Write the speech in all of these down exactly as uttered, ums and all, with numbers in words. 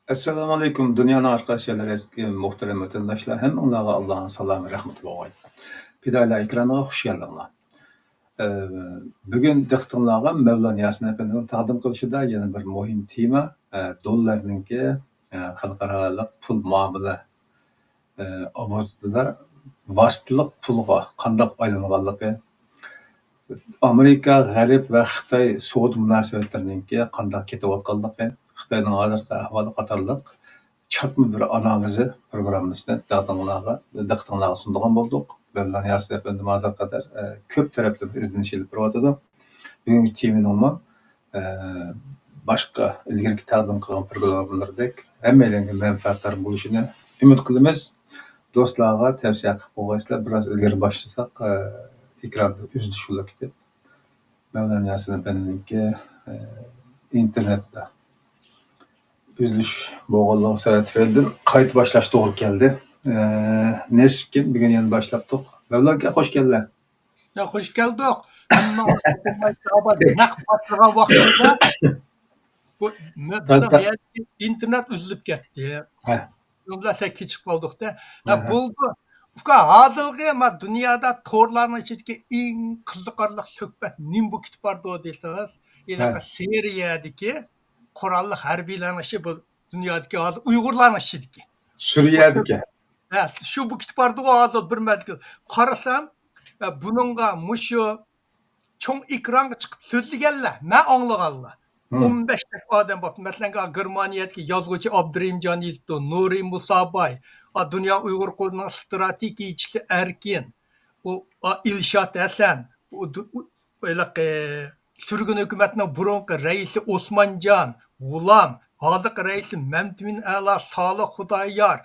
ئەسسالامۇئەلەيكۇم، دۇنيانىڭ ھەر قايسى يەرلىرىدىكى مۇھتەرەم ۋەتەنداشلار، ھەممىڭلارغا ئاللانىڭ سالامى، رەھمىتى بولغاي. پىدائىيلار ئېكرانىغا خۇش كەلدىڭلار. ئە، بۈگۈن دىققىتىڭلارغا مەۋلان ياسىن ئەپەندىنىڭ تەقدىم قىلىشىدا يەنە بىر مۇھىم تېما، ئە، دوللارنىڭكى، ئە، خەلقئارالىق پۇل مۇئامىلە، ئە، ئوبوروتىدا ۋاسىتىلىق پۇلغا قانداق ئايلانغانلىقى، ئامېرىكا، غەرب ۋە خىتاي سودا مۇناسىۋەتلىرىنىڭكى قانداق كېتىۋاتقانلىقى، خىتاينىڭ ھازىرقى ئەھۋالى قاتارلىق چاتما بىر ئانالىزى پروگراممىسىنى دىققىتىڭلارغا، دىققىتىڭلارغا سۇنىدىغان بولدۇق. مەۋلان ياسىن ئەپەندىم ھازىرغا قەدەر، ئە، كۆپ تەرەپلىمە ئىزدىنىش ئېلىپ بېرىۋاتىدۇ. بۈگۈنكى تېمىنىڭمۇ، ئە، باشقا ئىلگىرىكى تەقدىم قىلغان پروگراممىلىرىدەك ھەممەيلەنگە مەنپەئەتدار بولۇشىنى ئۈمىد قىلىمىز. دوستلارغا تەۋسىيە قىلىپ قويغايسىلەر، بىراز ئىلگىرى باشلىساق، ئە، ئېكراندا ئۈزۈلۈش بولۇپ كېتىپ، مەۋلان ياسىن ئەپەندىنىڭكى، ئە، ئىنتېرنېتتا ئۈزۈلۈش بولغانلىقى سەۋەبىدىن قايتا باشلاش توغرا كەلدى. ئە، نېسىپكىن، بۈگۈن يەنە باشلاپتۇق. مەۋلان ئاكا، خوش كەلدىڭ. يا، خوش كەلدۇق. ھەممىڭلار نەق باشلىغان ۋاقتىدا بۇ، بۇ ئىنتېرنېت ئۈزۈلۈپ كەتتى. ھە. شۇنىڭ بىلەن سەل كېچىكىپ قالدۇق-دە. ھە، ھە. بولدى. ئۇكا، ھازىرقى ما دۇنيادا تورلارنىڭ ئىچىدىكى ئەڭ قىزىقارلىق سۆھبەت نېمە بولۇپ كېتىپ بارىدۇ دېسىڭىز، ھېلىقى سىرىيەدىكى قوراللىق ھەربىيلەرنىڭ ئىشى بۇ دۇنيادىكى ھازىر ئۇيغۇرلارنىڭ ئىچىدىكى. سۈرىيەدىكى. ھە، شۇ بولۇپ كېتىپ بارىدىغۇ ھازىر بىر مەزگىل. قارىسام، ھە، بۇنىڭغا مۇشۇ چوڭ ئېكرانغا چىقىپ سۆزلىگەنلەر، مەن ئاڭلىغانلار. ئون بەش تەك ئادەم بوپتۇ. مەسىلەن، گېرمانىيەدىكى يازغۇچى ئابدۇرېھىمجان يېزىپتۇ، نۇرى مۇساباي، ئا، دۇنيا ئۇيغۇر قۇرۇلتىيىنىڭ ستراتېگىيە ئىشچىسى ئەركىن، ئۇ، ئا، ئىلشات ھەسەن، ئۇ، دۇ-، ئۇ، ھېلىقى سۈرگۈن ھۆكۈمەتنىڭ بۇرۇنقى رەئىسى ئوسمانجان، غۇلام، ھازىرقى رەئىسى مەمتىمىن ئەلا، سالىھ خۇدايار،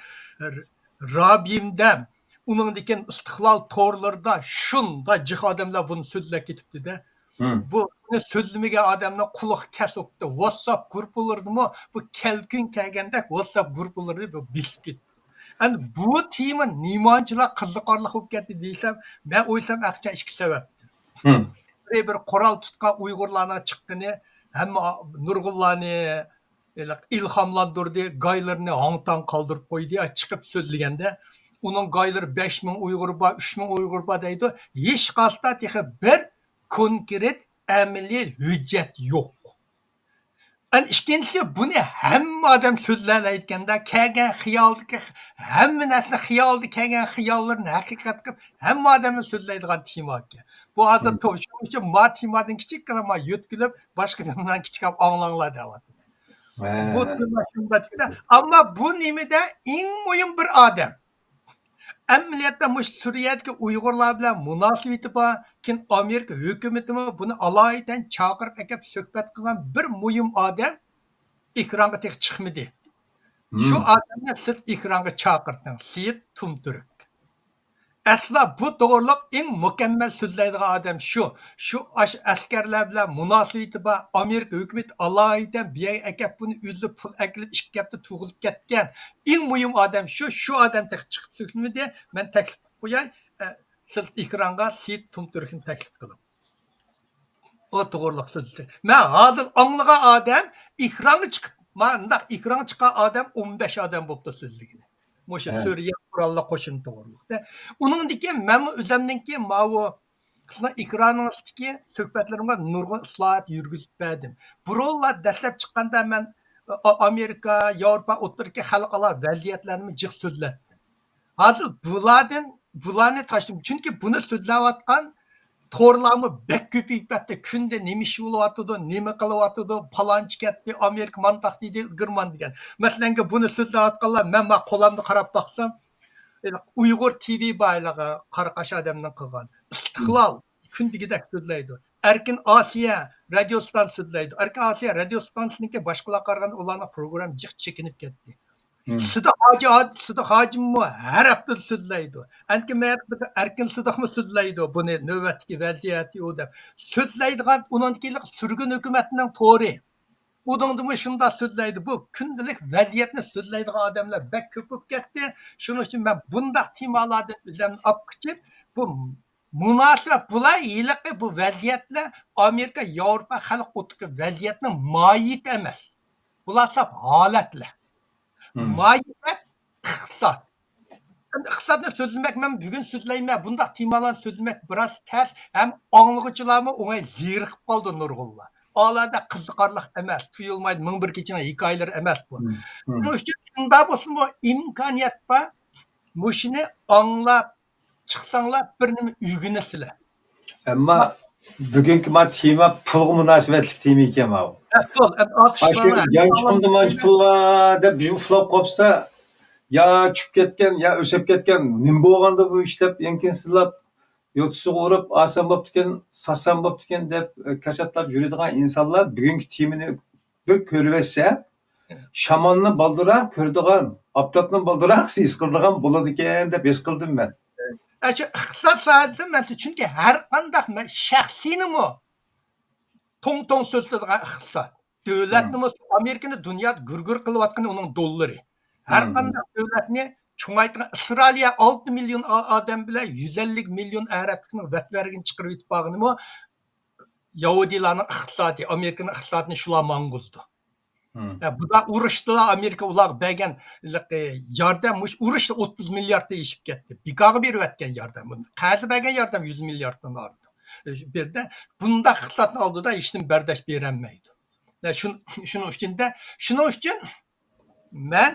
ر-، رابىم دەم، ئۇنىڭدىن كېيىن ئىستىقلال تورلىرىدا شۇنداق جىق ئادەملەر بۇنى سۆزلەپ كېتىپتۇ-دە. بۇنى سۆزلىمىگەن ئادەمنىڭ قۇلىقى كەس بوپتۇ. ۋاتساپ گۇرۇپپىلىرىدىمۇ بۇ كەلكۈن كەلگەندەك ۋاتساپ گۇرۇپپىلىرى بۇ بېسىپ كېتىپتۇ. ئەمدى بۇ تېما نېمانچىلا قىزىقارلىق بولۇپ كەتتى دېسەم، مەن ئويلىسام ھەقىچان ئىككى سەۋەبتىن. بىرى، بىر قورال تۇتقان ئۇيغۇرلارنىڭ چىققىنى ھەممە نۇرغۇنلارنى ئىلھاملاندۇردى، گايلىرىنى ھاڭ-تاڭ قالدۇرۇپ قويدى، چىقىپ سۆزلىگەندە. ئۇنىڭ گايلىرى بەش مىڭ ئۇيغۇر بار، ئۈچ مىڭ ئۇيغۇر بار دەيدۇ. ھېچقايسىدا تېخى بىر كونكرېت ئەمەلىي ھۆججەت يوق. ئەنە ئىككىنچىسى، بۇنى ھەممە ئادەم سۆزلەيدىكەندە، كەلگەن خىيالدىكى، ھەممە نەرسىنى خىيالدا كەلگەن خىياللىرىنى ھەقىقەت قىلىپ، ھەممە ئادەمنى سۆزلەيدىغان تېما ئىكەن. بۇ ھازىر شۇنىڭ ئۈچۈن ما تېمادىن كىچىككىنە ما يۆتكىلىپ، باشقا تېمىدىن كىچىك ئاڭلاڭلار دەۋاتىمەن. بۇ تېما شۇنداق. ئەمما بۇ نېمىدە ئەڭ مۇھىم بىر ئادەم. ئەمەلىيەتتە مۇشۇ سۈرىيەدىكى ئۇيغۇرلار بىلەن مۇناسىۋىتى بار، كېيىن ئامېرىكا ھۆكۈمىتىمۇ بۇنى ئالايىتەن چاقىرىپ ئەكەپ سۆھبەت قىلغان بىر مۇھىم ئادەم ئېكرانغا تېخى چىقمىدى. شۇ ئادەمنى سىز ئېكرانغا چاقىرتىڭ، سېيىت تۇمتۈرك. ئەسلا بۇ توغرىلىق ئەڭ مۇكەممەل سۆزلەيدىغان ئادەم شۇ. شۇ ئاشۇ ئەسكەرلەر بىلەن مۇناسىۋىتى بار، ئامېرىكا ھۆكۈمىتى ئالايىتەن بۇ يەرگە ئەكەپ بۇنى ئۆزى پۇل ئەكېلىپ ئىككى ھەپتە تۇغۇلۇپ كەتكەن. ئەڭ مۇھىم ئادەم شۇ. شۇ ئادەم تېخى چىقىپ سۆزلىمىدى. مەن تەكلىپ قىلىپ قوياي، ئە، سىز ئېكرانغا سېيىت تۇمتۈركنى تەكلىپ قىلىڭ. ئۇ توغرىلىق سۆزلىدى. مەن ھازىر ئاڭلىغان ئادەم ئېكرانغا چىقىپ، مانداق ئېكرانغا چىققان ئادەم ئون بەش ئادەم بوپتۇ سۆزلىگىنى. مۇشۇ سۈرىيە قوراللىق قوشۇن توغرىلىق. ئۇنىڭدىن كېيىن مەنمۇ ئۆزۈمنىڭكى ماۋۇ سىزنىڭ ئېكرانىڭىزدىكى سۆھبەتلىرىمگە نۇرغۇن ئىسلاھات يۈرگۈزۈپ بەردىم. بۇرۇنلا دەسلەپ چىققاندا مەن، ئا-، ئامېرىكا، ياۋروپا ئوتتۇرىدىكى خەلقئارا ۋەزىيەتلەرنى جىق سۆزلەتتىم. ھازىر بۇلاردىن، بۇلارنى تاشلىدىم. چۈنكى بۇنى سۆزلەۋاتقان تورلارمۇ بەك كۆپىيىپ كەتتى. كۈندە نېمە ئىش بولۇۋاتىدۇ، نېمە قىلىۋاتىدۇ، پالانچى كەتتى، ئامېرىكا مانداق دېدى، گېرمان دېگەن. مەسىلەنگە بۇنى سۆزلەۋاتقانلار، مەن ما قولامدا قاراپ باقسام، ئۇيغۇر تىۋى بار، قاراقاش ئادەمنىڭ قىلغان. ئىستىقلال كۈندىكىدەك سۆزلەيدۇ. ئەركىن ئاسىيا رادىيو ئىستانسىسى سۆزلەيدۇ. ئەركىن ئاسىيا رادىيو ئىستانسىسىنىڭكى باشقىلارغا قارىغاندا ئۇلارنىڭ پروگراممىسى جىق چېكىنىپ كەتتى. سىدىق ھاجى، سىدىق ھاجىممۇ ھەر ھەپتىدە سۆزلەيدۇ. ئەنكى مەيەردە ئەركىن سىدىقمۇ سۆزلەيدۇ بۇنى، نۆۋەتتىكى ۋەزىيەت ئۇ دەپ. سۆزلەيدىغان، ئۇنىڭدىن كېيىن سۈرگۈن ھۆكۈمەتنىڭ تورى. ئۇنىڭدىمۇ شۇنداق سۆزلەيدۇ. بۇ كۈندىلىك ۋەزىيەتنى سۆزلەيدىغان ئادەملەر بەك كۆپ بولۇپ كەتتى. شۇنىڭ ئۈچۈن مەن بۇنداق تېمالاردىن ئۆزۈمنى ئاپ قېچىپ، بۇ مۇناسىۋەت، بۇلار ھېلىقى بۇ ۋەزىيەتلەر ئامېرىكا، ياۋروپا خەلق ئوتتۇرىدىكى ۋەزىيەتنىڭ ماھىيىتى ئەمەس. بۇلار ساپ ھالەتلەر. مائىشەت، ئىقتىساد. ئەمدى ئىقتىسادنى سۆزلىمەك، مەن بۈگۈن سۆزلەيمەن، بۇنداق تېمالارنى سۆزلىمەك بىراز تەس، ھەم ئاڭلىغۇچىلارمۇ ئوڭاي زېرىقىپ قالدى نۇرغۇنلار. ئالەدە قىزىقارلىق ئەمەس، تۇيۇلمايدۇ، مىڭ بىر كېچىنىڭ ھېكايىلىرى ئەمەس بۇ. شۇنىڭ ئۈچۈن شۇنداق بولسىمۇ ئىمكانىيەت بار، مۇشۇنى ئاڭلاپ چىقساڭلار بىر نېمە ئۆگىنىسىلەر. ئەمما بۈگۈنكى ما تېما پۇلغا مۇناسىۋەتلىك تېما ئىكەن ماۋۇ. ھە، پۇل، ھە، ئاتۇش ئاشۇ يانچۇقۇمدا مانچە پۇل بار دەپ بىر ئۇخلاپ قاپسا، يا چۈشۈپ كەتكەن، يا ئۆسۈپ كەتكەن، نېمە بولغاندا بۇ ئىش دەپ يەڭكىنسىزلاپ، يوتىسىغا ئۇرۇپ، ئالسام بوپتىكەن، ساتسام بوپتىكەن دەپ، ئە، كاشاتلاپ يۈرىدىغان ئىنسانلار بۈگۈنكى تېمىنى بىر كۆرۈۋەتسە، شامالنى بالدۇرراق كۆرىدىغان، ئاپتاپنى بالدۇرراق ھېس قىلىدىغان بولىدىكەن دەپ ھېس قىلدىم مەن. ئە، شۇ ئىقتىساد ساھەسىدە مەن، چۈنكى ھەر قانداق مە-، شەخسنىمۇ توڭ-توڭ سۆزلىتىدىغان ئىقتىساد. دۆلەتنىمۇ، ئامېرىكىنى دۇنيادا گۈر-گۈر قىلىۋاتقىنى ئۇنىڭ دوللىرى. ھەر قانداق دۆلەتنى چوڭايتقان، ئىسرائىلىيە ئالتە مىليون ئا-، ئادەم بىلەن يۈز ئەللىك مىليون ئەرەبلىكنىڭ ۋەتۋەرىگىنى چىقىرىۋېتىپ بارغىنىمۇ يەھۇدىيلارنىڭ ئىقتىسادى، ئامېرىكىنىڭ ئىقتىسادىنى شۇلار ماڭغۇزىدۇ. ھە، بۇلار ئۇرۇشتىلا ئامېرىكا ئۇلارغا بەرگەن ياردەم، مۇشۇ ئۇرۇشتا ئوتتۇز مىلياردتىن ئېشىپ كەتتى. بىكارغا بېرىۋەتكەن ياردەم. بۇ قەرز بەرگەن ياردەم يۈز مىلياردتىن ئارتۇق. ئە، بىردە بۇنداق ئىقتىسادنىڭ ئالدىدا ھېچنېمە بەرداشلىق بېرەلمەيدۇ. ھە، شۇن-، شۇنىڭ ئۈچۈن دە، شۇنىڭ ئۈچۈن مەن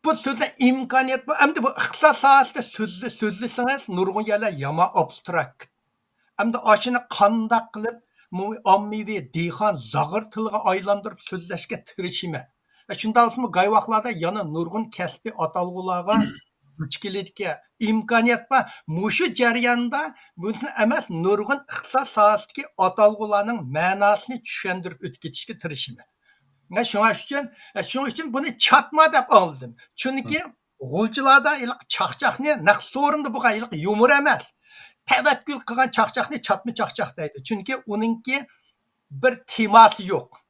بۇ سۆزدە ئىمكانىيەت بار. ئەمدى بۇ ئىقتىساد ساھەسىدە سۆزلە-، سۆزلىسىڭىز، نۇرغۇن يەرلەر يامان ئابستراكت. ئەمدى ئاشۇنى قانداق قىلىپ مۇ-، ئاممىۋى دېھقان زاغۇر تىلىغا ئايلاندۇرۇپ سۆزلەشكە تىرىشىمەن. ۋە شۇنداق بولسىمۇ، گاي ۋاقىتلاردا يەنە نۇرغۇن كەسپىي ئاتالغۇلارغا دۇچ كېلىدىكەن. ئىمكانىيەت بار. مۇشۇ جەرياندا بۇنى ئەمەس، نۇرغۇن ئىقتىساد ساھەسىدىكى ئاتالغۇلارنىڭ مەناسىنى چۈشەندۈرۈپ ئۆتۈپ كېتىشكە تىرىشىمەن. ۋە شۇڭا ئۈچۈن، شۇنىڭ ئۈچۈن بۇنى چاتما دەپ ئاڭلىدىم. چۈنكى غۇلجىلاردا ھېلىقى چاقچاقنى، نەق سورۇندا بولغان ھېلىقى يۇمۇر ئەمەس، تەۋەككۈل قىلغان چاقچاقنى چاتما چاقچاق دەيدۇ. چۈنكى ئۇنىڭكى بىر تېماسى يوق.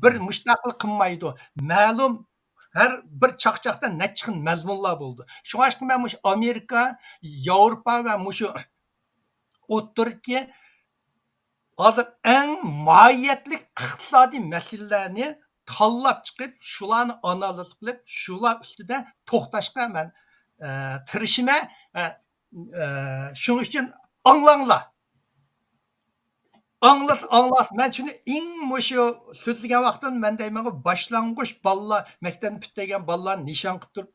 بىر مۇشتاقلا قىلمايدۇ. مەلۇم، ھەر بىر چاقچاقتا نەچچە خىل مەزمۇنلار بولىدۇ. شۇڭلاشقا مەن مۇشۇ ئامېرىكا، ياۋروپا ۋە مۇشۇ ئوتتۇرىدىكى ھازىر ئەڭ ماھىيەتلىك ئىقتىسادىي مەسىلىلەرنى تاللاپ چىقىپ، شۇلارنى ئانالىز قىلىپ، شۇلار ئۈستىدە توختاشقا مەن، ئە، تىرىشىمەن. ئە، ئە، شۇنىڭ ئۈچۈن ئاڭلاڭلار. ئاڭلىسا ئاڭلاس. مەن شۇنى ئەڭ مۇشۇ سۆزلىگەن ۋاقتىم، مەن دەيمەنغۇ، باشلانغۇچ بالىلار، مەكتەپنى پۈتتۈرگەن بالىلارنى نىشان قىلىپ تۇرۇپ،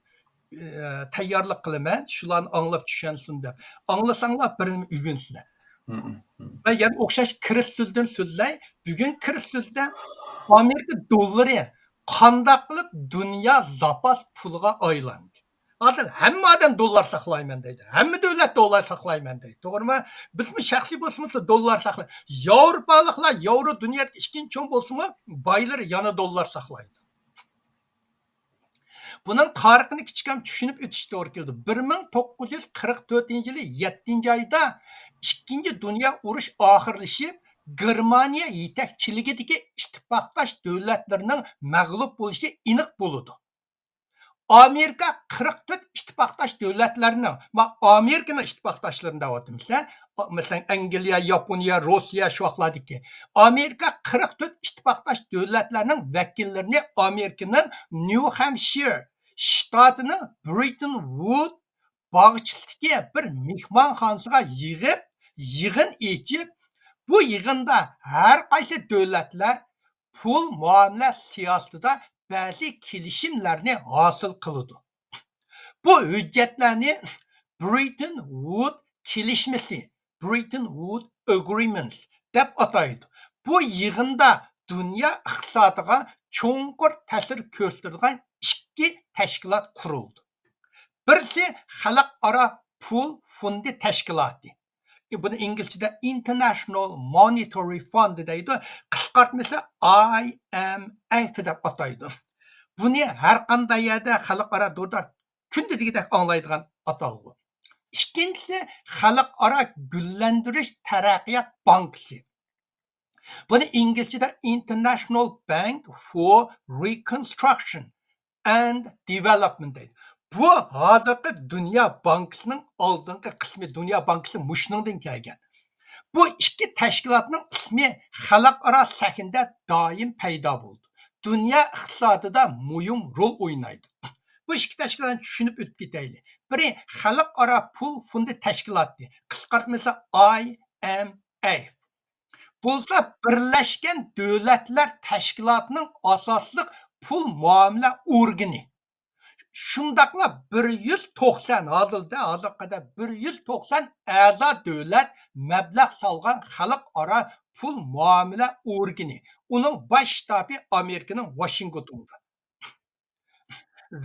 ئە، تەييارلىق قىلىمەن، شۇلارنى ئاڭلاپ چۈشەنسۇن دەپ. ئاڭلىساڭلار بىر نېمە ئۆگىنىسىلەر. مم، مم. مەن يەنە ئوخشاش كىرىس سۆزدىن سۆزلەي. بۈگۈن كىرىس سۆزدە ئامېرىكا دوللىرى قانداق قىلىپ دۇنيا زاپاس پۇلىغا ئايلاندى. ھازىر ھەممە ئادەم دوللار ساقلايمەن دەيدۇ. ھەممە دۆلەت دوللار ساقلايمەن دەيدۇ. توغرىمۇ؟ بىزمۇ شەخسىي بولسىمىز دوللار ساقلاي. ياۋروپالىقلار، ياۋرو دۇنيادىكى ئىككىنچى چوڭ بولسىمۇ، بايلىرى يەنە دوللار ساقلايدۇ. بۇنىڭ تارىخىنى كىچىككىنە چۈشىنىپ ئۆتۈش توغرا كېلىدۇ. بىر مىڭ توققۇز يۈز قىرىق تۆتىنچى يىلى يەتتىنچى ئايدا ئىككىنچى دۇنيا ئۇرۇش ئاخىرلىشىپ، گېرمانىيە يېتەكچىلىكىدىكى ئىتتىپاقداش دۆلەتلىرىنىڭ مەغلۇپ بولۇشى ئېنىق بولىدۇ. ئامېرىكا قىرىق تۆت ئىتتىپاقداش دۆلەتلەرنىڭ، ما، ئامېرىكىنىڭ ئىتتىپاقداشلىرىنى دەۋاتىمىز، مەسىلەن، ئەنگلىيە، ياپونىيە، روسىيە، شۇ ۋاقىتلاردىكى. ئامېرىكا قىرىق تۆت ئىتتىپاقداش دۆلەتلەرنىڭ ۋەكىللىرىنى ئامېرىكىنىڭ نيۇ خامپشىر شتاتىنىڭ برىتىن ۋۇد باغچىسىدىكى بىر مېھمانخانىسىغا يىغىپ، يىغىن ئېچىپ، بۇ يىغىندا ھەر قايسى دۆلەتلەر پۇل مۇئامىلە سىياسىتىدا بەزى كېلىشىملەرنى ھاسىل قىلىدۇ. بۇ ھۆججەتلەرنى برىتىن ۋۇد كېلىشمىسى، برىتىن ۋۇد ئەگرىمېنتس، دەپ ئاتايدۇ. بۇ يىغىندا دۇنيا ئىقتىسادىغا چوڭقۇر تەسىر كۆرسىتىدىغان ئىككى تەشكىلات قۇرۇلدى. بىرسى خەلقئارا پۇل فوندى تەشكىلاتى. بۇنى ئىنگلىزچىدە International Monetary Fund دەيدۇ. قىسقارتمىسى ئاي ئېم ئېف دەپ ئاتايدۇ. بۇنى ھەر قانداق يەردە خەلقئارا دوردا كۈندە دېگۈدەك ئاڭلايدىغان ئاتالغۇ. ئىككىنچىسى خەلقئارا گۈللەندۈرۈش تەرەققىيات بانكىسى. بۇنى ئىنگلىزچىدە International Bank for Reconstruction and Development دەيدۇ. بۇ ھازىرقى دۇنيا بانكىسىنىڭ ئالدىنقى قىسمى، دۇنيا بانكىسى مۇشۇنىڭدىن كەلگەن. بۇ ئىككى تەشكىلاتنىڭ ئىسمى خەلقئارا سەھنىدە دائىم پەيدا بولىدۇ. دۇنيا ئىقتىسادىدا مۇھىم رول ئوينايدۇ. بۇ ئىككى تەشكىلاتنى چۈشىنىپ ئۆتۈپ كېتەيلى. بىرى خەلقئارا پۇل فوندى تەشكىلاتى، قىسقارتمىسى ئاي ئېم ئېف. بولسا بىرلەشكەن دۆلەتلەر تەشكىلاتىنىڭ ئاساسلىق پۇل مۇئامىلە ئورگىنى. شۇنداقلا بىر يۈز توقسان، ھازىردا، ھازىرغا قەدەر بىر يۈز توقسان ئەزا دۆلەت مەبلەغ سالغان خەلقئارا پۇل مۇئامىلە ئورگىنى. ئۇنىڭ باش شتابى ئامېرىكىنىڭ ۋاشىنگتونىدا.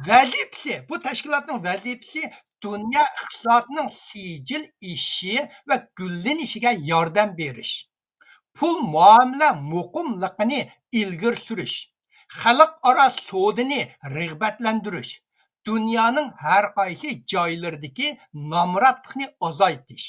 ۋەزىپىسى، بۇ تەشكىلاتنىڭ ۋەزىپىسى دۇنيا ئىقتىسادىنىڭ سىجىل ئېشىشى ۋە گۈللىنىشىگە ياردەم بېرىش، پۇل مۇئامىلە مۇقىملىقىنى ئىلگىرى سۈرۈش، خەلقئارا سودىنى رىغبەتلەندۈرۈش، دۇنيانىڭ ھەر قايسى جايلىرىدىكى نامراتلىقنى ئازايتىش.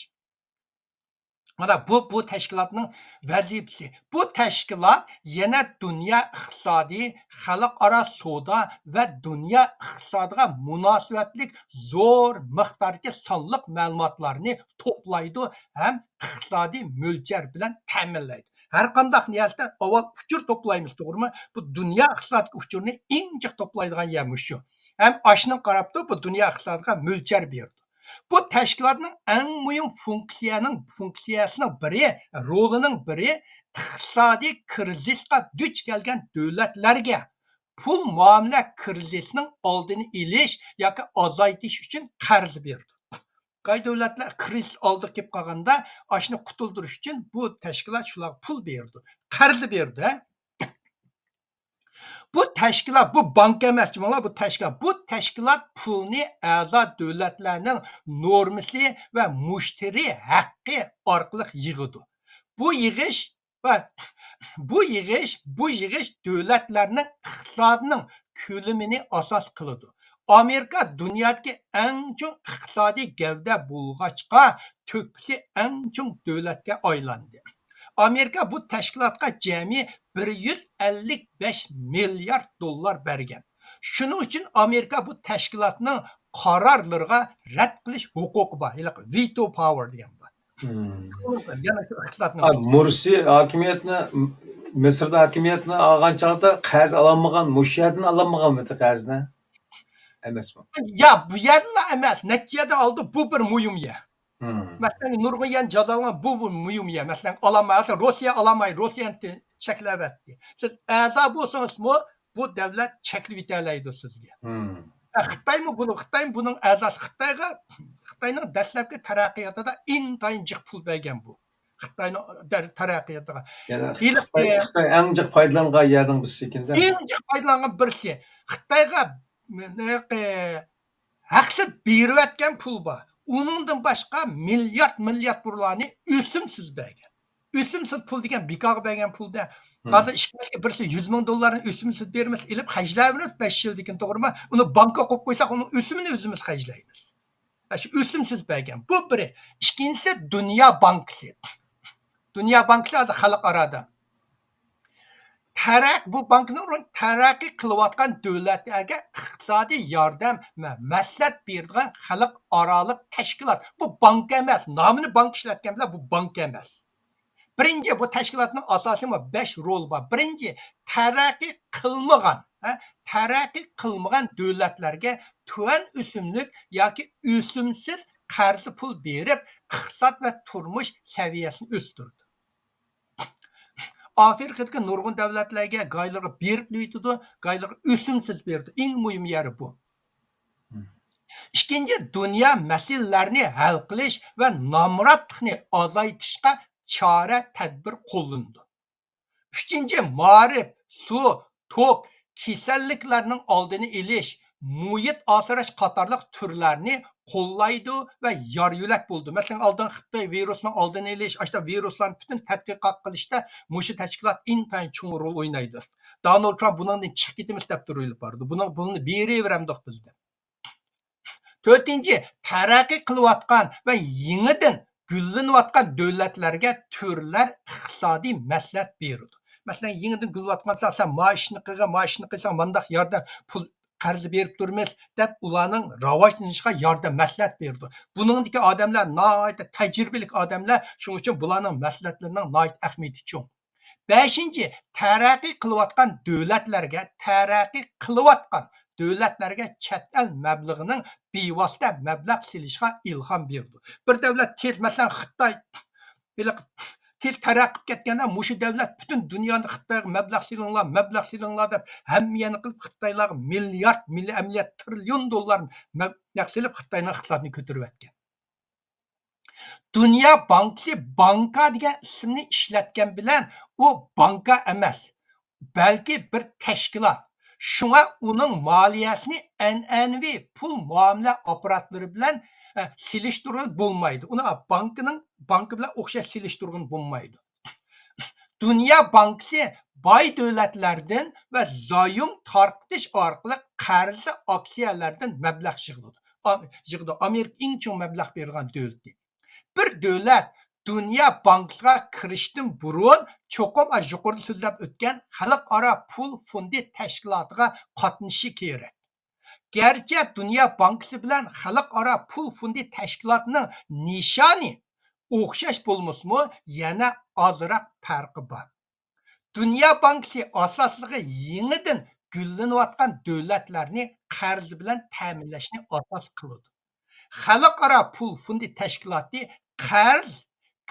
مانا بۇ، بۇ تەشكىلاتنىڭ ۋەزىپىسى. بۇ تەشكىلات يەنە دۇنيا ئىقتىسادى، خەلقئارا سودا ۋە دۇنيا ئىقتىسادىغا مۇناسىۋەتلىك زور مىقداردىكى سانلىق مەلۇماتلارنى توپلايدۇ ھەم ئىقتىسادىي مۆلچەر بىلەن تەمىنلەيدۇ. ھەر قانداق نىيەتتە ئاۋۋال ئۇچۇر توپلايمىز، توغرىمۇ؟ بۇ دۇنيا ئىقتىسادىدىكى ئۇچۇرنى ئىنچىق توپلايدىغان يەر مۇشۇ. ھەم ئاشۇنىڭغا قاراپتۇ بۇ دۇنيا ئىقتىسادىغا مۆلچەر بېرىدۇ. بۇ تەشكىلاتنىڭ ئەڭ مۇھىم فۇنكسىيەنىڭ، فۇنكسىيەسىنىڭ بىرى، رولىنىڭ بىرى ئىقتىسادىي كىرىزىسقا دۇچ كەلگەن دۆلەتلەرگە پۇل مۇئامىلە كىرىزىسىنىڭ ئالدىنى ئېلىش ياكى ئازايتىش ئۈچۈن قەرز بېرىدۇ. قاي دۆلەتلەر كىرىزىس ئالدىغا كېلىپ قالغاندا، ئاشۇنى قۇتۇلدۇرۇش ئۈچۈن بۇ تەشكىلات شۇلارغا پۇل بېرىدۇ، قەرز بېرىدۇ، ھە؟ بۇ تەشكىلات، بۇ بانكا ئەمەس، جۇمۇلار، بۇ تەشكىلات، بۇ تەشكىلات پۇلنى ئەزا دۆلەتلەرنىڭ نورمىسى ۋە مۇشتەرى ھەققى ئارقىلىق يىغىدۇ. بۇ يىغىش ۋە بۇ يىغىش، بۇ يىغىش دۆلەتلەرنىڭ ئىقتىسادىنىڭ كۆلىمىنى ئاساس قىلىدۇ. ئامېرىكا دۇنيادىكى ئەڭ چوڭ ئىقتىسادىي گەۋدە بولغاچقا، تۆھپىسى ئەڭ چوڭ دۆلەتكە ئايلاندى. ئامېرىكا بۇ تەشكىلاتقا جەمئىي بىر يۈز ئەللىك بەش مىليارد دوللار بەرگەن. شۇنىڭ ئۈچۈن ئامېرىكا بۇ تەشكىلاتنىڭ قارارلىرىغا رەت قىلىش ھوقۇقى بار. ھېلىقى ۋېتو پاۋېر دېگەن بار. مم. يەنە شۇ ئىقتىسادنىڭ ئا، مۇرسى ھاكىمىيەتنى، مىسىردا ھاكىمىيەتنى ئالغان چاغدا قەرز ئالالمىغان، مۇشۇ يەردىن ئالالمىغانمىدى قەرزنى؟ ئەمەسمۇ؟ يا، بۇ يەردىلا ئەمەس، نەچچە يەردە ئالدى، بۇ بىر مۇھىم يەر. مم. مەسىلەن، نۇرغۇن يەرنى جازالىغان، بۇ، بۇ مۇھىم يەر. مەسىلەن، ئالالماي، ھازىر روسىيە ئالالماي، روسىيەنى چەكلەۋەتتى. سىز ئەزا بولسىڭىزمۇ، بۇ دۆلەت چەكلىۋېتەلەيدۇ سىزگە. مم. ئە، خىتايمۇ بۇنىڭ، خىتايمۇ بۇنىڭ ئەزاسى. خىتايغا، خىتاينىڭ دەسلەپكى تەرەققىياتىدا ئىنتايىن جىق پۇل بەرگەن بۇ. خىتاينىڭ دەر-، تەرەققىياتىغا. يەنى ھېلىقى خىتاي، خىتاي ئەڭ جىق پايدىلانغان يەرنىڭ بىرسى ئىكەن-دە. ئەڭ جىق پايدىلانغان بىرسى. خىتايغا، ھېلىقى، ھەقسىز بېرىۋەتكەن پۇل بار. ئۇنىڭدىن باشقا مىليارد، مىليارد پۇللارنى ئۆسۈمسىز بەرگەن. ئۆسۈمسىز پۇل دېگەن بىكارغا بەرگەن پۇل-دە. مم. ھازىر ئىككىمىزگە بىرسى يۈز مىڭ دوللارنى ئۆسۈمسىز بېرىمىز، ئېلىپ خەجلەۋېرىمىز بەش يىلدىن كېيىن، توغرىمۇ؟ ئۇنى بانكىغا قويۇپ قويساق، ئۇنىڭ ئۆسۈمىنى ئۆزىمىز خەجلەيمىز. ئاشۇ ئۆسۈمسىز بەرگەن. بۇ بىرى. ئىككىنچىسى، دۇنيا بانكىسى. دۇنيا بانكىسى ھازىر خەلقئارادا. تەرەق-، بۇ بانكىنىڭ رولى تەرەققىي قىلىۋاتقان دۆلەتلەرگە ئىقتىسادىي ياردەم ۋە مەسلىھەت بېرىدىغان خەلقئارالىق تەشكىلات. بۇ بانكا ئەمەس، نامىنى بانكا ئىشلەتكەن بىلەن بۇ بانكا ئەمەس. بىرىنچى، بۇ تەشكىلاتنىڭ ئاساسىي بەش رولى بار. بىرىنچى، تەرەققىي قىلمىغان، ھە، تەرەققىي قىلمىغان دۆلەتلەرگە تۆۋەن ئۆسۈملۈك ياكى ئۆسۈمسىز قەرز پۇل بېرىپ، ئىقتىساد ۋە تۇرمۇش سەۋىيەسىنى ئۆستۈرىدۇ. ئافرىقىدىكى نۇرغۇن دۆلەتلەرگە گايلىرىغا بېرىپلا ئۆتىدۇ، گايلىرىغا ئۆسۈمسىز بېرىدۇ. ئىڭ مۇھىم يېرى بۇ. مم. ئىككىنچى، دۇنيا مەسىلىلەرنى ھەل قىلىش ۋە نامراتلىقنى ئازايتىشقا چارە تەدبىر قوللىنىدۇ. ئۈچىنچى، مائارىپ، سۇ، توك، كېسەللىكلەرنىڭ ئالدىنى ئېلىش، مۇھىت ئاسراش قاتارلىق تۈرلەرنى قوللايدۇ ۋە يار يۆلەك بولىدۇ. مەسىلەن، ئالدىن خىتاي ۋىرۇسنىڭ ئالدىنى ئېلىش، ئاشۇنداق ۋىرۇسلارنى پۈتۈن تەتقىقات قىلىشتا مۇشۇ تەشكىلات ئىنتايىن چوڭ رول ئوينايدۇ. دونالد ترامپ بۇنىڭدىن چىقىپ كېتىمىز دەپ تۇرۇۋېلىپ بارىدۇ. بۇنىڭ، بۇنى بېرىۋېرەمدۇق بىلدى. تۆتىنچى، تەرەققىي قىلىۋاتقان ۋە يېڭىدىن گۈللىنىۋاتقان دۆلەتلەرگە تۈرلەر ئىقتىسادىي مەسلىھەت بېرىدۇ. مەسىلەن، يېڭىدىن گۈللىنىۋاتقان، سەن ما ئىشنى قىلغىن، ما ئىشنى قىلساڭ، مانداق ياردەم پۇل قەرز بېرىپ تۇرىمىز دەپ، ئۇلارنىڭ راۋاجلىنىشىغا ياردەم، مەسلىھەت بېرىدۇ. بۇنىڭدىكى ئادەملەر ناھايىتى تەجرىبىلىك ئادەملەر، شۇنىڭ ئۈچۈن بۇلارنىڭ مەسلىھەتلىرىنىڭ ناھايىتى ئەھمىيىتى چوڭ. بەشىنچى، تەرەققىي قىلىۋاتقان دۆلەتلەرگە، تەرەققىي قىلىۋاتقان دۆلەتلەرگە چەت ئەل مەبلىغىنىڭ بىۋاسىتە مەبلەغ سېلىشىغا ئىلھام بېرىدۇ. بىر دۆلەت تېز، مەسىلەن، خىتاي، ھېلىقى تېز تەرەققىي قىلىپ كەتكەندە، مۇشۇ دۆلەت پۈتۈن دۇنيانى خىتايغا مەبلەغ سېلىڭلار، مەبلەغ سېلىڭلار دەپ ھەممە يەرنى قىلىپ، خىتايلارغا مىليارد، مىليارد، مىليارد، تىرىليون دوللار مەبلەغ سېلىپ، خىتاينىڭ ئىقتىسادىنى كۆتۈرۈۋەتكەن. دۇنيا بانكىسى بانكا دېگەن ئىسىمنى ئىشلەتكەن بىلەن، ئۇ بانكا ئەمەس، بەلكى بىر تەشكىلات. شۇڭا ئۇنىڭ مالىيەسىنى ئەنئەنىۋى پۇل مۇئامىلە ئاپپاراتلىرى بىلەن، ئە، سېلىشتۇرغىلى بولمايدۇ. ئۇنى بانكىنىڭ، بانكا بىلەن ئوخشاش سېلىشتۇرغىلى بولمايدۇ. دۇنيا بانكىسى باي دۆلەتلەردىن ۋە زايوم تارقىتىش ئارقىلىق قەرزلىك ئاكسىيەلەردىن مەبلەغ يىغىدۇ. ئام-، يىغىدۇ. ئامېرىكا ئەڭ چوڭ مەبلەغ بېرىدىغان دۆلىتى. بىر دۆلەت دۇنيا بانكىسىغا كىرىشتىن بۇرۇن چوقۇم، ئا، يۇقىرىدا سۆزلەپ ئۆتكەن خەلقئارا پۇل فوندى تەشكىلاتىغا قاتنىشىشى كېرەك. گەرچە دۇنيا بانكىسى بىلەن خەلقئارا پۇل فوندى تەشكىلاتىنىڭ نىشانى ئوخشاش بولمىسىمۇ، يەنە ئازراق پەرقى بار. دۇنيا بانكىسى ئاساسلىقى يېڭىدىن گۈللىنىۋاتقان دۆلەتلەرنى قەرز بىلەن تەمىنلەشنى ئاساس قىلىدۇ. خەلقئارا پۇل فوندى تەشكىلاتى قەرز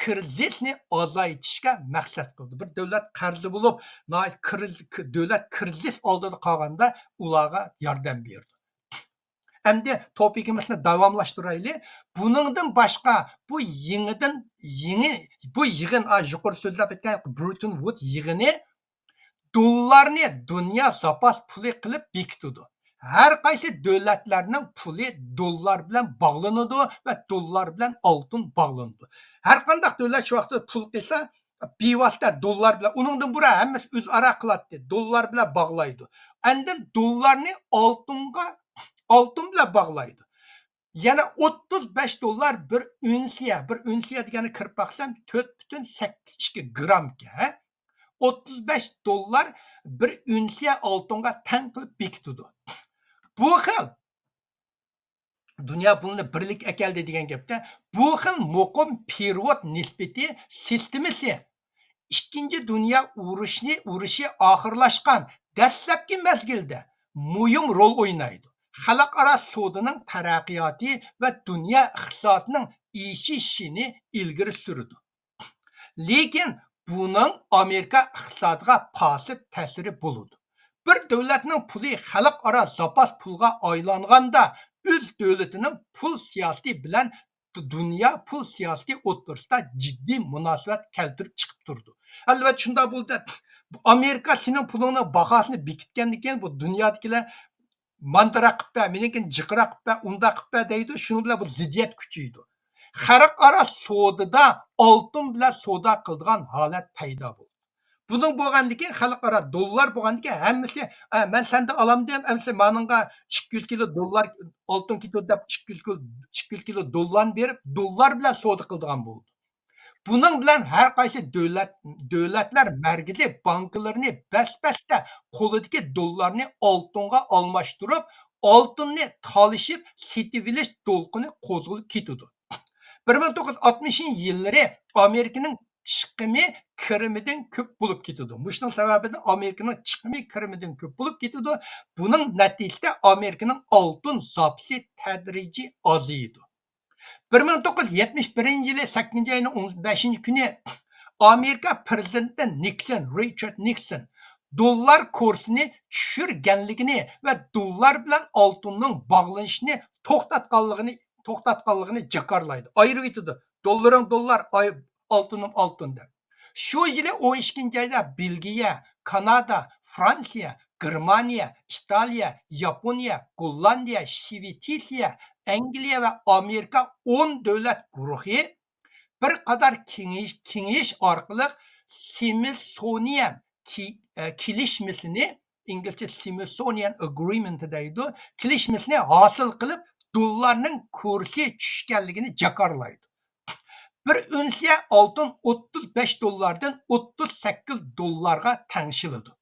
كىرىزىسنى ئازايتىشقا مەقسەت قىلىدۇ. بىر دۆلەت قەرزلى بولۇپ، ناھايىتى كىرىز-، دۆلەت كىرىزىس ئالدىدا قالغاندا، ئۇلارغا ياردەم بېرىدۇ. ئەمدى توپىكىمىزنى داۋاملاشتۇرايلى. بۇنىڭدىن باشقا، بۇ يېڭىدىن، يېڭى، بۇ يىغىن، ئا، يۇقىرى سۆزلەپ ئۆتكەن برېتون ۋۇد يىغىنى دوللارنى دۇنيا زاپاس پۇلى قىلىپ بېكىتىدۇ. ھەر قايسى دۆلەتلەرنىڭ پۇلى دوللار بىلەن باغلىنىدۇ ۋە دوللار بىلەن ئالتۇن باغلىنىدۇ. ھەر قانداق دۆلەت شۇ ۋاقىتتا پۇل قىلسا، بىۋاسىتە دوللار بىلەن، ئۇنىڭدىن بۇرۇن ھەممىسى ئۆزئارا قىلاتتى، دوللار بىلەن باغلايدۇ. ئاندىن دوللارنى ئالتۇنغا، ئالتۇن بىلەن باغلايدۇ. يەنە ئوتتۇز بەش دوللار بىر ئۇنسىيە، بىر ئۇنسىيە دېگەننى كىرىپ باقسام، تۆت پۈتۈن سەككىز ئىككى گرامكەن، ھە؟ ئوتتۇز بەش دوللار بىر ئۇنسىيە ئالتۇنغا تەڭ قىلىپ بېكىتىدۇ. بۇ خىل دۇنيا پۇلىنى بىرلىككە ئەكەلدى دېگەن گەپتە، بۇ خىل مۇقىم پېرېۋوت نىسبىتى سىستېمىسى ئىككىنچى دۇنيا ئۇرۇشنى، ئۇرۇشى ئاخىرلاشقان دەسلەپكى مەزگىلدە مۇھىم رول ئوينايدۇ. خەلقئارا سودىنىڭ تەرەققىياتى ۋە دۇنيا ئىقتىسادىنىڭ ئېشىشىنى ئىلگىرى سۈرىدۇ. لېكىن بۇنىڭ ئامېرىكا ئىقتىسادىغا پاسىپ تەسىرى بولىدۇ. بىر دۆلەتنىڭ پۇلى خەلقئارا زاپاس پۇلغا ئايلانغاندا، ئۆز دۆلىتىنىڭ پۇل سىياسىتى بىلەن دۇنيا پۇل سىياسىتى ئوتتۇرىسىدا جىددىي مۇناسىۋەت كەلتۈرۈپ چىقىپ تۇرىدۇ. ئەلۋەتتە، شۇنداق بولدى. ئامېرىكا سېنىڭ پۇلۇڭنىڭ باھاسىنى بېكىتكەندىن كېيىن، بۇ دۇنيادىكىلەر ماندىراق قىلىپ بەر، مېنىڭكىنى جىقراق قىلىپ بەر، ئۇنداق قىلىپ بەر دەيدۇ. شۇنىڭ بىلەن بۇ زىددىيەت كۈچىيىدۇ. خەلقئارا سودىدا ئالتۇن بىلەن سودا قىلىدىغان ھالەت پەيدا بولدى. بۇنىڭ بولغاندىن كېيىن، خەلقئارا دوللار بولغاندىن كېيىن، ھەممىسى، ئە، مەن سەندىن ئالامدىم، ئەمىسە مانىڭغا ئىككى يۈز كىلو دوللار ئالتۇن كېتىدۇ دەپ، ئىككى يۈز كىلو، ئىككى يۈز كىلو دوللارنى بېرىپ، دوللار بىلەن سودا قىلىدىغان بولدى. بۇنىڭ بىلەن ھەر قايسى دۆلەت، دۆلەتلەر مەركىزىي بانكىلىرىنى بەس-بەستە قولىدىكى دوللارنى ئالتۇنغا ئالماشتۇرۇپ، ئالتۇننى تالىشىپ سېتىۋېلىش دولقۇنى قوزغىلىپ كېتىدۇ. بىر مىڭ توققۇز يۈز ئاتمىشىنچى يىللىرى ئامېرىكىنىڭ چىقىمى كىرىمىدىن كۆپ بولۇپ كېتىدۇ. مۇشۇنىڭ سەۋەبىدىن ئامېرىكىنىڭ چىقىمى كىرىمىدىن كۆپ بولۇپ كېتىدۇ. بۇنىڭ نەتىجىسىدە ئامېرىكىنىڭ ئالتۇن زاپىسى تەدرىجىي ئازىيىدۇ. بىر مىڭ توققۇز يۈز يەتمىش بىرىنچى يىلى سەككىزىنچى ئاينىڭ ئون بەشىنچى كۈنى ئامېرىكا پىرېزىدېنتى نىكسون، رىچارد نىكسون، دوللار كۇرسىنى چۈشۈرگەنلىكىنى ۋە دوللار بىلەن ئالتۇننىڭ باغلىنىشىنى توختاتقانلىقىنى، توختاتقانلىقىنى جاكارلايدۇ. ئايرىۋېتىدۇ. دوللىرىڭ دوللار، ئاي-، ئالتۇنۇم ئالتۇن دەپ. شۇ يىلى ئون ئىككىنچى ئايدا بېلگىيە، كانادا، فرانسىيە، گېرمانىيە، ئىتالىيە، ياپونىيە، گوللاندىيە، شىۋېتسىيە، ئەنگلىيە ۋە ئامېرىكا ئون دۆلەت گۇرۇھى بىر قاتار كېڭىيىش، كېڭىيىش ئارقىلىق سمىتسونىيەن كېلىشمىسىنى، ئىنگلىزچە سمىتسونىيەن ئاگرىمېنت دەيدۇ، كېلىشمىسىنى ھاسىل قىلىپ، دوللارنىڭ كۇرسى چۈشكەنلىكىنى جاكارلايدۇ. بىر ئۇنسىيە ئالتۇن ئوتتۇز بەش دوللاردىن ئوتتۇز سەككىز دوللارغا تەڭشىلىدۇ.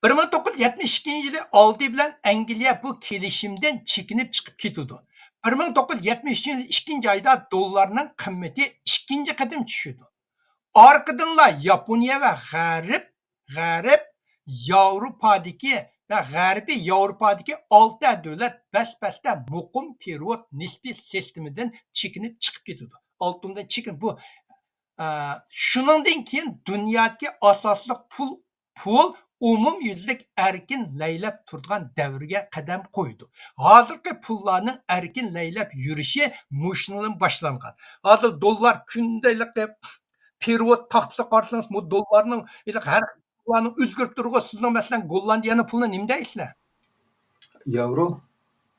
بىر مىڭ توققۇز يۈز يەتمىش ئىككىنچى يىلى ئالدى بىلەن ئەنگلىيە بۇ كېلىشىمدىن چېكىنىپ چىقىپ كېتىدۇ. بىر مىڭ توققۇز يۈز يەتمىش ئۈچىنچى يىلى ئىككىنچى ئايدا دوللارنىڭ قىممىتى ئىككىنچى قېتىم چۈشىدۇ. ئارقىدىنلا ياپونىيە ۋە غەرب، غەرب ياۋروپادىكى ۋە غەربىي ياۋروپادىكى ئالتە دۆلەت بەس-بەستە مۇقىم پېرېۋوت نىسپىي سىستېمىدىن چېكىنىپ چىقىپ كېتىدۇ. ئالتۇندىن چېكىن، بۇ، ئە، شۇنىڭدىن كېيىن دۇنيادىكى ئاساسلىق پۇل، پۇل ئومۇميۈزلۈك ئەركىن لەيلەپ تۇرىدىغان دەۋرگە قەدەم قويىدۇ. ھازىرقى پۇللارنىڭ ئەركىن لەيلەپ يۈرۈشى مۇشۇنىڭدىن باشلانغان. ھازىر دوللار كۈندە ھېلىقى پېرېۋوت تاختىسىغا قارىسىڭىز، بۇ دوللارنىڭ ھېلىقى ھەر پۇللارنى ئۆزگىرىپ تۇرىدىغۇ. سىزنىڭ، مەسىلەن، گوللاندىيەنىڭ پۇلىنى نېمە دەيسىلەر؟ ياۋرو.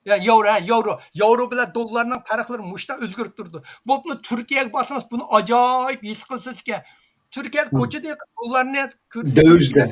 يا، ياۋرو، ھە، ياۋرو. ياۋرو بىلەن دوللارنىڭ پەرقلىرى مۇشتا ئۆزگىرىپ تۇرىدۇ. بولۇپمۇ تۈركىيەگە بارسىڭىز، بۇنى ئاجايىپ ھېس قىلىسىزكەن. تۈركىيەدە كوچىدا دوللارنى كۆر-، دۆۋىزدە.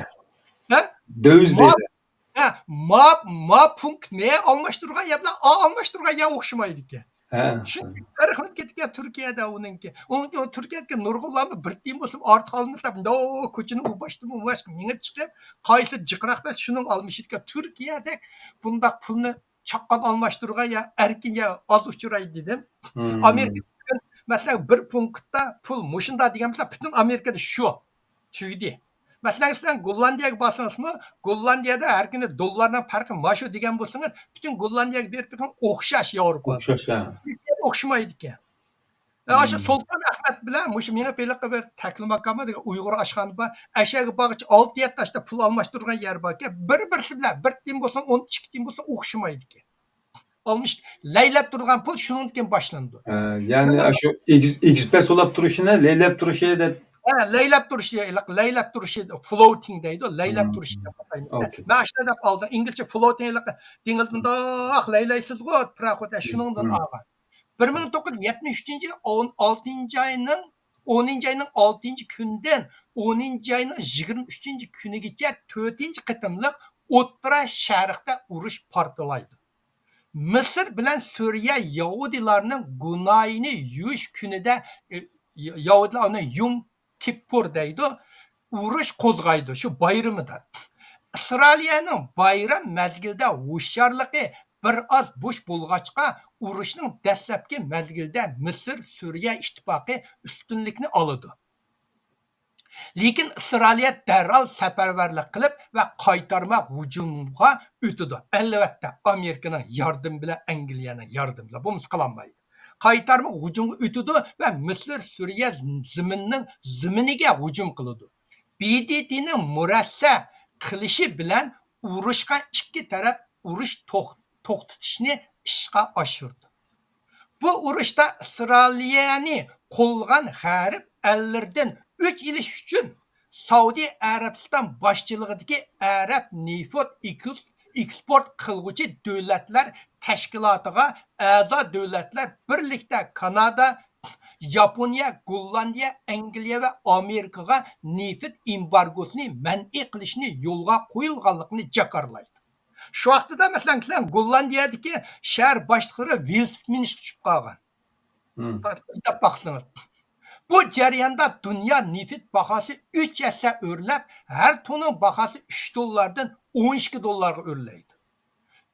ھە؟ دۆۋىز ما-، دەيدۇ. ھە، ما، ما پۇنكىت مە ئالماشتۇرغان يا بىلەن ئا ئالماشتۇرغان يا ئوخشىمايدىكەن. ھە. شۇنچە پەرقلىنىپ كېتىپكەن تۈركىيەدە ئۇنىڭكى. ئۇنىڭكى، ئۇ تۈركىيەدىكى نۇرغۇنلارمۇ بىر تىيىن بولسىمۇ ئارتۇق ئالمىسا، مۇنداق كوچىنى ئۇ باشتىن ئۇ باشقا مېڭىپ چىقىپ، قايسى جىقراق بەس شۇنىڭغا ئالمىشىدىكەن. تۈركىيەدەك بۇنداق پۇلنى چاققان ئالماشتۇرغان يا ئەركىن يا ئاز ئۇچرايدۇ دېدىم. مم. ئامېرىكا، مەسىلەن، بىر پۇنكىتتا پۇل مۇشۇنداق دېگەن بولسا، پۈتۈن ئامېرىكىدا شۇ. تۈگىدى. مەسىلەن، سىلەر گوللاندىيەگە بارسىڭىزمۇ، گوللاندىيەدە ھەر كۈنى دوللارنىڭ پەرقى ماشۇ دېگەن بولسىڭىز، پۈتۈن گوللاندىيەگە بېرىپ بېقىڭ، ئوخشاش ياۋروپا. ئوخشاش، ھە. ئوخشىمايدىكەن. ئاشۇ سۇلتان ئەخمەت بىلەن مۇشۇ مېڭە پېلىقى بىر تەكلىماكان دېگەن ئۇيغۇر ئاشخانا بار. ئەشەگە بارغۇچە ئالتە يەتتە ئاشتا پۇل ئالماشتۇرغان يەر باركەن. بىر بىرسى بىلەن بىر تىيىن بولسۇن، ئون ئىككى تىيىن بولسۇن، ئوخشىمايدىكەن. ئالمىش، لەيلەپ تۇرغان پۇل شۇنىڭدىن كېيىن باشلىنىدۇ. ھە، يەنى شۇ ئېگىز-، ئېگىز پەس بولاپ تۇرۇشىنى، لەيلەپ تۇرۇشى دەپ. ھە، لەيلەپ تۇرۇشى، لەيلەپ تۇرۇشى، فلوتىنگ دەيدۇ، لەيلەپ تۇرۇشى دەپ ئاتايمىز. ئوكەي. مەن ئاشۇنداق دەپ ئالدىم. ئىنگلىزچە فلوتىنگ، دېڭىزدا مۇنداق لەيلەيسىزغۇ، پاراخوت، شۇنىڭدىن ئالغان. بىر مىڭ توققۇز يۈز يەتمىش ئۈچىنچى يىل ئون ئالتىنچى ئاينىڭ، ئونىنچى ئاينىڭ ئالتىنچى كۈنىدىن ئونىنچى ئاينىڭ يىگىرمە ئۈچىنچى كۈنىگىچە تۆتىنچى قېتىملىق ئوتتۇرا شەرقتە ئۇرۇش پارتلايدۇ. مىسىر بىلەن سۈرىيە يەھۇدىيلارنىڭ گۇناھىنى يۇيۇش كۈنىدە، ئى، يەھۇدىيلار ئۇنى يۇم كىپپۇر دەيدۇ، ئۇرۇش قوزغايدۇ شۇ بايرىمىدا. ئىسرائىلىيەنىڭ بايرام مەزگىلىدە ھوشيارلىقى بىر ئاز بوش بولغاچقا، ئۇرۇشنىڭ دەسلەپكى مەزگىلىدە مىسىر، سۈرىيە ئىتتىپاقى ئۈستۈنلۈكنى ئالىدۇ. لېكىن ئىسرائىلىيە دەرھال سەپەرۋەرلىك قىلىپ ۋە قايتارما ھۇجۇمغا ئۆتىدۇ. ئەلۋەتتە، ئامېرىكىنىڭ ياردىمى بىلەن، ئەنگلىيەنىڭ ياردىمى بىلەن بولمىسا قىلالمايدۇ. قايتارما ھۇجۇمغا ئۆتىدۇ ۋە مىسىر، سۈرىيە زېمىنىنىڭ زېمىنىگە ھۇجۇم قىلىدۇ. ب د ت نىڭ مۇرەسسە قىلىشى بىلەن ئۇرۇشقا ئىككى تەرەپ ئۇرۇش توخ-، توختىتىشنى ئىشقا ئاشۇردى. بۇ ئۇرۇشتا ئىسرائىلىيەنى قوللىغان غەرب ئەللىرىدىن ئۆچ ئېلىش ئۈچۈن، سەئۇدى ئەرەبىستان باشچىلىقىدىكى ئەرەب نېفىت ئېكس-، ئېكسپورت قىلغۇچى دۆلەتلەر تەشكىلاتىغا ئەزا دۆلەتلەر بىرلىكتە كانادا، ياپونىيە، گوللاندىيە، ئەنگلىيە ۋە ئامېرىكىغا نېفىت ئېمبارگوسىنى مەنئى قىلىشنى يولغا قويۇلغانلىقىنى جاكارلايدۇ. شۇ ۋاقتىدا، مەسىلەن، سىلەر گوللاندىيەدىكى شەھەر باشلىقلىرى ۋېلىسىپىت مىنىشكە چۈشۈپ قالغان. ئويلاپ باقسىڭىز. بۇ جەرياندا دۇنيا نېفىت باھاسى ئۈچ ھەسسە ئۆرلەپ، ھەر توننىنىڭ باھاسى ئۈچ دوللاردىن ئون ئىككى دوللارغا ئۆرلەيدۇ.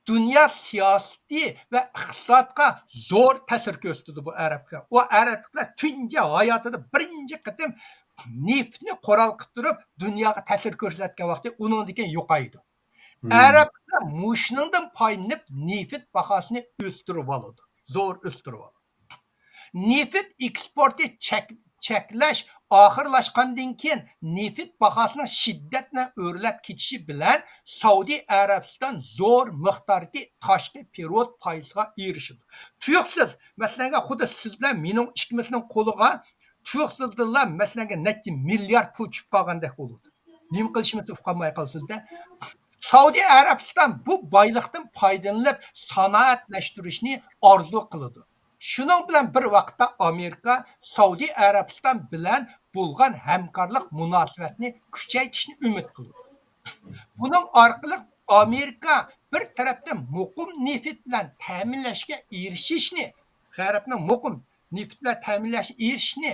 دۇنيا سىياسىتى ۋە ئىقتىسادقا زور تەسىر كۆرسىتىدۇ بۇ ئەرەبلەر. ئۇ ئەرەبلەر تۇنجى ھاياتىدا بىرىنچى قېتىم نېفىتنى قورال قىلىپ تۇرۇپ دۇنياغا تەسىر كۆرسەتكەن ۋاقتى ئۇنىڭدىن كېيىن يوقايدۇ. ئەرەبلەر مۇشۇنىڭدىن پايدىلىنىپ نېفىت باھاسىنى ئۆستۈرۈپ ئالىدۇ. زور ئۆستۈرۈپ ئالىدۇ. نېفىت ئېكسپورتى چەك-، چەكلەش ئاخىرلاشقاندىن كېيىن، نېفىت باھاسىنىڭ شىددەت بىلەن ئۆرلەپ كېتىشى بىلەن، سەئۇدى ئەرەبىستان زور مىقداردىكى تاشقى پېرېۋوت پايدىسىغا ئېرىشىدۇ. تۇيۇقسىز، مەسىلەنگە، خۇددى سىز بىلەن مېنىڭ ئىككىمىزنىڭ قولىغا تۇيۇقسىزدىنلا، مەسىلەنگە، نەچچە مىليارد پۇل چۈشۈپ قالغاندەك بولىدۇ. نېمە قىلىشىمىزنى ئۇقالماي قالىسىز-دە. سەئۇدى ئەرەبىستان بۇ بايلىقتىن پايدىلىنىپ سانائەتلەشتۈرۈشنى ئارزۇ قىلىدۇ. شۇنىڭ بىلەن بىر ۋاقىتتا ئامېرىكا سەئۇدى ئەرەبىستان بىلەن بولغان ھەمكارلىق مۇناسىۋەتنى كۈچەيتىشنى ئۈمىد قىلىدۇ. بۇنىڭ ئارقىلىق ئامېرىكا بىر تەرەپتىن مۇقىم نېفىت بىلەن تەمىنلەشكە ئېرىشىشنى، غەربنىڭ مۇقىم نېفىت بىلەن تەمىنلەشكە ئېرىشىشنى،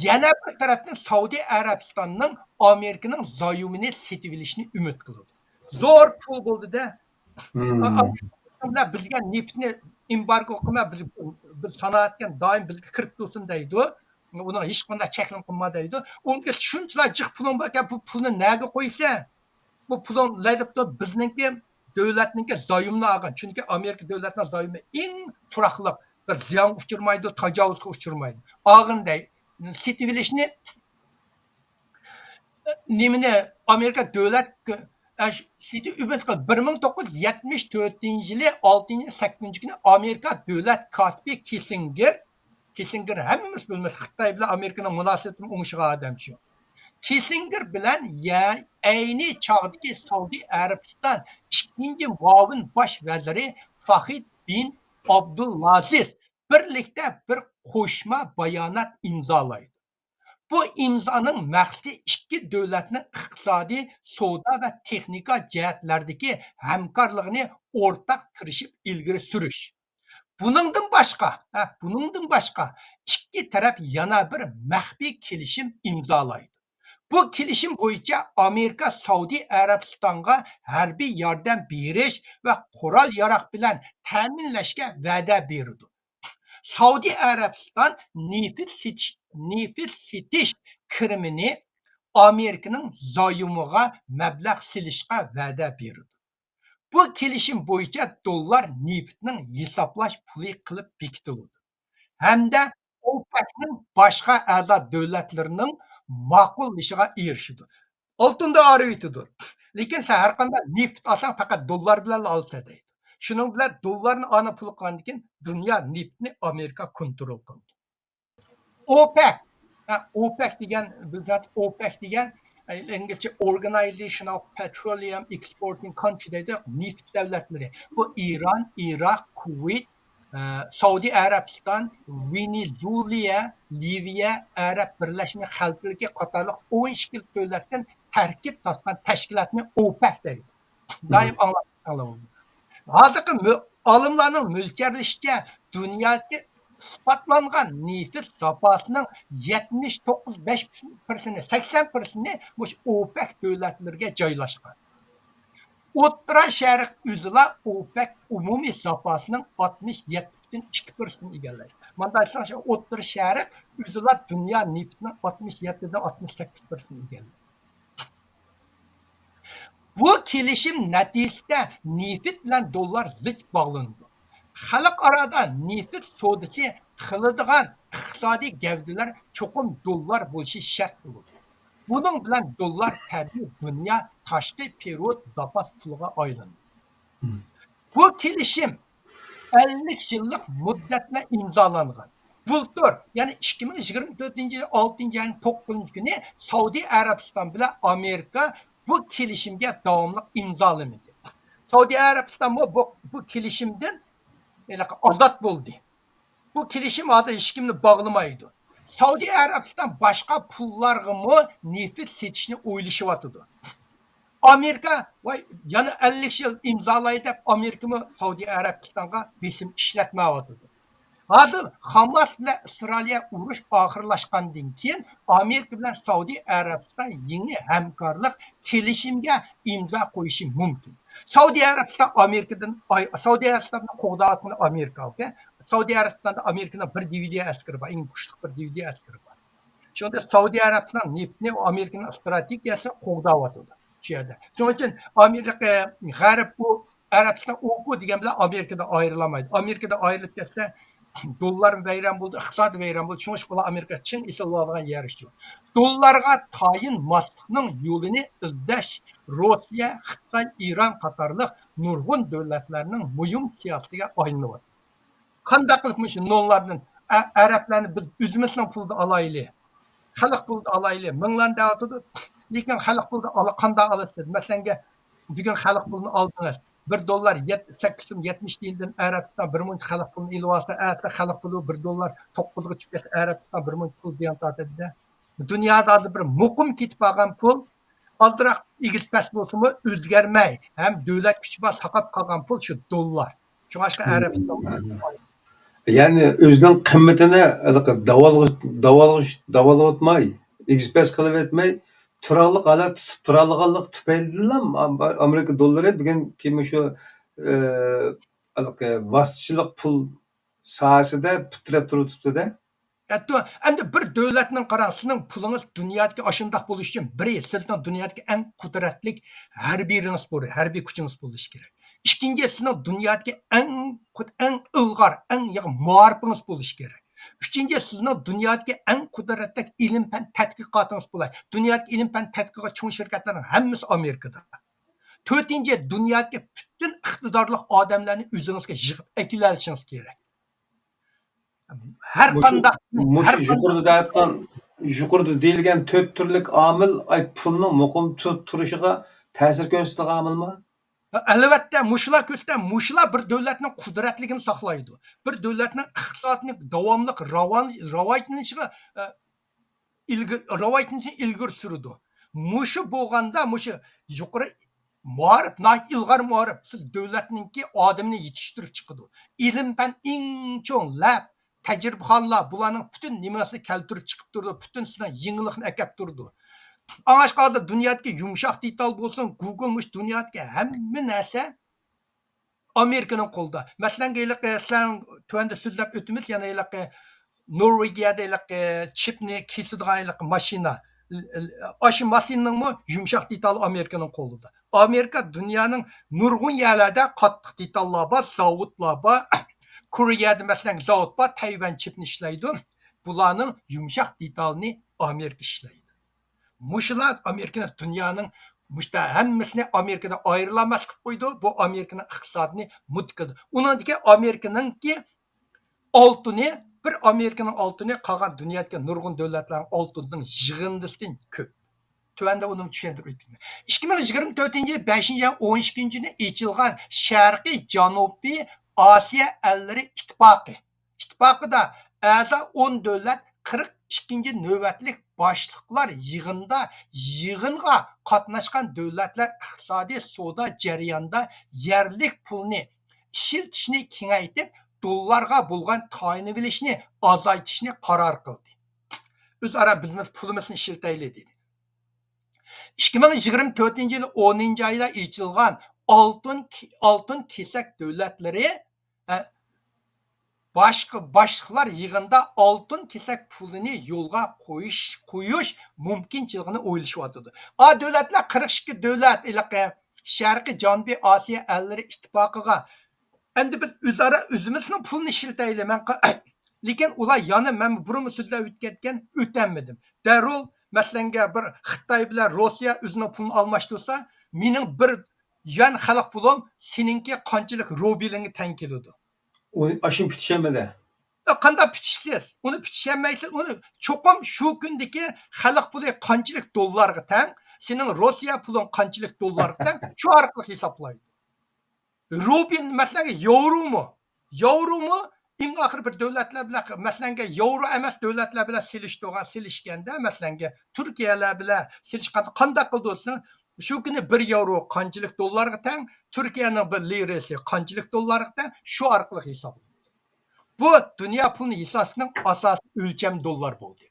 يەنە بىر تەرەپتىن سەئۇدى ئەرەبىستاننىڭ ئامېرىكىنىڭ زايومىنى سېتىۋېلىشىنى ئۈمىد قىلىدۇ. زور پۇل بولدى-دە. بىلگەن نېفىتنى ئېمبارگو قىلما، بىز، بىز سانائەتكە دائىم بىزگە كىرىپ تۇرسۇن دەيدۇ. ئۇنىڭ ھېچقانداق چەكلىمە قىلما دەيدۇ. ئۇنىڭ شۇنچىلا جىق پۇلۇڭ باركەن، بۇ پۇلنى نەگە قويىسەن؟ بۇ پۇلۇڭ لەيلىپتۇ، بىزنىڭكى دۆلەتنىڭكى زايومنى ئالغان. چۈنكى ئامېرىكا دۆلەتنىڭ زايومى ئىڭ تۇراقلىق، بىر زىيانغا ئۇچرىمايدۇ، تاجاۋۇزغا ئۇچرىمايدۇ. ئالغىنىدەي، سېتىۋېلىشنى، نېمىنى، ئامېرىكا دۆلەت، ئە، سېتىۋېلىش، بىر مىڭ توققۇز يۈز يەتمىش تۆتىنچى يىلى ئالتىنچى، سەككىزىنچى كۈنى ئامېرىكا دۆلەت كاتىپى كىسسىنگېر، كىسسىنگېر ھەممىمىز بىلىمىز، خىتاي بىلەن ئامېرىكىنىڭ مۇناسىۋىتىنى ئوڭشىغان ئادەم شۇ. كىسسىنگېر بىلەن يە-، ئەينى چاغدىكى سەئۇدى ئەرەبىستان ئىككىنچى مۇئاۋىن باش ۋەزىرى فاخىد بىن ئابدۇلئازىز بىرلىكتە بىر قوشما بايانات ئىمزالايدۇ. بۇ ئىمزانىڭ مەقسىتى ئىككى دۆلەتنىڭ ئىقتىسادىي، سودا ۋە تېخنىكا جەھەتلەردىكى ھەمكارلىقىنى ئورتاق تىرىشىپ ئىلگىرى سۈرۈش. بۇنىڭدىن باشقا، ھە، بۇنىڭدىن باشقا ئىككى تەرەپ يەنە بىر مەخپىي كېلىشىم ئىمزالايدۇ. بۇ كېلىشىم بويىچە ئامېرىكا سەئۇدى ئەرەبىستانغا ھەربىي ياردەم بېرىش ۋە قورال-ياراغ بىلەن تەمىنلەشكە ۋەدە بېرىدۇ. سەئۇدى ئەرەبىستان نېفىت سېتىش، نېفىت سېتىش كىرىمىنى ئامېرىكىنىڭ زايومىغا مەبلەغ سېلىشقا ۋەدە بېرىدۇ. بۇ كېلىشىم بويىچە دوللار نېفىتنىڭ ھېسابلاش پۇلى قىلىپ بېكىتىلىدۇ ھەمدە ئوپېكنىڭ باشقا ئەزا دۆلەتلىرىنىڭ ماقۇللىشىغا ئېرىشىدۇ. ئالتۇندا ئايرىۋېتىدۇ. لېكىن سەن ھەر قانداق نېفىت ئالساڭ، پەقەت دوللار بىلەنلا ئالسا دەيدۇ. شۇنىڭ بىلەن دوللارنى ئانا پۇل قىلغاندىن كېيىن دۇنيا نېفىتنى ئامېرىكا كونترول قىلدى. ئوپېك، ھە، ئوپېك دېگەن، بىلىسىز، ئوپېك دېگەن، ئە، ئىنگلىزچە Organization of Petroleum Exporting Country دەيدۇ، نېفىت دۆلەتلىرى. بۇ ئىران، ئىراق، كۇۋەيت، ئە، سەئۇدى ئەرەبىستان، ۋېنېزۇېلا، لىۋىيە، ئەرەب بىرلەشمە خەلىپىلىكى قاتارلىق ئون ئىككى دۆلەتتىن تەركىب تاپقان تەشكىلاتنى ئوپېك دەيدۇ. دائىم ئاڭلاپ، ھازىرقى مۆ-، ئالىملارنىڭ مۆلچەرلىشىچە، دۇنيادىكى ئىسپاتلانغان نېفىت زاپاسىنىڭ يەتمىش توققۇز بەش پىرسېنتى، سەكسەن پىرسېنتى مۇشۇ ئوپېك دۆلەتلىرىگە جايلاشقان. ئوتتۇرا شەرق ئۆزىلا ئوپېك ئومۇمىي زاپاسىنىڭ ئاتمىش يەتتە پۈتۈن ئىككى پىرسېنتىنى ئىگىلەيدۇ. مانا ئوتتۇرا شەرق ئۆزىلا دۇنيا نېفىتىنىڭ ئاتمىش يەتتىدىن ئاتمىش سەككىز پىرسېنتىنى ئىگىلەيدۇ. بۇ كېلىشىم نەتىجىسىدە نېفىت بىلەن دوللار زىچ باغلىنىدۇ. خەلقئارادا نېفىت سودىسى قىلىدىغان ئىقتىسادىي گەۋدىلەر چوقۇم دوللار بولۇشى شەرت بولىدۇ. بۇنىڭ بىلەن دوللار تەبىئىي دۇنيا تاشقى پېرېۋوت زاپاس پۇلىغا ئايلىنىدۇ. بۇ كېلىشىم ئەللىك يىللىق مۇددەت بىلەن ئىمزالانغان. بۇلتۇر، يەنى ئىككى مىڭ يىگىرمە تۆتىنچى يىل ئالتىنچى ئاينىڭ توققۇزىنچى كۈنى سەئۇدى ئەرەبىستان بىلەن ئامېرىكا بۇ كېلىشىمگە داۋاملىق ئىمزالىمىدى. سەئۇدى ئەرەبىستانمۇ بۇ، بۇ كېلىشىمدىن ھېلىقى ئازاد بولدى. بۇ كېلىشىم ھازىر ھېچكىمنى باغلىمايدۇ. سەئۇدى ئەرەبىستان باشقا پۇللارغىمۇ نېفىت سېتىشنى ئويلىشىۋاتىدۇ. ئامېرىكا، ۋاي، يەنە ئەللىك يىل ئىمزالاي دەپ، ئامېرىكىمۇ سەئۇدى ئەرەبىستانغا بېسىم ئىشلەتمەيۋاتىدۇ. ھازىر خاماس بىلەن ئىسرائىلىيە ئۇرۇش ئاخىرلاشقاندىن كېيىن، ئامېرىكا بىلەن سەئۇدى ئەرەبىستان يېڭى ھەمكارلىق كېلىشىمگە ئىمزا قويۇشى مۇمكىن. سەئۇدى ئەرەبىستان ئامېرىكىدىن ئاي-، سەئۇدى ئەرەبىستاننى قوغداۋاتقىنى ئامېرىكا، ئوكەي؟ سەئۇدى ئەرەبىستاندا ئامېرىكىنىڭ بىر دىۋىزىيە ئەسكىرى بار، ئەڭ كۈچلۈك بىر دىۋىزىيە ئەسكىرى بار. شۇڭا سەئۇدى ئەرەبىستان نېفىتنى ئامېرىكىنىڭ ئىستراتېگىيەسى قوغداۋاتىدۇ شۇ يەردە. شۇنىڭ ئۈچۈن ئامېرىكا، غەرب بۇ ئەرەبىستان ئوكۇ دېگەن بىلەن ئامېرىكىدىن ئايرىلالمايدۇ. ئامېرىكىدىن ئايرىلىپ كەتسە، دوللار ۋەيران بولىدۇ، ئىقتىساد ۋەيران بولىدۇ. شۇڭا ئۇلار ئامېرىكا چىڭ ئېسىلىۋالغان يەر شۇ. دوللارغا تايىنماسلىقنىڭ يولىنى ئىزدەش روسىيە، خىتاي، ئىران قاتارلىق نۇرغۇن دۆلەتلەرنىڭ مۇھىم سىياسىتىگە ئايلىنىۋاتىدۇ. قانداق قىلىپ مۇشۇ نونلاردىن ئە-، ئەرەبلەرنى بىز ئۆزىمىزنىڭ پۇلىدا ئالايلى، خەلق پۇلىدا ئالايلى، مىڭلارنى دەۋاتىدۇ. لېكىن خەلق پۇلىدا ئالا-، قانداق ئالىسىز؟ مەسىلەنگە، بۈگۈن خەلق پۇلىنى ئالدىڭىز. بىر دوللار يەت-، سەككىز سوم يەتمىش تىيىندىن ئەرەبىستان بىر مۇنچە خەلق پۇلىنى ئېلىۋالسا، ئەتە خەلق پۇلى بىر دوللار توققۇزغا چۈشۈپ كەتسە، ئەرەبىستان بىر مۇنچە پۇل زىيان تارتىدۇ-دە. دۇنيادا ھازىر بىر مۇقىم كېتىپ قالغان پۇل، ئازراق ئېگىز پەس بولسىمۇ ئۆزگەرمەي، ھەم دۆلەت كۈچى بار ساقلاپ قالغان پۇل شۇ دوللار. شۇڭلاشقا ئەرەبىستان، يەنى ئۆزىنىڭ قىممىتىنى ھېلىقى داۋالغۇش، داۋالغۇش، داۋالغۇتماي، ئېگىز پەس قىلىۋەتمەي، تۇراقلىق ھالەتتە تۇتۇپ تۇرالىغانلىقى تۈپەيلىدىنلا ئام-، ئامېرىكا دوللىرى بۈگۈنكى مۇشۇ، ئە، ھېلىقى ۋاسىتىچىلىق پۇل ساھەسىدە پۇت تىرەپ تۇرۇۋېتىپتۇ-دە. ئەتتۇ، ئەمدى بىر دۆلەتنىڭ، قاراڭ، سىزنىڭ پۇلىڭىز دۇنيادىكى ئاشۇنداق بولۇشى ئۈچۈن، بىرى، سىزنىڭ دۇنيادىكى ئەڭ قۇدرەتلىك ھەربىيىڭىز بولۇش، ھەربىي كۈچىڭىز بولۇشى كېرەك. ئىككىنچى، سىزنىڭ دۇنيادىكى ئەڭ قۇد-، ئەڭ ئىلغار، ئەڭ ياخشى مائارىپىڭىز بولۇشى كېرەك. ئۈچىنچى، سىزنىڭ دۇنيادىكى ئەڭ قۇدرەتلىك ئىلىم-پەن تەتقىقاتىڭىز بولاي. دۇنيادىكى ئىلىم-پەن تەتقىقات چوڭ شىركەتلەرنىڭ ھەممىسى ئامېرىكىدا. تۆتىنچى، دۇنيادىكى پۈتۈن ئىقتىدارلىق ئادەملەرنى ئۆزىڭىزگە يىغىپ ئەكېلەلىشىڭىز كېرەك. ھەر مۇشۇ، قانداق، مۇشۇ ھەر قانداق يۇقىرىدا دەيۋاتقان، يۇقىرىدا دېيىلگەن تۆت تۈرلۈك ئامىل، ئاي، پۇلنىڭ مۇقىم تۇ-، تۇرۇشىغا تەسىر كۆرسىتىدىغان ئامىلمۇ؟ ئەلۋەتتە، مۇشۇلار كۆرسىتە، مۇشۇلار بىر دۆلەتنىڭ قۇدرەتلىكىنى ساقلايدۇ. بىر دۆلەتنىڭ ئىقتىسادىنى داۋاملىق راۋان-، راۋاجلىنىشىغا، ئە، ئىلگە-، راۋاجلىنىشىنى ئىلگىرى سۈرىدۇ. مۇشۇ بولغاندا، مۇشۇ يۇقىرى مائارىپ، ناھايىتى ئىلغار مائارىپ، سىز دۆلەتنىڭكى ئادىمىنى يېتىشتۈرۈپ چىقىدۇ. ئىلىم-پەن ئەڭ چوڭ لەپ، تەجرىبىخانىلار، بۇلارنىڭ پۈتۈن نېمىسىنى كەلتۈرۈپ چىقىپ تۇرىدۇ، پۈتۈن سىزنىڭ يېڭىلىقنى ئەكەپ تۇرىدۇ. ئاڭلاشقاندا دۇنيادىكى يۇمشاق دېتال بولسۇن، گۇگل، مۇشۇ دۇنيادىكى ھەممە نەرسە ئامېرىكىنىڭ قولىدا. مەسىلەن، ھېلىقى سىلەر تۆۋەندە سۆزلەپ ئۆتىمىز، يەنە ھېلىقى نورۋېگىيەدە ھېلىقى چىپنى كېسىدىغان ھېلىقى ماشىنا. ئاشۇ ماشىنىنىڭمۇ يۇمشاق دېتالى ئامېرىكىنىڭ قولىدا. ئامېرىكا دۇنيانىڭ نۇرغۇن يەرلەردە قاتتىق دېتاللار بار، زاۋۇتلار بار. كورېيەدە، مەسىلەن، زاۋۇت بار، تەيۋەن چىپنى ئىشلەيدۇ. بۇلارنىڭ يۇمشاق دېتالىنى ئامېرىكا ئىشلەيدۇ. مۇشۇلار ئامېرىكىنى دۇنيانىڭ مۇشتا ھەممىسىنى ئامېرىكىدا ئايرىلالماس قىلىپ قويدى. بۇ ئامېرىكىنىڭ ئىقتىسادىنى مۇتقىدى. ئۇنىڭدىكى ئامېرىكىنىڭكى ئالتۇنى، بىر ئامېرىكىنىڭ ئالتۇنى قالغان دۇنيادىكى نۇرغۇن دۆلەتلەرنىڭ ئالتۇنىنىڭ يىغىندىسىدىن كۆپ. تۆۋەندە ئۇنى چۈشەندۈرۈپ ئۆتىمەن. ئىككى مىڭ يىگىرمە تۆتىنچى يىل بەشىنچى ئاينىڭ ئون ئىككىنچى كۈنى ئېچىلغان شەرقىي جەنۇبىي ئاسىيا ئەللىرى ئىتتىپاقى. ئىتتىپاقىدا ئەزا ئون دۆلەت قىرىق ئىككىنچى نۆۋەتلىك باشلىقلار يىغىنىدا يىغىنغا قاتناشقان دۆلەتلەر ئىقتىسادىي سودا جەريانىدا يەرلىك پۇلنى ئىشلىتىشنى كېڭەيتىپ، دوللارغا بولغان تايىنىۋېلىشنى ئازايتىشنى قارار قىلدى. ئۆزئارا بىزمۇ پۇلىمىزنى ئىشلىتەيلى، دېدى. ئىككى مىڭ يىگىرمە تۆتىنچى يىل ئونىنچى ئايدا ئېچىلغان ئالتۇن، ئالتۇن كېسەك دۆلەتلىرى، ئە، باشقا، باشلىقلار يىغىنىدا ئالتۇن كېسەك پۇلىنى يولغا قويۇش، قويۇش مۇمكىنچىلىكىنى ئويلىشىۋاتىدۇ. ئا، دۆلەتلەر، قىرىق ئىككى دۆلەت، ھېلىقى شەرقىي جەنۇبىي ئاسىيا ئەللىرى ئىتتىپاقىغا. ئەمدى بىز ئۆزئارا ئۆزىمىزنىڭ پۇلىنى ئىشلىتەيلى. مەن ق-، لېكىن ئۇلار يەنە، مەن بۇرۇنمۇ سۆزلەپ ئۆتكەن، ئۆتەلمىدىم. دەررۇ، مەسىلەنگە، بىر خىتاي بىلەن روسىيە ئۆزىنىڭ پۇلىنى ئالماشتۇرسا، مېنىڭ بىر يۈەن خەلق پۇلۇم سېنىڭكى قانچىلىك روبىلىڭگە تەڭ كېلىدۇ. ئۇ ئاشۇنى پۈتۈشەلمىدى. ئە، قانداق پۈتۈشسىز؟ ئۇنى پۈتۈشەلمەيسىز. ئۇنى چوقۇم شۇ كۈندىكى خەلق پۇلى قانچىلىك دوللارغا تەڭ، سېنىڭ روسىيە پۇلۇڭ قانچىلىك دوللارغا تەڭ، شۇ ئارقىلىق ھېسابلايدۇ. روبىل، مەسىلەنگە، ياۋرومۇ؟ ياۋرومۇ ئەڭ ئاخىرى بىر دۆلەتلەر بىلەن، مەسىلەنگە، ياۋرو ئەمەس دۆلەتلەر بىلەن سېلىشتۇرغان، سېلىشكەندە، مەسىلەنگە، تۈركىيەلەر بىلەن سېلىشقاندا قانداق قىلدى دېسىڭىز، شۇ كۈنى بىر ياۋرو قانچىلىك دوللارغا تەڭ، تۈركىيەنىڭ بىر لىرىسى قانچىلىك دوللارغا تەڭ، شۇ ئارقىلىق ھېسابلىنىدۇ. بۇ دۇنيا پۇلىنى ھېسابلاشنىڭ ئاساسىي ئۆلچەم دوللار بولدى.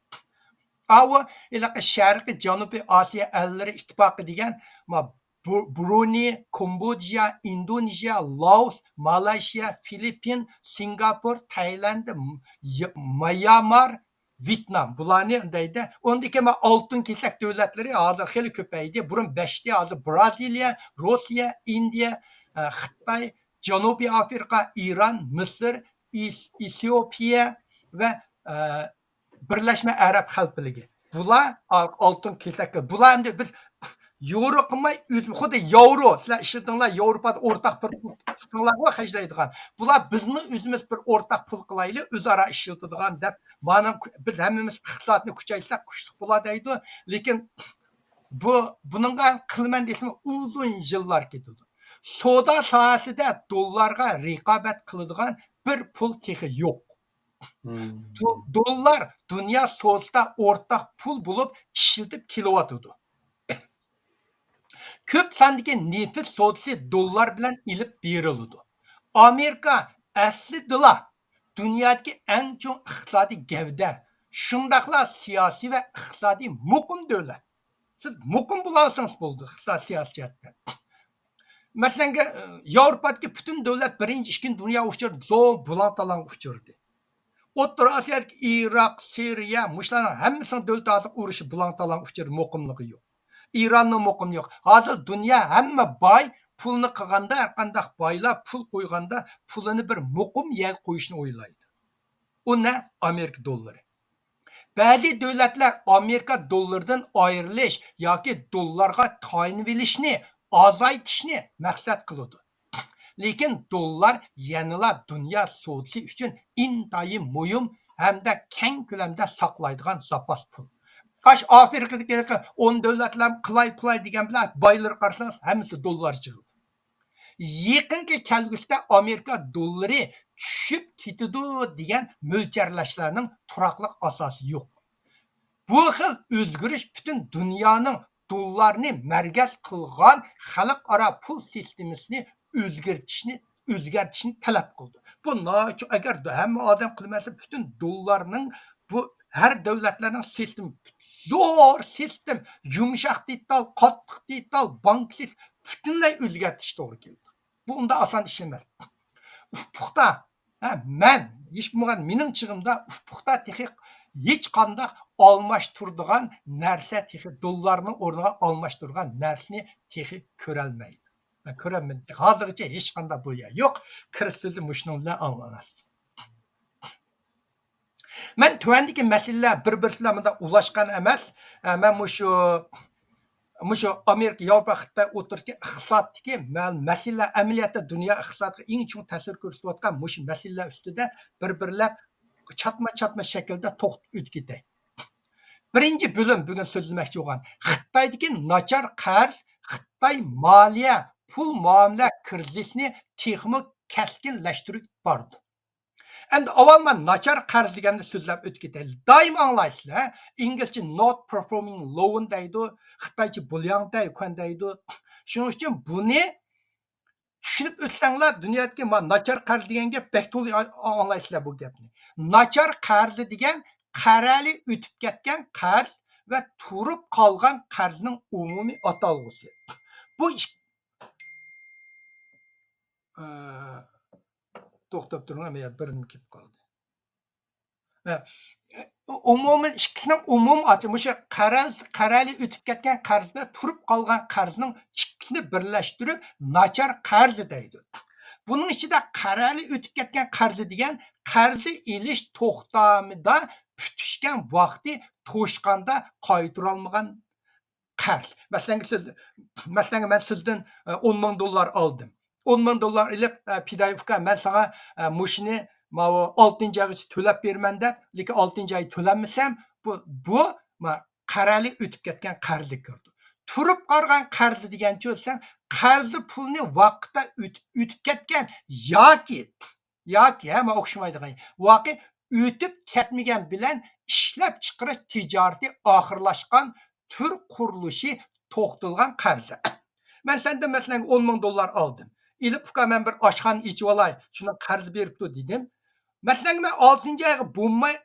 ئاۋۇ ھېلىقى شەرقىي جەنۇبىي ئاسىيا ئەللىرى ئىتتىپاقى دېگەن، ما، بۇ-، برۇنېي، كامبودژا، ئىندونېزىيە، لائوس، مالايشىيا، فىلىپپىن، سىنگاپور، تايلاند، م-، ي-، ميانمار، ۋيېتنام، بۇلارنى دەيدۇ. ئۇندىن كېيىن مانا ئالتۇن كېسەك دۆلەتلىرى ھازىر خېلى كۆپەيدى. بۇرۇن بەشتى، ھازىر بىرازىلىيە، روسىيە، ئىندىيە، ئە، خىتاي، جەنۇبىي ئافرىقا، ئىران، مىسىر، ئىس-، ئېتىيوپىيە ۋە، ئە، بىرلەشمە ئەرەب خەلىپىلىكى. بۇلار ئا-، ئالتۇن كېسەك. بۇلار ئەمدى بىز يورۇ قىلماي، ئۆز-، خۇددى ياۋرو، سىلەر ئىشلىتىڭلار، ياۋروپادا ئورتاق بىر پۇل تۇتۇڭلارغۇ خەجلەيدىغان. بۇلار بىزمۇ ئۆزىمىز بىر ئورتاق پۇل قىلايلى، ئۆزئارا ئىشلىتىدىغان دەپ، مانا بىز ھەممىمىز ئىقتىسادنى كۈچەيتسەك كۈچلۈك بولا دەيدۇ. لېكىن بۇ، بۇنىڭغا قىلىمەن دېسىمۇ ئۇزۇن يىللار كېتىدۇ. سودا ساھەسىدە دوللارغا رىقابەت قىلىدىغان بىر پۇل تېخى يوق. مم. دو-، دوللار دۇنيا سودىسىدا ئورتاق پۇل بولۇپ ئىشلىتىپ كېلىۋاتىدۇ. كۆپ ساندىكى نېفىت سودىسى دوللار بىلەن ئېلىپ بېرىلىدۇ. ئامېرىكا ئەسلىدىلا دۇنيادىكى ئەڭ چوڭ ئىقتىسادىي گەۋدە، شۇنداقلا سىياسىي ۋە ئىقتىسادىي مۇقىم دۆلەت. سىز مۇقىم بولالىسىڭىز بولدى ئىقتىساد، سىياسىي جەھەتتە. مەسىلەنگە، ياۋروپادىكى پۈتۈن دۆلەت بىرىنچى، ئىككىنچى دۇنيا ئۇرۇشىدا زور بۇلاڭ-تالاڭغا ئۇچرىدى. ئوتتۇرا ئاسىيادىكى ئىراق، سىرىيە، مۇشۇلارنىڭ ھەممىسىنىڭ دۆلىتى ھازىر ئۇرۇش بۇلاڭ-تالاڭ ئۇچۇردا، مۇقىملىقى يوق. ئىراننىڭ مۇقىمى يوق. ھازىر دۇنيا ھەممە باي پۇلنى قىلغاندا، ھەرقانداق بايلار پۇل قويغاندا پۇلىنى بىر مۇقىم يەرگە قويۇشنى ئويلايدۇ. ئۇ نە؟ ئامېرىكا دوللىرى. بەزى دۆلەتلەر ئامېرىكا دوللىرىدىن ئايرىلىش ياكى دوللارغا تايىنىۋېلىشنى ئازايتىشنى مەقسەت قىلىدۇ. لېكىن دوللار يەنىلا دۇنيا سودىسى ئۈچۈن ئىنتايىن مۇھىم ھەمدە كەڭ كۆلەمدە ساقلايدىغان زاپاس پۇل. ئاش ئافرىقىدىكى ئون دۆلەتلەر قىلاي پۇلاي دېگەن بىلەن بايلىرى قارىسىڭىز ھەممىسى دوللار جىغىدۇ. يېقىنقى كەلگۈسىدە ئامېرىكا دوللىرى چۈشۈپ كېتىدۇ دېگەن مۆلچەرلەشلەرنىڭ تۇراقلىق ئاساسى يوق. بۇ خىل ئۆزگىرىش پۈتۈن دۇنيانىڭ دوللارنى مەركەز قىلغان خەلقئارا پۇل سىستېمىسىنى ئۆزگەرتىشنى، ئۆزگەرتىشنى تەلەپ قىلىدۇ. بۇ ناچو-، ئەگەر ھەممە ئادەم قىلمىسا، پۈتۈن دوللارنىڭ، بۇ ھەر دۆلەتلەرنىڭ سىستېما، زور سىستېما، يۇمشاق دېتال، قاتتىق دېتال، بانكا سىستېما پۈتۈنلەي ئۆزگەرتىش توغرا كېلىدۇ. بۇ ئۇنداق ئاسان ئىش ئەمەس. ئۇپۇقتا، ھە، مەن، ھېچ بولمىغان مېنىڭ چېغىمدا ئۇپۇقتا تېخى ھېچقانداق ئالماشتۇرىدىغان نەرسە، تېخى دوللارنىڭ ئورنىغا ئالماشتۇرىدىغان نەرسىنى تېخى كۆرەلمەيدۇ. مەن كۆرەلمىدىم. ھازىرغىچە ھېچقانداق بۇ يەر يوق. كىرىستالدىن مۇشۇنىڭ بىلەن ئاڭلىنىسىز. مەن تۆۋەندىكى مەسىلىلەر بىر-بىرسى بىلەن مۇنداق ئۇلاشقان ئەمەس. ئە، مەن مۇشۇ، مۇشۇ ئامېرىكا، ياۋروپا، خىتاي ئوتتۇرىسىدىكى ئىقتىسادتىكى مە-، مەسىلىلەر، ئەمەلىيەتتە دۇنيا ئىقتىسادىغا ئەڭ چوڭ تەسىر كۆرسىتىۋاتقان مۇشۇ مەسىلىلەر ئۈستىدە بىر-بىرلەپ چاتما-چاتما شەكىلدە توختىتىپ ئۆتۈپ كېتەي. بىرىنچى بۆلۈم بۈگۈن سۆزلىمەكچى بولغان خىتايدىكى ناچار قەرز، خىتاي مالىيە، پۇل مۇئامىلە كىرىزىسىنى تېخىمۇ كەسكىنلەشتۈرۈپ بارىدۇ. ئەمدى ئاۋۋال مەن ناچار قەرز دېگەننى سۆزلەپ ئۆتۈپ كېتەيلى. دائىم ئاڭلايسىلەر، ئىنگلىزچە not performing loan دەيدۇ، خىتايچە بۇلياڭ دەي، كۇەن دەيدۇ. شۇنىڭ ئۈچۈن بۇنى چۈشىنىپ ئۆتسەڭلار، دۇنيادىكى ما-، ناچار قەرز دېگەن گەپ بەك تولا ئا-، ئاڭلايسىلەر بۇ گەپنى. ناچار قەرز دېگەن قەرەلى ئۆتۈپ كەتكەن قەرز ۋە تۇرۇپ قالغان قەرزنىڭ ئومۇمىي ئاتالغۇسى. بۇ ئىك-، ئە، توختاپ تۇرۇڭ، ئەمەلىيەت بىردىن كېلىپ قالدى. ئە، ئومۇمىي ئىككىسىنىڭ ئومۇمىي ئاتى، مۇشۇ قەرەل-، قەرەلى ئۆتۈپ كەتكەن قەرز بىلەن تۇرۇپ قالغان قەرزنىڭ ئىككىسىنى بىرلەشتۈرۈپ ناچار قەرز دەيدۇ. بۇنىڭ ئىچىدە قەرەلى ئۆتۈپ كەتكەن قەرز دېگەن قەرز ئېلىش توختامىدا پۈتۈشكەن ۋاقتى توشقاندا قايتۇرالمىغان قەرز. مەسىلەن، سىز، مەسىلەن، مەن سىزدىن، ئە، ئون مىڭ دوللار ئالدىم. ئون مىڭ دوللار ئېلىپ، ئە، پىدائىي ئۇكا، مەن ساڭا، ئە، مۇشۇنى ماۋۇ ئالتىنچى ئايغىچە تۆلەپ بېرىمەن دەپ، لېكىن ئالتىنچى ئاي تۆلەنمىسەم، بۇ، بۇ، ما، قەرەلى ئۆتۈپ كەتكەن قەرزلىك كىرىدۇ. تۇرۇپ قالغان قەرز دېگەنچە دېسەڭ، قەرزلىك پۇلنى ۋاقىتتا ئۆتۈپ، ئۆتۈپ كەتكەن ياكى ياكى ھەممە ئوخشىمايدىغان ۋاقىت ئۆتۈپ كەتمىگەن بىلەن ئىشلەپچىقىرىش تىجارىتى ئاخىرلاشقان تۈر قۇرۇلۇشى توختىتىلغان قەرزلەر. مەن سەندىن مەسىلەن ئون مىڭ دوللار ئالدىم. ئېلىپ ئۇكا مەن بىر ئاشخانا ئېچىۋالاي، شۇنىڭ قەرزى بېرىپتۇ دېدىم. مەسىلەن مەن ئالتىنچى ئايغا بولماي،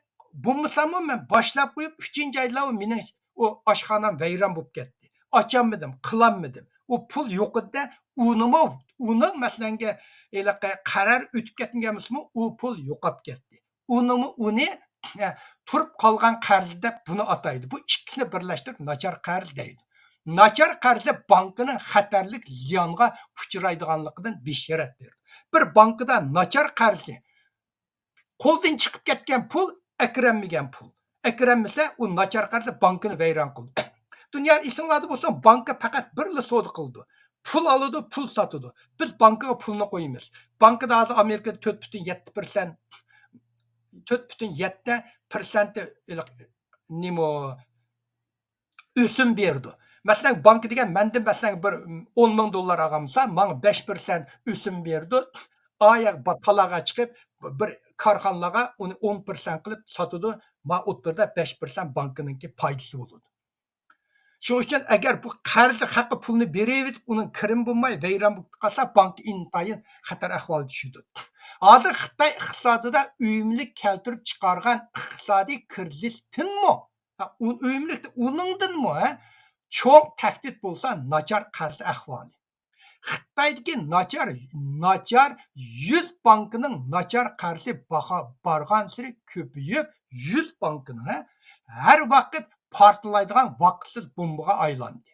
بولمىساممۇ مەن باشلاپ قويۇپ ئۈچىنچى ئايلا ئۇ مېنىڭ ئۇ ئاشخانام ۋەيران بولۇپ كەتتى. ئاچالمىدىم، قىلالمىدىم. ئۇ پۇل يوق ئىدى. ئۇنىمۇ، ئۇنىڭ مەسىلەنگە ھېلىقى قەرەل ئۆتۈپ كەتمىگەن بولسىمۇ، ئۇ پۇل يوقاپ كەتتى. ئۇنىمۇ، ئۇنى، ئە، تۇرۇپ قالغان قەرز دەپ بۇنى ئاتايدۇ. بۇ ئىككىسىنى بىرلەشتۈرۈپ ناچار قەرز دەيدۇ. ناچار قەرزى بانكىنىڭ خەتەرلىك زىيانغا ئۇچرايدىغانلىقىدىن بېشارەت بېرىدۇ. بىر بانكىدا ناچار قەرزى قولدىن چىقىپ كەتكەن پۇل، ئەكىرەلمىگەن پۇل. ئەكىرەلمىسە، ئۇ ناچار قەرزى بانكىنى ۋەيران قىلىدۇ. دۇنيا ئېسىڭلاردا بولسۇن، بانكا پەقەت بىرلا سودا قىلىدۇ. پۇل ئالىدۇ، پۇل ساتىدۇ. بىز بانكىغا پۇلنى قويىمىز. بانكىدا ھازىر ئامېرىكىدا تۆت پۈتۈن يەتتە پىرسەنت، تۆت پۈتۈن يەتتە پىرسەنت نېمە، ئۆسۈم بېرىدۇ. مەسىلەن، بانكا دېگەن مەندىن، مەسىلەن، بىر ئون مىڭ دوللار ئالغان بولسا، ماڭا بەش پىرسەنت ئۆسۈم بېرىدۇ. ئاياغ با-، تالاغا چىقىپ، بىر كارخانىلارغا ئۇنى ئون پىرسەنت قىلىپ ساتىدۇ. ما ئوتتۇرىدا بەش پىرسەنت بانكىنىڭكى پايدىسى بولىدۇ. شۇنىڭ ئۈچۈن ئەگەر بۇ قەرز ھەققى پۇلنى بېرىۋېتىپ، ئۇنىڭ كىرىمى بولماي، ۋەيران بولۇپ قالسا، بانكا ئىنتايىن خەتەر ئەھۋالغا چۈشىدۇ. ھازىر خىتاي ئىقتىسادىدا ئۆمىلىك كەلتۈرۈپ چىقارغان ئىقتىسادىي كىرىزىستىنمۇ ھە، ئۇ-، ئۆملۈكتە ئۇنىڭدىنمۇ، ھە، چوڭ تەھدىت بولسا ناچار قەرز ئەھۋالى. خىتايدىكى ناچار، ناچار يۈز بانكىنىڭ ناچار قەرزى باھا-، بارغانسېرى كۆپىيىپ، يۈز بانكىنىڭ، ھە، ھەر ۋاقىت پارتلايدىغان ۋاقىتسىز بومبىغا ئايلاندى.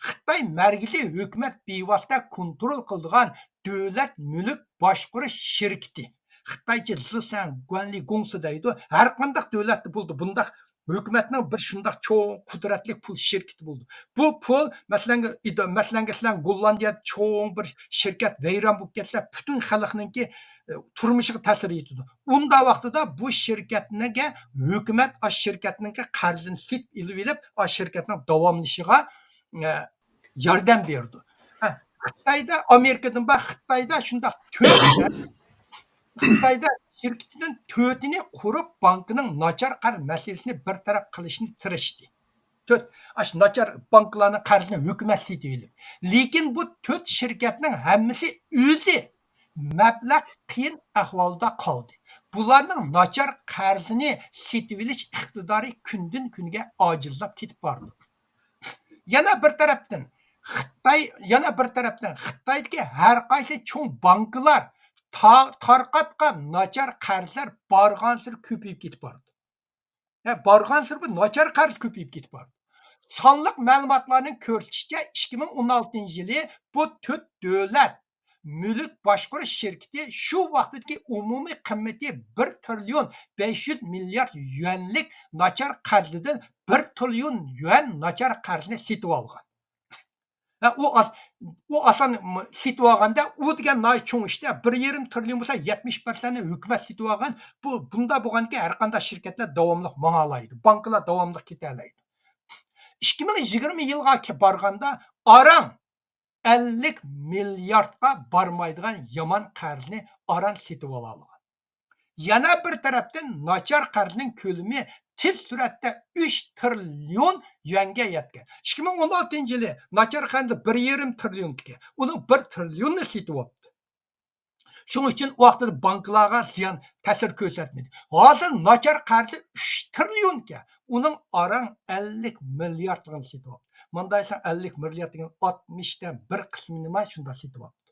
خىتاي مەركىزىي ھۆكۈمەت بىۋاسىتە كونترول قىلىدىغان دۆلەت مۈلۈك باشقۇرۇش شىركىتى، خىتايچە زىسەن گۇەنلى گۇڭسى دەيدۇ. ھەر قانداق دۆلەتتە بولىدۇ بۇنداق ھۆكۈمەتنىڭ بىر شۇنداق چوڭ قۇدرەتلىك پۇل شىركىتى بولىدۇ. بۇ پۇل، مەسىلەن، ئىدا-، مەسىلەنگە سىلەر گوللاندىيەدە چوڭ بىر شىركەت ۋەيران بولۇپ كەتسە، پۈتۈن خەلقنىڭكى، ئە، تۇرمۇشىغا تەسىر يېتىدۇ. ئۇنداق ۋاقتىدا بۇ شىركەتنىگە ھۆكۈمەت ئاشۇ شىركەتنىڭكى قەرزىنى سېتىپ ئېلىۋېلىپ، ئاشۇ شىركەتنىڭ داۋاملىشىشىغا، ئە، ياردەم بېرىدۇ. ھە، خىتايدا، ئامېرىكىدىن بار، خىتايدا شۇنداق تۆت، خىتايدا شىركىتىنىڭ تۆتىنى قۇرۇپ، بانكىنىڭ ناچار قەرز مەسىلىسىنى بىر تەرەپ قىلىشنى تىرىشتى. تۆت، ئاشۇ ناچار بانكىلارنىڭ قەرزىنى ھۆكۈمەت سېتىۋېلىپ. لېكىن بۇ تۆت شىركەتنىڭ ھەممىسى ئۆزى مەبلەغ قىيىن ئەھۋالدا قالدى. بۇلارنىڭ ناچار قەرزىنى سېتىۋېلىش ئىقتىدارى كۈندىن كۈنگە ئاجىزلاپ كېتىپ بارىدۇ. يەنە بىر تەرەپتىن، خىتاي، يەنە بىر تەرەپتىن، خىتايدىكى ھەر قايسى چوڭ بانكىلار تا-، تارقاتقان ناچار قەرزلەر بارغانسېرى كۆپىيىپ كېتىپ بارىدۇ. ھە، بارغانسېرى بۇ ناچار قەرز كۆپىيىپ كېتىپ بارىدۇ. سانلىق مەلۇماتلارنىڭ كۆرسىتىشىچە، ئىككى مىڭ ئون ئالتىنچى يىلى بۇ تۆت دۆلەت مۈلۈك باشقۇرۇش شىركىتى شۇ ۋاقىتتىكى ئومۇمىي قىممىتى بىر تىرىليون بەش يۈز مىليارد يۈەنلىك ناچار قەرزدىن بىر تىرىليون يۈەن ناچار قەرزنى سېتىۋالغان. ھە، ئۇ ئاس-، ئۇ ئاسان م-، سېتىۋالغاندا، ئۇ دېگەن ناھايىتى چوڭ ئىشتا، بىر يېرىم تىرىليون بولسا، يەتمىش پىرسەنتنى ھۆكۈمەت سېتىۋالغان. بۇ، بۇنداق بولغاندىكىن، ھەر قانداق شىركەتلەر داۋاملىق ماڭالايدۇ، بانكىلار داۋاملىق كېتەلەيدۇ. ئىككى مىڭ يىگىرمە يىلغا كېلىپ بارغاندا، ئاران ئەللىك مىلياردقا بارمايدىغان يامان قەرزنى ئاران سېتىۋالالىغان. يەنە بىر تەرەپتىن، ناچار قەرزنىڭ كۆلىمى تېز سۈرئەتتە ئۈچ تىرىليون يۈەنگە يەتكەن. ئىككى مىڭ ئون ئالتىنچى يىلى ناچار قەرزى بىر يېرىم تىرىليون ئىكەن. ئۇنىڭ بىر تىرىليوننى سېتىۋاپتۇ. شۇنىڭ ئۈچۈن ئۇ ۋاقتىدا بانكىلارغا زىيان، تەسىر كۆرسەتمىدى. ھازىر ناچار قەرزى ئۈچ تىرىليونكەن. ئۇنىڭ ئاران ئەللىك مىلياردلىقىنى سېتىۋاپتۇ. ماندايسا ئەللىك مىليارد دېگەن ئاتمىشتىن بىر قىسمىنىما شۇنداق سېتىۋاپتۇ.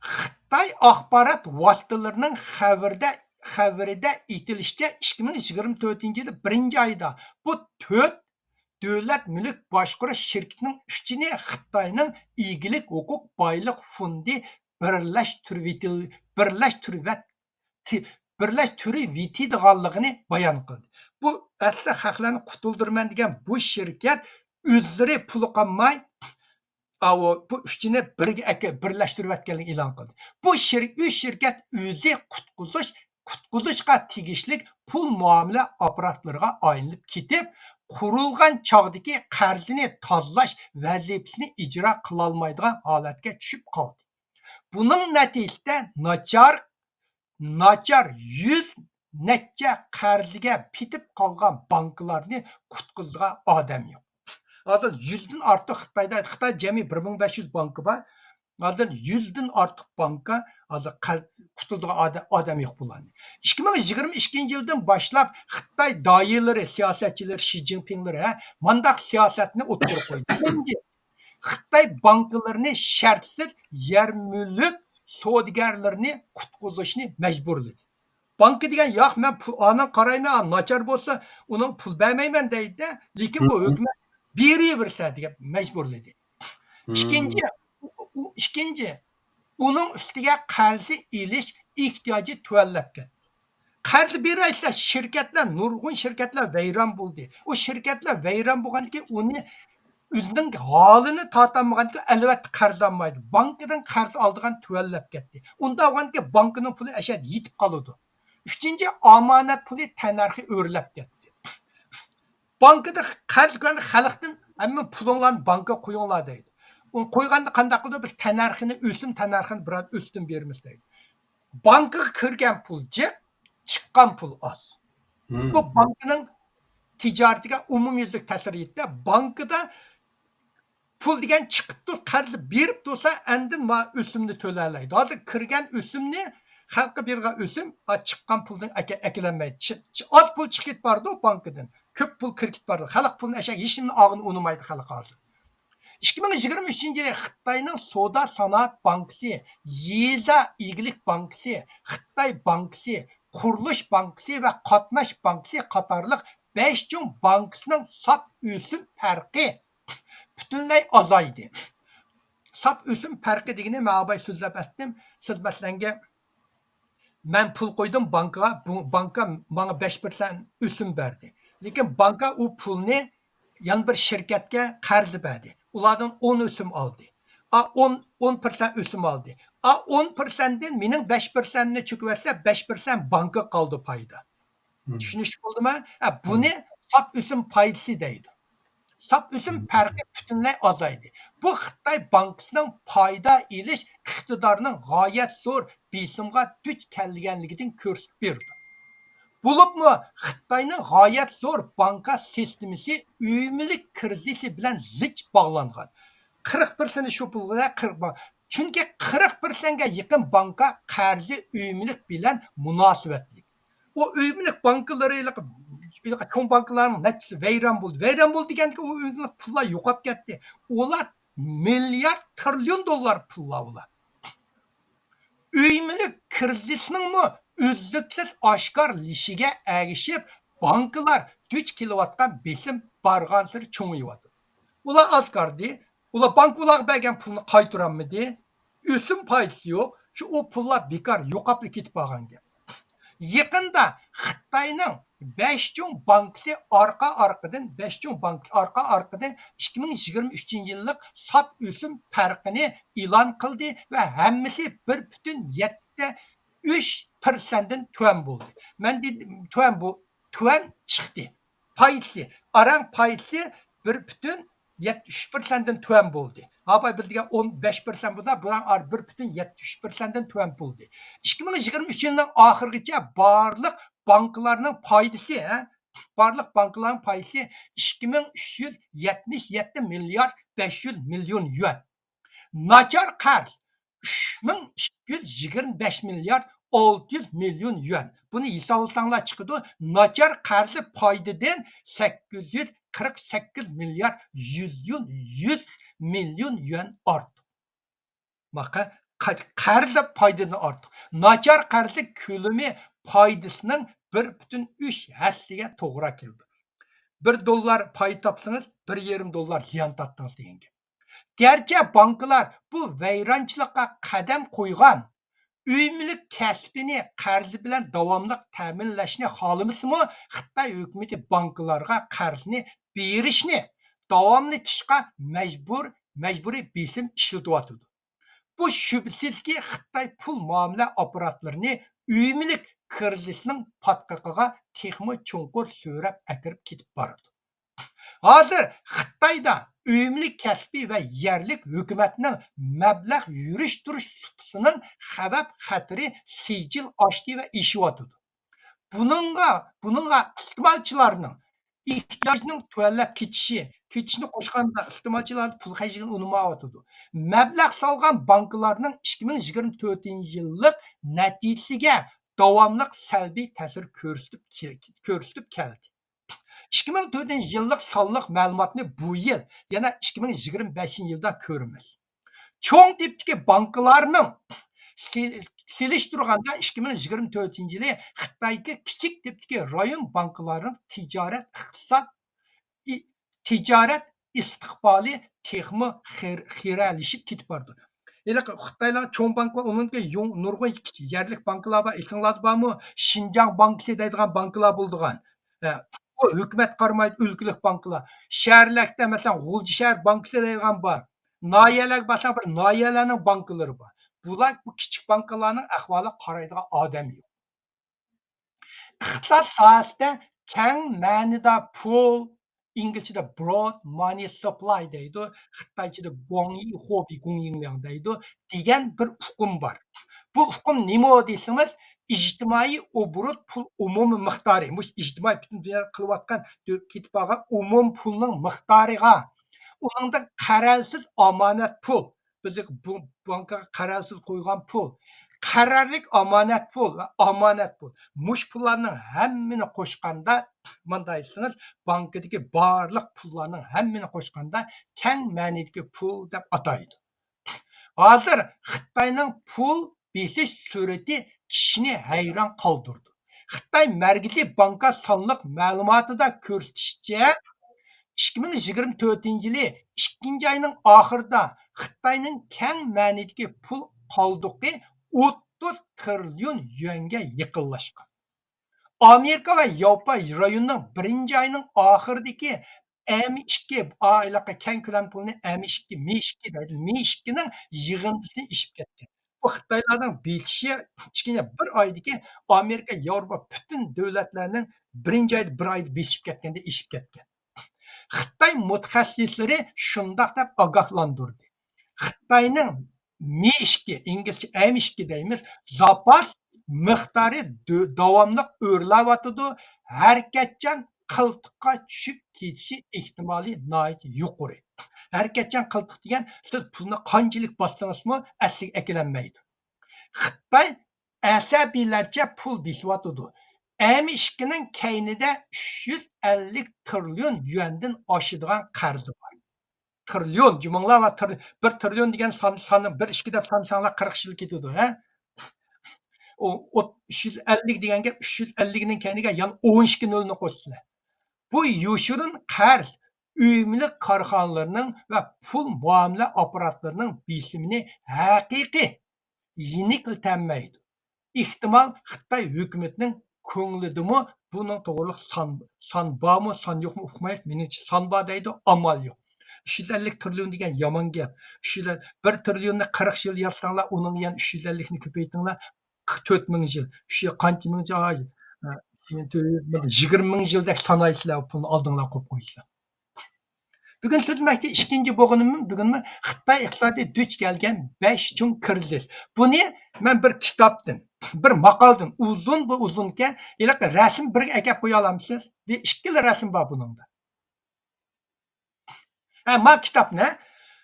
خىتاي ئاخبارات ۋاسىتىلىرىنىڭ خەۋىرىدە، خەۋىرىدە ئېيتىلىشىچە، ئىككى مىڭ يىگىرمە تۆتىنچى يىلى بىرىنچى ئايدا بۇ تۆت دۆلەت مۈلۈك باشقۇرۇش شىركىتىنىڭ ئۈچىنى خىتاينىڭ ئىگىلىك ھوقۇق بايلىق فوندى بىرلەشتۈرۈۋېتىل-، بىرلەشتۈرۈۋەت-، تى-، بىرلەشتۈرۈۋېتىدىغانلىقىنى بايان قىلدى. بۇ ئەسلى خەقلەرنى قۇتۇلدۇرىمەن دېگەن بۇ شىركەت ئۆزلىرى پۇلى قالماي، ئاۋۇ، بۇ ئۈچىنى بىرگە ئەكە-، بىرلەشتۈرۈۋەتكەنلىكىنى ئېلان قىلدى. بۇ شىر-، ئۈچ شىركەت ئۆزى قۇتقۇزۇش، قۇتقۇزۇشقا تېگىشلىك پۇل مۇئامىلە ئاپپاراتلىرىغا ئايلىنىپ كېتىپ، قۇرۇلغان چاغدىكى قەرزىنى تازىلاش ۋەزىپىسىنى ئىجرا قىلالمايدىغان ھالەتكە چۈشۈپ قالدى. بۇنىڭ نەتىجىسىدە ناچار، ناچار يۈز نەچچە قەرزگە پېتىپ قالغان بانكىلارنى قۇتقۇزىدىغان ئادەم يوق. ھازىر يۈزدىن ئارتۇق خىتايدا، خىتاي جەمئىي بىر مىڭ بەش يۈز بانكا بار. ھازىر يۈزدىن ئارتۇق بانكا ھازىر قەر-، قۇتۇلىدىغان ئادە-، ئادەم يوق بۇلارنى. ئىككى مىڭ يىگىرمە ئىككىنچى يىلدىن باشلاپ خىتاي داھىيلىرى، سىياسەتچىلىرى، شى جىنپىڭلىرى، ھە، مانداق سىياسەتنى ئوتتۇرىغا قويدى. بىرىنچى، خىتاي بانكىلىرىنى شەرتسىز يەر مۈلۈك سودىگەرلىرىنى قۇتقۇزۇشنى مەجبۇرلىدى. بانكا دېگەن، ياق، مەن پۇ-، ئانىڭ قارايمەن، ناچار بولسا ئۇنىڭ پۇل بەرمەيمەن دەيدىدە، لېكىن بۇ ھۆكۈمەت بېرىۋېرسە دېگەن مەجبۇرلىدى. ئىككىنچى، ئۇ، ئۇ، ئىككىنچى، ئۇنىڭ ئۈستىگە قەرز ئېلىش ئېھتىياجى تۆۋەنلەپ كەتتى. قەرز بېرەيسىلەر، شىركەتلەر، نۇرغۇن شىركەتلەر ۋەيران بولدى. ئۇ شىركەتلەر ۋەيران بولغاندىكىن ئۇنى ئۆزىنىڭ ھالىنى تارتالمىغاندىكىن ئەلۋەتتە قەرز ئالمايدۇ. بانكىدىن قەرز ئالىدىغان تۆۋەنلەپ كەتتى. ئۇنداق بولغاندىكىن بانكىنىڭ پۇلى ئەشەدە يېتىپ قالىدۇ. ئۈچىنچى، ئامانەت پۇلى تەننەرخى ئۆرلەپ كەتتى. بانكىدا قەرز كۆرگەن خەلقتىن ھەممە پۇلۇڭلارنى بانكىغا قويۇڭلار دەيدۇ. ئۇنى قويغاندا قانداق قىلىدۇ؟ بىز تەننەرخىنى ئۆسۈم، تەننەرخىنى بىراز ئۆستۈرۈپ بېرىمىز دەيدۇ. بانكىغا كىرگەن پۇل جىق، چىققان پۇل ئاز. بۇ بانكىنىڭ تىجارىتىگە ئومۇميۈزلۈك تەسىر يېتىدۇ. بانكىدا پۇل دېگەن چىقىپ تۇر، قەرزنى بېرىپ تۇرسا، ئاندىن ما ئۆسۈمنى تۆلەيدۇ. ھازىر كىرگەن ئۆسۈمنى خەلققە بېرىدىغان ئۆسۈم، ئا، چىققان پۇلدىن ئەكە-، ئەكېلەلمەيدۇ. چى-، چى-، ئاز پۇل چىقىپ كېتىپ بارىدۇ بانكىدىن. كۆپ پۇل كىرىپ كېتىپ بارىدۇ. خەلق پۇلنى ئەشەك ھېچنېمىنى ئالغىلى ئۇنىمايدۇ خەلق ھازىر. ئىككى مىڭ يىگىرمە ئۈچىنچى يىلى خىتاينىڭ سودا سانائەت بانكىسى، يېزا ئىگىلىك بانكىسى، خىتاي بانكىسى، قۇرۇلۇش بانكىسى ۋە قاتناش بانكىسى قاتارلىق بەش چوڭ بانكىسىنىڭ ساپ ئۆسۈم پەرقى پۈتۈنلەي ئازايدى. ساپ ئۆسۈم پەرقى دېگىنى مەن ئاۋاي سۆزلەپ ئەتتىم. سىز مەسىلەنگە مەن پۇل قويدۇم بانكىغا، بۇ بانكا ماڭا بەش پىرسەنت ئۆسۈم بەردى. لېكىن بانكا ئۇ پۇلنى يەنە بىر شىركەتكە قەرز بەردى. ئۇلاردىن ئون ئۆسۈم ئالدى. ئا، ئون، ئون پىرسەنت ئۆسۈم ئالدى. ئا، ئون پىرسەنتتىن مېنىڭ بەش پىرسەنتنى چۆكۈۋەتسە، بەش پىرسەنت بانكىغا قالدى پايدا. مم. چۈشىنىشلىك بولدىمۇ؟ ھە، بۇنى ساپ ئۆسۈم پايدىسى دەيدۇ. ساپ ئۆسۈم پەرقى پۈتۈنلەي ئازايدى. بۇ خىتاي بانكىسىنىڭ پايدا ئېلىش ئىقتىدارىنىڭ غايەت زور بېسىمغا دۇچ كەلگەنلىكىدىن كۆرسىتىپ بېرىدۇ. بولۇپمۇ خىتاينىڭ غايەت زور بانكا سىستېمىسى ئۆي مۈلۈك كىرىزىسى بىلەن زىچ باغلانغان. قىرىق پىرسەنت شۇ پۇلغا قىرىق با-، چۈنكى قىرىق پىرسەنتكە يېقىن بانكا قەرزى ئۆي مۈلۈك بىلەن مۇناسىۋەتلىك. ئۇ ئۆي مۈلۈك بانكىلىرى، ھېلىقى، ھېلىقى چوڭ بانكىلارنىڭ نەچچىسى ۋەيران بولدى. ۋەيران بولدى دېگەندىكى ئۇ ئۆي مۈلۈك پۇللار يوقاپ كەتتى. ئۇلار مىليارد، تىرىليون دوللار پۇللار ئۇلار. ئۆي مۈلۈك كىرىزىسىنىڭمۇ ئۈزلۈكسىز ئاشكارىلىشىگە ئەگىشىپ، بانكىلار دۇچ كېلىۋاتقان بېسىم بارغانسېرى چوڭىيىۋاتىدۇ. ئۇلار ئازكاردى. ئۇلار بانكا ئۇلارغا بەرگەن پۇلنى قايتۇرالمىدى. ئۆسۈم پايدىسى يوق. شۇ ئۇ پۇللار بىكار يوقاپلا كېتىپ قالغان گەپ. يېقىندا خىتاينىڭ بەش چوڭ بانكىسى ئارقا ئارقىدىن، بەش چوڭ بانكىسى ئارقا ئارقىدىن ئىككى مىڭ يىگىرمە ئۈچىنچى يىللىق ساپ ئۆسۈم پەرقىنى ئېلان قىلدى ۋە ھەممىسى بىر پۈتۈن يەتتە ئۈچ پىرسەنتتىن تۆۋەن بولدى. مەن دېدىم، تۆۋەن بۇ، تۆۋەن چىقتى. پايدىسى، ئاران پايدىسى بىر پۈتۈن يەتتە ئۈچ پىرسەنتتىن تۆۋەن بولدى. ھاپاي بىز دېگەن ئون بەش پىرسەنت بولسا، بۇلار بىر پۈتۈن يەتتە ئۈچ پىرسەنتتىن تۆۋەن بولدى. ئىككى مىڭ يىگىرمە ئۈچ يىلىنىڭ ئاخىرىغىچە بارلىق بانكىلارنىڭ پايدىسى، ھە، بارلىق بانكىلارنىڭ پايدىسى ئىككى مىڭ ئۈچ يۈز يەتمىش يەتتە مىليارد بەش يۈز مىليون يۈەن. ناچار قەرز ئۈچ مىڭ ئىككى يۈز يىگىرمە بەش مىليارد ئالتە يۈز مىليون يۈەن. بۇنى ھېسابلىساڭلار چىقىدۇ، ناچار قەرزلىك پايدىدىن سەككىز يۈز قىرىق سەككىز مىليارد يۈز، يۈز مىليون يۈەن ئارتۇق. باقا، قەرزلىك پايدىدىن ئارتۇق. ناچار قەرزلىك كۆلىمى پايدىسىنىڭ بىر پۈتۈن ئۈچ ھەسسىگە توغرا كېلىدۇ. بىر دوللار پايدا تاپسىڭىز، بىر يېرىم دوللار زىيان تارتتىڭىز دېگەن گەپ. گەرچە بانكىلار بۇ ۋەيرانچىلىققا قەدەم قويغان، ئۆي مۈلۈك كەسپىنى قەرز بىلەن داۋاملىق تەمىنلەشنى خالىمىسىمۇ، خىتاي ھۆكۈمىتى بانكىلارغا قەرزنى بېرىشنى داۋاملىتىشقا مەجبۇر، مەجبۇرىي بېسىم ئىشلىتىۋاتىدۇ. بۇ شۈبھىسىزكى، خىتاي پۇل مۇئامىلە ئاپپاراتلىرىنى ئۆي مۈلۈك كىرىزىسىنىڭ پاتقىقىغا تېخىمۇ چوڭقۇر سۆرەپ ئەكىرىپ كېتىپ بارىدۇ. ھازىر خىتايدا ئۆي مۈلۈك كەسپى ۋە يەرلىك ھۆكۈمەتنىڭ مەبلەغ يۈرۈشتۈرۈش سۇپىسىنىڭ خەۋپ خەتىرى سىجىل ئاشتى ۋە ئېشىۋاتىدۇ. بۇنىڭغا، بۇنىڭغا ئىستېمالچىلارنىڭ ئېھتىياجنىڭ تۆۋەنلەپ كېتىشى، كېتىشىنى قوشقاندا ئىستېمالچىلار پۇل خەجلىگىنى ئۇنىمايۋاتىدۇ. مەبلەغ سالغان بانكىلارنىڭ ئىككى مىڭ يىگىرمە تۆتىنچى يىللىق نەتىجىسىگە داۋاملىق سەلبىي تەسىر كۆرسىتىپ، كۆرسىتىپ كەلدى. ئىككى مىڭ تۆتىنچى يىللىق سانلىق مەلۇماتنى بۇ يىل، يەنە ئىككى مىڭ يىگىرمە بەشىنچى يىلدا كۆرىمىز. چوڭ تىپتىكى بانكىلارنىڭ سېل-، سېلىشتۇرغاندا، ئىككى مىڭ يىگىرمە تۆتىنچى يىلى خىتايدىكى كىچىك تىپتىكى رايون بانكىلارنىڭ تىجارەت ئىقتىساد، ئى-، تىجارەت ئىستىقبالى تېخىمۇ خىر-، خىرەلىشىپ كېتىپ بارىدۇ. ھېلىقى خىتايلارنىڭ چوڭ بانكا بار، ئۇنىڭدىكى يۇڭ-، نۇرغۇن كىچىك يەرلىك بانكىلار بار، ئېسىڭلاردا بارمۇ؟ شىنجاڭ بانكىسى دەيدىغان بانكىلار بولىدىغان. ھە، بۇ ھۆكۈمەت قارىمايدۇ، ئۆلكىلىك بانكىلار. شەھەرلەردە، مەسىلەن، غۇلجا شەھەر بانكىسى دەيدىغان بار. ناھىيەلەرگە بارساڭ، بىر ناھىيەلەرنىڭ بانكىلىرى بار. بۇلار، بۇ كىچىك بانكىلارنىڭ ئەھۋالىغا قارايدىغان ئادەم يوق. ئىقتىساد ساھەسىدە كەڭ مەنىدە پۇل، ئىنگلىزچىدە broad money supply دەيدۇ، خىتايچىدا گۇاڭيى خۇبى گۇڭيىڭلياڭ دەيدۇ، دېگەن بىر ئۇقۇم بار. بۇ ئۇقۇم نېمە دېسىڭىز، ئىجتىمائىي ئوبوروت پۇل ئومۇمىي مىقدارى، مۇشۇ ئىجتىمائىي پۈتۈن دۇنيادا قىلىۋاتقان دۆ-، كېتىپ بارغان ئومۇم پۇلنىڭ مىقدارىغا، ئۇنىڭدىن قەرەلسىز ئامانەت پۇل، بىزدىكى بۇ-، بانكىغا قەرەلسىز قويغان پۇل، قەرەللىك ئامانەت پۇل ۋە ئامانەت پۇل. مۇشۇ پۇللارنىڭ ھەممىنى قوشقاندا، مۇنداق دېسىڭىز، بانكىدىكى بارلىق پۇللارنىڭ ھەممىنى قوشقاندا كەڭ مەنىدىكى پۇل دەپ ئاتايدۇ. ھازىر خىتاينىڭ پۇل بېسىش سۈرئىتى كىشىنى ھەيران قالدۇرىدۇ. خىتاي مەركىزىي بانكا سانلىق مەلۇماتىدا كۆرسىتىشىچە، ئىككى مىڭ يىگىرمە تۆتىنچى يىلى ئىككىنچى ئاينىڭ ئاخىرىدا خىتاينىڭ كەڭ مەنىدىكى پۇل قالدۇقى ئوتتۇز تىرىليون يۈەنگە يېقىنلاشقان. ئامېرىكا ۋە ياۋروپا رايونىنىڭ بىرىنچى ئاينىڭ ئاخىرىدىكى ئەم ئىككى، ئا، ھېلىقى كەڭ كۆلەم پۇلنى ئەم ئىككى، مى ئىككى دەيدۇ. مى ئىككىنىڭ يىغىندىسى ئېشىپ كەتكەن. بۇ خىتايلارنىڭ بېسىشى ئىككىنچى بىر ئايدىكى ئامېرىكا، ياۋروپا پۈتۈن دۆلەتلەرنىڭ بىرىنچى ئايدا، بىر ئايدا بېسىشىپ كەتكەندە ئېشىپ كەتكەن. خىتاي مۇتەخەسسىسلىرى شۇنداق دەپ ئاگاھلاندۇردى. خىتاينىڭ مى ئىككى، ئىنگلىزچە ئەم ئىككى دەيمىز، زاپاس مىقدارى دۆ-، داۋاملىق ئۆرلەۋاتىدۇ، ھەرىكەتچان قىلتىققا چۈشۈپ كېتىشى ئېھتىمالى ناھايىتى يۇقىرى. ھەرىكەتچان قىلتىق دېگەن، سىز پۇلنى قانچىلىك باسسىڭىزمۇ ئەسلىگە ئەكېلەلمەيدۇ. خىتاي ئەسەبىيلەرچە پۇل بېسىۋاتىدۇ. ئەم ئىككىنىڭ كەينىدە ئۈچ يۈز ئەللىك تىرىليون يۈەندىن ئاشىدىغان قەرزى بار. تىرىليون، جۇمۇڭلار، ۋە تىر-، بىر تىرىليون دېگەن سان، ساننى بىر، ئىككى دەپ سانىساڭلار، قىرىق يىل كېتىدۇ، ھە؟ ئۇ، ئوت-، ئۈچ يۈز ئەللىك دېگەن گەپ، ئۈچ يۈز ئەللىكنىڭ كەينىگە يەنە ئون ئىككى نۆلنى قوشسىلە. بۇ يوشۇرۇن قەرز ئۆي مۈلۈك كارخانىلىرىنىڭ ۋە پۇل مۇئامىلە ئاپپاراتلىرىنىڭ بېسىمىنى ھەقىقىي يېنىكلىتەلمەيدۇ. ئېھتىمال، خىتاي ھۆكۈمىتىنىڭ كۆڭلىدىمۇ بۇنىڭ توغرىلىق سان، سان بارمۇ، سان يوقمۇ ئۇقمايمىز. مېنىڭچە، سان بار دەيدۇ، ئامال يوق. ئۈچ يۈز ئەللىك تىرىليون دېگەن يامان گەپ. ئۈچ يۈز، بىر تىرىليوننى قىرىق يىل يازساڭلار، ئۇنىڭغا يەنە ئۈچ يۈز ئەللىكنى كۆپەيتىڭلار، تۆت مىڭ يىل، ئۈچ يۈز قانچە مىڭ يىل، ئاي، يىگىرمە مىڭ يىلدەك سانايسىلەر، پۇلنى ئالدىڭلار قويۇپ قويسىلا. بۈگۈن سۆزلىمەكچى ئىككىنچى بوغۇنۇم، بۈگۈنمۇ خىتاي ئىقتىسادى دۇچ كەلگەن بەش چوڭ كىرىزىس. بۇنى مەن بىر كىتابتىن، بىر ماقالىدىن، ئۇزۇن، بۇ ئۇزۇنكەن، ھېلىقى رەسىم بىرگە ئەكەپ قويالامسىز؟ بىر ئىككىلا رەسىم بار بۇنىڭدا. ھە، ما كىتابنى،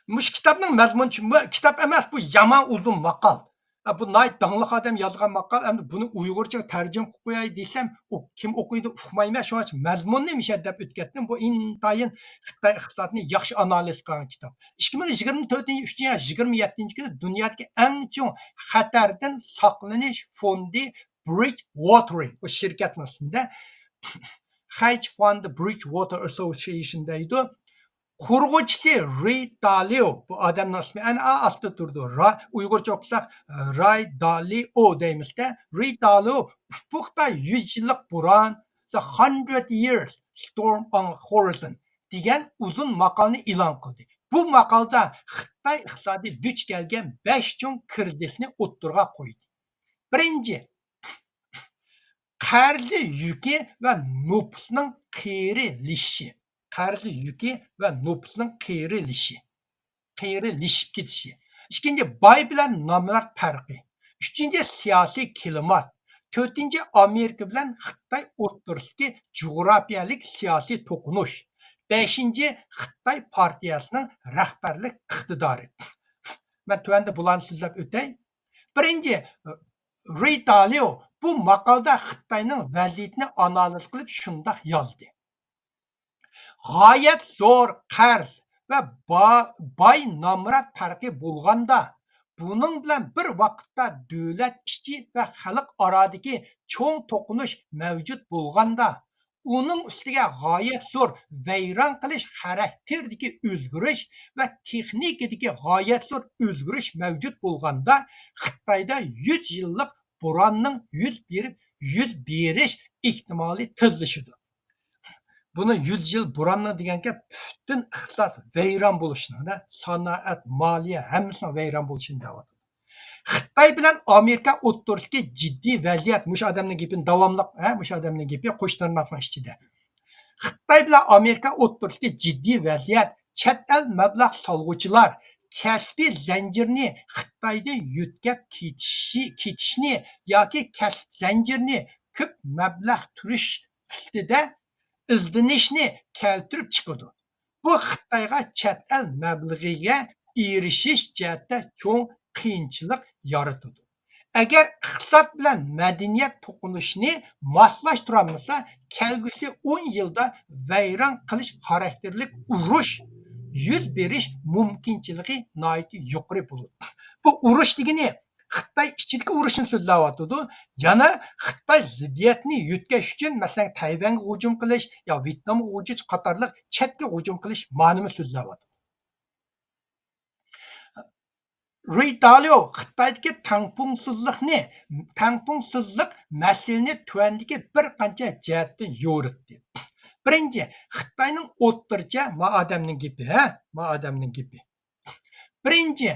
مۇشۇ كىتابنىڭ مەزمۇنى، بۇ كىتاب ئەمەس، بۇ يامان ئۇزۇن ماقال. ھە، بۇ ناھايىتى داڭلىق ئادەم يازغان ماقال، ئەمدى بۇنى ئۇيغۇرچە تەرجىمە قىلىپ قوياي دېسەم، ئۇ كىم ئوقۇيدۇ، ئۇقمايمەن، شۇڭا مەزمۇنىنى مۇشۇ يەردە دەپ ئۆتۈپ كەتتىم. بۇ ئىنتايىن خىتاي ئىقتىسادىنى ياخشى ئانالىز قىلغان كىتاب. ئىككى مىڭ يىگىرمە تۆتىنچى يىل ئۈچىنچى ئاي يىگىرمە يەتتىنچى كۈنى دۇنيادىكى ئەڭ چوڭ خەتەردىن ساقلىنىش فوندى، بىرىج ۋوتېرىنگ، بۇ شىركەتنىڭ ئىسمىدە، خەج فاند بىرىج ۋوتېر ئاسوسىيېيشن دەيدۇ. قۇرغۇچىسى رى دالىيو، بۇ ئادەمنىڭ ئىسمى ئەنە ئا ئاستىدا تۇرىدۇ. را-، ئۇيغۇرچە ئوقۇساق، راي دالىئو دەيمىزدە. رى دالىئو ئۇپۇقتا يۈز يىللىق بوران، The Hundred Years Storm on Horizon دېگەن ئۇزۇن ماقالىنى ئېلان قىلدى. بۇ ماقالىدا خىتاي ئىقتىسادى دۇچ كەلگەن بەش چوڭ كىرىزىسنى ئوتتۇرىغا قويدى. بىرىنچى، قەرزى يۈكى ۋە نوپۇسنىڭ قېرىلىشىشى. قەرزى يۈكى ۋە نوپۇسنىڭ قېرىلىشى. قېرىلىشىپ كېتىشى. ئىككىنچى، باي بىلەن نامرات پەرقى. ئۈچىنچى، سىياسىي كىلىمات. تۆتىنچى، ئامېرىكا بىلەن خىتاي ئوتتۇرىسىدىكى جۇغراپىيەلىك سىياسىي توقۇنۇش. بەشىنچى، خىتاي پارتىيەسىنىڭ رەھبەرلىك ئىقتىدارى. مەن تۆۋەندە بۇلارنى سۆزلەپ ئۆتەي. بىرىنچى، رى دالىيو بۇ ماقالىدا خىتاينىڭ ۋەزىيىتىنى ئانالىز قىلىپ شۇنداق يازدى: غايەت زور قەرز ۋە با-، باي نامرات پەرقى بولغاندا، بۇنىڭ بىلەن بىر ۋاقىتتا دۆلەت ئىچى ۋە خەلق ئارادىكى چوڭ توقۇنۇش مەۋجۇت بولغاندا، ئۇنىڭ ئۈستىگە غايەت زور ۋەيران قىلىش خاراكتېرىدىكى ئۆزگىرىش ۋە تېخنىكىدىكى غايەت زور ئۆزگىرىش مەۋجۇت بولغاندا، خىتايدا يۈز يىللىق بوراننىڭ يۈز بېرىپ، يۈز بېرىش ئېھتىمالى تېزلىشىدۇ. بۇنى يۈز يىل بوراننىڭ دېگەن گەپ پۈتۈن ئىقتىساد ۋەيران بولۇشنىڭ، سانائەت، مالىيە ھەممىسىنىڭ ۋەيران بولۇشىنى دەۋاتىدۇ. خىتاي بىلەن ئامېرىكا ئوتتۇرىسىدىكى جىددىي ۋەزىيەت، مۇشۇ ئادەمنىڭ گېپىنى داۋاملىق، ھە، مۇشۇ ئادەمنىڭ گېپى قوش تىرناقنىڭ ئىچىدە. خىتاي بىلەن ئامېرىكا ئوتتۇرىسىدىكى جىددىي ۋەزىيەت، چەت ئەل مەبلەغ سالغۇچىلار كەسپىي زەنجىرنى خىتايدىن يۆتكەپ كېتىشى، كېتىشنى ياكى كەسىپ زەنجىرىنى كۆپ مەبلەغ تۈرۈش ئۈستىدە ئىزدىنىشنى كەلتۈرۈپ چىقىدۇ. بۇ خىتايغا چەت ئەل مەبلىغىگە ئېرىشىش جەھەتتە چوڭ قىيىنچىلىق يارىتىدۇ. ئەگەر ئىقتىساد بىلەن مەدەنىيەت توقۇنۇشىنى ماسلاشتۇرالمىسا، كەلگۈسى ئون يىلدا ۋەيران قىلىش خاراكتېرلىك ئۇرۇش يۈز بېرىش مۇمكىنچىلىكى ناھايىتى يۇقىرى بولىدۇ. بۇ ئۇرۇش دېگىنى خىتاي ئىچىدىكى ئۇرۇشنى سۆزلەۋاتىدۇ. يەنە خىتاي زىددىيەتنى يۆتكەش ئۈچۈن، مەسىلەن، تەيۋەنگە ھۇجۇم قىلىش يا ۋيېتنامغا ھۇجۇم قاتارلىق چەتكە ھۇجۇم قىلىش مانىمۇ سۆزلەۋاتىدۇ. رېي داليو خىتايدىكى تەڭپۇڭسىزلىقنى، تەڭپۇڭسىزلىق مەسىلىنى تۆۋەندىكى بىر قانچە جەھەتتىن يورۇتتى. بىرىنچى، خىتاينىڭ ئوتتۇرىچە، ما ئادەمنىڭ گېپى، ھە؟ ما ئادەمنىڭ گېپى. بىرىنچى،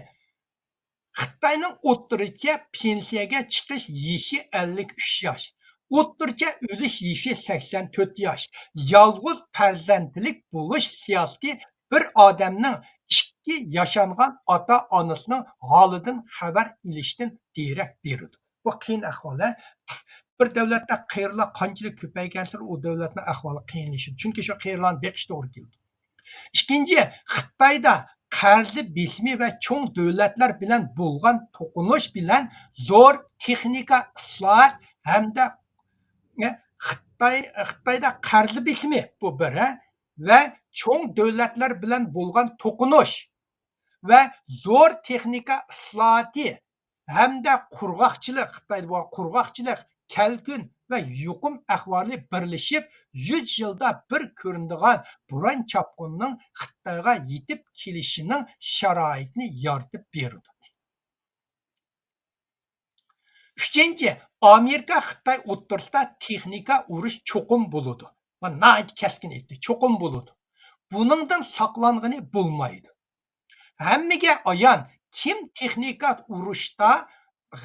خىتاينىڭ ئوتتۇرىچە پېنسىيەگە چىقىش يېشى ئەللىك ئۈچ ياش، ئوتتۇرىچە ئۆلۈش يېشى سەكسەن تۆت ياش، يالغۇز پەرزەنتلىك بولۇش سىياسىتى بىر ئادەمنىڭ ئىككى ياشانغان ئاتا-ئانىسىنىڭ ھالىدىن خەۋەر ئېلىشتىن دېرەك بېرىدۇ. بۇ قىيىن ئەھۋال، ھە؟ بىر دەۋلەتتە قېرىلار قانچىلىك كۆپەيگەنسېرى ئۇ دەۋلەتنىڭ ئەھۋالى قىيىنلىشىدۇ. چۈنكى شۇ قېرىلارنى بېقىش توغرا كېلىدۇ. ئىككىنچى، خىتايدا قەرزى بېسىمى ۋە چوڭ دۆلەتلەر بىلەن بولغان توقۇنۇش بىلەن زور تېخنىكا ئىسلاھات ھەمدە، ئە، خىتاي، خىتايدا قەرزى بېسىمى بۇ بىر، ھە، ۋە چوڭ دۆلەتلەر بىلەن بولغان توقۇنۇش ۋە زور تېخنىكا ئىسلاھاتى ھەمدە قۇرغاقچىلىق، خىتايدا بولغان قۇرغاقچىلىق، كەلكۈن ۋە يۇقۇم ئەھۋالى بىرلىشىپ، يۈز يىلدا بىر كۆرۈنىدىغان بوران چاپقۇننىڭ خىتايغا يېتىپ كېلىشىنىڭ شارائىتىنى يارىتىپ بېرىدۇ. ئۈچىنچى، ئامېرىكا خىتاي ئوتتۇرىسىدا تېخنىكا ئۇرۇش چوقۇم بولىدۇ. مانا ناھايىتى كەسكىن ئېيتتى، چوقۇم بولىدۇ. بۇنىڭدىن ساقلانغىلى بولمايدۇ. ھەممىگە ئايان، كىم تېخنىكا ئۇرۇشتا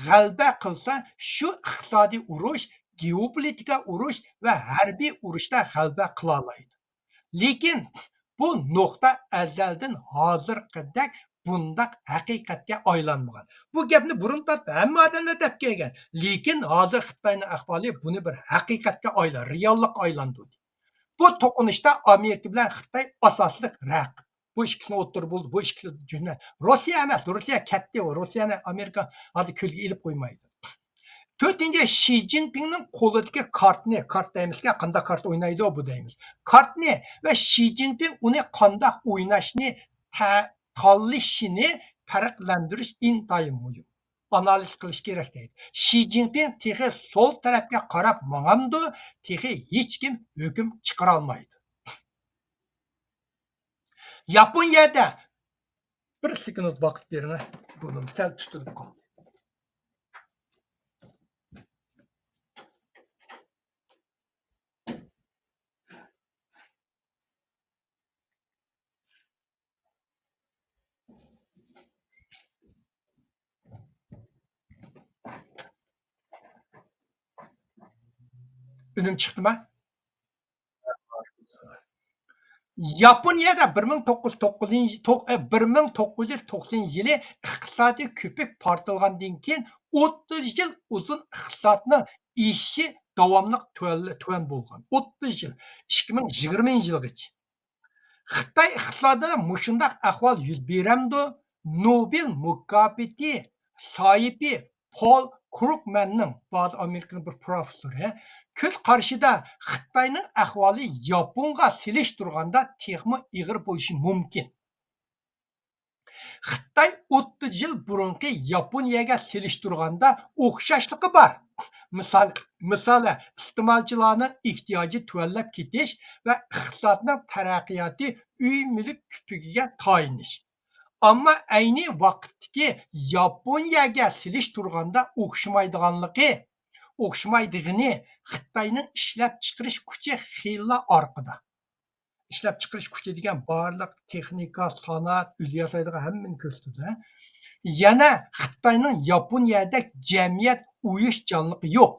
غەلىبە قىلسا، شۇ ئىقتىسادىي ئۇرۇش، گېئوپولىتىكا ئۇرۇش ۋە ھەربىي ئۇرۇشتا غەلىبە قىلالايدۇ. لېكىن بۇ نۇقتا ئەزەلدىن ھازىرقىدەك بۇنداق ھەقىقەتكە ئايلانمىغان. بۇ گەپنى بۇرۇن تارتىپ ھەممە ئادەملەر دەپ كەلگەن. لېكىن ھازىر خىتاينىڭ ئەھۋالى بۇنى بىر ھەقىقەتكە ئايلا-، رېئاللىققا ئايلاندۇردى. بۇ توقۇنۇشتا ئامېرىكا بىلەن خىتاي ئاساسلىق رەقىب. بۇ ئىككىسىنى ئوتتۇرىدا بولدى، بۇ ئىككىسى جۈملە. روسىيە ئەمەس، روسىيە كەتتى، ئۇ روسىيەنى ئامېرىكا ھازىر كۆزگە ئىلىپ قويمايدۇ. تۆتىنچى، شى جىنپىڭنىڭ قولىدىكى كارتىنى، كارت دەيمىزكەن، قانداق كارت ئوينايدۇ بۇ دەيمىز. كارتنى ۋە شى جىنپىڭ ئۇنى قانداق ئويناشنى تە-، تاللىشىنى پەرقلەندۈرۈش ئىنتايىن مۇھىم. ئانالىز قىلىش كېرەك دەيدۇ. شى جىنپىڭ تېخى سول تەرەپكە قاراپ ماڭامدۇ، تېخى ھېچكىم ھۆكۈم چىقىرالمايدۇ. ياپونىيەدە، بىر سېكۇنت ۋاقىت بېرىڭە، بۇرنۇم سەل تۇتۇلۇپ قالدى. ئۈنۈم چىقتىما؟ ياپونىيەدە بىر مىڭ توققۇز يۈز توققۇزىنچى، توق-، ئە، بىر مىڭ توققۇز يۈز توقسىنىنچى يىلى ئىقتىسادىي كۆپۈك پارتلىغاندىن كېيىن ئوتتۇز يىل ئۇزۇن ئىقتىسادنىڭ ئېشىشى داۋاملىق تۆۋەن، تۆۋەن بولغان. ئوتتۇز يىل، ئىككى مىڭ يىگىرمىنچى يىلغىچە. خىتاي ئىقتىسادىدا مۇشۇنداق ئەھۋال يۈز بېرەمدۇ؟ نوبېل مۇكاپاتى ساھىبى پول كرۇگمەننىڭ، بۇ ئامېرىكىنىڭ بىر پروفېسسورى، كۆز قارىشىدا خىتاينىڭ ئەھۋالى ياپونغا سېلىشتۇرغاندا تېخىمۇ ئېغىر بولۇشى مۇمكىن. خىتاي ئوتتۇز يىل بۇرۇنقى ياپونىيەگە سېلىشتۇرغاندا ئوخشاشلىقى بار. مىسال، مىسالى، ئىستېمالچىلارنىڭ ئېھتىياجى تۆۋەنلەپ كېتىش ۋە ئىقتىسادنىڭ تەرەققىياتى ئۆي مۈلۈك كۆپۈكىگە تايىنىش. ئەمما ئەينى ۋاقىتتىكى ياپونىيەگە سېلىشتۇرغاندا ئوخشىمايدىغانلىقى، ئوخشىمايدىغىنى، خىتاينىڭ ئىشلەپچىقىرىش كۈچى خېلىلا ئارقىدا. ئىشلەپچىقىرىش كۈچى دېگەن بارلىق تېخنىكا، سانائەت، ئۆزى ياسايدىغان ھەممىنى كۆرسىتىدۇ، ھە. يەنە خىتاينىڭ ياپونىيەدەك جەمئىيەت ئۇيۇشچانلىقى يوق.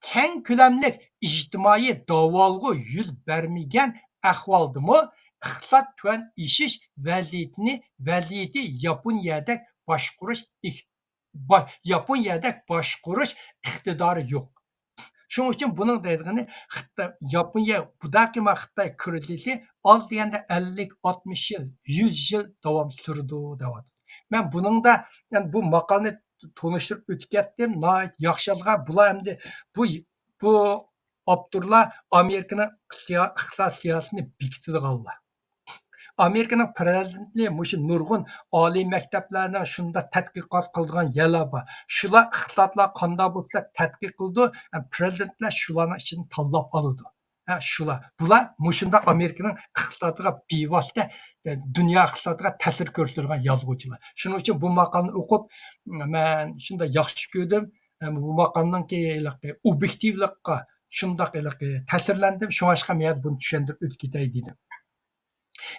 كەڭ كۆلەملىك ئىجتىمائىي داۋالغۇ يۈز بەرمىگەن ئەھۋالدىمۇ ئىقتىساد تۆۋەن ئېشىش ۋەزىيىتىنى، ۋەزىيىتى ياپونىيەدەك باشقۇرۇش ئىق-، با-، ياپونىيەدەك باشقۇرۇش ئىقتىدارى يوق. شۇنىڭ ئۈچۈن بۇنىڭ دەيدىغىنى خىتاي، ياپونىيە بۇداقىما خىتاي كىرىزىسى ئاز دېگەندە ئەللىك، ئاتمىش يىل، يۈز يىل داۋام سۈرىدۇ دەۋاتىدۇ. مەن بۇنىڭدا، يەنى بۇ ماقالىنى تونۇشتۇرۇپ ئۆتۈپ كەتتىم. ناھايىتى ياخشى يازغان. بۇلار ئەمدى بۇ، بۇ ئاپتورلار ئامېرىكىنىڭ سىيا-، ئىقتىساد سىياسىتىنى بېكىتىدىغانلار. ئامېرىكىنىڭ پىرېزىدېنتى مۇشۇ نۇرغۇن ئالىي مەكتەپلەرنىڭ شۇنداق تەتقىقات قىلىدىغان يەرلەر بار. شۇلار ئىقتىسادلار قانداق بولسا تەتقىق قىلىدۇ، پىرېزىدېنتلەر شۇلارنىڭ ئىچىدىن تاللاپ ئالىدۇ. ھە، شۇلار. بۇلار مۇشۇنداق ئامېرىكىنىڭ ئىقتىسادىغا بىۋاسىتە، ئە، دۇنيا ئىقتىسادىغا تەسىر كۆرسىتىدىغان يازغۇچىلار. شۇنىڭ ئۈچۈن بۇ ماقالىنى ئوقۇپ، مەن شۇنداق ياخشى كۆردۈم. ھەم بۇ ماقالىنىڭكى ھېلىقى ئوبيېكتىۋلىققا شۇنداق ھېلىقى تەسىرلەندىم. شۇڭلاشقا مەن بۇنى چۈشەندۈرۈپ ئۆتۈپ كېتەي دېدىم.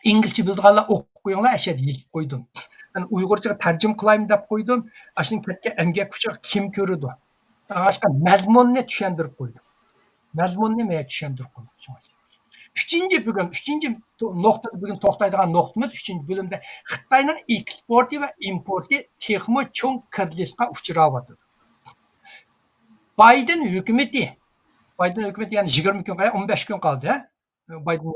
ئىنگلىزچە بىلىدىغانلار ئوقۇپ قويۇڭلار، ئەشەدە يېزىپ قويدۇم. مەن ئۇيغۇرچىغا تەرجىمە قىلايمۇ دەپ قويدۇم. ئاشۇنى كەتكەن ئەمگەك كۇچىغا كىم كۆرىدۇ؟ شۇڭلاشقا مەزمۇننى چۈشەندۈرۈپ قويدۇم. مەزمۇننى مەن چۈشەندۈرۈپ قويدۇم. شۇڭا. ئۈچىنچى بۈگۈن، ئۈچىنچى تو-، نۇقتىدا بۈگۈن توختايدىغان نۇقتىمىز، ئۈچىنچى بۆلۈمدە خىتاينىڭ ئېكسپورتى ۋە ئىمپورتى تېخىمۇ چوڭ كىرىزىسقا ئۇچراۋاتىدۇ. بايدېن ھۆكۈمىتى، بايدېن ھۆكۈمىتى يەنە يىگىرمە كۈن قالدى، ئون بەش كۈن قالدى، ھە؟ بايدېن،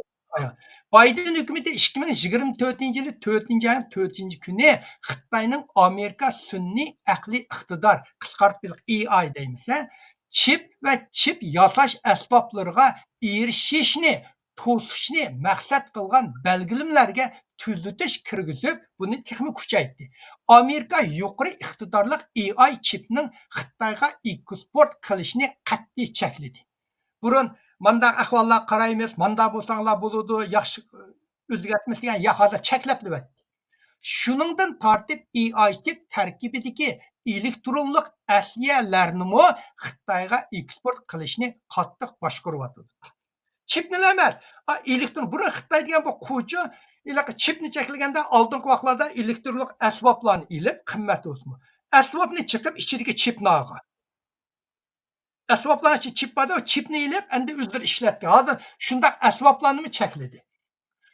بايدېن ھۆكۈمىتى ئىككى مىڭ يىگىرمە تۆتىنچى يىلى تۆتىنچى ئاينىڭ تۆتىنچى كۈنى خىتاينىڭ ئامېرىكا سۈنئىي ئەقلىي ئىقتىدار، قىسقارتىپ ئېي ئاي دەيمىز، چىپ ۋە چىپ ياساش ئەسۋابلىرىغا ئېرىشىشنى توسۇشنى مەقسەت قىلغان بەلگىلىمىلەرگە تۈزىتىش كىرگۈزۈپ، بۇنى تېخىمۇ كۈچەيتتى. ئامېرىكا يۇقىرى ئىقتىدارلىق ئېي ئاي چىپنىڭ خىتايغا ئېكسپورت قىلىشىنى قەتئىي چەكلىدى. بۇرۇن مانداق ئەھۋاللارغا قارايمىز، مانداق بولساڭلار بولىدۇ، ياخشى ئۆزگەرتمىز دېگەن ياق، ھازىر چەكلەپلىۋەتتى. شۇنىڭدىن تارتىپ ئېي ئاي چىپ تەركىبىدىكى ئېلېكترونلۇق ئەسلىھەلەرنىمۇ خىتايغا ئېكسپورت قىلىشنى قاتتىق باشقۇرۇۋاتىدۇ. چىپنىلا ئەمەس، ئا، ئېلېكترون، بۇرۇن خىتاي دېگەن بۇ قۇچۇ، ھېلىقى چىپنى چەكلىگەندە ئالدىنقى ۋاقىتلاردا ئېلېكترونلۇق ئەسۋابلارنى ئېلىپ، قىممەت بولسىمۇ، ئەسۋابنى چىقىپ ئىچىدىكى چىپنى ئالغان. ئەسۋابلارنىڭ ئىچىدە چىپ بار ئىدى، ئۇ چىپنى ئېلىپ، ئەمدى ئۆزلىرى ئىشلەتكەن. ھازىر شۇنداق ئەسۋابلارنىمۇ چەكلىدى.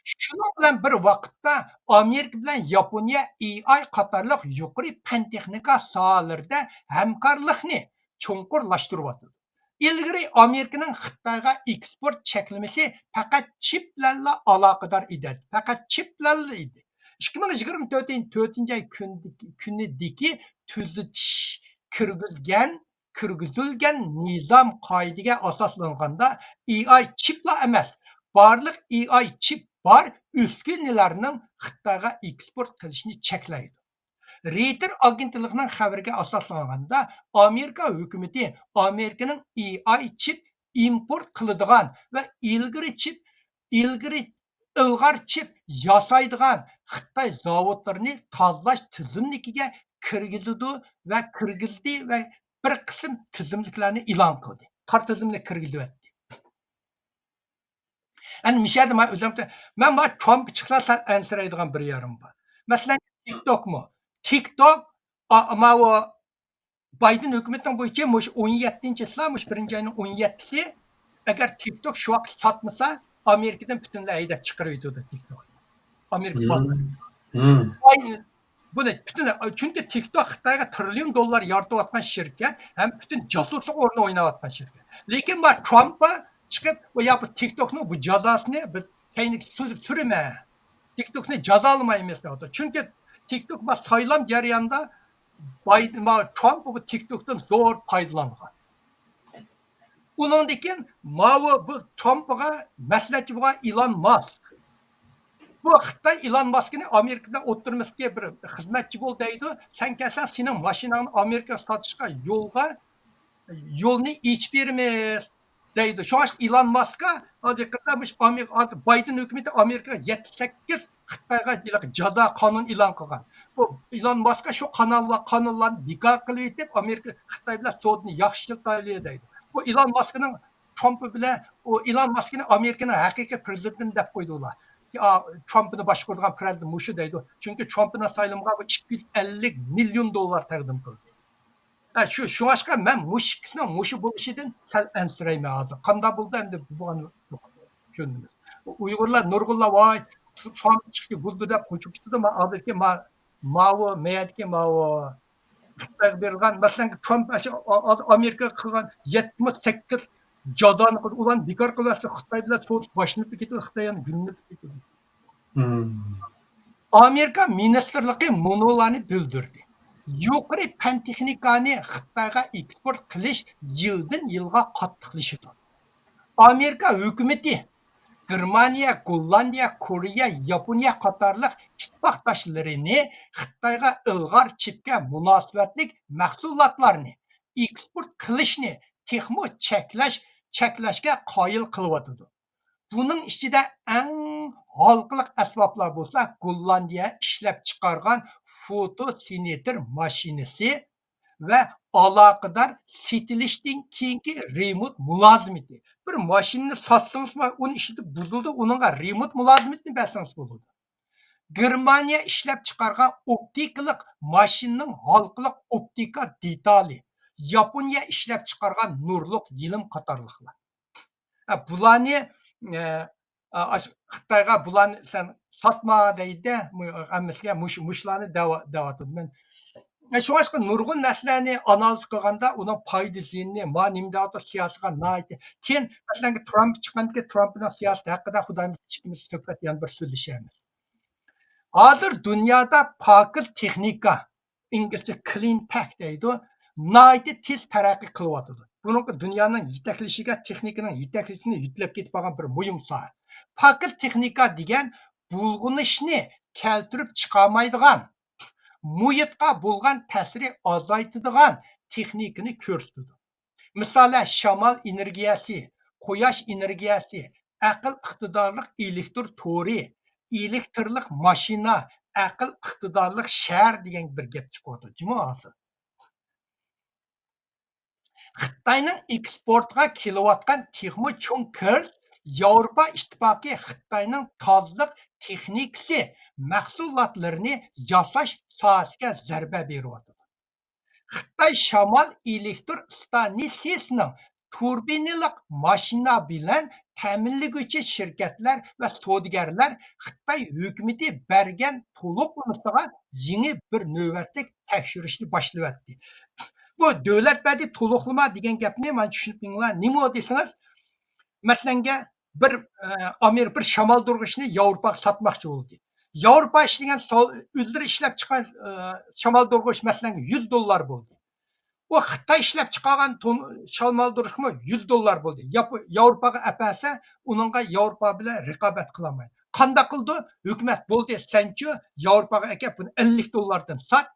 شۇنىڭ بىلەن بىر ۋاقىتتا، ئامېرىكا بىلەن ياپونىيە ئېي ئاي قاتارلىق يۇقىرى پەن تېخنىكا ساھەلىرىدە ھەمكارلىقنى چوڭقۇرلاشتۇرۇۋاتىدۇ. ئىلگىرى ئامېرىكىنىڭ خىتايغا ئېكسپورت چەكلىمىسى پەقەت چىپ بىلەنلا ئالاقىدار ئىدى. پەقەت چىپ بىلەنلا ئىدى. ئىككى مىڭ يىگىرمە تۆتىنچى، تۆتىنچى ئاي كۈن-، كۈنىدىكى تۈزىتىش كىرگۈزگەن، كىرگۈزۈلگەن نىزام قائىدىگە ئاساسلانغاندا، ئېي ئاي چىپلا ئەمەس، بارلىق ئېي ئاي چىپ بار ئۈسكۈنىلەرنىڭ خىتايغا ئېكسپورت قىلىشىنى چەكلەيدۇ. رېيتېر ئاگېنتلىقىنىڭ خەۋىرىگە ئاساسلانغاندا، ئامېرىكا ھۆكۈمىتى ئامېرىكىنىڭ ئېي ئاي چىپ ئىمپورت قىلىدىغان ۋە ئىلگىرى چىپ، ئىلگىرى ئىلغار چىپ ياسايدىغان خىتاي زاۋۇتلىرىنى تازىلاش تىزىملىكىگە كىرگۈزىدۇ ۋە كىرگۈزدى ۋە بىر قىسىم تىزىملىكلەرنى ئېلان قىلدى. قارا تىزىملىك كىرگۈزۈۋەتتى. ئەنە مۇشۇ يەردە مەن ئۆزۈم، مەن مانا ترامپ چىقسا سەل ئەنسىرەيدىغان بىر يېرىم بار. مەسىلەن، تىك توكمۇ؟ تىك توك، ئا، ماۋۇ بايدېن ھۆكۈمىتىنىڭ بويىچە مۇشۇ ئون يەتتىنچى چىسلا، مۇشۇ بىرىنچى ئاينىڭ ئون يەتتىسى، ئەگەر تىك توك شۇ ۋاقىت ساتمىسا، ئامېرىكىدىن پۈتۈنلەي ھەيدەپ چىقىرىۋېتىدۇ تىك توكنى. ئامېرىكا بازىرى. بايدېن بۇنى پۈتۈنلەي، چۈنكى تىك توك خىتايغا تىرىليون دوللار يارىتىۋاتقان شىركەت ھەم پۈتۈن جاسۇسلۇق ئورنىنى ئويناۋاتقان شىركەت. لېكىن ما ترامپ چىقىپ، بۇ يا بۇ تىك توكنىڭ بۇ جازاسىنى بىز كەينىگە سۈر-، سۈرىمەن. تىك توكنى جازالىمايمىز دەۋاتىدۇ. چۈنكى تىك توك ما سايلام جەريانىدا بايدېن، ما ترامپ بۇ تىك توكتىن زور پايدىلانغان. ئۇنىڭدىن كېيىن ماۋۇ بۇ ترامپقا مەسلىھەتچى بولغان ئىلان ماسك. بۇ خىتاي ئىلان ماسكنى ئامېرىكىدا ئوتتۇرىمىزدىكى بىر خىزمەتچى بول دەيدۇ. سەن كەلسەڭ سېنىڭ ماشىناڭنى ئامېرىكىغا ساتىشقا يولغا، يولنى ئېچىپ بېرىمىز دەيدۇ. شۇڭا ئىلان ماسكقا ھازىر دىققەت قىلساڭ، مۇشۇ ئامېرىكا، ھازىر بايدېن ھۆكۈمىتى ئامېرىكىغا يەتتە سەككىز خىتايغا ھېلىقى جازا قانۇن ئېلان قىلغان. بۇ ئىلان ماسكقا شۇ قاناللار، قانۇنلارنى بىكار قىلىۋېتىپ، ئامېرىكا خىتاي بىلەن سودىنى ياخشىلىتايلى دەيدۇ. بۇ ئىلان ماسكنىڭ ترامپ بىلەن، ئۇ ئىلان ماسكنى ئامېرىكىنىڭ ھەقىقىي پرېزىدېنتى دەپ قويدى ئۇلار. ئا، ترامپنى باشقۇرىدىغان پرېزىدېنت مۇشۇ دەيدۇ. چۈنكى ترامپنىڭ سايلىمىغا بۇ ئىككى يۈز ئەللىك مىليون دوللار تەقدىم قىلدى. ھە، شۇ، شۇڭاشقا مەن مۇشۇ ئىككىسىنىڭ مۇشۇ بولۇشىدىن سەل ئەنسىرەيمەن ھازىر. قانداق بولدى ئەمدى بۇ كۆندىمىز. ئۇيغۇرلار نۇرغۇنلار ۋاي، ترامپ چىقتى، گۈلدۈرەپ قوشۇپ كېتىدۇ. ما-، ھازىركى ما-، ماۋۇ، مەيەدىكى ماۋۇ خىتايغا بېرىلغان، مەسىلەن، ترامپ ئاشۇ ئا-، ئا-، ئامېرىكىغا قىلغان يەتمىش سەككىز جازانى قىلدى. ئۇلارنى بىكار قىلىۋەتسە، خىتاي بىلەن سودا باشلىنىپ كېتىدۇ، خىتاي يەنە گۈللىنىپ كېتىدۇ. ئامېرىكا مىنىستىرلىقى مۇنۇلارنى بىلدۈردى. يۇقىرى پەن تېخنىكانى خىتايغا ئېكسپورت قىلىش يىلدىن يىلغا قاتتىقلىشىدۇ. ئامېرىكا ھۆكۈمىتى گېرمانىيە، گوللاندىيە، كورېيە، ياپونىيە قاتارلىق ئىتتىپاقداشلىرىنى خىتايغا ئىلغار چىپكە مۇناسىۋەتلىك مەھسۇلاتلارنى ئېكسپورت قىلىشنى تېخىمۇ چەكلەش، چەكلەشكە قايىل قىلىۋاتىدۇ. بۇنىڭ ئىچىدە ئەڭ ھالقىلىق ئەسۋابلار بولسا گوللاندىيە ئىشلەپچىقارغان فوتوسىنېتىر ماشىنىسى ۋە ئالاقىدار سېتىلىشتىن كېيىنكى رېمونت مۇلازىمىتى. بىر ماشىنىنى ساتسىڭىزمۇ، ئۇنى ئىشلىتىپ بۇزۇلدى، ئۇنىڭغا رېمونت مۇلازىمىتىنى بەرسىڭىز بولىدۇ. گېرمانىيە ئىشلەپچىقارغان ئوپتىكىلىق ماشىنىنىڭ ھالقىلىق ئوپتىكا دېتالى، ياپونىيە ئىشلەپچىقارغان نۇرلۇق يېلىم قاتارلىقلار. ھە، بۇلارنى، ئە، ئە، ئاشۇ خىتايغا بۇلارنى سەن ساتما دەيدۇ، مۇ-، ھەممىسىگە مۇش-، مۇشۇلارنى دەۋا-، دەۋاتىدۇ. مەن، ئە، شۇڭلاشقا نۇرغۇن نەرسىلەرنى ئانالىز قىلغاندا ئۇنىڭ پايدا زىيىنىنى، ما نېمە دەۋاتىدۇ، سىياسىيغا ناھايىتى. كېيىن، مەسىلەن، ترامپ چىققاندىكىن ترامپنىڭ سىياسىتى ھەققىدە خۇدايىم ئىككىمىز سۆھبەت يەنە بىر سۆزلىشەرمىز. ھازىر دۇنيادا پاكىز تېخنىكا، ئىنگلىزچە كلىن تېك دەيدۇ، ناھايىتى تېز تەرەققىي قىلىۋاتىدۇ. بۇنىڭغا دۇنيانىڭ يېتەكلىشىگە، تېخنىكىنىڭ يېتەكلىشىشىنى يۆتىلەپ كېتىپ قالغان بىر مۇھىم ساھە. پاكىز تېخنىكا دېگەن بۇلغىنىشنى كەلتۈرۈپ چىقارمايدىغان، مۇھىتقا بولغان تەسىرى ئازايتىدىغان تېخنىكىنى كۆرسىتىدۇ. مىسالەن، شامال ئېنېرگىيەسى، قۇياش ئېنېرگىيەسى، ئەقىل ئىقتىدارلىق ئېلېكتر تورى، ئېلېكترلىق ماشىنا، ئەقىل ئىقتىدارلىق شەھەر دېگەن بىر گەپ چىقىۋاتىدۇ جۇمۇ ھازىر. خىتاينىڭ ئېكسپورتىغا كېلىۋاتقان تېخىمۇ چوڭ كىرىز ياۋروپا ئىتتىپاقى خىتاينىڭ تازىلىق تېخنىكىسى مەھسۇلاتلىرىنى ياساش ساھەسىگە زەربە بېرىۋاتىدۇ. خىتاي شامال ئېلېكتر ئىستانسىسىنىڭ تۇربىنىلىق ماشىنا بىلەن تەمىنلىگۈچى شىركەتلەر ۋە سودىگەرلەر خىتاي ھۆكۈمىتى بەرگەن تولۇقلىمىسىغا يېڭى بىر نۆۋەتلىك تەكشۈرۈشنى باشلىۋەتتى. بۇ دۆلەت بەدىي تولۇقلىما دېگەن گەپنى مانا چۈشىنىپ بېقىڭلار. نېمە دېسىڭىز، مەسىلەنگە بىر، ئە، ئامېرىكا بىر شامالدۇرغۇچنى ياۋروپاغا ساتماقچى بولدى. ياۋروپا ئىشلىگەن سال-، ئۆزلىرى ئىشلەپ چىققان، ئە، شامالدۇرغۇچ مەسىلەنگە يۈز دوللار بولدى. ئۇ خىتاي ئىشلەپ چىقارغان تون-، شامالدۇرغۇچمۇ يۈز دوللار بولدى. ياپ-، ياۋروپاغا ئەپەرسە، ئۇنىڭغا ياۋروپا بىلەن رىقابەت قىلالمايدۇ. قانداق قىلىدۇ؟ ھۆكۈمەت، بولدى، سەنچۇ ياۋروپاغا ئەكەپ بۇنى ئەللىك دوللاردىن سات،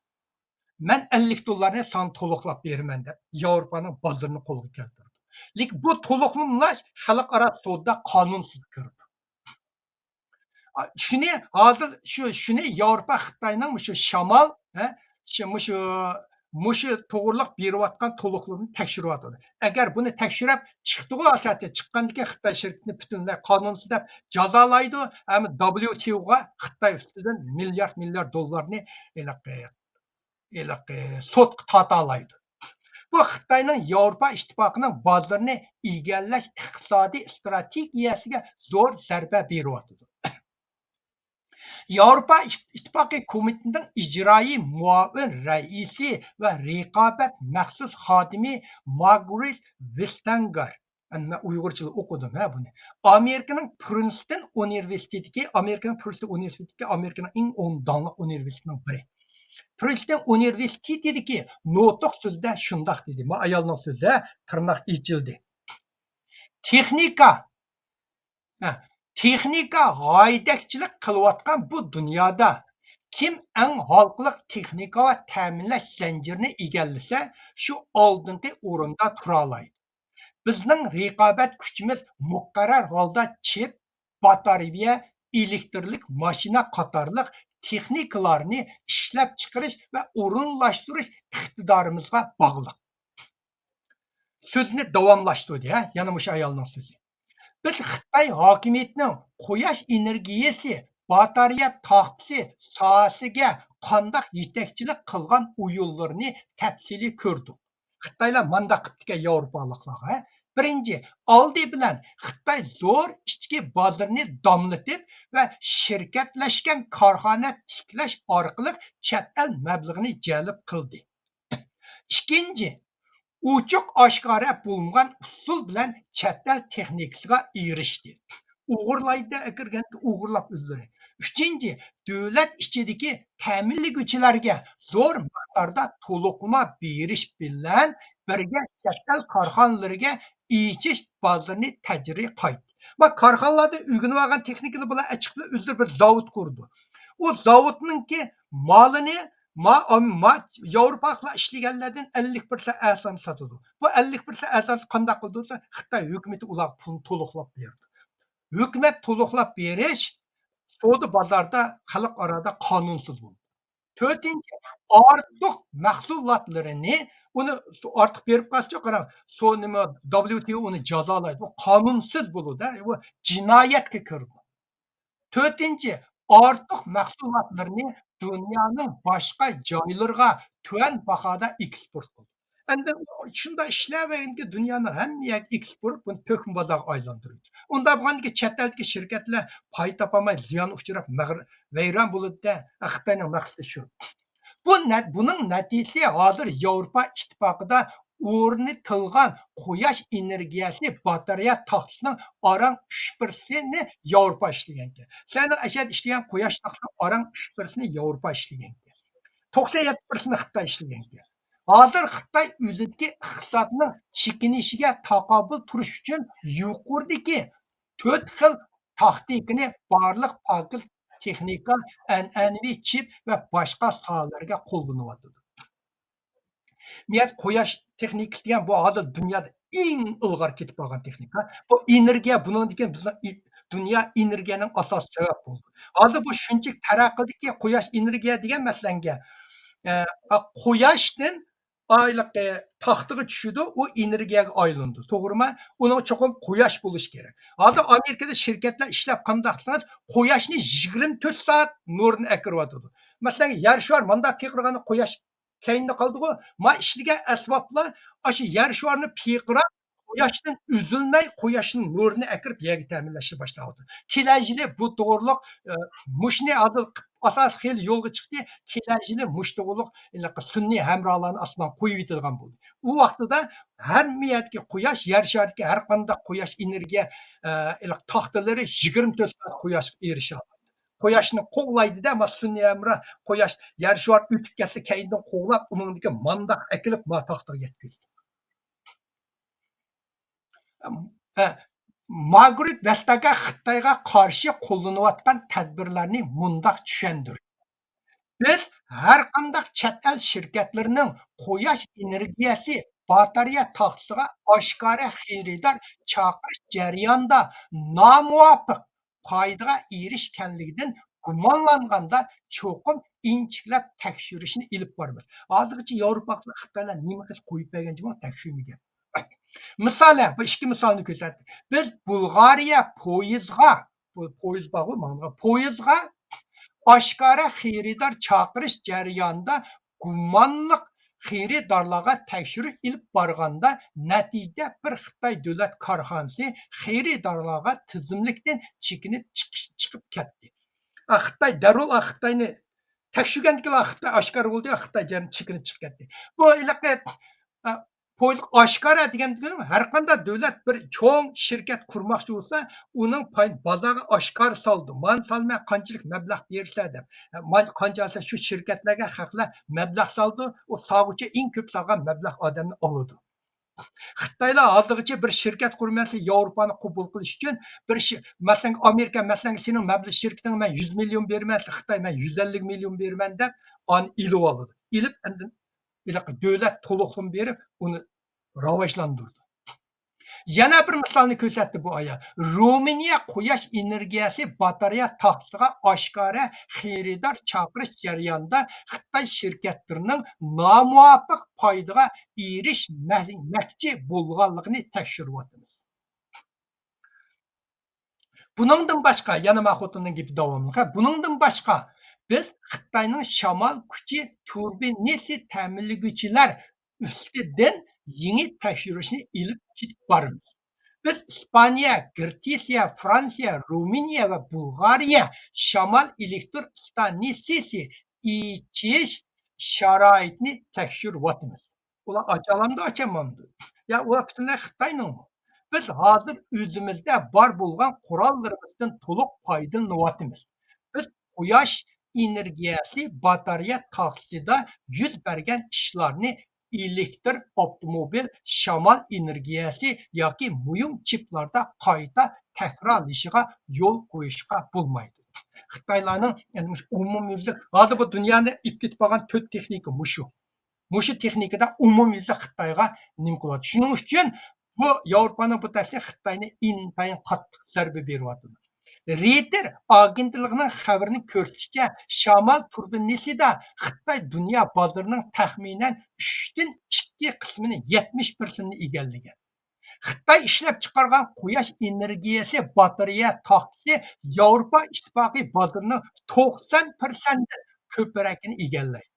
مەن ئەللىك دوللارنى ساڭا تولۇقلاپ بېرىمەن دەپ ياۋروپانىڭ بازىرىنى قولغا كەلتۈرىدۇ. لېكىن بۇ تولۇقلىمىلاش خەلقئارا سودىدا قانۇنسىز كىرىدۇ. ئا، شۇنى ھازىر شۇ، شۇنى ياۋروپا خىتاينىڭ مۇشۇ شامال، ھە، شۇ، مۇشۇ، مۇشۇ توغرىلىق بېرىۋاتقان تولۇقلىرىنى تەكشۈرۈۋاتىدۇ. ئەگەر بۇنى تەكشۈرۈپ چىقتىغۇ، ئاساسىي چىققاندىن كېيىن خىتاي شىركىتىنى پۈتۈنلەي قانۇنسىز دەپ جازالايدۇ، ھەم دابليۇ تىي ئوغا خىتاي ئۈستىدىن مىليارد، مىليارد دوللارنى ھېلىقى، ھېلىقى سوتقا تارتالايدۇ. بۇ خىتاينىڭ ياۋروپا ئىتتىپاقىنىڭ بازىرىنى ئىگىلەش ئىقتىسادىي ئىستراتېگىيەسىگە زور زەربە بېرىۋاتىدۇ. ياۋروپا ئىتتىپاقى كومىتېتىنىڭ ئىجرائىي مۇئاۋىن رەئىسى ۋە رىقابەت مەخسۇس خادىمى مارگرېت ۋېستاگېر، مەن ئۇيغۇرچىدا ئوقۇدۇم ھە بۇنى. ئامېرىكىنىڭ پرىنستون ئۇنىۋېرسىتېتىدىكى، ئامېرىكىنىڭ پرىنستون ئۇنىۋېرسىتېتىدىكى ئامېرىكىنىڭ ئەڭ ئون داڭلىق ئۇنىۋېرسىتېتىنىڭ بىرى. پرىنستون ئۇنىۋېرسىتېتىدىكى نۇتۇق سۆزىدە شۇنداق دېدى. ما ئايالنىڭ سۆزى، تىرناق ئېچىلدى. تېخنىكا، ھە، تېخنىكا ھايدەكچىلىك قىلىۋاتقان بۇ دۇنيادا كىم ئەڭ ھالقىلىق تېخنىكا ۋە تەمىنلەش زەنجىرىنى ئىگىلىسە، شۇ ئالدىنقى ئورۇندا تۇرالايدۇ. بىزنىڭ رىقابەت كۈچىمىز مۇقەررەر ھالدا چىپ، باتارېيە، ئېلېكترلىك ماشىنا قاتارلىق تېخنىكىلارنى ئىشلەپچىقىرىش ۋە ئورۇنلاشتۇرۇش ئىقتىدارىمىزغا باغلىق. سۆزىنى داۋاملاشتۇردى، ھە، يەنە مۇشۇ ئايالنىڭ سۆزى. بىز خىتاي ھاكىمىيىتىنىڭ قۇياش ئېنېرگىيەسى، باتارېيە تاختىسى ساھەسىگە قانداق يېتەكچىلىك قىلغان ئويۇنلىرىنى تەپسىلىي كۆردۇق. خىتايلار مانداق قىپتىكەن ياۋروپالىقلارغا، ھە؟ بىرىنچى، ئالدى بىلەن خىتاي زور ئىچكى بازىرىنى داملىتىپ ۋە شىركەتلەشكەن كارخانا تىكلەش ئارقىلىق چەت ئەل مەبلىغىنى جەلپ قىلدى. ئىككىنچى، ئوچۇق ئاشكارا بولمىغان ئۇسۇل بىلەن چەت ئەل تېخنىكىسىغا ئېرىشتى. ئوغرىلايدۇ، ئەكىرگەنگە ئوغرىلاپ ئۆزلىرى. ئۈچىنچى، دۆلەت ئىچىدىكى تەمىنلىگۈچىلەرگە زور مىقداردا تولۇقلىما بېرىش بىلەن بىرگە چەت ئەل كارخانىلىرىگە ئېچىش بازىرىنى تەجرىبىي قايتتى. ما كارخانىلاردا ئۆگىنىۋالغان تېخنىكىنى بۇلار ئەچىقىپ ئۆزلىرى بىر زاۋۇت قۇردى. ئۇ زاۋۇتنىڭكى مالىنى ما، ما ياۋروپالىقلار ئىشلىگەنلەردىن ئەللىك پىرسەنت ئەرزان ساتىدۇ. بۇ ئەللىك پىرسەنت ئەرزان قانداق قىلىدۇ دېسە، خىتاي ھۆكۈمىتى ئۇلارغا پۇلنى تولۇقلاپ بېرىدۇ. ھۆكۈمەت تولۇقلاپ بېرىش سودا بازاردا خەلق ئارادا قانۇنسىز بولىدۇ. تۆتىنچى، ئارتۇق مەھسۇلاتلىرىنى، ئۇنى ئارتۇق بېرىپ قالسىچۇ، قاراڭ، سو-، نېمە، دابليۇ تى ئو ئۇنى جازالايدۇ. ئۇ قانۇنسىز بولىدۇ، ئۇ جىنايەتكە كىرىدۇ. تۆتىنچى، ئارتۇق مەھسۇلاتلىرىنى دۇنيانىڭ باشقا جايلىرىغا تۆۋەن باھادا ئېكسپورت قىلىدۇ. ئەمدى شۇنداق ئىشلەۋەرگەنكى، دۇنيانىڭ ھەممە يەرگە ئېكسپورت، بۇنى تۆكمە بازارغا ئايلاندۇرىدۇ. ئۇنداق بولغاندىكىن چەت ئەلدىكى شىركەتلەر پايدا تاپالماي، زىيان ئۇچراپ، مەغرۇر، ۋەيران بولىدۇ-دە. خىتاينىڭ مەقسىتى شۇ. بۇ نە-، بۇنىڭ نەتىجىسى ھازىر ياۋروپا ئىتتىپاقىدا ئورنىتىلغان قۇياش ئېنېرگىيەسى باتارېيە تاختىسىنىڭ ئاران ئۈچ پىرسەنتىنى ياۋروپا ئىشلىگەنكەن. سىلەرنىڭ ئەشەدە ئىشلىگەن قۇياش تاختىسىنىڭ ئاران ئۈچ پىرسەنتىنى ياۋروپا ئىشلىگەنكەن. توقسان يەتتە پىرسەنتىنى خىتاي ئىشلىگەنكەن. ھازىر خىتاي ئۆزىدىكى ئىقتىسادنىڭ چېكىنىشىگە تاقابىل تۇرۇش ئۈچۈن يۇقىرىدىكى تۆت خىل تاكتىكىنى بارلىق پاكىت تېخنىكا، ئەنئەنىۋى چىپ ۋە باشقا ساھەلەرگە قوللىنىۋاتىدۇ. نىھايەت قۇياش تېخنىكىسى دېگەن بۇ ھازىر دۇنيادا ئەڭ ئىلغار كېتىپ بارغان تېخنىكا. بۇ ئېنېرگىيە، بۇنىڭدىن كېيىن بىزنىڭ ئى-، دۇنيا ئېنېرگىيەنىڭ ئاساسىي سەۋەب بولدى. ھازىر بۇ شۇنچىلىك تەرەققىي قىلدىكى، قۇياش ئېنېرگىيە دېگەن مەسىلەنگە، ئە، قۇياشتىن ئايلىقى تاختىغا چۈشىدۇ، ئۇ ئېنېرگىيەگە ئايلىنىدۇ، توغرىمۇ؟ ئۇنىڭ چوقۇم قۇياش بولۇشى كېرەك. ھازىر ئامېرىكىدا شىركەتلەر ئىشلەپ قانداق دېسىڭىز، قۇياشنى يىگىرمە تۆت سائەت نۇرىنى ئەكىرىۋاتىدۇ. مەسىلەن، يەر شار ماندا پىرقىرىغاندا قۇياش كەينىدە قالدىغۇ، ما ئىشلىگەن ئەسۋابلار ئاشۇ يەر شارنى پىرقىراپ، قۇياشتىن ئۈزۈلمەي، قۇياشنىڭ نۇرىنى ئەكىرىپ يەرگە تەمىنلەشنى باشلاۋاتىدۇ. كېلەر يىلى بۇ توغرۇلۇق، ئە، مۇشۇنى ھازىر ئاساس خېلى يولغا چىقتى. كېلەر يىلى مۇشۇ توغرۇلۇق ھېلىقى سۈنئىي ھەمراھلارنى ئاسمانغا قويۇۋېتىدىغان بولدى. ئۇ ۋاقتىدا ھەممە يەردىكى قۇياش، يەر شارىدىكى ھەر قانداق قۇياش ئېنېرگىيە، ئە، ھېلىقى تاختىلىرى يىگىرمە تۆت سائەت قۇياشقا ئېرىشەلەيدۇ. قۇياشنى قوغلايدۇ-دە، ما سۈنئىي ھەمراھ قۇياش، يەر شار ئۆتۈپ كەتسە، كەينىدىن قوغلاپ، ئۇنىڭدىكى مانداق ئەكېلىپ، ما تاختىغا يەتكۈزىدۇ. ئە، مارگرېت ۋېستاگېر خىتايغا قارشى قوللىنىۋاتقان تەدبىرلەرنى مۇنداق چۈشەندۈردى: بىز ھەرقانداق چەت ئەل شىركەتلىرىنىڭ قۇياش ئېنېرگىيەسى باتارېيە تاختىسىغا ئاشكارا خېرىدار چاقىرىش جەريانىدا نامۇۋاپىق پايدىغا ئېرىشكەنلىكىدىن گۇمانلانغاندا، چوقۇم ئىنچىكىلەپ تەكشۈرۈشنى ئېلىپ بارىمىز. ھازىرغىچە ياۋروپالىقلار خىتايلار نېمە قىلىپ قويۇپ بەرگەن جۇمۇ تەكشۈرمىگەن. مىسالى، بۇ ئىككى مىسالنى كۆرسەتتى. بىز بۇلغارىيە پويىزغا، بۇ پويىز بارغۇ، ماڭىدىغان پويىزغا ئاشكارا خېرىدار چاقىرىش جەريانىدا گۇمانلىق خېرىدارلارغا تەكشۈرۈش ئېلىپ بارغاندا، نەتىجىدە بىر خىتاي دۆلەت كارخانىسى خېرىدارلارغا تىزىملىكتىن چېكىنىپ چىقىش، چىقىپ كەتتى. ئا، خىتاي دەررۇ، ئا، خىتاينى تەكشۈرگەندىكىلا خىتاي ئاشكارا بولدى، خىتاي جەم-، چېكىنىپ چىقىپ كەتتى. بۇ ھېلىقى، ئا، پويىز ئاشكارا دېگەن، ھەر قانداق دۆلەت بىر چوڭ شىركەت قۇرماقچى بولسا، ئۇنىڭ پاي-، بازارغا ئاشكارا سالىدۇ. مانا سالىمەن، قانچىلىك مەبلەغ بېرىسىلەر دەپ. مانا قانچە دېسە، شۇ شىركەتلەرگە خەقلەر مەبلەغ سالىدۇ، ئۇ سالغۇچى ئەڭ كۆپ سالغان مەبلەغ ئادەمنى ئالىدۇ. خىتايلار ھازىرغىچە بىر شىركەت قۇرمايلا ياۋروپانى قوبۇل قىلىش ئۈچۈن بىر شى-، مەسىلەن، ئامېرىكا، مەسىلەن، سېنىڭ مەبلەغ، شىركىتىڭگە مەن يۈز مىليون بېرىمەن، خىتاي مەن يۈز ئەللىك مىليون بېرىمەن دەپ، ئانى ئېلىۋالىدۇ. ئېلىپ، ئاندىن ھېلىقى دۆلەت تولۇقلىما بېرىپ، ئۇنى راۋاجلاندۇردى. يەنە بىر مىسالنى كۆرسەتتى بۇ ئايال. رومىنىيە قۇياش ئېنېرگىيەسى باتارېيە تاختىسىغا ئاشكارا خېرىدار چاقىرىش جەريانىدا خىتاي شىركەتلىرىنىڭ نامۇۋاپىق پايدىغا ئېرىشمەكچى بولغانلىقىنى تەكشۈرۈۋاتىمىز. بۇنىڭدىن باشقا، يەنە ما خوتۇننىڭ گېپى داۋاملىق. ھە، بۇنىڭدىن باشقا، بىز خىتاينىڭ شامال كۈچى تۇربىنىسى تەمىنلىگۈچىلەر ئۈستىدىن يېڭى تەكشۈرۈشنى ئېلىپ كېتىپ بارىمىز. بىز ئىسپانىيە، گرېتسىيە، فرانسىيە، رومىنىيە ۋە بۇلغارىيە شامال ئېلېكتر ئىستانسىسى ئېچىش شارائىتىنى تەكشۈرۈۋاتىمىز. ئۇلار ئاچالامدۇ، ئاچالمامدۇ؟ يا ئۇلار پۈتۈنلەي خىتاينىڭمۇ؟ بىز ھازىر ئۆزىمىزدە بار بولغان قوراللىرىمىزدىن تولۇق پايدىلىنىۋاتىمىز. بىز قۇياش ئېنېرگىيەسى باتارېيە تاختىسىدا يۈز بەرگەن ئىشلارنى ئېلېكتر ئاپتوموبىل، شامال ئېنېرگىيەسى ياكى مۇھىم چىپلاردا قايتا تەكرارلىشىغا يول قويۇشقا بولمايدۇ. خىتايلارنىڭ، يەنى مۇشۇ ئومۇميۈزلۈك، ھازىر بۇ دۇنيانى ئېلىپ كېتىپ قالغان تۆت تېخنىكا مۇشۇ. مۇشۇ تېخنىكىدا ئومۇميۈزلۈك خىتايغا نېمە قىلىۋاتىدۇ. شۇنىڭ ئۈچۈن بۇ ياۋروپانىڭ بۇ تەسلىكى خىتاينى ئىنتايىن قاتتىق زەربە بېرىۋاتىدۇ. رېيتېر ئاگېنتلىقىنىڭ خەۋىرىنىڭ كۆرسىتىشىچە، شامال تۇربىنىسىدا خىتاي دۇنيا بازىرىنىڭ تەخمىنەن ئۈچتىن ئىككى قىسمىنى، يەتمىش پىرسەنتنى ئىگىلىگەن. خىتاي ئىشلەپچىقارغان قۇياش ئېنېرگىيەسى باتارېيە تاختىسى ياۋروپا ئىتتىپاقى بازىرىنىڭ توقسان پىرسەنتتىن كۆپرەكىنى ئىگىلەيدۇ.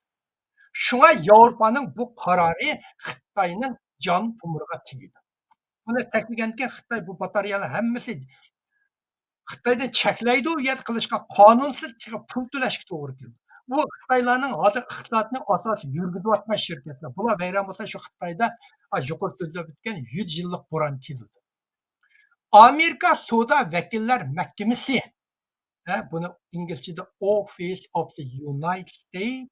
شۇڭا ياۋروپانىڭ بۇ قارارى خىتاينىڭ جان تومۇرىغا تېگىدۇ. بۇنى تەكلىگەندىكىن خىتاي بۇ باتارېيەلەر ھەممىسى خىتايدىن چەكلەيدۇ، ئۇ يەردە قىلىشقا قانۇنسىز تېخى پۇل تۆلەشكە توغرا كېلىدۇ. بۇ خىتايلارنىڭ ھازىر ئىقتىسادنى ئاساسىي يۈرگۈزۈۋاتقان شىركەتلەر. بۇلار ۋەيران بولسا شۇ خىتايدا، ئا، يۇقىرى سۆزلەپ ئۆتكەن يۈز يىللىق بوران كېلىدۇ. ئامېرىكا سودا ۋەكىللەر مەھكىمىسى، ھە، بۇنى ئىنگلىزچىدا Office of the United States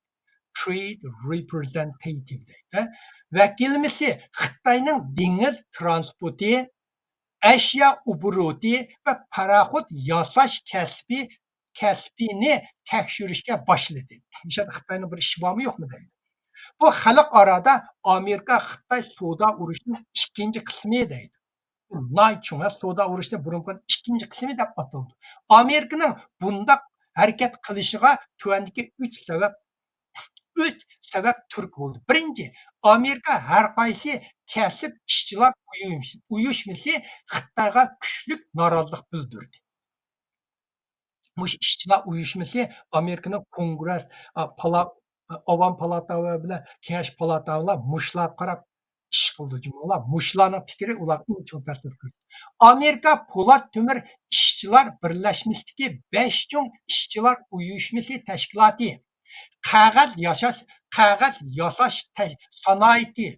Trade Representative دەيدۇ. ۋەكىلىمىسى خىتاينىڭ دېڭىز ترانسپورتى، ئەشيا ئوبوروتى ۋە پاراخوت ياساش كەسپى، كەسپىنى تەكشۈرۈشكە باشلىدى. مۇشۇ يەردە خىتاينىڭ بىر ئىشى بارمۇ يوقمۇ دەيدۇ. بۇ خەلقئارادا ئامېرىكا خىتاي سودا ئۇرۇشىنىڭ ئىككىنچى قىسمى دەيدۇ. ناھايىتى چوڭ، ھە، سودا ئۇرۇشىنى بۇرۇنقى ئىككىنچى قىسمى دەپ ئاتىلىدۇ. ئامېرىكىنىڭ بۇنداق ھەرىكەت قىلىشىغا تۆۋەندىكى ئۈچ سەۋەب، ئۈچ سەۋەب تۈرتكە بولدى. بىرىنچى، ئامېرىكا ھەر قايسى كەسىپ ئىشچىلار ئۇيۇش-، ئۇيۇشمىسى خىتايغا كۈچلۈك نارازىلىق بىلدۈردى. مۇشۇ ئىشچىلار ئۇيۇشمىسى ئامېرىكىنىڭ كونگرېس، ئا، پالا-، ئا، ئاۋام پالاتا بىلەن كېڭەش پالاتا بىلەن مۇشۇلارغا قاراپ ئىش قىلىدۇ جۇمۇلار. مۇشۇلارنىڭ پىكرى ئۇلارغا ئەڭ چوڭ تەسىر كۆرسىتىدۇ. ئامېرىكا پولات تۆمۈر ئىشچىلار بىرلەشمىسىدىكى بەش چوڭ ئىشچىلار ئۇيۇشمىسى تەشكىلاتى، قەغەز ياشاش، قەغەز ياساش تە-، سانائىتى،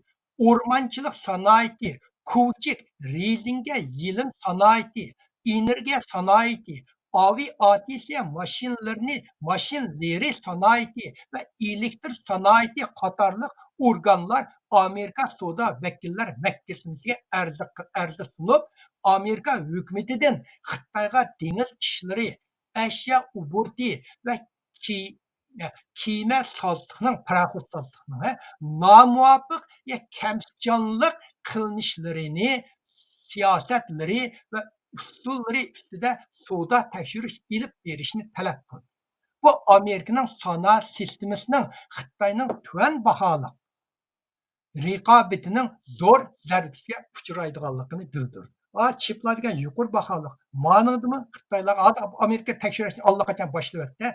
ئورمانچىلىق سانائىتى، كاۋچۇك، رېزىنكە يېلىم سانائىتى، ئېنېرگىيە سانائىتى، ئاۋىئاتسىيە ماشىنىلىرىنى، ماشىنىلىرى سانائىتى ۋە ئېلېكتر سانائىتى قاتارلىق ئورگانلار ئامېرىكا سودا ۋەكىللەر مەھكىمىسىگە ئەرز، ئەرز سۇنۇپ، ئامېرىكا ھۆكۈمىتىدىن خىتايغا دېڭىز ئىشلىرى، ئەشيا ئوبوروتى ۋە كى-، كېمە سازلىقنىڭ، پاراخوت سازلىقنىڭ، ھە، نامۇۋاپىق يا كەمچانلىق قىلمىشلىرىنى، سىياسەتلىرى ۋە ئۇسۇللىرى ئۈستىدە سودا تەكشۈرۈش ئېلىپ بېرىشنى تەلەپ قىلدى. بۇ ئامېرىكىنىڭ سانائەت سىستېمىسىنىڭ خىتاينىڭ تۆۋەن باھالىق رىقابىتىنىڭ زور زەربىسىگە ئۇچرايدىغانلىقىنى بىلدۈردى. ئا، چىپلار دېگەن يۇقىرى باھالىق. مانىڭدىمۇ خىتايلارغا، ھازىر ئامېرىكا تەكشۈرۈشنى ئاللىقاچان باشلىۋەتتى.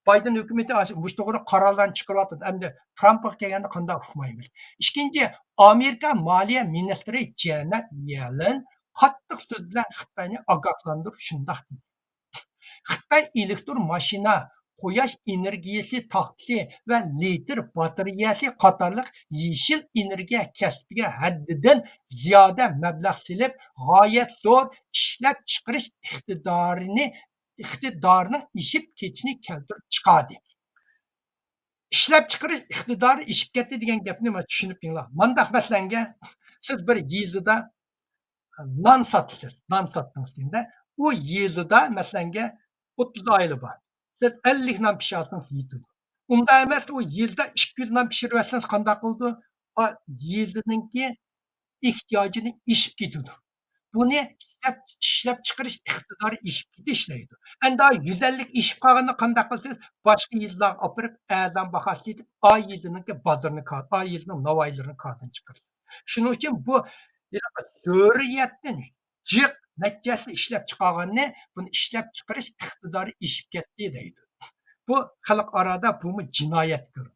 بايدېن ھۆكۈمىتى مۇشۇ توغرا قارارلارنى چىقىرىۋاتىدۇ. ئەمدى ترامپقا كەلگەندە قانداق ئۇقمايمىز. ئىككىنچى، ئامېرىكا مالىيە مىنىستىرى جەنەت يەلېن قاتتىق سۆز بىلەن خىتاينى ئاگاھلاندۇرۇپ شۇنداق دېدى. خىتاي ئېلېكتر ماشىنا، قۇياش ئېنېرگىيەسى تاختىسى ۋە لىتىر باتارېيەسى قاتارلىق يېشىل ئېنېرگىيە كەسپىگە ھەددىدىن زىيادە مەبلەغ سېلىپ، غايەت زور ئىشلەپچىقىرىش ئىقتىدارىنى، ئىقتىدارىنىڭ ئېشىپ كېتىشىنى كەلتۈرۈپ چىقاردى. ئىشلەپچىقىرىش ئىقتىدارى ئېشىپ كەتتى دېگەن گەپنى مانا چۈشىنىپ ئېڭلاڭ. مانداق مەسىلەنگە، سىز بىر يېزىدا نان ساتىسىز، نان ساتتىڭىز دېگەندە، ئۇ يېزىدا مەسىلەنگە ئوتتۇز ئائىلە بار. سىز ئەللىك نان پىشۇرسىڭىز يېتىدۇ. ئۇنداق ئەمەس، ئۇ يېزىدا ئىككى يۈز نان پىشۇرۇۋەتسىڭىز قانداق قىلىدۇ؟ ئا، يېزىنىڭكى ئېھتىياجىنى ئېشىپ كېتىدۇ. بۇنى ئىشلەپ، ئىشلەپچىقىرىش ئىقتىدارى ئېشىپ كېتىش دەيدۇ. ئەمدى يۈز ئەللىك ئېشىپ قالغاندا قانداق قىلىسىز؟ باشقا يېزىلارغا ئاپىرىپ، ئەرزان باھاسى سېتىپ، ئا يېزىنىڭكى بازىرىنى كا-، ئا يېزىنىڭ ناۋايلىرىنى كاردىن چىقىرىسىز. شۇنىڭ ئۈچۈن بۇ ھېلىقى زۆرۈرىيەتتىن جىق نەچچە ھەسسە ئىشلەپچىقارغاننى، بۇنى ئىشلەپچىقىرىش ئىقتىدارى ئېشىپ كەتتى دەيدۇ. بۇ خەلقئارادا بۇمۇ جىنايەتكە كىرىدۇ.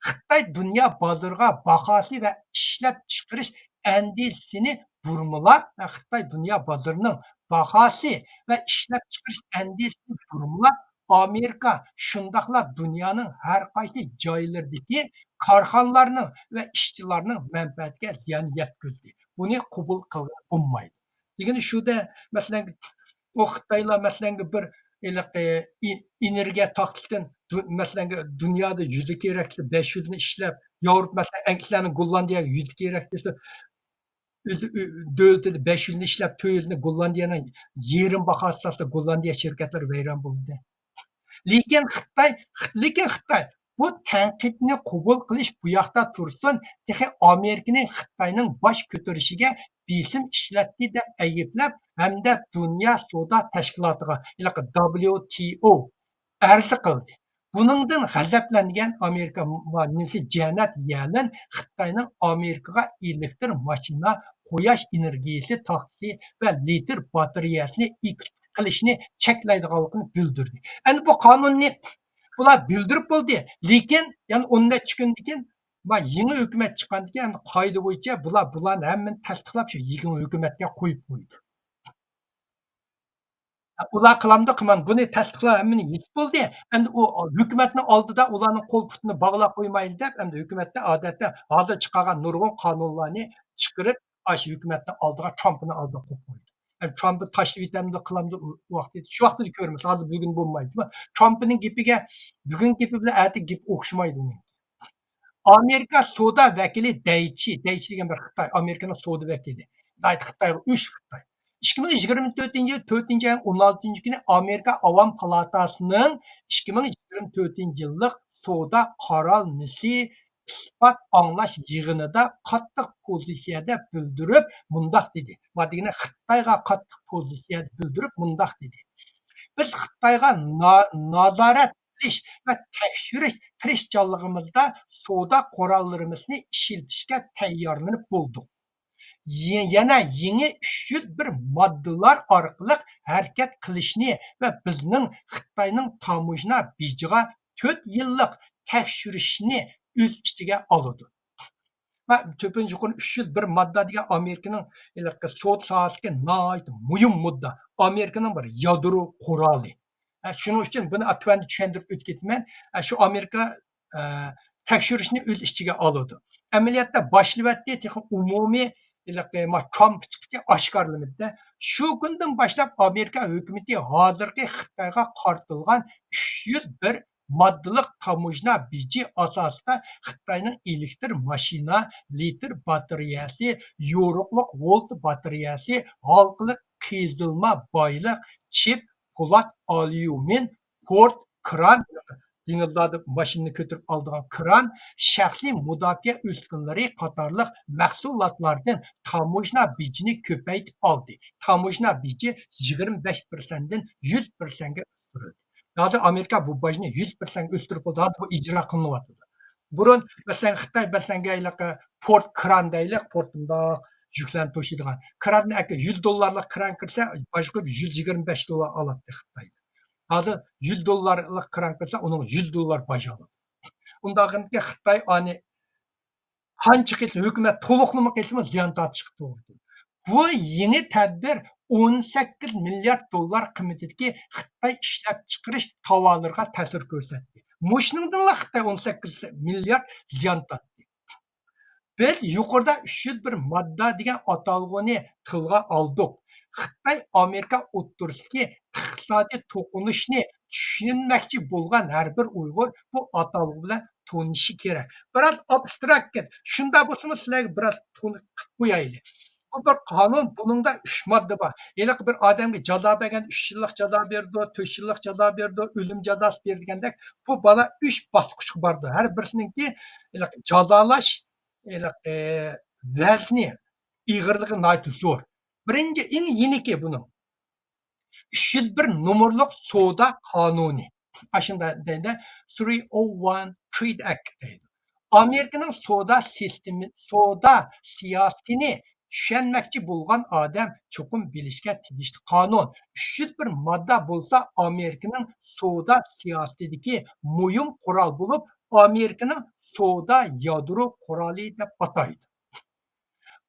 خىتاي دۇنيا بازىرىغا باھاسى ۋە ئىشلەپچىقىرىش ئەندىزىسىنى بۇرمىلاپ، خىتاي دۇنيا بازىرىنىڭ باھاسى ۋە ئىشلەپچىقىرىش ئەندىزىسىنى بۇرمىلاپ، ئامېرىكا، شۇنداقلا دۇنيانىڭ ھەر قايسى جايلىرىدىكى كارخانىلارنىڭ ۋە ئىشچىلارنىڭ مەنپەئەتىگە زىيان يەتكۈزدى. بۇنى قوبۇل قىلغىلى بولمايدۇ. دېگىنى شۇدە، مەسىلەن، ئۇ خىتايلار، مەسىلەن، بىر ھېلىقى ئېنېرگىيە تاقلىقتىن، مەسىلەن، دۇنيادا يۈزدىكى رەختلىك بەش يۈزنى ئىشلەپ، ياۋروپا، مەسىلەن، ئەڭ، سىلەرنىڭ گوللاندىيەگە يۈزدىكى رەختلىك دۆلىتىدە بەش يۈزنى ئىشلەپ، تۆت يۈزنى گوللاندىيەنىڭ يېرىم باھاسىدا ساتسا، گوللاندىيە شىركەتلىرى ۋەيران بولدى. لېكىن خىتاي، لېكىن خىتاي بۇ تەنقىدنى قوبۇل قىلىش، بۇ ياقتا تۇرسۇن، تېخى ئامېرىكىنى خىتاينىڭ باش كۆتۈرۈشىگە بېسىم ئىشلەتتى دەپ ئەيىبلەپ، ھەمدە دۇنيا سودا تەشكىلاتىغا، ھېلىقى دابليۇ تى ئو ئەرز قىلدى. بۇنىڭدىن غەزەپلەنگەن ئامېرىكا مۇئاۋىنى جەنەت يەلېن خىتاينىڭ ئامېرىكىغا ئېلېكتر ماشىنا قوياش ئېنېرگىيىسى تاختىسى ۋە لىتىر باتارېيەسىنى ئېكسپورت قىلىشنى چەكلەيدىغانلىقىنى بىلدۈردى. ئەمدى بۇ قانۇننى بۇلار بىلدۈرۈپ بولدى، لېكىن يەنە ئون نەچچە كۈندىن كېيىن، ما، يېڭى ھۆكۈمەت چىققاندىن كېيىن، ئەمدى قائىدە بويىچە بۇلار بۇلارنى ھەممىنى تەستىقلاپ، شۇ يېڭى ھۆكۈمەتكە قويۇپ قويدى. ئۇلار قىلامدۇ، قىلمامدۇ، بۇنى تەستىقلاپ ھەممىنى يېزىپ بولدى. ئەمدى ئۇ ھۆكۈمەتنىڭ ئالدىدا ئۇلارنىڭ قول پۇتىنى باغلاپ قويمايلى دەپ، ئەمدى ھۆكۈمەتتە ئادەتتە ھازىر چىقارغان نۇرغۇن قانۇنلارنى چىقىرىپ، ئاشۇ ھۆكۈمەتنىڭ ئالدىغا، ترامپنىڭ ئالدىغا قويۇپ قويدى. ئەمدى ترامپنى تاشلىۋېتەمدۇ، قىلامدۇ، ئۇ ۋاقتى، شۇ ۋاقتىدا كۆرىمىز. ھازىر بۈگۈن بولمايدۇ. ترامپنىڭ گېپىگە، بۈگۈن گېپى بىلەن ئەتە گېپى ئوخشىمايدۇ ئۇنىڭ. ئامېرىكا سودا ۋەكىلى دەيچى، دەيچى دېگەن بىر خىتاي، ئامېرىكىنىڭ سودا ۋەكىلى. دايت خىتايغا ئۈچ خىتاي. ئىككى مىڭ يىگىرمە تۆتىنچى يىل تۆتىنچى ئاينىڭ ئون ئالتىنچى كۈنى ئامېرىكا ئاۋام پالاتاسىنىڭ ئىككى مىڭ يىگىرمە تۆتىنچى يىللىق سودا قارالمىسى ئىسپات ئاڭلاش يىغىنىدا قاتتىق پوزىتسىيەدە بىلدۈرۈپ مۇنداق دېدى. ما دېگىنى خىتايغا قاتتىق پوزىتسىيە بىلدۈرۈپ مۇنداق دېدى. بىز خىتايغا نا-، نازارەت قىلىش ۋە تەكشۈرۈش تىرىشچانلىقىمىزدا سودا قوراللىرىمىزنى ئىشلىتىشكە تەييارلىنىپ بولدۇق. يە-، يەنە يېڭى ئۈچ يۈز بىر ماددىلار ئارقىلىق ھەرىكەت قىلىشنى ۋە بىزنىڭ خىتاينىڭ تاموژنا بېجىغا تۆت يىللىق تەكشۈرۈشنى ئۆز ئىچىگە ئالىدۇ. ۋە تۆپىنچى يۇقىرى ئۈچ يۈز بىر ماددا دېگەن ئامېرىكىنىڭ ھېلىقى سودا ساھەسىدىكى ناھايىتى مۇھىم مۇددا، ئامېرىكىنىڭ بىر يادرو قورالى. ھە، شۇنىڭ ئۈچۈن بۇنى تۆۋەندە چۈشەندۈرۈپ ئۆتۈپ كېتىمەن. ھە، شۇ ئامېرىكا، ئە، تەكشۈرۈشنى ئۆز ئىچىگە ئالىدۇ. ئەمەلىيەتتە باشلىۋەتتى، تېخى ئومۇمىي ھېلىقى ما ترامپ چىققىچە ئاشكارىلىمىدى. شۇ كۈندىن باشلاپ ئامېرىكا ھۆكۈمىتى ھازىرقى خىتايغا قارىتىلغان ئۈچ يۈز بىر ماددىلىق تاموژنا بېجى ئاساسىدا خىتاينىڭ ئېلېكتر ماشىنا، لىتىر باتارېيەسى، يورۇقلۇق ۋولت باتارېيەسى، ھالقىلىق قېزىلما بايلىق، چىپ، پولات، ئاليۇمىن، پورت، كران، دېڭىزلاردا ماشىنىنى كۆتۈرۈپ ئالىدىغان كران، شەخسىي مۇداپىئە ئۈسكۈنىلىرى قاتارلىق مەھسۇلاتلاردىن تاموژنا بېجىنى كۆپەيتىپ ئالدى. تاموژنا بېجى يىگىرمە بەش پىرسەنتتىن يۈز پىرسەنتكە ئۆستۈرۈلدى. ھازىر ئامېرىكا بۇ باجنى يۈز پىرسەنتكە ئۆستۈرۈپ بولدى. ھازىر بۇ ئىجرا قىلىنىۋاتىدۇ. بۇرۇن، مەسىلەن، خىتاي، مەسىلەن، ھېلىقى پورت كران دەيلى، پورتتا مۇنداق يۈكلەرنى توشۇيدىغان. كراننى ئەكە يۈز دوللارلىق كران كىرسە، باج قويۇپ يۈز يىگىرمە بەش دوللار ئالاتتى خىتايدا. ھازىر يۈز دوللارلىق كران كىرسە، ئۇنىڭغا يۈز دوللار باج ئالىدۇ. ئۇنداقتىكى خىتاي ئانى قانچە قىلسا، ھۆكۈمەت تولۇقلىما قىلسىمۇ زىيان تارتىشقا توغرا كېلىدۇ. بۇ يېڭى تەدبىر ئون سەككىز مىليارد دوللار قىممىتىدىكى خىتاي ئىشلەپچىقىرىش تاۋارلىرىغا تەسىر كۆرسەتتى. مۇشۇنىڭدىنلا خىتاي ئون سەككىز مىليارد زىيان تارتتى. بىز يۇقىرىدا ئۈچ يۈز بىر ماددا دېگەن ئاتالغۇنى تىلغا ئالدۇق. خىتاي ئامېرىكا ئوتتۇرىسىدىكى ئىقتىسادىي توقۇنۇشنى چۈشەنمەكچى بولغان ھەر بىر ئۇيغۇر بۇ ئاتالغۇ بىلەن تونۇشى كېرەك. بىراز ئابستراكت گەپ. شۇنداق بولسىمۇ سىلەرگە بىراز تونۇق قىلىپ قويايلى. بۇ بىر قانۇن، بۇنىڭدا ئۈچ ماددا بار. ھېلىقى بىر ئادەمگە جازا بەرگەندە ئۈچ يىللىق جازا بېرىدۇ، تۆت يىللىق جازا بېرىدۇ، ئۆلۈم جازاسى بېرىدىغاندەك، بۇ بالا ئۈچ باسقۇچقا بارىدۇ. ھەر بىرسىنىڭكى ھېلىقى جازالاش، ھېلىقى ۋەزنى، ئېغىرلىقى ناھايىتى زور. بىرىنچى، ئەڭ يېنىكى بۇنىڭ. ئۈچ يۈز بىر نومۇرلۇق سودا قانۇنى. ئاشۇنداق دەيدۇ، three oh one Trade Act دەيدۇ. ئامېرىكىنىڭ سودا سىستېمى، سودا سىياسىتىنى چۈشەنمەكچى بولغان ئادەم چوقۇم بىلىشكە تېگىشلىك قانۇن. ئۈچ يۈز بىر ماددا بولسا ئامېرىكىنىڭ سودا سىياسىتىدىكى مۇھىم قورال بولۇپ، ئامېرىكىنىڭ سودا يادرو قورالى دەپ ئاتايدۇ.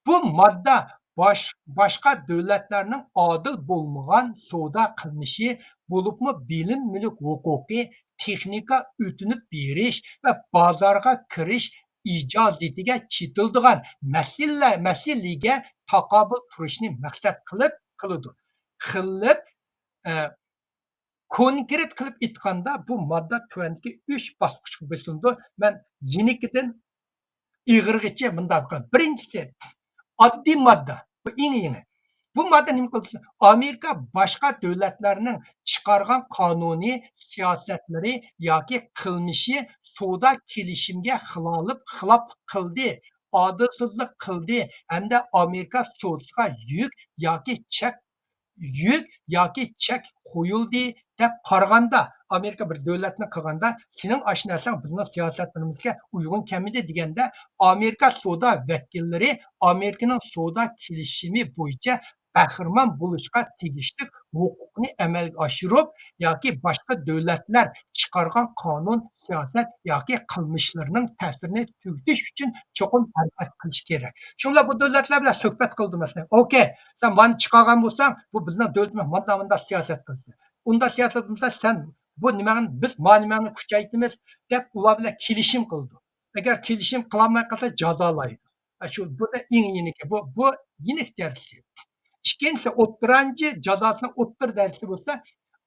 بۇ ماددا باش-، باشقا دۆلەتلەرنىڭ ئادىل بولمىغان سودا قىلمىشى، بولۇپمۇ بىلىم مۈلۈك ھوقۇقى، تېخنىكا ئۆتۈنۈپ بېرىش ۋە بازارغا كىرىش ئىجازىتىگە چېتىلىدىغان مەسىلە-، مەسىلىگە تاقابىل تۇرۇشنى مەقسەت قىلىپ قىلىدۇ. قىلىپ، ئە، كونكرېت قىلىپ ئېيتقاندا، بۇ ماددا تۆۋەندىكى ئۈچ باسقۇچقا بۆلۈنىدۇ. مەن يېنىكىدىن ئېغىرغىچە مۇنداق قىلىمەن. بىرىنچىسى، ئاددىي ماددا. بۇ ئەڭ يېڭى. بۇ ماددا نېمە قىلىدۇ؟ ئامېرىكا باشقا دۆلەتلەرنىڭ چىقارغان قانۇنى، سىياسەتلىرى ياكى قىلمىشى سودا كېلىشىمگە خىلاپ، خىلاپلىق قىلدى، ئادىلسىزلىق قىلدى ھەمدە ئامېرىكا سودىسىغا يۈك ياكى چەك يۈك ياكى چەك قويۇلدى دەپ قارىغاندا، ئامېرىكا بىر دۆلەتنى قىلغاندا، سېنىڭ ئاشۇ نەرسەڭ بىزنىڭ سىياسەتلىرىمىزگە ئۇيغۇن كەلمىدى دېگەندە، ئامېرىكا سودا ۋەكىللىرى ئامېرىكىنىڭ سودا كېلىشىمى بويىچە بەھرىمەن بولۇشقا تېگىشلىك ھوقۇقنى ئەمەلگە ئاشۇرۇپ ياكى باشقا دۆلەتلەر چىقارغان قانۇن، سىياسەت ياكى قىلمىشلىرىنىڭ تەسىرىنى تۈگىتىش ئۈچۈن چوقۇم ھەرىكەت قىلىش كېرەك. شۇنىڭ بىلەن بۇ دۆلەتلەر بىلەن سۆھبەت قىلدى، مەسىلەن، ئوكەي، سەن مانا چىقارغان بولساڭ، بۇ بىزنىڭ دۆلىتىمىز مانداق، مانداق سىياسەت قىلسۇن. ئۇنداق سىياسەت قىلسا، سەن بۇ نېمەڭنى، بىز ما نېمەڭنى كۈچەيتىمىز دەپ ئۇلار بىلەن كېلىشىم قىلىدۇ. ئەگەر كېلىشىم قىلالماي قالسا جازالايدۇ. ھە، شۇ، بۇ دا ئەڭ يېنىكى، بۇ، بۇ يېنىك دەرىجىسى. ئىككىنچىسى، ئوتتۇرانچى جازاسىنىڭ ئوتتۇرا دەرىجىسى بولسا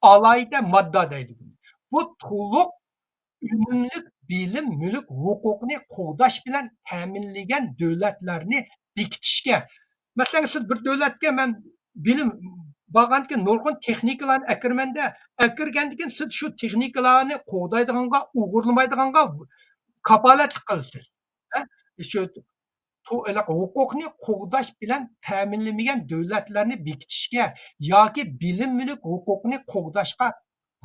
ئالاھىدە ماددا دەيدۇ بۇنى. بۇ تولۇق ئۈنۈملۈك بىلىم مۈلۈك ھوقۇقىنى قوغداش بىلەن تەمىنلىگەن دۆلەتلەرنى بېكىتىشكە. مەسىلەن، سىز بىر دۆلەتكە مەن بىلىم بارغاندىكىن نۇرغۇن تېخنىكىلارنى ئەكىرىمەن دە، ئەكىرگەندىكىن سىز شۇ تېخنىكىلارنى قوغدايدىغانغا، ئوغرىلىمايدىغانغا كاپالەتلىك قىلىسىز. ھە؟ شۇ تو-، ھوقۇقنى قوغداش بىلەن تەمىنلىمىگەن دۆلەتلەرنى بېكىتىشكە ياكى بىلىم مۈلۈك ھوقۇقىنى قوغداشقا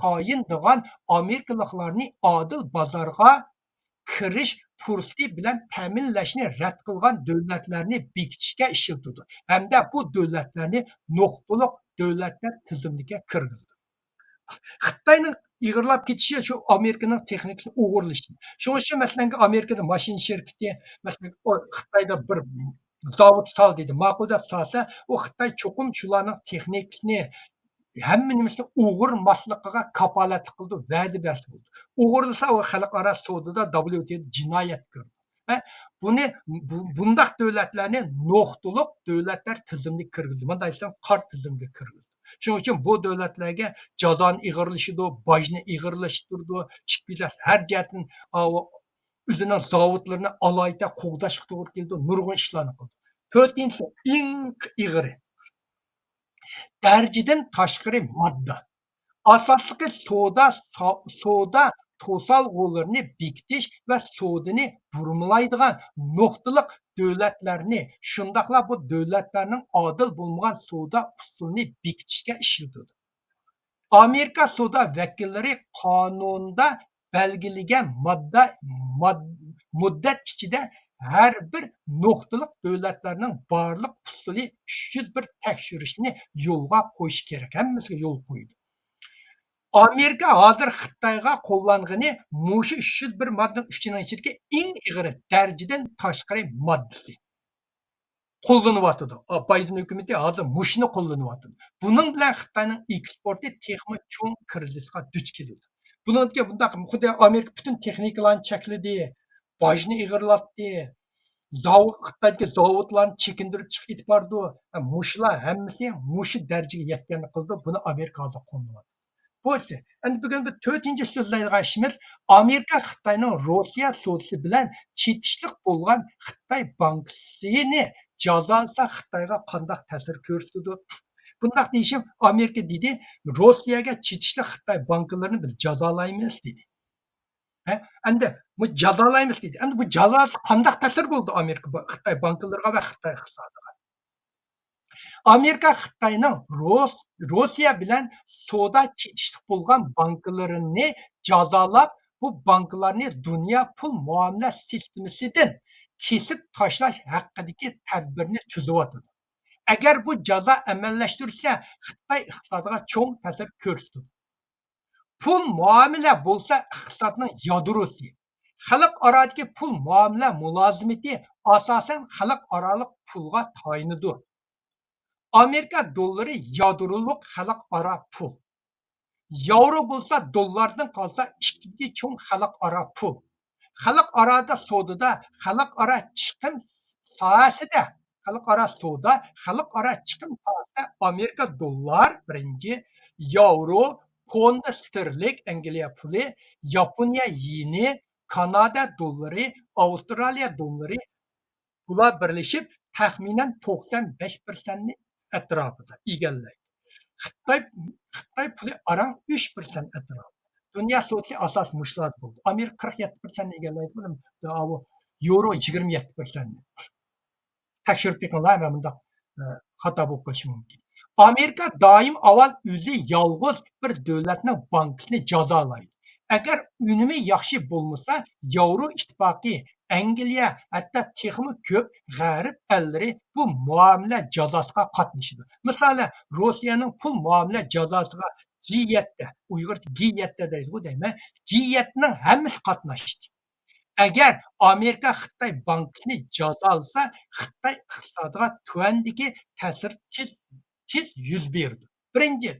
تايىنىدىغان ئامېرىكىلىقلارنى ئادىل بازارغا كىرىش پۇرسىتى بىلەن تەمىنلەشنى رەت قىلغان دۆلەتلەرنى بېكىتىشكە ئىشلىتىدۇ ھەمدە بۇ دۆلەتلەرنى نۇقتىلىق دۆلەتلەر تىزىملىكىگە كىرگۈزىدۇ. خىتاينىڭ ئېغىرلاپ كېتىشى شۇ ئامېرىكىنىڭ تېخنىكىسىنى ئوغرىلىشى. شۇنىڭ ئۈچۈن، مەسىلەن، ئامېرىكىدا ماشىنا شىركىتى، مەسىلەن، ئۇ خىتايدا بىر زاۋۇت سال دېدى، ماقۇل دەپ سالسا، ئۇ خىتاي چوقۇم شۇلارنىڭ تېخنىكىسىنى، ھەممە نېمىسىنى ئوغرىماسلىقىغا كاپالەتلىك قىلىدۇ، ۋەدە بەردى بولدى. ئوغرىلىسا، ئۇ خەلقئارا سودىدا، دابليۇ تىي ئودا جىنايەت كۆرىدۇ. ھە؟ بۇنى، بۇ، بۇنداق دۆلەتلەرنى نۇقتىلىق دۆلەتلەر تىزىمىگە كىرگۈزدى. مۇنداق دېسەم، قارا تىزىمگە كىرگۈزدى. شۇنىڭ ئۈچۈن بۇ دۆلەتلەرگە جازانى ئېغىرلىشىدۇ، باجنى ئېغىرلاشتۇرىدۇ، ئىككى دۆلەت ھەر جەھەتتىن، ئا، ئۆزىنىڭ زاۋۇتلىرىنى ئالاھىدە قوغداشقا توغرا كېلىدۇ، نۇرغۇن ئىشلارنى قىلىدۇ. تۆتىنچىسى، ئەڭ ئېغىرى، دەرىجىدىن تاشقىرى ماددا. ئاساسلىقى سودا، سا-، سودا توسالغۇلىرىنى بېكىتىش ۋە سودىنى بۇرمىلايدىغان نۇقتىلىق دۆلەتلەرنى، شۇنداقلا بۇ دۆلەتلەرنىڭ ئادىل بولمىغان سودا ئۇسۇلىنى بېكىتىشكە ئىشلىتىدۇ. ئامېرىكا سودا ۋەكىللىرى قانۇندا بەلگىلىگەن ماددا، ماد-، مۇددەت ئىچىدە ھەر بىر نۇقتىلىق دۆلەتلەرنىڭ بارلىق ئۇسۇلى ئۈچ يۈز بىر تەكشۈرۈشنى يولغا قويۇشى كېرەك. ھەممىسىگە يول قويىدۇ. ئامېرىكا ھازىر خىتايغا قوللانغىنى مۇشۇ ئۈچ يۈز بىر ماددىنىڭ ئۈچىنىڭ ئىچىدىكى ئەڭ ئېغىر دەرىجىدىن تاشقىرى ماددىسى. قوللىنىۋاتىدۇ. ئا، بايدېن ھۆكۈمىتى ھازىر مۇشۇنى قوللىنىۋاتىدۇ. بۇنىڭ بىلەن خىتاينىڭ ئېكسپورتى تېخىمۇ چوڭ كىرىزىسقا دۇچ كېلىدۇ. بۇنىڭدىكى بۇنداق خۇددى ئامېرىكا پۈتۈن تېخنىكىلارنى چەكلىدى، باجنى ئېغىرلاتتى، زاۋۇت، خىتايدىكى زاۋۇتلارنى چېكىندۈرۈپ چىقىپ كېتىپ بارىدۇ. ھە، مۇشۇلار ھەممىسى مۇشۇ دەرىجىگە يەتكەننى قىلىدۇ. بۇنى ئامېرىكا ھازىر قوللىنىۋاتىدۇ. بۇ، ئەمدى بۈگۈن بىز تۆتىنچى سۆزلەيدىغان ئىشىمىز، ئامېرىكا خىتاينىڭ روسىيە سودىسى بىلەن چېتىشلىق بولغان خىتاي بانكىسىنى جازالىسا خىتايغا قانداق تەسىر كۆرسىتىدۇ؟ بۇنداق دېيىشىم، ئامېرىكا دېدى، روسىيەگە چېتىشلىق خىتاي بانكىلىرىنى بىز جازالايمىز دېدى. ھە؟ ئەمدى بۇ جازالايمىز دېدى. ئەمدى بۇ جازا قانداق تەسىر بولدى ئامېرىكا با-، خىتاي بانكىلىرىغا ۋە خىتاي ئىقتىسادىغا؟ ئامېرىكا خىتاينىڭ روس-، روسىيە بىلەن سودا چېتىشلىق بولغان بانكىلىرىنى جازالاپ، بۇ بانكىلارنى دۇنيا پۇل مۇئامىلە سىستېمىسىدىن كېسىپ تاشلاش ھەققىدىكى تەدبىرنى تۈزۈۋاتىدۇ. ئەگەر بۇ جازا ئەمەلىيلەشتۈرۈلسە، خىتاي ئىقتىسادىغا چوڭ تەسىر كۆرسىتىدۇ. پۇل مۇئامىلە بولسا ئىقتىسادنىڭ يادروسى. خەلقئارادىكى پۇل مۇئامىلە مۇلازىمىتى ئاساسەن خەلقئارالىق پۇلغا تايىنىدۇ. ئامېرىكا دوللىرى يادرولۇق خەلقئارا پۇل. ياۋرو بولسا دوللاردىن قالسا ئىككىنچى چوڭ خەلقئارا پۇل. خەلقئارادا سودىدا، خەلقئارا چىقىم ساھەسىدە، خەلقئارا سودا، خەلقئارا چىقىم ساھەسىدە ئامېرىكا دوللار بىرىنچى، ياۋرو، پوند ستېرلىك، ئەنگلىيە پۇلى، ياپونىيە يېنى، كانادا دوللىرى، ئاۋسترالىيە دوللىرى، بۇلار بىرلىشىپ تەخمىنەن توقسان بەش پىرسەنتنى ئەتراپىدا ئىگىلەيدۇ. خىتاي، خىتاي پۇلى ئاران ئۈچ پىرسەنت ئەتراپىدا. دۇنيا سودىسى ئاساسىي مۇشۇلار بولدى. ئامېرىكا قىرىق يەتتە پىرسەنتنى ئىگىلەيدۇ. بۇنى ياۋرو يىگىرمە يەتتە پىرسەنتنى. تەكشۈرۈپ بېقىڭلار، مەن مۇنداق، ئە، خاتا بولۇپ قېلىشى مۇمكىن. ئامېرىكا دائىم ئاۋۋال ئۆزى يالغۇز بىر دۆلەتنىڭ بانكىسىنى جازالايدۇ. ئەگەر ئۈنۈمى ياخشى بولمىسا، ياۋرو ئىتتىپاقى، ئەنگلىيە، ھەتتا تېخىمۇ كۆپ غەرب ئەللىرى بۇ مۇئامىلە جازاسىغا قاتنىشىدۇ. مىسالەن، روسىيەنىڭ پۇل مۇئامىلە جازاسىغا جى يەتتە، ئۇيغۇرچە گى يەتتە دەيدىغۇ دەيمەن، گى يەتتىنىڭ ھەممىسى قاتناشتى. ئەگەر ئامېرىكا خىتاي بانكىسىنى جازالىسا، خىتاي ئىقتىسادىغا تۆۋەندىكى تەسىر تېز، تېز يۈز بېرىدۇ. بىرىنچى،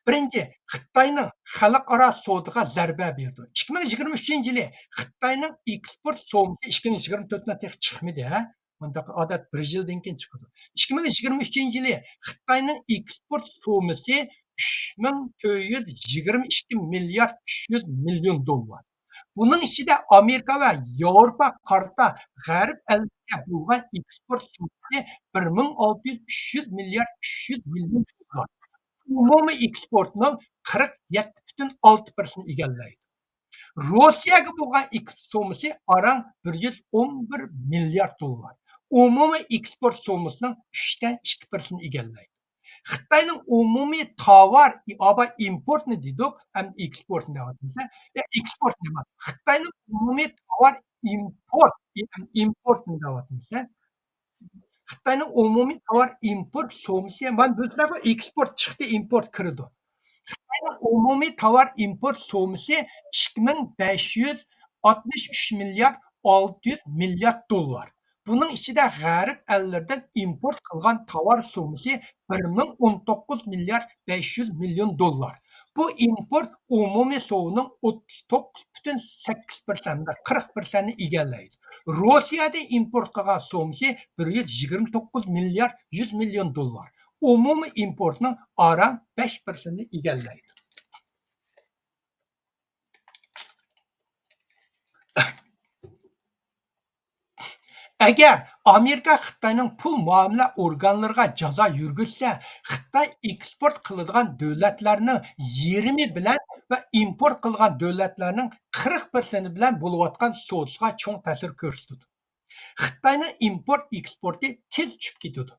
بىرىنچى، خىتاينىڭ خەلقئارا سودىغا زەربە بېرىدۇ. ئىككى مىڭ يىگىرمە ئۈچىنچى يىلى خىتاينىڭ ئېكسپورت سوممىسى، ئىككى مىڭ يىگىرمە تۆتنىڭ تېخى چىقمىدى، ھە؟ مۇنداق ئادەت بىر يىلدىن كېيىن چىقىدۇ. ئىككى مىڭ يىگىرمە ئۈچىنچى يىلى خىتاينىڭ ئېكسپورت سوممىسى ئۈچ مىڭ تۆت يۈز يىگىرمە ئىككى مىليارد ئۈچ يۈز مىليون دوللار. بۇنىڭ ئىچىدە ئامېرىكا ۋە ياۋروپا قارىتا غەرب ئەللىرىگە بولغان ئېكسپورت سوممىسى بىر مىڭ ئالتە يۈز، ئۈچ يۈز مىليارد ئۈچ يۈز مىليون دوللار. ئومۇمىي ئېكسپورتنىڭ قىرىق يەتتە پۈتۈن ئالتە پىرسەنتىنى ئىگىلەيدۇ. روسىيەگە بولغان ئېكسپورت سوممىسى ئاران بىر يۈز ئون بىر مىليارد دوللار. ئومۇمىي ئېكسپورت سوممىسىنىڭ ئۈچتىن ئىككى پىرسەنتىنى ئىگىلەيدۇ. خىتاينىڭ ئومۇمىي تاۋار، ئاۋا ئىمپورتنى دېدۇق، ئەمدى ئېكسپورتنى دەۋاتىمىز. ئە، ئېكسپورت دەيمەن. خىتاينىڭ ئومۇمىي تاۋار ئىمپورت، ئىمپورتنى دەۋاتىمىز. خىتاينىڭ ئومۇمىي تاۋار ئىمپورت سوممىسى، مانا بۇ تەرەپكە ئېكسپورت چىقتى، ئىمپورت كىرىدۇ. خىتاينىڭ ئومۇمىي تاۋار ئىمپورت سوممىسى ئىككى مىڭ بەش يۈز ئاتمىش ئۈچ مىليارد ئالتە يۈز مىليارد دوللار. بۇنىڭ ئىچىدە غەرب ئەللىرىدىن ئىمپورت قىلغان تاۋار سوممىسى بىر مىڭ ئون توققۇز مىليارد بەش يۈز مىليون دوللار. بۇ ئىمپورت ئومۇمىي سوممىنىڭ ئوتتۇز توققۇز پۈتۈن سەككىز پىرسەنت، قىرىق پىرسەنتنى ئىگىلەيدۇ. روسىيەدىن ئىمپورت قىلغان سوممىسى بىر يۈز يىگىرمە توققۇز مىليارد يۈز مىليون دوللار. ئومۇمىي ئىمپورتنىڭ ئاران بەش پىرسەنتنى ئىگىلەيدۇ. ئەگەر ئامېرىكا خىتاينىڭ پۇل مۇئامىلە ئورگانلىرىغا جازا يۈرگۈزسە، خىتاي ئېكسپورت قىلىدىغان دۆلەتلەرنىڭ يېرىمى بىلەن ۋە ئىمپورت قىلغان دۆلەتلەرنىڭ قىرىق پىرسەنتى بىلەن بولۇۋاتقان سودىسىغا چوڭ تەسىر كۆرسىتىدۇ. خىتاينىڭ ئىمپورت ئېكسپورتى تېز چۈشۈپ كېتىدۇ.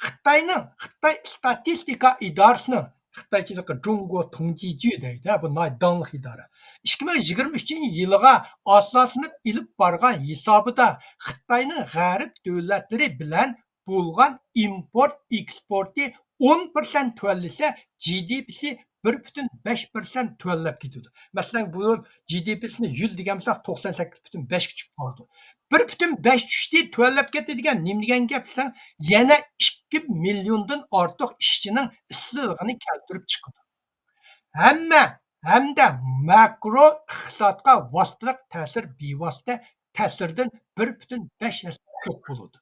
خىتاينىڭ، خىتاي ئىستاتىستىكا ئىدارىسىنىڭ، خىتايچىلىققا جۇڭگو تۇڭجىجۈ دەيدۇ، بۇ ناھايىتى داڭلىق ئىدارە. ئىككى مىڭ يىگىرمە ئۈچىنچى يىلىغا ئاساسلىنىپ ئېلىپ بارغان ھېسابىدا خىتاينىڭ غەرب دۆلەتلىرى بىلەن بولغان ئىمپورت ئېكسپورتى ئون پىرسەنت تۆۋەنلىسە، جى دى پىسى بىر پۈتۈن بەش پىرسەنت تۆۋەنلەپ كېتىدۇ. مەسىلەن، بۇ يىل جى دى پىسىنى يۈز دېگەن بولساق، توقسان سەككىز پۈتۈن بەشكە چۈشۈپ قالىدۇ. بىر پۈتۈن بەش چۈشتى، تۆۋەنلەپ كەتتى دېگەن نېمە دېگەن گەپ دېسەڭ، يەنە ئىككى مىليوندىن ئارتۇق ئىشچىنىڭ ئىشسىزلىقىنى كەلتۈرۈپ چىقىدۇ. ھەممە، ھەمدە ماكرو ئىقتىسادقا ۋاسىتىلىق تەسىر بىۋاسىتە تەسىردىن بىر پۈتۈن بەش ھەسسە كۆپ بولىدۇ.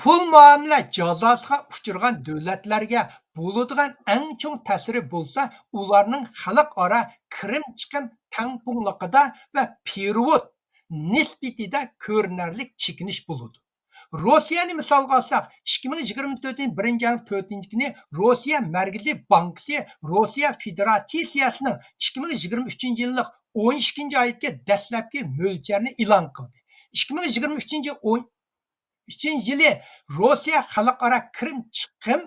پۇل مۇئامىلە جازاسىغا ئۇچرىغان دۆلەتلەرگە بولىدىغان ئەڭ چوڭ تەسىرى بولسا، ئۇلارنىڭ خەلقئارا كىرىم چىقىم تەڭپۇڭلۇقىدا ۋە پېرېۋوت نىسبىتىدە كۆرۈنەرلىك چېكىنىش بولىدۇ. روسىيەنى مىسالغا ئالساق، ئىككى مىڭ يىگىرمە تۆتىنچى بىرىنچى ئاينىڭ تۆتىنچى كۈنى روسىيە مەركىزىي بانكىسى روسىيە فېدېراتسىيەسىنىڭ ئىككى مىڭ يىگىرمە ئۈچىنچى يىللىق ئون ئىككىنچى ئايدىكى دەسلەپكى مۆلچەرنى ئېلان قىلدى. ئىككى مىڭ يىگىرمە ئۈچىنچى ئون ئۈچىنچى يىلى روسىيە خەلقئارا كىرىم چىقىم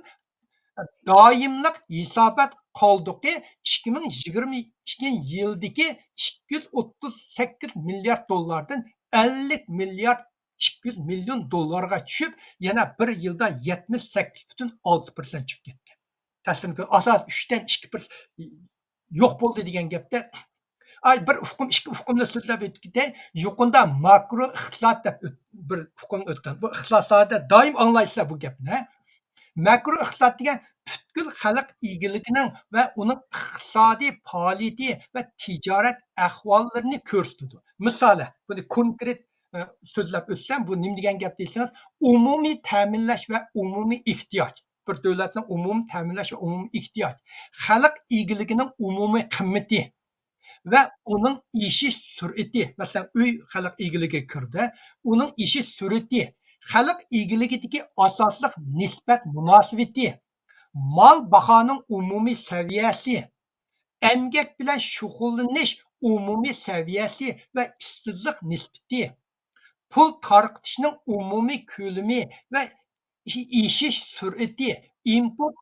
دائىملىق ھېسابات قالدۇقى ئىككى مىڭ يىگىرمە ئىككىنچى يىلدىكى ئىككى يۈز ئوتتۇز سەككىز مىليارد دوللاردىن ئەللىك مىليارد ئىككى يۈز مىليون دوللارغا چۈشۈپ، يەنە بىر يىلدا يەتمىش سەككىز پۈتۈن ئالتە پىرسەنت چۈشۈپ كەتكەن. تەسلىم قىل-، ئاساس ئۈچتىن ئىككى پىرسەنت يوق بولدى دېگەن گەپتە، ئاي، بىر ئۇقۇم، ئىككى ئۇقۇمنى سۆزلەپ ئۆتۈپ كېتەي. يۇقىرىدا ماكرو ئىقتىساد دەپ ئۆت-، بىر ئۇقۇم ئۆتكەن. بۇ ئىقتىسادلاردا دائىم ئاڭلايسىلەر بۇ گەپنى. ماكرو ئىقتىساد دېگەن پۈتكۈل خەلق ئىگىلىكىنىڭ ۋە ئۇنىڭ ئىقتىسادىي پائالىيىتى ۋە تىجارەت ئەھۋاللىرىنى كۆرسىتىدۇ. مىسالى، بۇنى كونكرېت، ئە، سۆزلەپ ئۆتسەم، بۇ نېمە دېگەن گەپ دېسىڭىز، ئومۇمىي تەمىنلەش ۋە ئومۇمىي ئېھتىياج. بىر دۆلەتنىڭ ئومۇمىي تەمىنلەش ۋە ئومۇمىي ئېھتىياج، خەلق ئىگىلىكىنىڭ ئومۇمىي قىممىتى ۋە ئۇنىڭ ئېشىش سۈرئىتى، مەسىلەن، ئۆي خەلق ئىگىلىكىگە كىرىدۇ، ئۇنىڭ ئېشىش سۈرئىتى، خەلق ئىگىلىكىدىكى ئاساسلىق نىسبەت مۇناسىۋىتى، مال باھانىڭ ئومۇمىي سەۋىيەسى، ئەمگەك بىلەن شۇغۇللىنىش ئومۇمىي سەۋىيەسى ۋە ئىشسىزلىق نىسبىتى، پۇل تارقىتىشنىڭ ئومۇمىي كۆلىمى ۋە ئېشىش سۈرئىتى، ئىمپورت،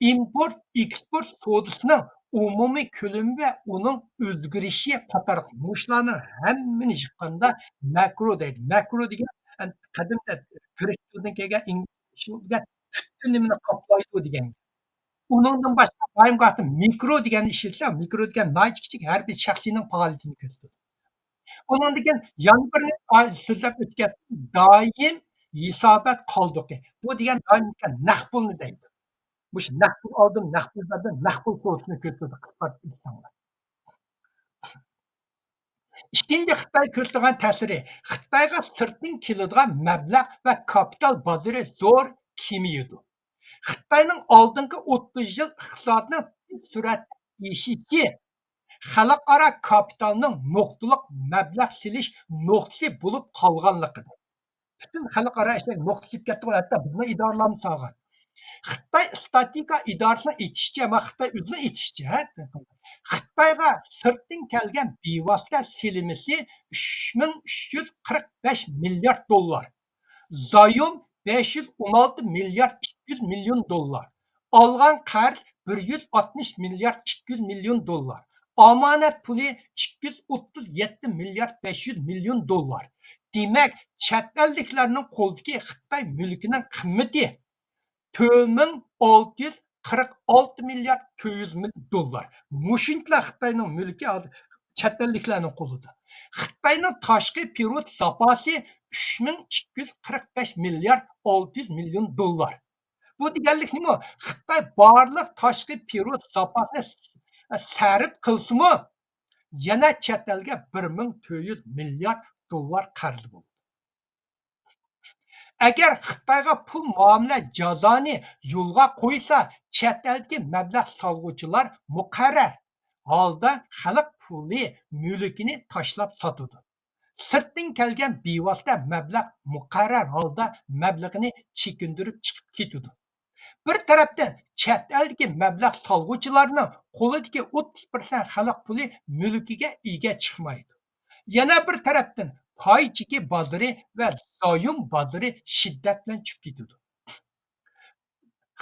ئىمپورت، ئېكسپورت سودىسىنىڭ ئومۇمىي كۆلىمى ۋە ئۇنىڭ ئۆزگىرىشى قاتارلىق مۇشۇلارنىڭ ھەممىنى يىغقاندا ماكرو دەيدۇ. ماكرو دېگەن قەدىمدە گرېك تىلىدىن كەلگەن ئىنگلىز تىلىدە پۈتۈن نېمىنى قاپلايدۇ دېگەن. ئۇنىڭدىن باشقا دائىم مىكرو دېگەننى ئىشلىتىسەن، مىكرو دېگەن ناھايىتى كىچىك، ھەر بىر شەخسنىڭ پائالىيىتىنى كۆرسىتىدۇ. ئۇنىڭدىن كېيىن يەنە بىرنى سۆزلەپ ئۆتكەن، دائىم ھېسابات قالدۇقى. بۇ دېگەن دائىم نەق پۇلنى دەيدۇ. مۇشۇ نەق پۇل ئالدىم، نەق پۇل بەردىم، نەق پۇل سودىسىنى كۆرسىتىدۇ قىسقارتىپ ئېيتساڭلار. ئىككىنچى خىتاي كۆرسىتىدىغان تەسىرى، خىتايغا سىرتتىن كېلىدىغان مەبلەغ ۋە كاپىتال بازىرى زور كېمىيىدۇ. خىتاينىڭ ئالدىنقى ئوتتۇز يىل ئىقتىسادىنىڭ تېز سۈرئەتتە ئېشىشى خەلقئارا كاپىتالنىڭ نۇقتىلىق مەبلەغ سېلىش نۇقتىسى بولۇپ قالغانلىقىدىن. پۈتۈن خەلقئارا ئىشلار نۇقتىلىشىپ كەتتىغۇ، ھەتتا بىزنىڭ ئىدارىلارمۇ سالغان. خىتاي ئىستاتىستىكا ئىدارىسىنىڭ ئېيتىشىچە، ما خىتاي ئۆزىنىڭ ئېيتىشىچە، ھە، خىتايغا سىرتتىن كەلگەن بىۋاسىتە سېلىنمىسى ئۈچ مىڭ ئۈچ يۈز قىرىق بەش مىليارد دوللار، زايوم بەش يۈز ئون ئالتە مىليارد ئىككى يۈز مىليون دوللار، ئالغان قەرز بىر يۈز ئاتمىش مىليارد ئىككى يۈز مىليون دوللار، ئامانەت پۇلى ئىككى يۈز ئوتتۇز يەتتە مىليارد بەش يۈز مىليون دوللار. دېمەك، چەت ئەللىكلەرنىڭ قولىدىكى خىتاي مۈلكىنىڭ قىممىتى تۆت مىڭ ئالتە يۈز قىرىق ئالتە مىليارد تۆت يۈز مىليون دوللار. مۇشۇنچىلار خىتاينىڭ مۈلكى ھازىر چەت ئەللىكلەرنىڭ قولىدا. خىتاينىڭ تاشقى پېرېۋوت زاپاسى ئۈچ مىڭ ئىككى يۈز قىرىق بەش مىليارد ئالتە يۈز مىليون دوللار. بۇ دېگەنلىك نېمە؟ خىتاي بارلىق تاشقى پېرېۋوت زاپاسىنى سەرپ قىلسىمۇ، يەنە چەت ئەلگە بىر مىڭ تۆت يۈز مىليارد دوللار قەرزى بولىدۇ. ئەگەر خىتايغا پۇل مۇئامىلە جازانى يولغا قويسا، چەت ئەلدىكى مەبلەغ سالغۇچىلار مۇقەررەر ھالدا خەلق پۇلى مۈلكىنى تاشلاپ ساتىدۇ. سىرتتىن كەلگەن بىۋاسىتە مەبلەغ مۇقەررەر ھالدا مەبلىغىنى چېكىندۈرۈپ چىقىپ كېتىدۇ. بىر تەرەپتىن، چەت ئەلدىكى مەبلەغ سالغۇچىلارنىڭ قولىدىكى ئوتتۇز پىرسەنت خەلق پۇلى مۈلكىگە ئىگە چىقمايدۇ. يەنە بىر تەرەپتىن، پاي چېكى بازىرى ۋە زايوم بازىرى شىددەت بىلەن چۈشۈپ كېتىدۇ.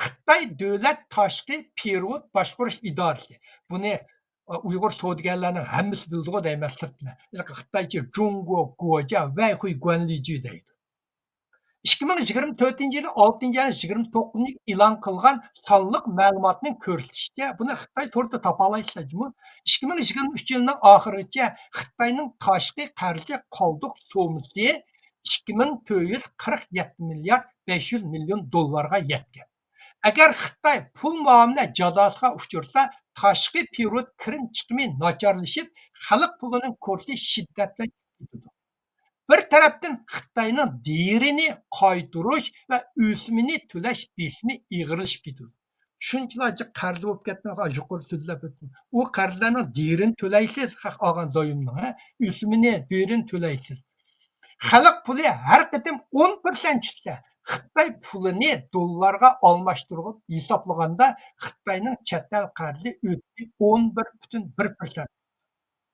خىتاي دۆلەت تاشقى پېرېۋوت باشقۇرۇش ئىدارىسى، بۇنى، ئۇيغۇر سودىگەرلەرنىڭ ھەممىسى بىلىدىغۇ دەيمەن، سىرتتىن. خىتايچە جۇڭگو گوجيا ۋەيخۇي گۇەنلىجۈ دەيدۇ. ئىككى مىڭ يىگىرمە تۆتىنچى يىلى ئالتىنچى ئاينىڭ يىگىرمە توققۇزىنچى كۈنى ئېلان قىلغان سانلىق مەلۇماتنىڭ كۆرسىتىشىچە، بۇنى خىتاي تورىدا تاپالايسىلەر جۇمۇ. ئىككى مىڭ يىگىرمە ئۈچىنچى يىلنىڭ ئاخىرىغىچە خىتاينىڭ تاشقى قەرزى قالدۇق سوممىسى ئىككى مىڭ تۆت يۈز قىرىق يەتتە مىليارد بەش يۈز مىليون دوللارغا يەتكەن. ئەگەر خىتاي پۇل مۇئامىلە جازاسىغا ئۇچرىسا، تاشقى پېرېۋوت كىرىم چىقىمى ناچارلىشىپ، خەلق پۇلىنىڭ كۇرسى شىددەت بىلەن چۈشۈپ كېتىدۇ. بىر تەرەپتىن، خىتاينىڭ دېرىنى قايتۇرۇش ۋە ئۆسۈمىنى تۆلەش بېسىمى ئېغىرلىشىپ كېتىدۇ. شۇنچىلار جىق قەرزى بولۇپ كەتتى، يۇقىرىدا سۆزلەپ ئۆتتۈم. ئۇ قەرزلەرنىڭ دېرىنى تۆلەيسىز، خەق ئالغان زايومنىڭ، ھە؟ ئۆسۈمىنى، دېرىنى تۆلەيسىز. خەلق پۇلى ھەر قېتىم ئون پىرسەنت چۈشسە، خىتاي پۇلىنى دوللارغا ئالماشتۇرۇپ ھېسابلىغاندا، خىتاينىڭ چەت ئەل قەرزى ئۆسۈمى ئون بىر پۈتۈن بىر پىرسەنت.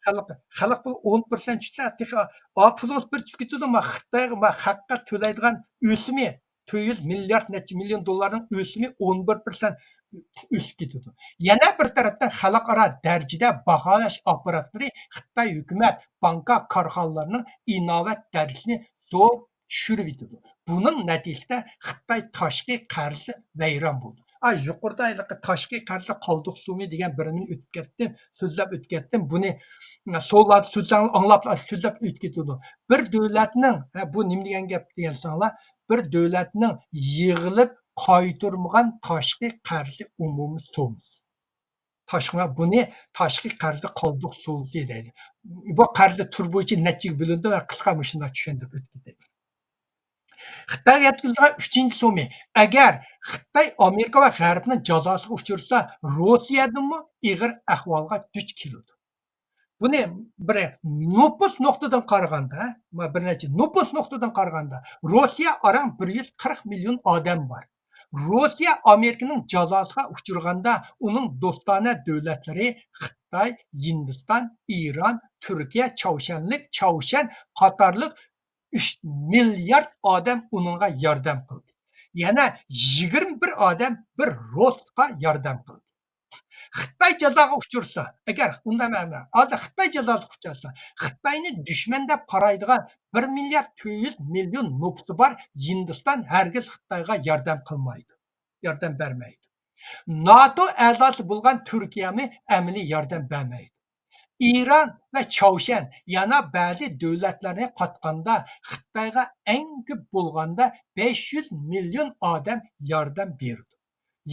خەلق، خەلق پۇلى ئون پىرسەنت چۈشسە، تېخى، ئا، پۇلىڭىز بىر چۈشۈپ كېتىدۇ، ما خىتايغا، ما خەققە تۆلەيدىغان ئۆسۈمى تۆت يۈز مىليارد نەچچە مىليون دوللارنىڭ ئۆسۈمى ئون بىر پىرسەنت ئۆسۈپ كېتىدۇ. يەنە بىر تەرەپتىن، خەلقئارا دەرىجىدە باھالاش ئاپپاراتلىرى خىتاي ھۆكۈمەت، بانكا، كارخانىلارنىڭ ئىناۋەت دەرىجىسىنى زور چۈشۈرۈۋېتىدۇ. بۇنىڭ نەتىجىسىدە خىتاي تاشقى قەرزى ۋەيران بولىدۇ. ئا، يۇقىرىدا ھېلىقى تاشقى قەرزى قالدۇق سوممى دېگەن بىرنى ئۆتۈپ كەتتىم، سۆزلەپ ئۆتۈپ كەتتىم. بۇنى، م، سولا-، سۆزلەڭ-، ئاڭلاپ، سۆزلەپ ئۆتۈپ كېتىدۇ. بىر دۆلەتنىڭ، ھە، بۇ نېمە دېگەن گەپ دېگەنسىڭلار، بىر دۆلەتنىڭ يىغىلىپ قايتۇرمىغان تاشقى قەرزى ئومۇمىي سوممىسى. تاشقى، بۇنى تاشقى قەرزى قالدۇق سوممىسى دەيدۇ. بۇ قەرزى تۈر بويىچە نەچچىگە بۆلۈنىدۇ، مەن قىسقا مۇشۇنداق چۈشەندۈرۈپ ئۆتۈپ كېتەي. خىتايغا يەتكۈزىدىغان ئۈچىنچى سومى، ئەگەر خىتاي ئامېرىكا ۋە غەربنىڭ جازاسىغا ئۇچرىسا، روسىيەدىنمۇ ئېغىر ئەھۋالغا دۇچ كېلىدۇ. بۇنى بىر نوپۇس نۇقتىدىن قارىغاندا، بىر نەچچە نوپۇس نۇقتىدىن قارىغاندا، روسىيە ئاران بىر يۈز قىرىق مىليون ئادەم بار. روسىيە ئامېرىكىنىڭ جازاسىغا ئۇچرىغاندا، ئۇنىڭ دوستانە دۆلەتلىرى خىتاي، ھىندىستان، ئىران، تۈركىيە، چاۋشيەنلىك، چاۋشيەن قاتارلىق ئۈچ مىليارد ئادەم ئۇنىڭغا ياردەم قىلدى. يەنە يىگىرمە بىر ئادەم بىر روسقا ياردەم قىلدى. خىتاي جازاغا ئۇچرىسا، ئەگەر ئۇنداق ئەمەس، ھازىر خىتاي جازاغا ئۇچرىسا، خىتاينى دۈشمەن دەپ قارايدىغان بىر مىليارد تۆت يۈز مىليون نوپۇسى بار ھىندىستان ھەرگىز خىتايغا ياردەم قىلمايدۇ، ياردەم بەرمەيدۇ. ناتو ئەزاسى بولغان تۈركىيەمۇ ئەمەلىي ياردەم بەرمەيدۇ. ئىران ۋە چاۋشيەن يەنە بەزى دۆلەتلەرنى قاتقاندا خىتايغا ئەڭ كۆپ بولغاندا بەش يۈز مىليون ئادەم ياردەم بېرىدۇ.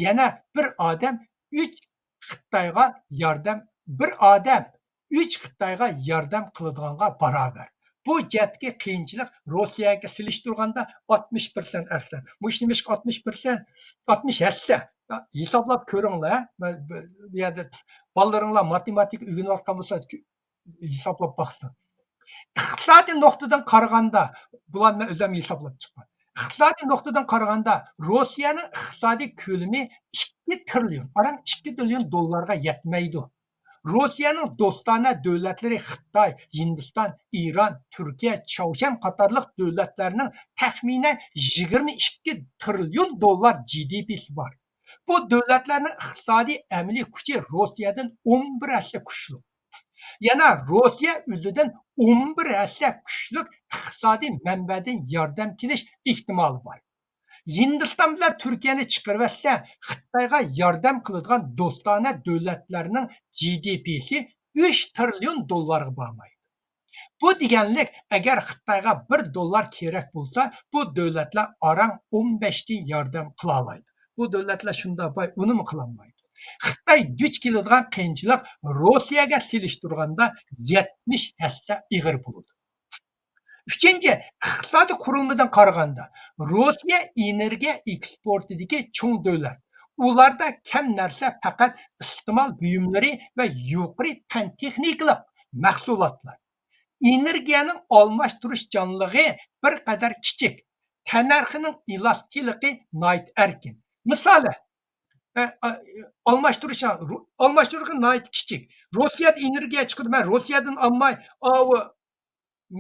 يەنە بىر ئادەم ئۈچ خىتايغا ياردەم، بىر ئادەم ئۈچ خىتايغا ياردەم قىلىدىغانغا باراۋەر. بۇ جەھەتتىكى قىيىنچىلىق روسىيەگە سېلىشتۇرغاندا ئاتمىش پىرسەنت ئەرزان. مۇشۇ نېمىشقا ئاتمىش پىرسەنت؟ ئاتمىش ھەسسە. ھېسابلاپ كۆرۈڭلار. بۇ يەردە بالىلىرىڭلار ماتېماتىكا ئۆگىنىۋاتقان بولسا، ھېسابلاپ باقسۇن. ئىقتىسادىي نۇقتىدىن قارىغاندا، بۇلارنى مەن ئۆزۈم ھېسابلاپ چىققان. ئىقتىسادىي نۇقتىدىن قارىغاندا، روسىيەنىڭ ئىقتىسادىي كۆلىمى ئىككى تىرىليون، ئاران ئىككى تىرىليون دوللارغا يەتمەيدۇ. روسىيەنىڭ دوستانە دۆلەتلىرى خىتاي، ھىندىستان، ئىران، تۈركىيە، چاۋشيەن قاتارلىق دۆلەتلەرنىڭ تەخمىنەن يىگىرمە ئىككى تىرىليون دوللار جى دى پىسى بار. بۇ دۆلەتلەرنىڭ ئىقتىسادىي ئەمەلىي كۈچى روسىيەدىن ئون بىر ھەسسە كۈچلۈك. يەنە روسىيە ئۆزىدىن ئون بىر ھەسسە كۈچلۈك ئىقتىسادىي مەنبەدىن ياردەم كېلىش ئېھتىمالى بار. ھىندىستان بىلەن تۈركىيەنى چىقىرىۋەتسە، خىتايغا ياردەم قىلىدىغان دوستانە دۆلەتلەرنىڭ جى دى پىسى ئۈچ تىرىليون دوللارغا بارمايدۇ. بۇ دېگەنلىك، ئەگەر خىتايغا بىر دوللار كېرەك بولسا، بۇ دۆلەتلەر ئاران ئون بەش تىن ياردەم قىلالايدۇ. بۇ دۆلەتلەر شۇنداق باي، ئۇنىمۇ قىلالمايدۇ. خىتاي دۇچ كېلىدىغان قىيىنچىلىق روسىيەگە سېلىشتۇرغاندا يەتمىش ھەسسە ئېغىر بولىدۇ. ئۈچىنچى، ئىقتىسادىي قۇرۇلمىدىن قارىغاندا، روسىيە ئېنېرگىيە ئېكسپورتىدىكى چوڭ دۆلەت. ئۇلاردا كەم نەرسە پەقەت ئىستېمال بۇيۇملىرى ۋە يۇقىرى پەن تېخنىكىلىق مەھسۇلاتلار. ئېنېرگىيەنىڭ ئالماشتۇرۇشچانلىقى بىر قەدەر كىچىك، تەننەرخىنىڭ ئېلاستىكلىقى ناھايىتى ئەركىن. مىسالى، ئە، ئە، ئالماشتۇرۇش، ئالماشتۇرۇشى ناھايىتى كىچىك. روسىيەدە ئېنېرگىيە چىقىدۇ، مەن روسىيەدىن ئالماي، ئاۋۇ،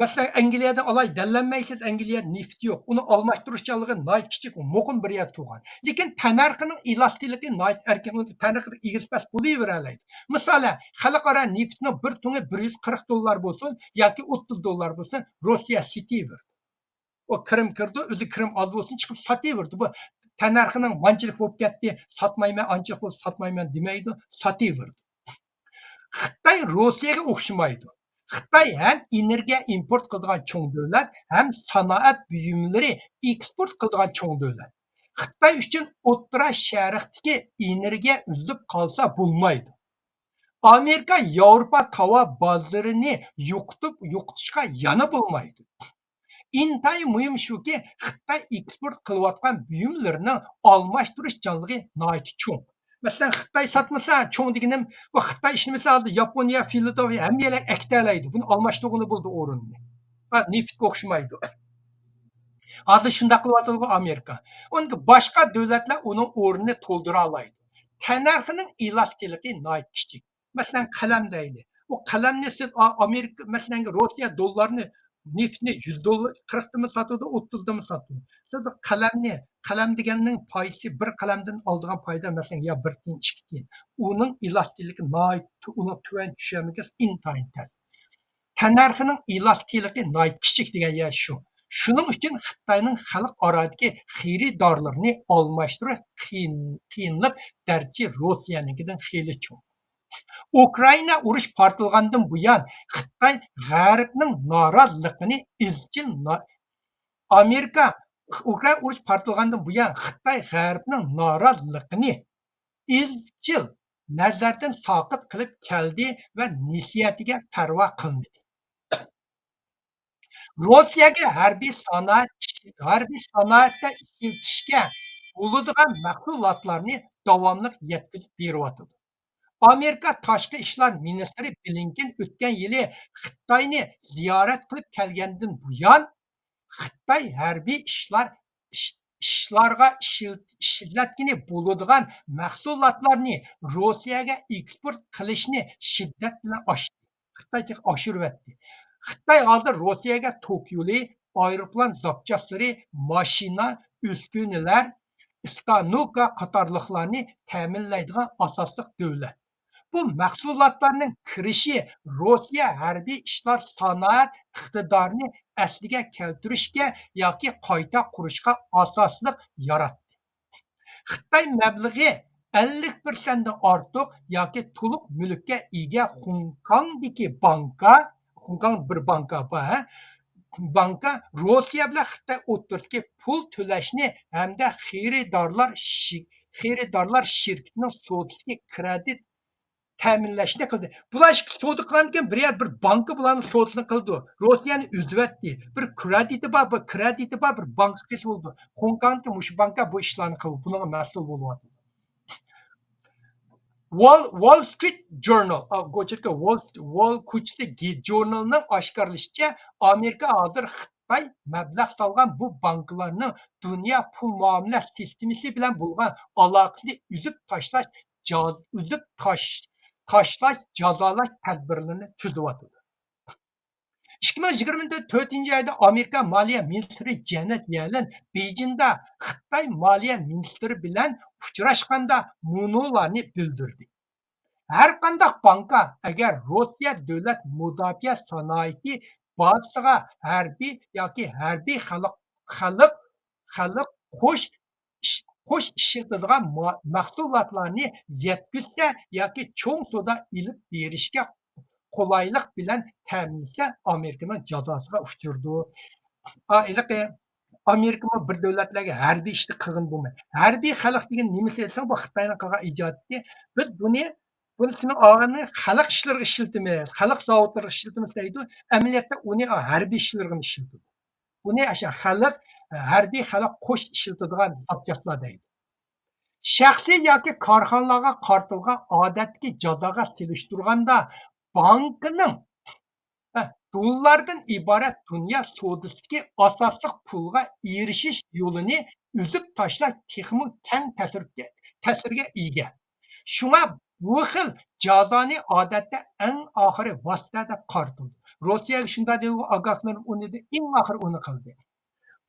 مەسىلەن، ئەنگلىيەدىن ئالاي دەللەمەيسىز، ئەنگلىيەدە نېفىت يوق. ئۇنىڭ ئالماشتۇرۇشچانلىقى ناھايىتى كىچىك، مۇقىم بىر يەردە تۇرغان. لېكىن تەننەرخىنىڭ ئېلاستىكلىقى ناھايىتى ئەركىن، ئۇنىڭ تەننەرخى ئېگىز پەس بولۇۋېرەلەيدۇ. مىسالى، خەلقئارا نېفىتنىڭ بىر تۇڭى بىر يۈز قىرىق دوللار بولسۇن ياكى ئوتتۇز دوللار بولسۇن، روسىيە سېتىۋېرىدۇ. ئۇ كىرىم كىرىدۇ، ئۆزى كىرىم ئاز بولسۇن، چىقىپ ساتىۋېرىدۇ. بۇ تەننەرخىنىڭ مانچىلىك بولۇپ كەتتى، ساتمايمەن، ئانچىلىك بولسا ساتمايمەن دېمەيدۇ، ساتىۋېرىدۇ. خىتاي روسىيەگە ئوخشىمايدۇ. خىتاي ھەم ئېنېرگىيە ئىمپورت قىلىدىغان چوڭ دۆلەت، ھەم سانائەت بۇيۇملىرى ئېكسپورت قىلىدىغان چوڭ دۆلەت. خىتاي ئۈچۈن ئوتتۇرا شەرقتىكى ئېنېرگىيە ئۈزۈلۈپ قالسا بولمايدۇ. ئامېرىكا ياۋروپا تاۋار بازىرىنى يوقىتىپ، يوقىتىشقا يەنە بولمايدۇ. ئىنتايىن مۇھىم شۇكى، خىتاي ئېكسپورت قىلىۋاتقان بۇيۇملىرىنىڭ ئالماشتۇرۇشچانلىقى ناھايىتى چوڭ. مەسىلەن، خىتاي ساتمىسا، چوڭ دېگىنىم، بۇ خىتاي ئىشلىمىسە، ھازىر ياپونىيە، فىلادېلفىيە ھەممە يەرلەرگە ئەكېتەلەيدۇ. بۇنى ئالماشتۇرغىلى بولىدۇ ئورنىنى. ھا، نېفىتكە ئوخشىمايدۇ. ھازىر شۇنداق قىلىۋاتىدىغۇ ئامېرىكا. ئۇنىڭ باشقا دۆلەتلەر ئۇنىڭ ئورنىنى تولدۇرالايدۇ. تەننەرخىنىڭ ئېلاستىكلىقى ناھايىتى كىچىك. مەسىلەن، قەلەم دەيلى. ئۇ قەلەمنى سىز ئا-، ئامېرىكا، مەسىلەن، روسىيە دوللارنى، نېفىتنى يۈز دوللار، قىرىقتىمۇ ساتىدۇ، ئوتتۇزدىمۇ ساتىدۇ. سىز بۇ قەلەمنى، قەلەم دېگەننىڭ پايدىسى، بىر قەلەمدىن ئالىدىغان پايدا، مەسىلەن، يا بىر تىيىن، ئىككى تىيىن. ئۇنىڭ ئېلاستىكلىقى ناھايىتى، ئۇنىڭ تۆۋەن چۈشەرمىكى ئىنتايىن تەس. تەننەرخىنىڭ ئېلاستىكلىقى ناھايىتى كىچىك دېگەن يەر شۇ. شۇنىڭ ئۈچۈن خىتاينىڭ خەلقئارادىكى خېرىدارلىرىنى ئالماشتۇرۇش قىيىن-، قىيىنلىق دەرىجىسى روسىيەنىڭكىدىن خېلى چوڭ. ئۇكرائىنا ئۇرۇش پارتلىغاندىن بۇيان، خىتاي غەربنىڭ نارازىلىقىنى ئىزچىل نا-، ئامېرىكا، ئۇكرائىنا ئۇرۇش پارتلىغاندىن بۇيان، خىتاي غەربنىڭ نارازىلىقىنى ئىزچىل نەزەردىن ساقىت قىلىپ كەلدى ۋە نەسىھەتىگە پەرۋا قىلمىدى. روسىيەگە ھەربىي سانائەت، ھەربىي سانائەتتە ئىشلىتىشكە بولىدىغان مەھسۇلاتلارنى داۋاملىق يەتكۈزۈپ بېرىۋاتىدۇ. ئامېرىكا تاشقى ئىشلار مىنىستىرى بلىنكېن ئۆتكەن يىلى خىتاينى زىيارەت قىلىپ كەلگەندىن بۇيان، خىتاي ھەربىي ئىشلار، ئىش-، ئىشلارغا ئىشلىت-، ئىشلەتكىلى بولىدىغان مەھسۇلاتلارنى روسىيەگە ئېكسپورت قىلىشنى شىددەت بىلەن ئاشتى. خىتاي تېخى ئاشۇرۇۋەتتى. خىتاي ھازىر روسىيەگە توك يولى، ئايروپىلان زاپچاسلىرى، ماشىنا، ئۈسكۈنىلەر، ئىستانوكا قاتارلىقلارنى تەمىنلەيدىغان ئاساسلىق دۆلەت. بۇ مەھسۇلاتلارنىڭ كىرىشى روسىيە ھەربىي ئىشلار سانائەت ئىقتىدارىنى ئەسلىگە كەلتۈرۈشكە ياكى قايتا قۇرۇشقا ئاساسلىق ياراتتى. خىتاي مەبلىغى ئەللىك پىرسەنتتىن ئارتۇق ياكى تولۇق مۈلۈككە ئىگە خوڭكاڭدىكى بانكا، خوڭكاڭ بىر بانكا بار، ھە؟ بانكا روسىيە بىلەن خىتاي ئوتتۇرىسىدىكى پۇل تۆلەشنى ھەمدە خېرىدارلار شى-، خېرىدارلار شىركىتىنىڭ سودىسىدىكى كرېدىت تەمىنلەشنى قىلدى. بۇلار ئىككى سودا قىلغاندىكىن بىر يەر بىر بانكا بۇلارنىڭ سودىسىنى قىلىدۇ. روسىيەنى ئۈزۈۋەتتى. بىر كرېدىتى بار، بىر كرېدىتى بار، بىر بانكا قىلسا بولىدۇ. خوڭكاڭدىكى مۇشۇ بانكا بۇ ئىشلارنى قىلىدۇ. بۇنىڭغا مەسئۇل بولۇۋاتىدۇ. Wall, Wall Street Journal، ئا، گوچىكى Wall, Wall كوچىسى گې-، ژۇرنىلىنىڭ ئاشكارىلىشىچە، ئامېرىكا ھازىر خىتاي مەبلەغ سالغان بۇ بانكىلارنىڭ دۇنيا پۇل مۇئامىلە سىستېمىسى بىلەن بولغان ئالاقىسىنى ئۈزۈپ تاشلاش جاز-، ئۈزۈپ تاش-، تاشلاش، جازالاش تەدبىرلىرىنى تۈزۈۋاتىدۇ. ئىككى مىڭ يىگىرمە تۆتىنچى ئايدا ئامېرىكا مالىيە مىنىستىرى جېنېت يەلېن بېيجىڭدا خىتاي مالىيە مىنىستىرى بىلەن ئۇچراشقاندا مۇنۇلارنى بىلدۈردى. ھەرقانداق بانكا، ئەگەر روسىيە دۆلەت مۇداپىئە سانائىتى بازىسىغا ھەربىي ياكى ھەربىي خەلق، خەلق، خەلق قوش ئىش-، قوش ئىشلىتىدىغان ما-، مەھسۇلاتلارنى يەتكۈزسە ياكى چوڭ سودا ئېلىپ بېرىشكە قولايلىق بىلەن تەمىنلىسە، ئامېرىكىنىڭ جازاسىغا ئۇچرىدۇ. ئا، ھېلىقى ئامېرىكىمۇ بىر دۆلەتلەرگە ھەربىي ئىشنى قىلغىنى بولمايدۇ. ھەربىي خەلق دېگەن نېمىسى دېسەڭ، بۇ خىتاينىڭ قىلغان ئىجادىيىتى. بىز بۇنى، بۇنى سېنىڭ ئالغىنىڭ خەلق ئىشلىرىغا ئىشلىتىمىز، خەلق زاۋۇتلىرىغا ئىشلىتىمىز دەيدۇ. ئەمەلىيەتتە ئۇنى ھەربىي ئىشلىرىغا ئىشلىتىدۇ. بۇنى ئاشۇ خەلق، ھەربىي خەلق قوش ئىشلىتىدىغان زاپچاسلار دەيدۇ. شەخسىي ياكى كارخانىلارغا قارىتىلغان ئادەتتىكى جازاغا سېلىشتۇرغاندا، بانكىنىڭ، ھە، دوللاردىن ئىبارەت دۇنيا سودىسىدىكى ئاساسلىق پۇلغا ئېرىشىش يولىنى ئۈزۈپ تاشلاش تېخىمۇ كەڭ تەسىرگە، تەسىرگە ئىگە. شۇڭا بۇ خىل جازانى ئادەتتە ئەڭ ئاخىرى ۋاسىتە دەپ قارىتىلىدۇ. روسىيەگە شۇنداق دېدى، ئاگاھلاندۇرۇپ ئۇنى دېدى، ئەڭ ئاخىرى ئۇنى قىلدى.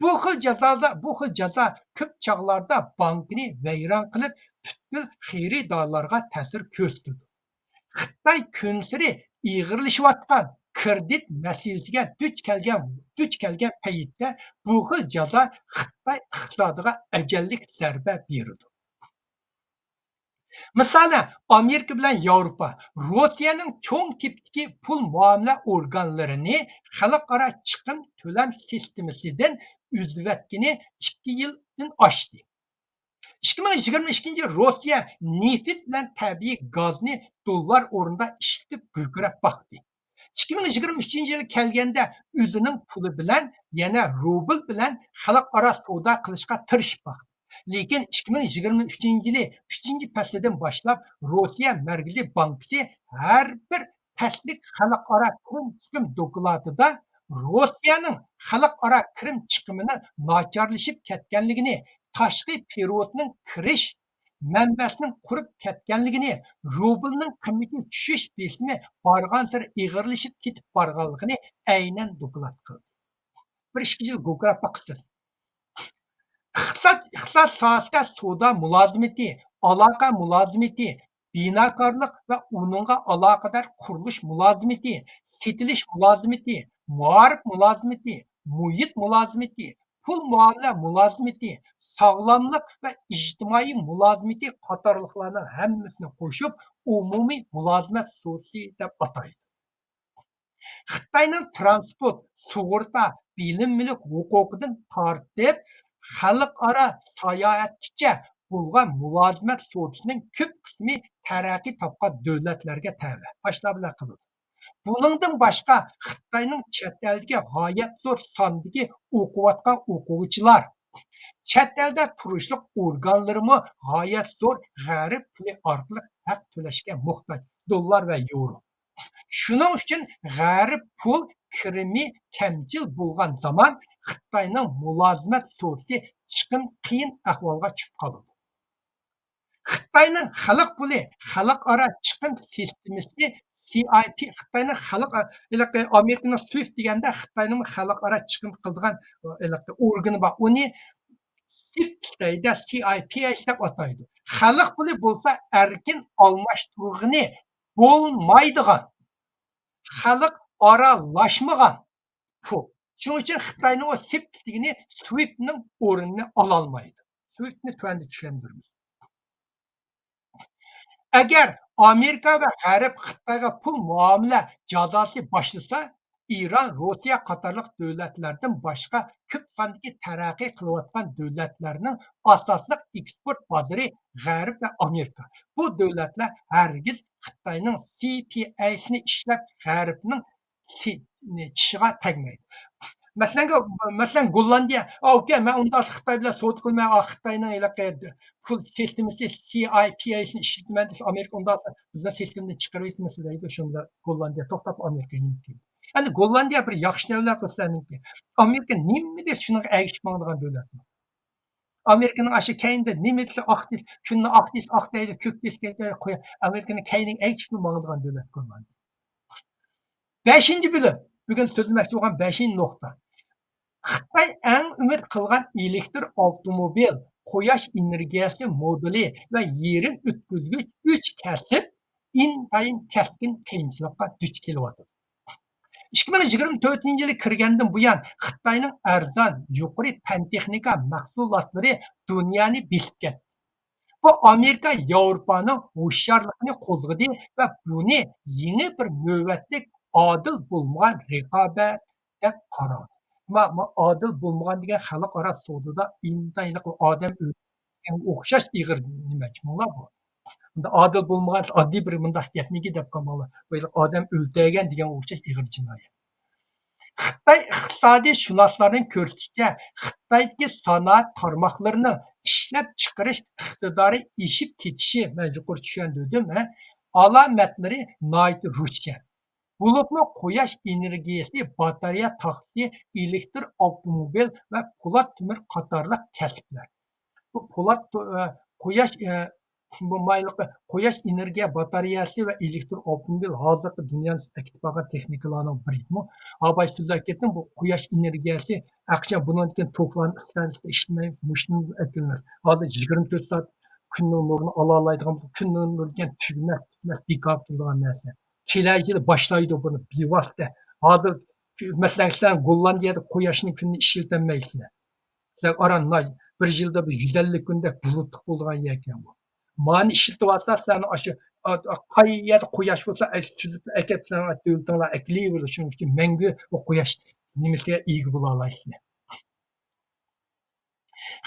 بۇ خىل جازادا، بۇ خىل جازا كۆپ چاغلاردا بانكىنى ۋەيران قىلىپ، پۈتكۈل خېرىدارلارغا تەسىر كۆرسىتىدۇ. خىتاي كۈنسېرى ئېغىرلىشىۋاتقان كىرېدىت مەسىلىسىگە دۇچ كەلگەن، دۇچ كەلگەن پەيتتە بۇ خىل جازا خىتاي ئىقتىسادىغا ئەجەللىك زەربە بېرىدۇ. مىسالەن، ئامېرىكا بىلەن ياۋروپا روسىيەنىڭ چوڭ تىپتىكى پۇل مۇئامىلە ئورگانلىرىنى خەلقئارا چىقىم تۆلەم سىستېمىسىدىن ئۈزۈۋەتكىنى ئىككى يىلدىن ئاشتى. ئىككى مىڭ يىگىرمە ئىككىنچى يىل روسىيە نېفىت بىلەن تەبىئىي گازنى دوللار ئورنىدا ئىشلىتىپ گۈلدۈرەپ باقتى. ئىككى مىڭ يىگىرمە ئۈچىنچى يىلى كەلگەندە ئۆزىنىڭ پۇلى بىلەن، يەنە روبل بىلەن خەلقئارا سودا قىلىشقا تىرىشىپ باقتى. لېكىن ئىككى مىڭ يىگىرمە ئۈچىنچى يىلى ئۈچىنچى پەسلىدىن باشلاپ روسىيە مەركىزىي بانكىسى ھەر بىر پەسلىك خەلقئارا كىرىم چىقىم دوكلاتىدا روسىيەنىڭ خەلقئارا كىرىم چىقىمىنىڭ ناچارلىشىپ كەتكەنلىكىنى، تاشقى پېرېۋوتنىڭ كىرىش مەنبەسىنىڭ قۇرۇپ كەتكەنلىكىنى، روبلنىڭ قىممىتى چۈشۈش بېسىمى بارغانسېرى ئېغىرلىشىپ كېتىپ بارغانلىقىنى ئەينەن دوكلات قىلدى. بىر ئىككى يىل گوكراپ باقىسىز. ئىقتىساد، ئىقتىساد ساھەسىدە سودا مۇلازىمىتى، ئالاقە مۇلازىمىتى، بىناكارلىق ۋە ئۇنىڭغا ئالاقىدار قۇرۇلۇش مۇلازىمىتى، سېتىلىش مۇلازىمىتى، مائارىپ مۇلازىمىتى، مۇھىت مۇلازىمىتى، پۇل مۇئامىلە مۇلازىمىتى، ساغلاملىق ۋە ئىجتىمائىي مۇلازىمىتى قاتارلىقلارنىڭ ھەممىسىنى قوشۇپ ئومۇمىي مۇلازىمەت سودىسى دەپ ئاتايدۇ. خىتاينىڭ ترانسپورت، سۇغۇرتا، بىلىم مۈلۈك ھوقۇقىدىن تارتىپ خەلقئارا ساياھەتكىچە بولغان مۇلازىمەت سودىسىنىڭ كۆپ قىسمى تەرەققىي تاپقان دۆلەتلەرگە تەۋە. ئاشۇلار بىلەن قىلىدۇ. بۇنىڭدىن باشقا، خىتاينىڭ چەت ئەلدىكى غايەت زور ساندىكى ئوقۇۋاتقان ئوقۇغۇچىلار، چەت ئەلدە تۇرۇشلۇق ئورگانلىرىمۇ غايەت زور غەرب پۇلى ئارقىلىق ھەق تۆلەشكە موھتاج، دوللار ۋە يورو. شۇنىڭ ئۈچۈن غەرب پۇل كىرىمى كەمچىل بولغان زامان خىتاينىڭ مۇلازىمەت سورىسى چىقىم قىيىن ئەھۋالغا چۈشۈپ قالىدۇ. خىتاينىڭ خەلق پۇلى خەلقئارا چىقىم سىستېمىسى، سى ئاي پى، خىتاينىڭ خەلق، ھېلىقى ئامېرىكىنىڭ سويفت دېگەندە خىتاينىڭ خەلقئارا چىقىم قىلىدىغان، ھېلىقى ئورگىنى بار. ئۇنى سىپ دەيدۇ، سى ئاي پى ئېيچ دەپ ئاتايدۇ. خەلق پۇلى بولسا ئەركىن ئالماشتۇرغىنى بولمايدىغان، خەلق ئارالاشمىغان پۇل. شۇنىڭ ئۈچۈن خىتاينىڭ ئۇ سىپ دېگىنى سويفتنىڭ ئورنىنى ئالالمايدۇ. سويفتنى تۆۋەندە چۈشەندۈرىمىز. ئەگەر ئامېرىكا ۋە غەرب خىتايغا پۇل مۇئامىلە جازاسى باشلىسا، ئىران، روسىيە قاتارلىق دۆلەتلەردىن باشقا كۆپ ساندىكى تەرەققىي قىلىۋاتقان دۆلەتلەرنىڭ ئاساسلىق ئېكسپورت بازىرى غەرب ۋە ئامېرىكا. بۇ دۆلەتلەر ھەرگىز خىتاينىڭ سى پى ئەيسىنى ئىشلەپ، غەربنىڭ چىشىغا تەگمەيدۇ. مەسىلەنگە، مەسىلەن، گوللاندىيە، ئا، ئۇكا، مەن ئۇنداق خىتاي بىلەن سودا قىلماي، ئا، خىتاينىڭ ھېلىقى پۇل سىستېمىسى سى ئاي پى ئەيسىنى ئىشلىتىمەن دېسە، ئامېرىكا ئۇنداق بىزنىڭ سىستېمىدىن چىقىرىۋېتىمىز دەيدۇ. شۇندا گوللاندىيە توختاپ، ئامېرىكا يېنىپ كېلىدۇ. ئەمدى گوللاندىيە بىر ياخشى نەۋلەر قىلسا، ئامېرىكا نېمە دېسە شۇنىڭغا ئەگىشىپ ماڭىدىغان دۆلەت. ئامېرىكىنىڭ ئاشۇ كەينىدە نېمە دېسە ئاق دېسە، كۈننى ئاق دېسە ئاق دەيدۇ، كۆك دېسە كۆك دەيدۇ، قويا-، ئامېرىكىنىڭ كەينىگە ئەگىشىپلا ماڭىدىغان دۆلەت گوللاندىيە. بەشىنچى بۆلۈم، بۈگۈن سۆزلىمەكچى بولغان بەشىنچى نۇقتا. خىتاي ئەڭ ئۈمىد قىلغان ئېلېكتر ئاپتوموبىل، قۇياش ئېنېرگىيەسى مودۇلى ۋە يېرىم ئۆتكۈزگۈچ ئۈچ كەسىپ ئىنتايىن كەسكىن قىيىنچىلىققا دۇچ كېلىۋاتىدۇ. ئىككى مىڭ يىگىرمە تۆتىنچى يىلى كىرگەندىن بۇيان، خىتاينىڭ ئەرزان، يۇقىرى پەن تېخنىكا مەھسۇلاتلىرى دۇنيانى بېسىپ كەتتى. بۇ ئامېرىكا ياۋروپانىڭ ھوشيارلىقىنى قوزغىدى ۋە بۇنى يېڭى بىر نۆۋەتلىك ئادىل بولمىغان رىقابەت دەپ قارىدى. ما، ما، ئادىل بولمىغان دېگەن خەلقئارا سودىدا ئىنتايىن ئادەم ئۆلتۈرگەنگە ئوخشاش ئېغىر نېمە جۇمۇلار بۇ. ئادىل بولمىغان، ئاددىي بىر مۇنداق گەپنىكى دەپ قالماڭلار. بۇ ئادەم ئۆلتۈرگەن دېگەنگە ئوخشاش ئېغىر جىنايەت. خىتاي ئىقتىسادىي شۇناسلارنىڭ كۆرسىتىشىچە، خىتايدىكى سانائەت تارماقلىرىنىڭ ئىشلەپچىقىرىش ئىقتىدارى ئېشىپ كېتىشى، مەن يۇقىرى چۈشەندۈردۈم، ھە، ئالامەتلىرى ناھايىتى روشەن. بولۇپمۇ قۇياش ئېنېرگىيەسى باتارېيە تاختىسى، ئېلېكتر ئاپتوموبىل ۋە پولات تۆمۈر قاتارلىق كەسىپلەر. بۇ پولات تو-، ئە، قۇياش، ئە، بۇ مايلىقى، قۇياش ئېنېرگىيە باتارېيەسى ۋە ئېلېكتر ئاپتوموبىل ھازىرقى دۇنيانى ئەكېتىپ بارغان تېخنىكىلارنىڭ بىرىمۇ. ھا، بايا سۆزلەپ كەتتىم، بۇ قۇياش ئېنېرگىيەسى ئەخشەم بۇنىڭدىن كېيىن توكلارنى ئىشلەتمەي، مۇشۇنى ئەكېلىمىز. ھازىر يىگىرمە تۆت سائەت كۈننىڭ نۇرىنى ئالالايدىغان، كۈننىڭ نۇرى دېگەن تۈگىمەس، تۈگىمەس، بىكار تۇرىدىغان نەرسە. كېلەر يىلى باشلايدۇ بۇنى بىۋاسىتە. ھازىر، مەسىلەن، سىلەر گوللاندىيەدە قۇياشنى كۈننى ئىشلىتەلمەيسىلەر. سىلەر ئاران بىر يىلدا بىر يۈز ئەللىك كۈندەك بۇلۇتلۇق بولىدىغان يەركەن بۇ. مانى ئىشلىتىۋاتسا، سىلەرنىڭ ئاشۇ، ئا-، ئا-، قايەر يەردە قۇياش بولسا، ئەي، سۈزۈپ ئەكەپ، سىلەرنىڭ دۆلىتىڭلار ئەكېلىۋېرىدۇ. شۇنىڭ ئۈچۈن مەڭگۈ بۇ قۇياش نېمىسىگە ئىگە بولالايسىلەر.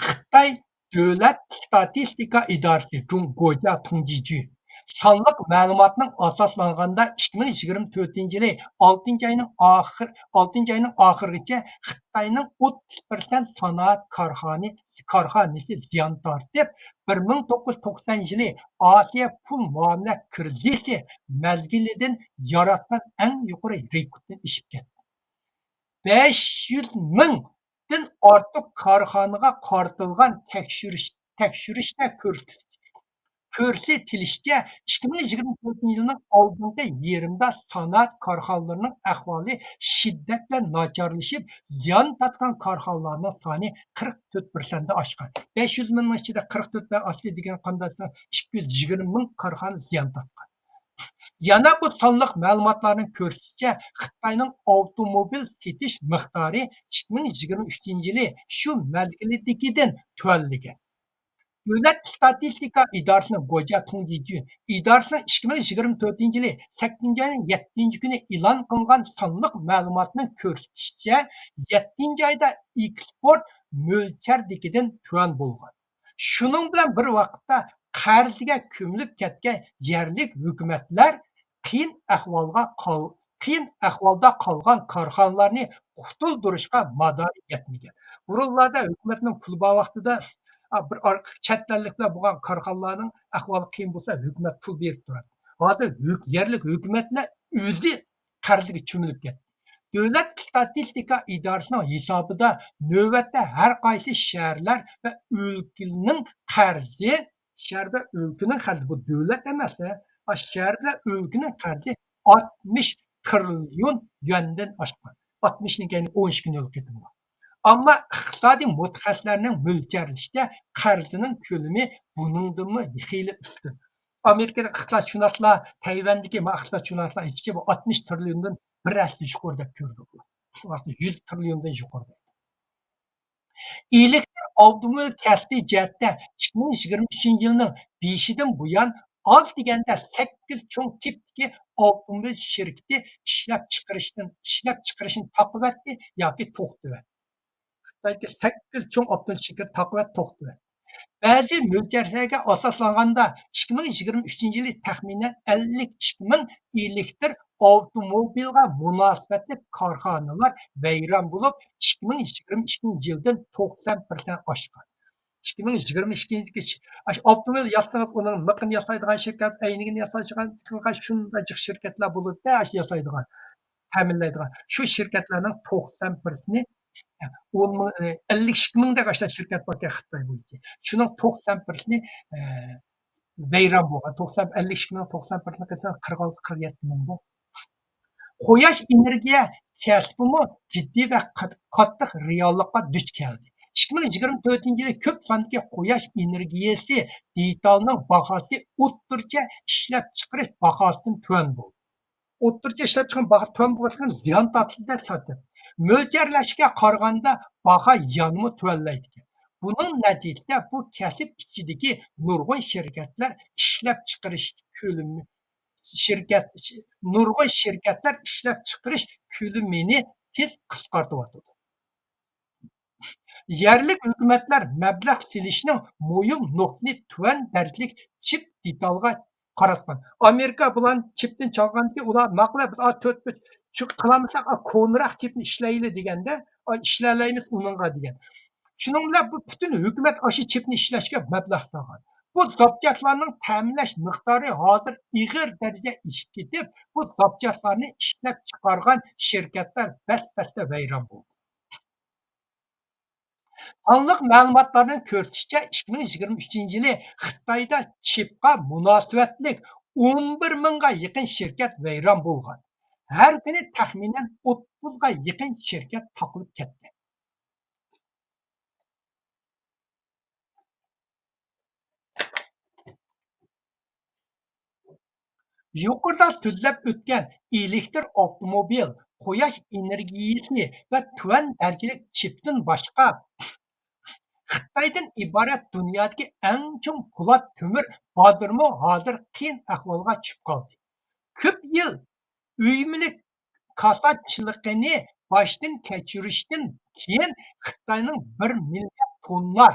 خىتاي دۆلەت ئىستاتىستىكا ئىدارىسى، جۇڭگوجيا تۇڭجىجۈ، سانلىق مەلۇماتنىڭ ئاساسلانغاندا، ئىككى مىڭ يىگىرمە تۆتىنچى يىلى ئالتىنچى ئاينىڭ ئاخىر، ئالتىنچى ئاينىڭ ئاخىرىغىچە خىتاينىڭ ئوتتۇز پىرسەنت سانائەت كارخانى-، كارخانىسى زىيان تارتىپ، بىر مىڭ توققۇز يۈز توقسان يىلى ئاسىيا پۇل مۇئامىلە كىرىزىسى مەزگىلىدىن ياراتقان ئەڭ يۇقىرى رېكوردتىن ئېشىپ كەتتى. بەش يۈز مىڭدىن ئارتۇق كارخانىغا قارىتىلغان تەكشۈرۈش، تەكشۈرۈشتە كۆرسىتىش، كۆرسىتىلىشىچە، ئىككى مىڭ يىگىرمە تۆتىنچى يىلنىڭ ئالدىنقى يېرىمىدا سانائەت كارخانىلىرىنىڭ ئەھۋالى شىددەت بىلەن ناچارلىشىپ، زىيان تارتقان كارخانىلارنىڭ سانى قىرىق تۆت پىرسەنتتىن ئاشقان. بەش يۈز مىڭنىڭ ئىچىدە قىرىق تۆت ئاشتى دېگەن قانداق؟ ئىككى يۈز يىگىرمە مىڭ كارخانا زىيان تارتقان. يەنە بۇ سانلىق مەلۇماتلارنىڭ كۆرسىتىشىچە، خىتاينىڭ ئاپتوموبىل سېتىش مىقدارى ئىككى مىڭ يىگىرمە ئۈچىنچى يىلى شۇ مەزگىلدىكىدىن تۆۋەنلىگەن. دۆلەت ئىستاتىستىكا ئىدارىسىنىڭ گوجيا تۇڭجىجۈ ئىدارىسىنىڭ ئىككى مىڭ يىگىرمە تۆتىنچى يىلى سەككىزىنچى ئاينىڭ يەتتىنچى كۈنى ئېلان قىلغان سانلىق مەلۇماتنىڭ كۆرسىتىشىچە، يەتتىنچى ئايدا ئېكسپورت مۆلچەردىكىدىن تۆۋەن بولغان. شۇنىڭ بىلەن بىر ۋاقىتتا، قەرزگە كۆمۈلۈپ كەتكەن يەرلىك ھۆكۈمەتلەر قىيىن ئەھۋالغا قال-، قىيىن ئەھۋالدا قالغان كارخانىلارنى قۇتۇلدۇرۇشقا مادارى يەتمىگەن. بۇرۇنلاردا ھۆكۈمەتنىڭ پۇلى بار ۋاقتىدا، ئا، بىر ئار-، چەت ئەللىكلەر بولغان كارخانىلارنىڭ ئەھۋالى قىيىن بولسا، ھۆكۈمەت پۇل بېرىپ تۇراتتى. ھازىر ھۆك-، يەرلىك ھۆكۈمەتلەر ئۆزى قەرزگە چۆمۈلۈپ كەتتى. دۆلەت ئىستاتىستىكا ئىدارىسىنىڭ ھېسابىدا، نۆۋەتتە ھەر قايسى شەھەرلەر ۋە ئۆلكىنىڭ قەرزى، شەھەر ۋە ئۆلكىنىڭ قەرزى، بۇ دۆلەت ئەمەس، ھە، شەھەر ۋە ئۆلكىنىڭ قەرزى ئاتمىش تىرىليون يۈەندىن ئاشقان. ئاتمىشنىڭ كەينى ئون ئىككى نۆل قېتىم بار. ئەمما ئىقتىسادىي مۇتەخەسسىسلەرنىڭ مۆلچەرلىشىچە، قەرزنىڭ كۆلىمى بۇنىڭدىنمۇ خېلى ئۈستۈن. ئامېرىكىدىكى ئىقتىسادشۇناسلار، تەيۋەندىكى ما ئىقتىسادشۇناسلار ئېيتىشىچە، بۇ ئاتمىش تىرىليوندىن بىر ھەسسە يۇقىرى دەپ كۆردۇق. بۇ ۋاقىتتا يۈز تىرىليوندىن يۇقىرى دەيدۇ. ئېلېكتر ئاپتوموبىل كەسپى جەھەتتە ئىككى مىڭ يىگىرمە ئۈچىنچى يىلنىڭ بېشىدىن بۇيان، ئاز دېگەندە سەككىز چوڭ تىپتىكى ئاپتوموبىل شىركىتى ئىشلەپچىقىرىشتىن، ئىشلەپچىقىرىشنى تاقىۋەتتى ياكى توختىتىۋەتتى. خىتايدىكى سەككىز چوڭ ئاپتوموبىل شىركىتى تاقىۋەتتى، توختىتىۋەتتى. بەزى مۆلچەرلەرگە ئاساسلانغاندا، ئىككى مىڭ يىگىرمە ئۈچىنچى يىلى تەخمىنەن ئەللىك ئىككى مىڭ ئېلېكتر ئاپتوموبىلغا مۇناسىۋەتلىك كارخانىلار ۋەيران بولۇپ، ئىككى مىڭ يىگىرمە ئىككىنچى يىلدىن توقسان پىرسەنت ئاشقان. ئىككى مىڭ يىگىرمە ئىككىنچى يىلى ئاشۇ ئاپتوموبىل ياسىغان، ئۇنىڭ مىقىنى ياسايدىغان شىركەت، ئەينىكىنى ياسايدىغان، شۇنداق جىق شىركەتلەر بولىدۇ، ئاشۇ ياسايدىغان، تەمىنلەيدىغان. شۇ شىركەتلەرنىڭ توقسان پىرسەنتى، ئون مىڭ، ئەللىك ئىككى مىڭدەك ئاشۇنداق شىركەت باركەن خىتاي بويىچە. شۇنىڭ توقسان پىرسەنتى، ئە، ۋەيران بولغان. توقسان، ئەللىك ئىككى مىڭ، توقسان پىرسەنت قىرىق ئالتە، قىرىق يەتتە مىڭ بۇ. قۇياش ئېنېرگىيە كەسپىمۇ جىددىي ۋە قات-، قاتتىق رېئاللىققا دۇچ كەلدى. ئىككى مىڭ يىگىرمە تۆتىنچى يىلى كۆپ ساندىكى قۇياش ئېنېرگىيەسى دېتالىنىڭ باھاسى ئوتتۇرىچە ئىشلەپچىقىرىش باھاسىدىن تۆۋەن بولدى. ئوتتۇرىچە ئىشلەپچىقىرىش باھا تۆۋەن بولغاچقا زىيان تارتىدۇ دەپ ساتتى. مۆلچەرلەشكە قارىغاندا باھا يەنىمۇ تۆۋەنلەيدىكەن. بۇنىڭ نەتىجىسىدە بۇ كەسىپ ئىچىدىكى نۇرغۇن شىركەتلەر ئىشلەپچىقىرىش كۆلىمى، شىركەت، نۇرغۇن شىركەتلەر ئىشلەپچىقىرىش كۆلىمىنى تېز قىسقارتىۋاتىدۇ. يەرلىك ھۆكۈمەتلەر مەبلەغ سېلىشنىڭ مۇھىم نۇقتىنى تۆۋەن دەرىجىلىك چىپ دېتالغا قاراتقان. ئامېرىكا بۇلارنى چىپتىن چالغاندىكىن، ئۇلار ماقۇل، بىز ئا تۆت، بىز شۇ قىلالمىساق، ئا كونىراق چىپنى ئىشلەيلى دېگەندە، ئا ئىشلەيەلەيمىز ئۇنىڭغا دېگەن. شۇنىڭ بىلەن بۇ پۈتۈن ھۆكۈمەت ئاشۇ چىپنى ئىشلەشكە مەبلەغ سالغان. بۇ زاپچاسلارنىڭ تەمىنلەش مىقدارى ھازىر ئېغىر دەرىجىدە ئېشىپ كېتىپ، بۇ زاپچاسلارنى ئىشلەپ چىقارغان شىركەتلەر بەس-بەستە ۋەيران بولدى. سانلىق مەلۇماتلارنىڭ كۆرسىتىشىچە، ئىككى مىڭ يىگىرمە ئۈچىنچى يىلى خىتايدا چىپقا مۇناسىۋەتلىك ئون بىر مىڭغا يېقىن شىركەت ۋەيران بولغان. ھەر كۈنى تەخمىنەن ئوتتۇزغا يېقىن شىركەت تاقىلىپ كەتكەن. يۇقىرىدا سۆزلەپ ئۆتكەن ئېلېكتر ئاپتوموبىل، قۇياش ئېنېرگىيىسى ۋە تۆۋەن دەرىجىلىك چىپتىن باشقا، خىتايدىن ئىبارەت دۇنيادىكى ئەڭ چوڭ پولات تۆمۈر بازىرىمۇ ھازىر قىيىن ئەھۋالغا چۈشۈپ قالدى. كۆپ يىل ئۆي مۈلۈك كاساتچىلىقىنى باشتىن كەچۈرۈشتىن كېيىن، خىتاينىڭ بىر مىليارد توننا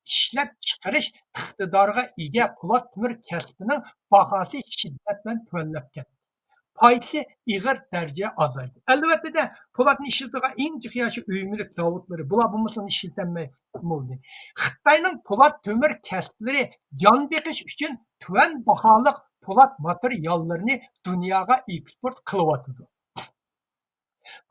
ئىشلەپچىقىرىش ئىقتىدارىغا ئىگە پولات تۆمۈر كەسپىنىڭ باھاسى شىددەت بىلەن تۆۋەنلەپ كەتتى. پايدىسى ئېغىر دەرىجىدە ئازايدى. ئەلۋەتتە، پولاتنى ئىشلىتىدىغان ئىنچىكە ياشا ئۆي مۈلۈك زاۋۇتلىرى، بۇلار بولمىسا ئۇنى ئىشلىتەلمەي بولدى. خىتاينىڭ پولات تۆمۈر كەسىپلىرى جان بېقىش ئۈچۈن تۆۋەن باھالىق پولات ماتېرىياللىرىنى دۇنياغا ئېكسپورت قىلىۋاتىدۇ.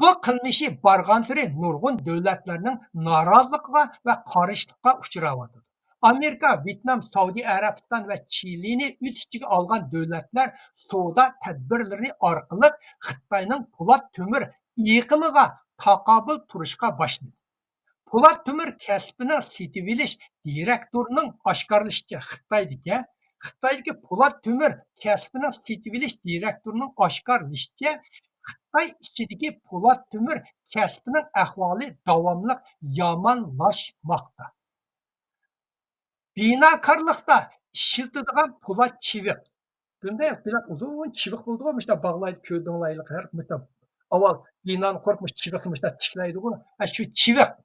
بۇ قىلمىشى بارغانسېرى نۇرغۇن دۆلەتلەرنىڭ نارازىلىقىغا ۋە قارشىلىققا ئۇچراۋاتىدۇ. ئامېرىكا، ۋيېتنام، سەئۇدى ئەرەبىستان ۋە چىلىنى ئۆز ئىچىگە ئالغان دۆلەتلەر سودا تەدبىرلىرى ئارقىلىق خىتاينىڭ پولات تۆمۈر ئېقىمىغا تاقابىل تۇرۇشقا باشلىدى. پولات تۆمۈر كەسپىنىڭ سېتىۋېلىش دىرېكتورىنىڭ ئاشكارىلىشىچە، خىتايدىكى، خىتايدىكى پولات تۆمۈر كەسپىنىڭ سېتىۋېلىش دىرېكتورىنىڭ ئاشكارىلىشىچە، خىتاي ئىچىدىكى پولات تۆمۈر كەسپىنىڭ ئەھۋالى داۋاملىق يامانلاشماقتا. بىناكارلىقتا ئىشلىتىدىغان پولات چىۋىق. بۇنداق بىراق ئۇزۇن چىۋىق بولىدىغۇ، مۇشۇنداق باغلايدۇ، كۆردۈڭلار ھېلىقى ھەر مۇشۇنداق. ئاۋۋال بىنانى قۇرۇپ مۇشۇ چىۋىقنى مۇشۇنداق تىكلەيدىغۇ. ھە، شۇ چىۋىق.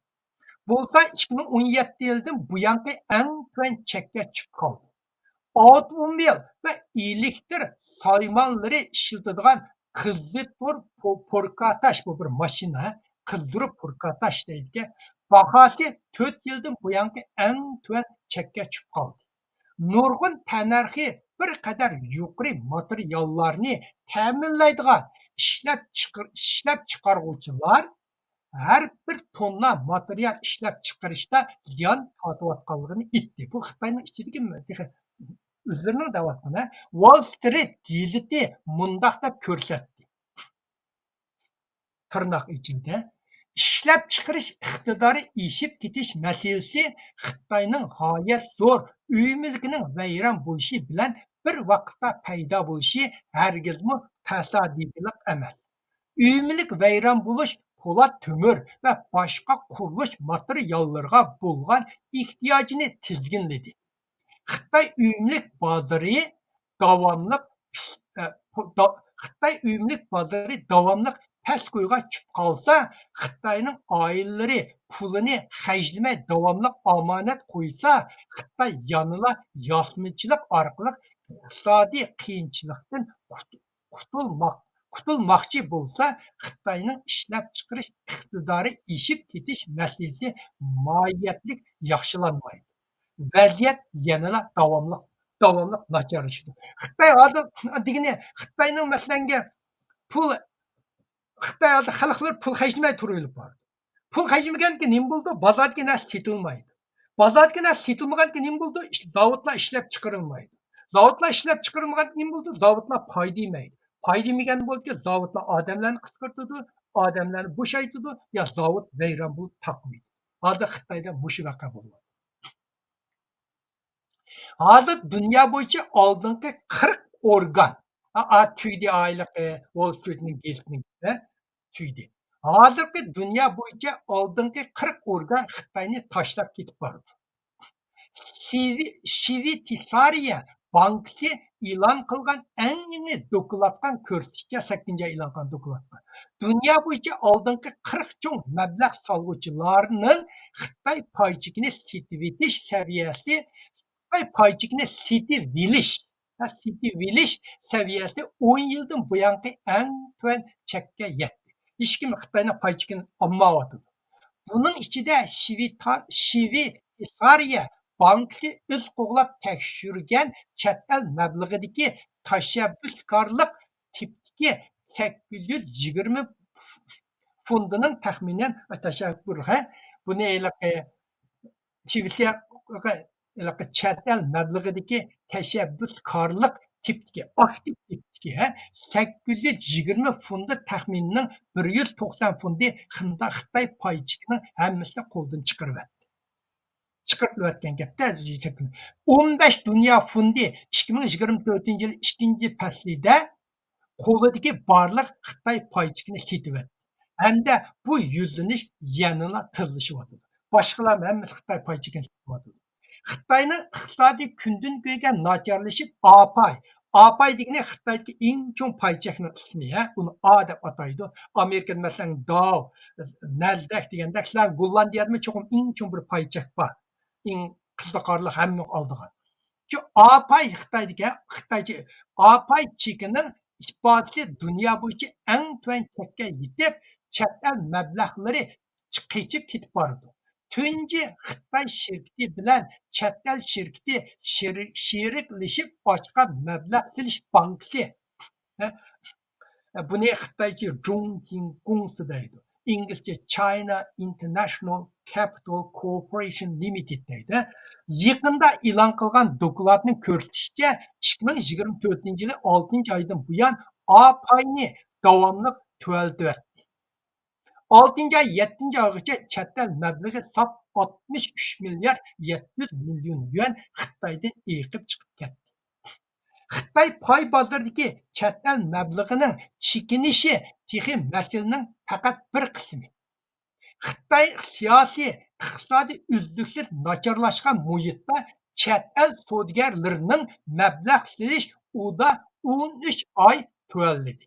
بولسا ئىككى مىڭ ئون يەتتە يىلدىن بۇيانقى ئەڭ تۆۋەن چەككە چۈشۈپ قالدى. ئاپتوموبىل ۋە ئېلېكتر سايمانلىرى ئىشلىتىدىغان قىزىتۇر پو-، پوركاتاش، بۇ بىر ماشىنا، قىزدۇرۇپ پوركاتاش دەيدىكەن. باھاسى تۆت يىلدىن بۇيانقى ئەڭ تۆۋەن چەككە چۈشۈپ قالدى. نۇرغۇن تەننەرخى بىر قەدەر يۇقىرى ماتېرىياللارنى تەمىنلەيدىغان ئىشلەپ چىقىر-، ئىشلەپ چىقارغۇچىلار ھەر بىر توننا ماتېرىيال ئىشلەپ چىقىرىشتا زىيان تارتىۋاتقانلىقىنى ئېيتتى. بۇ خىتاينىڭ ئىچىدىكى تېخى ئۆزلىرىنىڭ دەۋاتقىنى. ۋال سترىت گېزىتى مۇنداق دەپ كۆرسەتتى، تىرناق ئىچىدە، ئىشلەپچىقىرىش ئىقتىدارى ئېشىپ كېتىش مەسىلىسى خىتاينىڭ غايەت زور ئۆي مۈلكىنىڭ ۋەيران بولۇشى بىلەن بىر ۋاقىتتا پەيدا بولۇشى ھەرگىزمۇ تاسادىپىيلىق ئەمەس. ئۆي مۈلۈك ۋەيران بولۇش پولات تۆمۈر ۋە باشقا قۇرۇلۇش ماتېرىياللىرىغا بولغان ئېھتىياجنى تىزگىنلىدى. خىتاي ئۆي مۈلۈك بازىرى داۋاملىق، ئە، پۇ-، دا-، خىتاي ئۆي مۈلۈك بازىرى داۋاملىق پەس كويغا چۈشۈپ قالسا، خىتاينىڭ ئائىلىلىرى پۇلىنى خەجلىمەي داۋاملىق ئامانەت قويسا، خىتاي يەنىلا ياسىمىچىلىق ئارقىلىق ئىقتىسادىي قىيىنچىلىقتىن قۇت-، قۇتۇلماق-، قۇتۇلماقچى بولسا، خىتاينىڭ ئىشلەپچىقىرىش ئىقتىدارى ئېشىپ كېتىش مەسىلىسى ماھىيەتلىك ياخشىلانمايدۇ. ۋەزىيەت يەنىلا داۋاملىق، داۋاملىق ناچارلىشىدۇ. خىتاي ھازىر دېگىنى، خىتاينىڭ مەسىلەنگە پۇل، خىتاي ھازىر خەلقلەر پۇل خەجلىمەي تۇرۇۋېلىپ بارىدۇ. پۇل خەجلىمىگەنكى نېمە بولىدۇ؟ بازاردىكى نەرسە سېتىلمايدۇ. بازاردىكى نەرسە سېتىلمىغانكى نېمە بولىدۇ؟ ئىش-، زاۋۇتلار ئىشلەپ چىقىرىلمايدۇ. زاۋۇتلار ئىشلەپ چىقىرىلمىغانكى نېمە بولىدۇ؟ زاۋۇتلار پايدا يېمەيدۇ. پايدا يېمىگەن بولىدۇ، زاۋۇتلار ئادەملەرنى قىسقارتىدۇ، ئادەملەرنى بوشايتىدۇ، يا زاۋۇت ۋەيران بولۇپ تاقىمايدۇ. ھازىر خىتايدا مۇشۇ ۋەقە بولۇۋاتىدۇ. ھازىر دۇنيا بويىچە ئالدىنقى قىرىق ئورگان، ئا، ئا، تۈگىدى ئايلىقى، ۋول سترىتنىڭ گېزىتىنىڭ، ھە؟ تۈگىدى. ھازىرقى دۇنيا بويىچە ئالدىنقى قىرىق ئورگان خىتاينى تاشلاپ كېتىپ بارىدۇ. شىۋى-، شۋېتسارىيە بانكىسى ئېلان قىلغان ئەڭ يېڭى دوكلاتقا كۆرسىتىشىچە، سەككىزىنچى ئاي ئېلان قىلغان دوكلاتقا، دۇنيا بويىچە ئالدىنقى قىرىق چوڭ مەبلەغ سالغۇچىلارنىڭ خىتاي پاي چېكىنى سېتىۋېتىش سەۋىيەسى، خىتاي پاي چېكىنى سېتىۋېلىش، ھە، سېتىۋېلىش سەۋىيەسى ئون يىلدىن بۇيانقى ئەڭ تۆۋەن چەككە يەتتى. ھېچكىم خىتاينىڭ پاي چېكىنى ئالمايۋاتىدۇ. بۇنىڭ ئىچىدە شىۋىتا-، شىۋېتسارىيە بانكىسى ئىز قوغلاپ تەكشۈرگەن چەت ئەل مەبلىغىدىكى تەشەببۇسكارلىق تىپتىكى سەككىز يۈز يىگىرمە فوندىنىڭ تەخمىنەن، تەشەببۇر، ھە، بۇنى ھېلىقى شىۋېتسارىيە ھېلىقى چەت ئەل مەبلىغىدىكى تەشەببۇسكارلىق تىپتىكى، ئاكتىپ تىپتىكى، ھە، سەككىز يۈز يىگىرمە فوندى تەخمىنىنىڭ بىر يۈز توقسان فوندى خىندا-، خىتاي پاي چېكىنىڭ ھەممىسىنى قولدىن چىقىرىۋەتتى. چىقىرىۋەتكەن گەپتە، ئون بەش دۇنيا فوندى ئىككى مىڭ يىگىرمە تۆتىنچى يىل ئىككىنچى پەسلىدە قولىدىكى بارلىق خىتاي پاي چېكىنى سېتىۋەتتى ھەمدە بۇ يۈزلىنىش يەنىلا تېزلىشىۋاتىدۇ. باشقىلار ھەممىسى خىتاي پاي چېكىنى سېتىۋاتىدۇ. خىتاينىڭ ئىقتىسادىي كۈندىن كۈنگە ناچارلىشىپ، ئاپاي، ئاپاي دېگىنى خىتايدىكى ئەڭ چوڭ پاي چەكنىڭ ئىسمى، ھە، ئۇنى ئا دەپ ئاتايدۇ. ئامېرىكىدا مەسىلەن داۋ، نەسدەك دېگەندەك، سىلەر گوللاندىيەدىمۇ چوقۇم ئەڭ چوڭ بىر پاي چەك بار. ئەڭ قىزىقارلىق، ھەممە ئالىدىغان. شۇ ئاپاي خىتايدىكى، خىتايچە ئاپاي چېكىنىڭ ئىپادىسى دۇنيا بويىچە ئەڭ تۆۋەن چەككە يېتىپ، چەت ئەل مەبلەغلىرى قېچىپ كېتىپ بارىدۇ. تۇنجى خىتاي شىركىتى بىلەن چەت ئەل شىركىتى شېرىك-، شېرىكلىشىپ ئاچقان مەبلەغ سېلىش بانكىسى، ھە، بۇنى خىتايچە جۇڭجىڭگۇڭسى دەيدۇ. ئىنگلىزچە China International Capital Corporation Limited دەيدۇ. يېقىندا ئېلان قىلغان دوكلاتنىڭ كۆرسىتىشىچە، ئىككى مىڭ يىگىرمە تۆتىنچى يىلى ئالتىنچى ئايدىن بۇيان ئاپاينى داۋاملىق تۆۋەنلىتىۋەتتى. ئالتىنچى ئاي يەتتىنچى ئايغىچە چەت ئەل مەبلىغى ساپ ئاتمىش ئۈچ مىليارد يەتتە يۈز مىليون يۈەن خىتايدىن ئېقىپ چىقىپ كەتتى. خىتاي پاي بازىرىدىكى چەت ئەل مەبلىغىنىڭ چېكىنىشى تېخى مەسىلىنىڭ پەقەت بىر قىسمى. خىتاي سىياسىي، ئىقتىسادىي ئۈزلۈكسىز ناچارلاشقان مۇھىتتا چەت ئەل سودىگەرلىرىنىڭ مەبلەغ سېلىش ئۇدا ئون ئۈچ ئاي تۆۋەنلىدى.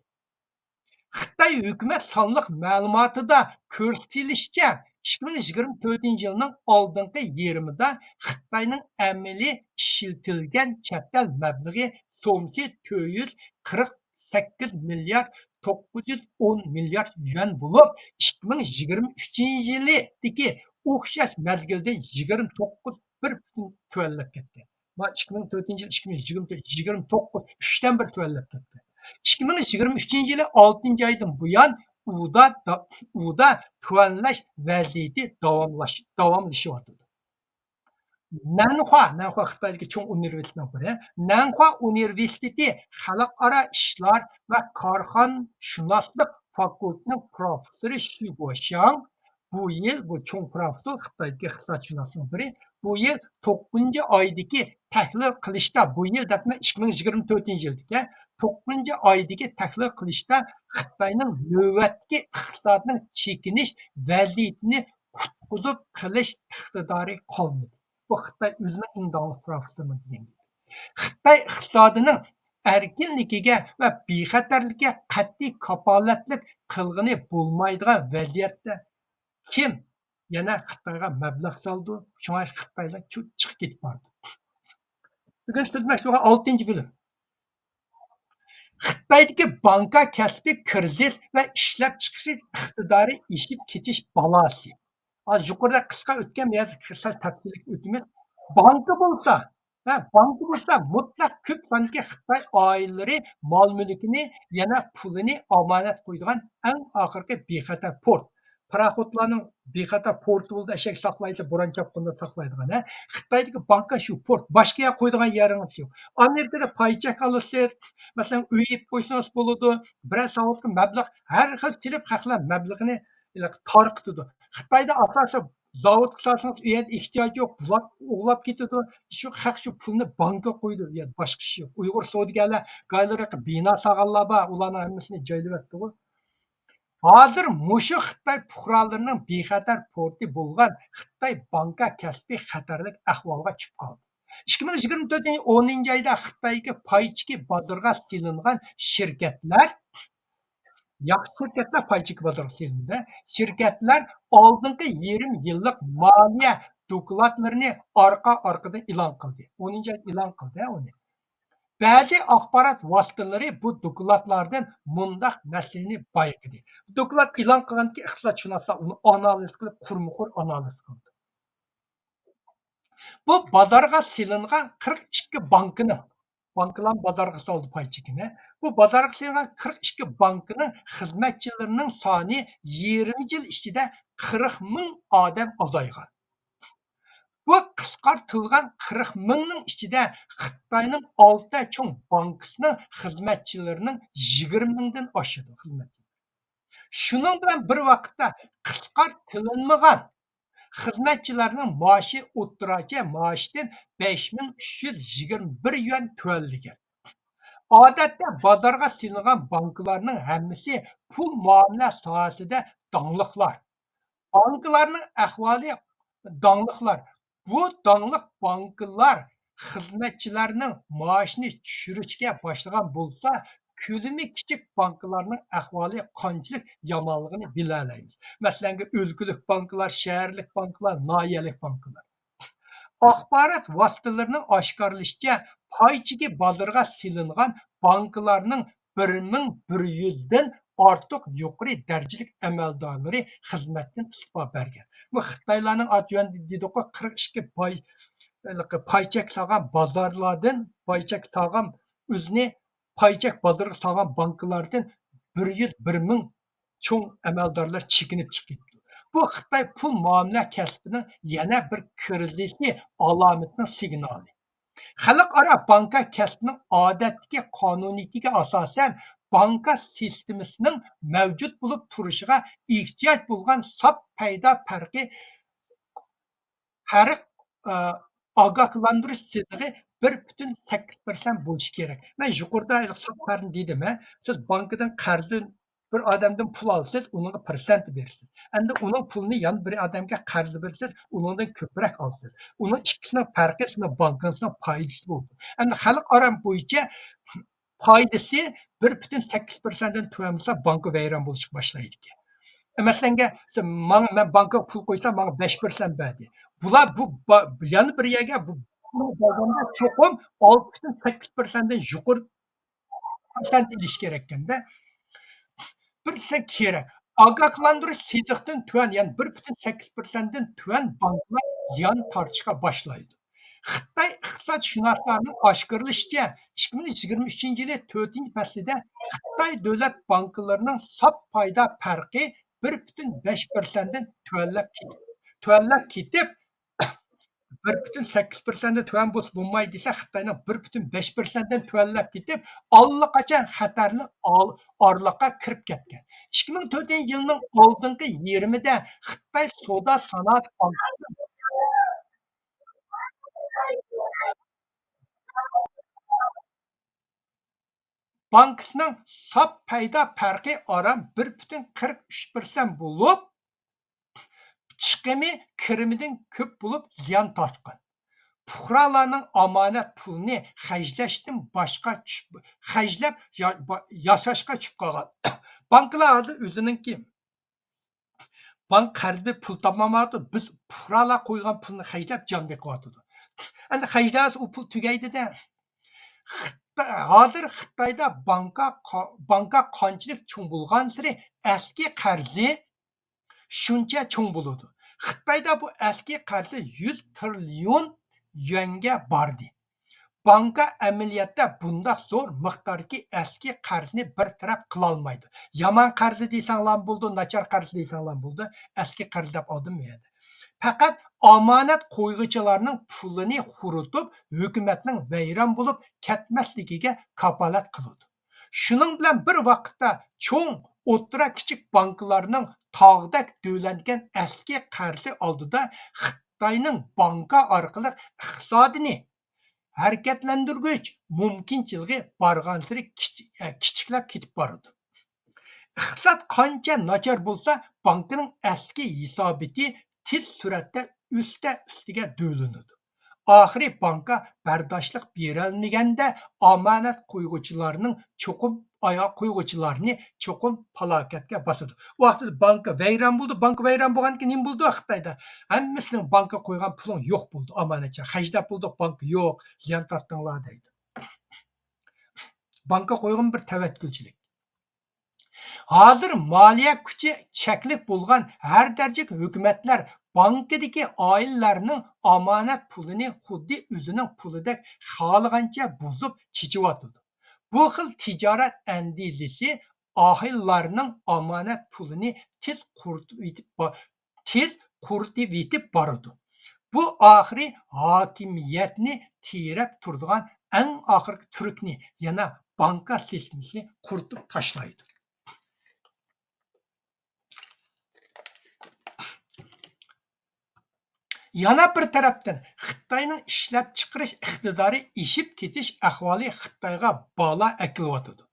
خىتاي ھۆكۈمەت سانلىق مەلۇماتىدا كۆرسىتىلىشىچە، ئىككى مىڭ يىگىرمە تۆتىنچى يىلنىڭ ئالدىنقى يېرىمىدا خىتاينىڭ ئەمەلىي ئىشلىتىلگەن چەت ئەل مەبلىغى سوممىسى تۆت يۈز قىرىق سەككىز مىليارد توققۇز يۈز ئون مىليارد يۈەن بولۇپ، ئىككى مىڭ يىگىرمە ئۈچىنچى يىلىدىكى ئوخشاش مەزگىلدىن يىگىرمە توققۇز بىر پۈتۈن تۆۋەنلەپ كەتكەن. ما ئىككى مىڭ تۆتىنچى يىل، ئىككى مىڭ يىگىرمە تۆت، يىگىرمە توققۇز، ئۈچتىن بىر تۆۋەنلەپ كەتتى. ئىككى مىڭ يىگىرمە ئۈچىنچى يىلى ئالتىنچى ئايدىن بۇيان ئۇدا، ئۇدا تۆۋەنلەش ۋەزىيىتى داۋاملاش-، داۋاملىشىۋاتىدۇ. نەنخۇا، نەنخۇا خىتايدىكى چوڭ ئۇنىۋېرسىتېتنىڭ بىرى. نەنخۇا ئۇنىۋېرسىتېتى خەلقئارا ئىشلار ۋە كارخانىشۇناسلىق فاكۇلتېتىنىڭ پروفېسسورى شۈ گوشياڭ بۇ يىل، بۇ چوڭ پروفېسسور، خىتايدىكى ئىقتىسادشۇناسنىڭ بىرى، بۇ يىل توققۇزىنچى ئايدىكى تەھلىل قىلىشتا، بۇ يىل دەپمەن، ئىككى مىڭ يىگىرمە تۆتىنچى يىلدىكى، توققۇزىنچى ئايدىكى تەھلىل قىلىشتا خىتاينىڭ نۆۋەتتىكى ئىقتىسادنىڭ چېكىنىش ۋەزىيىتىنى قۇتقۇزۇپ قېلىش ئىقتىدارى قالمىدى. بۇ خىتاي ئۆزىنىڭ ئەڭ داڭلىق پروفېسسورىنىڭ دېگەن گېپى. خىتاي ئىقتىسادىنىڭ ئەركىنلىكىگە ۋە بىخەتەرلىكىگە قەتئىي كاپالەتلىك قىلغىلى بولمايدىغان ۋەزىيەتتە كىم يەنە خىتايغا مەبلەغ سالىدۇ؟ شۇڭا خىتايلار چۇ-، چىقىپ كېتىپ بارىدۇ. بۈگۈن سۆزلىمەكچى بولغان ئالتىنچى بۆلۈم. خىتايدىكى بانكا كەسپى كىرىزىس ۋە ئىشلەپچىقىرىش ئىقتىدارى ئېشىپ كېتىش بالاسى. ھازىر يۇقىرىدا قىسقا ئۆتكەن، بۇ يەردە سەل تەپسىلىي ئۆتىمىز. بانكا بولسا، ھە، بانكا بولسا مۇتلەق كۆپ ساندىكى خىتاي ئائىلىلىرى مال-مۈلكىنى، يەنە پۇلىنى ئامانەت قويىدىغان ئەڭ ئاخىرقى بىخەتەر پورت. پاراخوتلارنىڭ بىخەتەر پورتى بولىدۇ، ئەشەك ساقلايدۇ، بوران-چاپقۇندا ساقلايدىغان، ھە. خىتايدىكى بانكا شۇ پورت، باشقا يەرگە قويىدىغان يېرىڭىز يوق. ئامېرىكىدا پاي چەك ئالىسىز، مەسىلەن، ئۆي ئېلىپ قويسىڭىز بولىدۇ، بىرەر زاۋۇتقا مەبلەغ، ھەر خىل تېلېپ خەقلەر مەبلىغىنى تارقىتىدۇ. خىتايدا ئاساسەن زاۋۇتقا سالسىڭىز، ئۇ يەردە ئېھتىياج يوق، بۇلار ئوغلاپ كېتىدۇ. شۇ خەق شۇ پۇلنى بانكىغا قويىدۇ. يا باشقا ئىش يوق. ئۇيغۇر سودىگەرلەر گايلىرى بىنا سالغانلار بار، ئۇلارنىڭ ھەممىسىنى جايلىۋەتتىغۇ. ھازىر مۇشۇ خىتاي پۇقرالىرىنىڭ بىخەتەر پورتى بولغان خىتاي بانكا كەسپى خەتەرلىك ئەھۋالغا چۈشۈپ قالدى. ئىككى مىڭ يىگىرمە تۆتىنچى يىل ئونىنچى ئايدا خىتايدىكى پاي چېكى بازىرىغا سېلىنغان شىركەتلەر، ياخشى شىركەتلەر پاي چېكى بازىرىغا سېلىندى. شىركەتلەر ئالدىنقى يېرىم يىللىق مالىيە دوكلاتلىرىنى ئارقا-ئارقىدىن ئېلان قىلدى. ئونىنچى ئايدا ئېلان قىلدى ئۇنى. بەزى ئاخبارات ۋاسىتىلىرى بۇ دوكلاتلاردىن مۇنداق مەسىلىنى بايقىدى. دوكلات ئېلان قىلغاندىن كېيىن ئىقتىسادشۇناسلار ئۇنى ئانالىز قىلىپ، قۇرمۇقۇر ئانالىز قىلدى. بۇ بازارغا سېلىنغان قىرىق ئىككى بانكىنىڭ، بانكىلارمۇ بازارغا سالدى پاي چېكىنى. بۇ بازارغا سېلىنغان قىرىق ئىككى بانكىنىڭ خىزمەتچىلىرىنىڭ سانى يېرىم يىل ئىچىدە قىرىق مىڭ ئادەم ئازايغان. بۇ قىسقارتىلغان قىرىق مىڭنىڭ ئىچىدە خىتاينىڭ ئالتە چوڭ بانكىسىنىڭ خىزمەتچىلىرىنىڭ يىگىرمە مىڭدىن ئاشىدۇ خىزمەتچىلەر. شۇنىڭ بىلەن بىر ۋاقىتتا، قىسقارتىلىنمىغان خىزمەتچىلەرنىڭ مائاشى ئوتتۇرىچە مائاشتىن بەش مىڭ ئۈچ يۈز يىگىرمە بىر يۈەن تۆۋەنلىگەن. ئادەتتە بازارغا سېلىنغان بانكىلارنىڭ ھەممىسى پۇل مۇئامىلە ساھەسىدە داڭلىقلار. بانكىلارنىڭ ئەھۋالى داڭلىقلار. بۇ داڭلىق بانكىلار خىزمەتچىلەرنىڭ مائاشىنى چۈشۈرۈشكە باشلىغان بولسا، كۆلىمى كىچىك بانكىلارنىڭ ئەھۋالى قانچىلىك يامانلىقىنى بىلەلەيمىز. مەسىلەن، ئۆلكىلىك بانكىلار، شەھەرلىك بانكىلار، ناھىيەلىك بانكىلار. ئاخبارات ۋاسىتىلىرىنىڭ ئاشكارىلىشىچە، پاي چېكى بازىرىغا سېلىنغان بانكىلارنىڭ بىر مىڭ بىر يۈزدىن ئارتۇق يۇقىرى دەرىجىلىك ئەمەلدارلىرى خىزمەتتىن ئىستېپا بەرگەن. بۇ خىتايلارنىڭ ئات يۈەن دېدۇققۇ، قىرىق ئىككى پاي، پاي چەك سالغان بازارلاردىن، پاي چەك سالغان، ئۆزىنى پاي چەك بازىرىغا سالغان بانكىلاردىن بىر يۈز بىر مىڭ چوڭ ئەمەلدارلار چېكىنىپ چىقىپ كېتىپتۇ. بۇ خىتاي پۇل مۇئامىلە كەسپىنىڭ يەنە بىر كىرىزىسى ئالامىتىنىڭ سىگنالى. خەلقئارا بانكا كەسپىنىڭ ئادەتتىكى قانۇنىيىتىگە ئاساسەن، بانكا سىستېمىسىنىڭ مەۋجۇت بولۇپ تۇرۇشىغا ئېھتىياج بولغان ساپ پەيدا پەرقى، پەرق، ئە، ئاگاھلاندۇرۇش سىزىقى بىر پۈتۈن سەككىز پىرسەنت بولۇشى كېرەك. مەن يۇقىرىدا ساپ پەرقنى دېدىم، ھە. سىز بانكىدىن قەرزدىن بىر ئادەمدىن پۇل ئالىسىز، ئۇنىڭغا پىرسەنت بېرىسىز. ئەمدى ئۇنىڭ پۇلىنى يەنە بىر ئادەمگە قەرز بېرىسىز، ئۇنىڭدىن كۆپرەك ئالىسىز. ئۇنىڭ ئىككىسىنىڭ پەرقى سىزنىڭ بانكىڭىزنىڭ پايدىسى بولىدۇ. ئەمدى خەلقئارا بويىچە پايدىسى بىر پۈتۈن سەككىز پىرسەنتتىن تۆۋەن بولسا، بانكا ۋەيران بولۇشقا باشلايدىكەن. مەسىلەنگە، ماڭا، مەن بانكىغا پۇل قويسام، ماڭا بەش پىرسەنت بەردى. بۇلار بۇ با-، يەنە بىر يەرگە بۇ بارغاندا چوقۇم ئالتە پۈتۈن سەككىز پىرسەنتتىن يۇقىرى پىرسەنت ئېلىش كېرەككەندە. بىر دېسەڭ كېرەك. ئاگاھلاندۇرۇش سىزىقتىن تۆۋەن، يەنى بىر پۈتۈن سەككىز پىرسەنتتىن تۆۋەن بانكىلار زىيان تارتىشقا باشلايدۇ. خىتاي ئىقتىسادشۇناسلارنىڭ ئاشكارىلىشىچە، ئىككى مىڭ يىگىرمە ئۈچىنچى يىلى تۆتىنچى پەسلىدە خىتاي دۆلەت بانكىلىرىنىڭ ساپ پايدا پەرقى بىر پۈتۈن بەش پىرسەنتتىن تۆۋەنلەپ كېتىپ، تۆۋەنلەپ كېتىپ، بىر پۈتۈن سەككىز پىرسەنتتىن تۆۋەن بولسا بولمايدۇ دېسە، خىتاينىڭ بىر پۈتۈن بەش پىرسەنتتىن تۆۋەنلەپ كېتىپ، ئاللىقاچان خەتەرلىك ئال-، ئارىلىققا كىرىپ كەتكەن. ئىككى مىڭ تۆتىنچى يىلنىڭ ئالدىنقى يېرىمىدە خىتاي سودا سانائەت بانكىسى بانكىسىنىڭ ساپ پايدا پەرقى ئاران بىر پۈتۈن قىرىق ئۈچ پىرسەنت بولۇپ، چىقىمى كىرىمىدىن كۆپ بولۇپ زىيان تارتقان. پۇقرالارنىڭ ئامانەت پۇلىنى خەجلەشتىن باشقا چۈشۈپ، خەجلەپ يا-، با-، ياشاشقا چۈشۈپ قالغان. بانكىلار ھازىر ئۆزىنىڭكى بانك قەرز بېرىپ پۇل تاپمايۋاتىدۇ. بىز پۇقرالار قويغان پۇلنى خەجلەپ جان بېقىۋاتىدۇ. ئەمدى خەجلەۋاتسا ئۇ پۇل تۈگەيدىدە. خىتا-، ھازىر خىتايدا بانكا قا-، بانكا قانچىلىك چوڭ بولغانسېرى ئەسلى قەرزى شۇنچە چوڭ بولىدۇ. خىتايدا بۇ ئەسلى قەرزى يۈز تىرىليون يۈەنگە باردى. بانكا ئەمەلىيەتتە بۇنداق زور مىقداردىكى ئەسلى قەرزنى بىر تەرەپ قىلالمايدۇ. يامان قەرزى دېسەڭلارمۇ بولىدۇ، ناچار قەرزى دېسەڭلارمۇ بولىدۇ. ئەسلى قەرز دەپ ئالدىم بۇ يەردە. پەقەت ئامانەت قويغۇچىلارنىڭ پۇلىنى قۇرۇتۇپ، ھۆكۈمەتنىڭ ۋەيران بولۇپ كەتمەسلىكىگە كاپالەت قىلىدۇ. شۇنىڭ بىلەن بىر ۋاقىتتا، چوڭ، ئوتتۇرا، كىچىك بانكىلارنىڭ تاغدەك دۆۋىلەنگەن ئەسلى قەرزى ئالدىدا خىتاينىڭ بانكا ئارقىلىق ئىقتىسادىنى ھەرىكەتلەندۈرگۈچ مۇمكىنچىلىكى بارغانسېرى كىچىك-، كىچىكلەپ كېتىپ بارىدۇ. ئىقتىساد قانچە ناچار بولسا، بانكىنىڭ ئەسلى ھېسابىتى تېز سۈرئەتتە ئۈستە-ئۈستىگە دۆۋىلىنىدۇ. ئاخىرى بانكا بەرداشلىق بېرەلمىگەندە، ئامانەت قويغۇچىلارنىڭ چوقۇم، ئاياغ قويغۇچىلارنى چوقۇم پالاكەتكە باسىدۇ. ئۇ ۋاقىتتا بانكا ۋەيران بولىدۇ. بانكا ۋەيران بولغاندىكىن نېمە بولىدۇ خىتايدا؟ ھەممىسىنىڭ بانكا قويغان پۇلۇڭ يوق بولىدۇ، ئامانەتچە. خەجلەپ بولدۇق، بانكا يوق، زىيان تارتتىڭلار دەيدۇ. بانكا قويغىنى بىر تەۋەككۈلچىلىك. ھازىر مالىيە كۈچى چەكلىك بولغان ھەر دەرىجىلىك ھۆكۈمەتلەر بانكىدىكى ئائىلىلەرنىڭ ئامانەت پۇلىنى خۇددى ئۆزىنىڭ پۇلىدەك خالىغانچە بۇزۇپ چېچىۋاتىدۇ. بۇ خىل تىجارەت ئەندىزىسى ئائىلىلەرنىڭ ئامانەت پۇلىنى تېز قۇرۇتۇۋېتىپ با-، تېز قۇرۇتۇۋېتىپ بارىدۇ. بۇ ئاخىرى ھاكىمىيەتنى تىرەپ تۇرىدىغان ئەڭ ئاخىرقى تۈركنى، يەنى بانكا سىستېمىسىنى قۇرۇتۇپ تاشلايدۇ. يەنە بىر تەرەپتىن، خىتاينىڭ ئىشلەپچىقىرىش ئىقتىدارى ئېشىپ كېتىش ئەھۋالى خىتايغا بالا ئەكېلىۋاتىدۇ.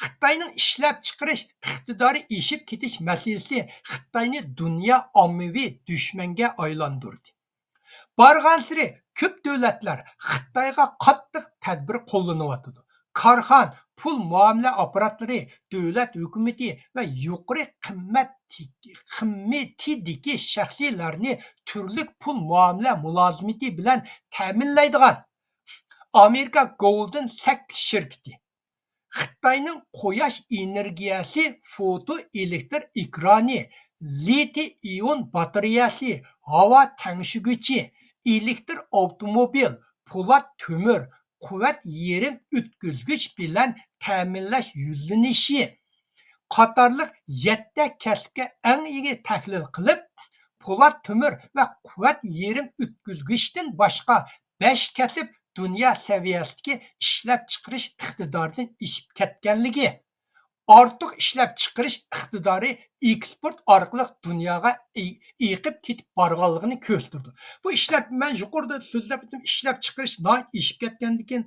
خىتاينىڭ ئىشلەپچىقىرىش ئىقتىدارى ئېشىپ كېتىش مەسىلىسى خىتاينى دۇنيا ئاممىۋى دۈشمەنگە ئايلاندۇردى. بارغانسېرى كۆپ دۆلەتلەر خىتايغا قاتتىق تەدبىر قوللىنىۋاتىدۇ. كارخان، پۇل مۇئامىلە ئاپپاراتلىرى، دۆلەت ھۆكۈمىتى ۋە يۇقىرى قىممەت، قىممىتىدىكى شەخسلەرنى تۈرلۈك پۇل مۇئامىلە مۇلازىمىتى بىلەن تەمىنلەيدىغان ئامېرىكا گولدىن ساكس شىركىتى خىتاينىڭ قۇياش ئېنېرگىيەسى، فوتو ئېلېكتر ئېكرانى، لىتىي ئىئون باتارېيەسى، ھاۋا تەڭشىگۈچى، ئېلېكتر ئاپتوموبىل، پولات تۆمۈر، قۇۋۋەت يېرىم ئۆتكۈزگۈچ بىلەن تەمىنلەش يۈزلىنىشى قاتارلىق يەتتە كەسىپكە ئەڭ يېڭى تەھلىل قىلىپ، پولات تۆمۈر ۋە قۇۋۋەت يېرىم ئۆتكۈزگۈچتىن باشقا بەش كەسىپ دۇنيا سەۋىيەسىدىكى ئىشلەپچىقىرىش ئىقتىدارىدىن ئېشىپ كەتكەنلىكى، ئارتۇق ئىشلەپچىقىرىش ئىقتىدارى ئېكسپورت ئارقىلىق دۇنياغا ئېقىپ كېتىپ بارغانلىقىنى كۆرسىتىدۇ. بۇ ئىشلەپ، مەن يۇقىرىدا سۆزلەپ ئۆتتۈم، ئىشلەپچىقىرىش ناھايىتى ئېشىپ كەتكەندىكىن،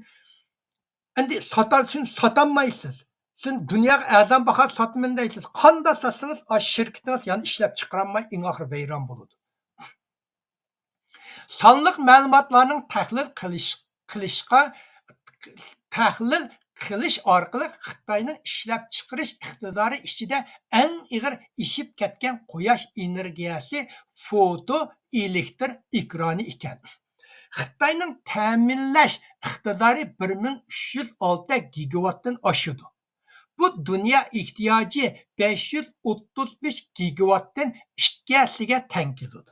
ئەمدى ساتال-، سىز ساتالمايسىز. سىز دۇنياغا ئەرزان باھادا ساتىمەن دەيسىز. قانداق ساتسىڭىز، ئاشۇ شىركىتىڭىز يەنە ئىشلەپچىقىرالماي، ئەڭ ئاخىرى ۋەيران بولىدۇ. سانلىق مەلۇماتلارنىڭ تەھلىل قىلىش، قىلىشقا، تەھلىل قىلىش ئارقىلىق خىتاينىڭ ئىشلەپچىقىرىش ئىقتىدارى ئىچىدە ئەڭ ئېغىر ئېشىپ كەتكەن قۇياش ئېنېرگىيەسى، فوتو ئېلېكتر ئېكرانى ئىكەن. خىتاينىڭ تەمىنلەش ئىقتىدارى بىر مىڭ ئۈچ يۈز ئالتە گىگاۋاتتىن ئاشىدۇ. بۇ دۇنيا ئېھتىياجى بەش يۈز ئوتتۇز ئۈچ گىگىۋاتتىن ئىككى ھەسسىگە تەڭ كېلىدۇ.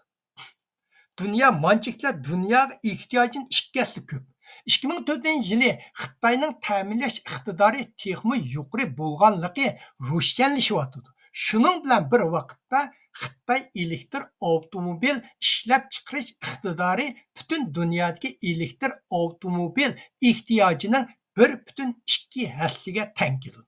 دۇنيا مانچىكلار دۇنياغا ئېھتىياجىنى ئىككى ھەسسە كۆپ. ئىككى مىڭ تۆتىنچى يىلى خىتاينىڭ تەمىنلەش ئىقتىدارى تېخىمۇ يۇقىرى بولغانلىقى روشەنلىشىۋاتىدۇ. شۇنىڭ بىلەن بىر ۋاقىتتا خىتاي ئېلېكتر ئاپتوموبىل ئىشلەپچىقىرىش ئىقتىدارى پۈتۈن دۇنيادىكى ئېلېكتر ئاپتوموبىل ئېھتىياجىنىڭ بىر پۈتۈن ئىككى ھەسسىگە تەڭ كېلىدۇ.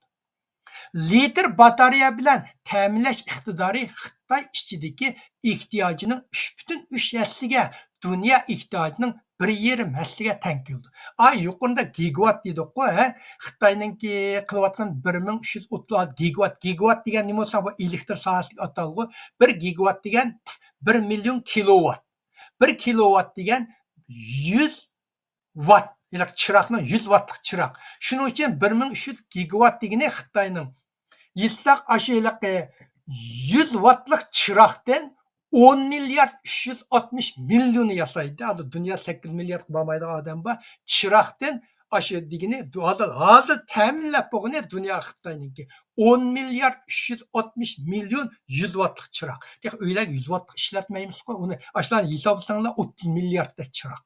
لىتىر باتارېيە بىلەن تەمىنلەش ئىقتىدارى خىتاي ئىچىدىكى ئېھتىياجىنىڭ ئۈچ پۈتۈن ئۈچ ھەسسىگە، دۇنيا ئېھتىياجىنىڭ بىر يېرىم ھەسسىگە تەڭ كېلىدۇ. ئا، يۇقىرىدا گىگىۋات دېدۇققۇ، ھە؟ خىتاينىڭكى قىلىۋاتقان بىر مىڭ ئۈچ يۈز ئوتتۇز ئالتە گىگىۋات. گىگىۋات دېگەن نېمە بولسا، بۇ ئېلېكتر ساھەسىدىكى ئاتالغۇ. بىر گىگىۋات دېگەن بىر مىليون كىلوۋات. بىر كىلوۋات دېگەن يۈز ۋات، ھېلىقى چىراغنىڭ يۈز ۋاتلىق چىراغ. شۇنىڭ ئۈچۈن بىر مىڭ ئۈچ يۈز گىگاۋات دېگىنى خىتاينىڭ. يېسىلار ئاشۇ ھېلىقى يۈز ۋاتلىق چىراغدىن ئون مىليارد ئۈچ يۈز ئاتمىش مىليونى ياسايدۇ. ھازىر دۇنيا سەككىز مىلياردقا بارمايدىغان ئادەم بار. چىراغدىن ئاشۇ دېگىنى ھازىر، ھازىر تەمىنلەپ بولغىنى دۇنيا خىتاينىڭكى ئون مىليارد ئۈچ يۈز ئاتمىش مىليون يۈز ۋاتلىق چىراغ. تېخى ئۆيلەرگە يۈز ۋاتلىق ئىشلەتمەيمىزغۇ ئۇنى. ئاشۇلارنى ھېسابلىساڭلار ئوتتۇز مىلياردتەك چىراغ.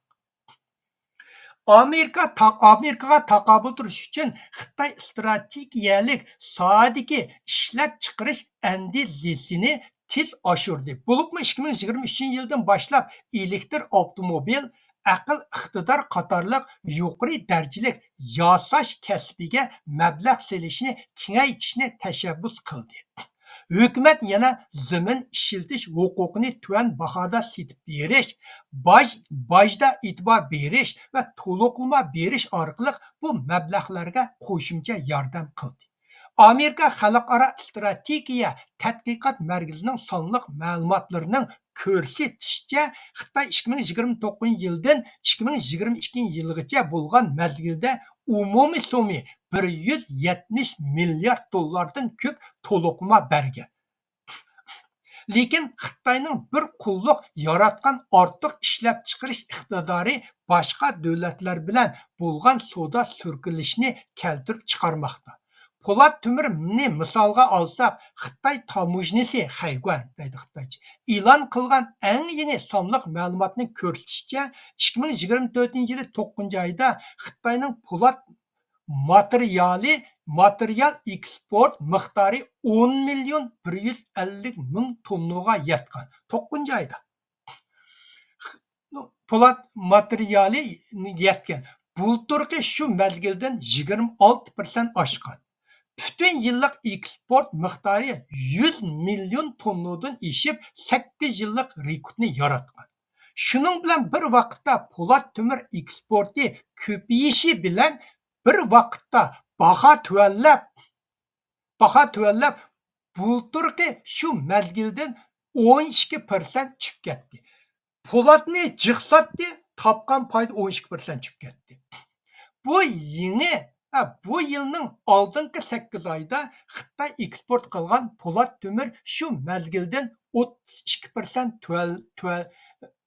ئامېرىكا تا-، ئامېرىكىغا تاقابىل تۇرۇش ئۈچۈن خىتاي ئىستراتېگىيەلىك ساھەدىكى ئىشلەپچىقىرىش ئەندىزىسىنى تېز ئاشۇردى. بولۇپمۇ ئىككى مىڭ يىگىرمە ئۈچىنچى يىلدىن باشلاپ ئېلېكتر ئاپتوموبىل، ئەقىل ئىقتىدار قاتارلىق يۇقىرى دەرىجىلىك ياساش كەسپىگە مەبلەغ سېلىشنى كېڭەيتىشنى تەشەببۇس قىلدى. ھۆكۈمەت يەنە زېمىن ئىشلىتىش ھوقۇقىنى تۆۋەن باھادا سېتىپ بېرىش، باج، باجدا ئېتىبار بېرىش ۋە تولۇقلىما بېرىش ئارقىلىق بۇ مەبلەغلەرگە قوشۇمچە ياردەم قىلدى. ئامېرىكا خەلقئارا ئىستراتېگىيە تەتقىقات مەركىزىنىڭ سانلىق مەلۇماتلىرىنىڭ كۆرسىتىشىچە، خىتاي ئىككى مىڭ يىگىرمە توققۇزىنچى يىلدىن ئىككى مىڭ يىگىرمە ئىككىنچى يىلغىچە بولغان مەزگىلدە ئومۇمىي سوممىسى بىر يۈز يەتمىش مىليارد دوللاردىن كۆپ تولۇقلىما بەرگەن. لېكىن خىتاينىڭ بىر قۇللۇق ياراتقان ئارتۇق ئىشلەپچىقىرىش ئىقتىدارى باشقا دۆلەتلەر بىلەن بولغان سودا سۈركىلىشىنى كەلتۈرۈپ چىقارماقتا. پولات تۆمۈرنى مىسالغا ئالساق، خىتاي تاموژنىسى خەيگۇەن دەيدۇ خىتايچە، ئېلان قىلغان ئەڭ يېڭى سانلىق مەلۇماتنىڭ كۆرسىتىشىچە، ئىككى مىڭ يىگىرمە تۆتىنچى يىلى توققۇزىنچى ئايدا خىتاينىڭ پولات ماتېرىيالى، ماتېرىيال ئېكسپورت مىقدارى ئون مىليون بىر يۈز ئەللىك مىڭ توننىغا يەتكەن. توققۇزىنچى ئايدا. پولات ماتېرىيالى يەتكەن. بۇلتۇرقى شۇ مەزگىلدىن يىگىرمە ئالتە پىرسەنت ئاشقان. پۈتۈن يىللىق ئېكسپورت مىقدارى يۈز مىليون توننىدىن ئېشىپ، سەككىز يىللىق رېكورتنى ياراتقان. شۇنىڭ بىلەن بىر ۋاقىتتا، پولات تۆمۈر ئېكسپورتى كۆپىيىشى بىلەن بىر ۋاقىتتا باھا تۆۋەنلەپ، باھا تۆۋەنلەپ، بۇلتۇرقى شۇ مەزگىلدىن ئون ئىككى پىرسەنت چۈشۈپ كەتتى. پولاتنى جىق ساتتى، تاپقان پايدا ئون ئىككى پىرسەنت چۈشۈپ كەتتى. بۇ يېڭى، ھە، بۇ يىلنىڭ ئالدىنقى سەككىز ئايدا خىتاي ئېكسپورت قىلغان پولات تۆمۈر شۇ مەزگىلدىن ئوتتۇز ئىككى پىرسەنت تۆۋەن، تۆۋەن،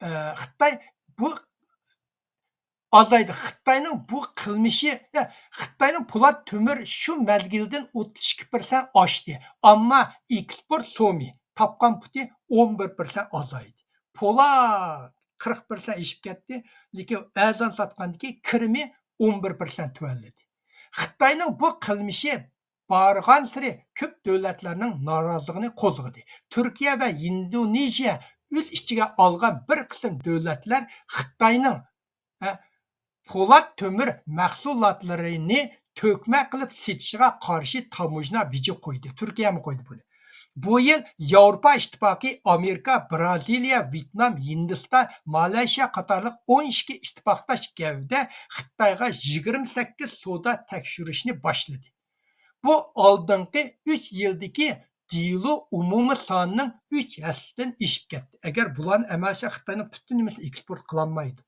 ئە، خىتاي بۇ ئازايدى. خىتاينىڭ بۇ قىلمىشى، خىتاينىڭ پولات تۆمۈر شۇ مەزگىلدىن ئوتتۇز ئىككى پىرسەنت ئاشتى. ئەمما ئېكسپورت سوممىسى، تاپقان پۇتى ئون بىر پىرسەنت ئازايدى. پولات قىرىق پىرسەنت ئېشىپ كەتتى، لېكىن ئەرزان ساتقاندىكى كىرىمى ئون بىر پىرسەنت تۆۋەنلىدى. خىتاينىڭ بۇ قىلمىشى بارغانسېرى كۆپ دۆلەتلەرنىڭ نارازىلىقىنى قوزغىدى. تۈركىيە ۋە ھىندونېزىيە ئۆز ئىچىگە ئالغان بىر قىسىم دۆلەتلەر خىتاينىڭ، ھە، پولات تۆمۈر مەھسۇلاتلىرىنى تۆكمە قىلىپ سېتىشىغا قارشى تاموژنا بېجى قويدى. تۈركىيەمۇ قويدى بۇنى. بۇ يىل ياۋروپا ئىتتىپاقى، ئامېرىكا، بىرازىلىيە، ۋيېتنام، ھىندىستان، مالايشىيا قاتارلىق ئون ئىككى ئىتتىپاقداش گەۋدە خىتايغا يىگىرمە سەككىز سودا تەكشۈرۈشنى باشلىدى. بۇ ئالدىنقى ئۈچ يىلدىكى دېلو ئومۇمىي سانىنىڭ ئۈچ ھەسسىدىن ئېشىپ كەتتى. ئەگەر بۇلارنى ئەمەلىيەتتە خىتاينىڭ پۈتۈن نېمىسى ئېكسپورت قىلالمايدۇ.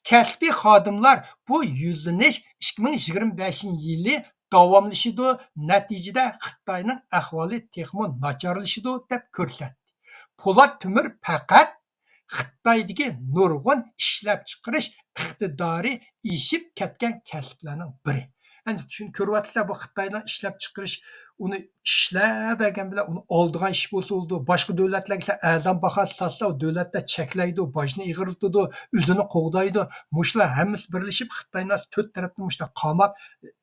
كەسپىي خادىملار بۇ يۈزلىنىش ئىككى مىڭ يىگىرمە بەشىنچى يىلى داۋاملىشىدۇ، نەتىجىدە خىتاينىڭ ئەھۋالى تېخىمۇ ناچارلىشىدۇ، دەپ كۆرسەتتى. پولات تۆمۈر پەقەت خىتايدىكى نۇرغۇن ئىشلەپچىقىرىش ئىقتىدارى ئېشىپ كەتكەن كەسىپلەرنىڭ بىرى. ئەمدى چۈنكى كۆرۈۋاتىسىلەر، بۇ خىتاينىڭ ئىشلەپچىقىرىش، ئۇنى ئىشلەۋەرگەن بىلەن ئۇنى ئالىدىغان ئىش بولسا بولىدۇ. باشقا دۆلەتلەرگە ئەرزان باھاسى ساتسا، ئۇ دۆلەتلەر چەكلەيدۇ، باجنى ئېغىرلىتىدۇ، ئۆزىنى قوغدايدۇ. مۇشۇلار ھەممىسى بىرلىشىپ خىتاينى تۆت تەرەپتىن مۇشۇنداق قاماپ،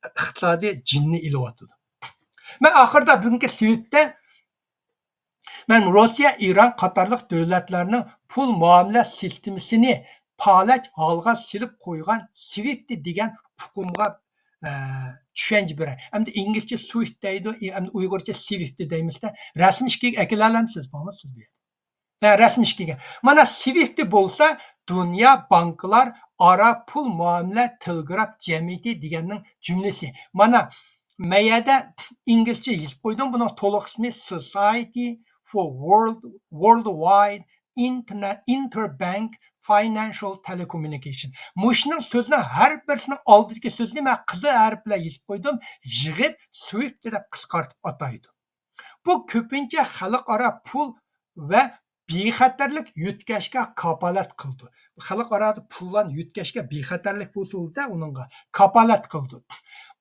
ئىقتىسادىي جىننى ئېلىۋاتىدۇ. مەن ئاخىرىدا بۈگۈنكى سېۋىتتە مەن روسىيە، ئىران قاتارلىق دۆلەتلەرنىڭ پۇل مۇئامىلە سىستېمىسىنى پالەچ ھالغا سېلىپ قويغان سۋىفت دېگەن ئۇقۇمغا، ئە، چۈشەنچە بېرەي. ئەمدى ئىنگلىزچە سوئىفت دەيدۇ، ئەمدى ئۇيغۇرچە سۋىفت دەيمىزدە. رەسىم ئىككىگە ئەكېلەلەمسىز؟ بارمۇ سىز بۇ يەردە؟ ھە، رەسىم ئىككىگە. مانا سۋىفت بولسا دۇنيا بانكىلار ئارا پۇل مۇئامىلە تېلېگراف جەمئىيىتى دېگەننىڭ جۈملىسى. مانا مەيەدە ئىنگلىزچە يېزىپ قويدۇم. بۇنىڭ تولۇق ئىسمى Society for World، Worldwide Internet، Interbank Financial Telecommunication. مۇشۇنىڭ سۆزىنىڭ ھەر بىرسىنىڭ ئالدىدىكى سۆزىنى مەن قىزىل ھەرپ بىلەن يېزىپ قويدۇم. يىغىپ سوئىفت دەپ قىسقارتىپ ئاتايدۇ. بۇ كۆپىنچە خەلقئارا پۇل ۋە بىخەتەرلىك يۆتكەشكە كاپالەت قىلىدۇ. خەلقئارادا پۇللارنى يۆتكەشكە بىخەتەرلىك بولسا بولىدۇ، ئۇنىڭغا كاپالەت قىلىدۇ.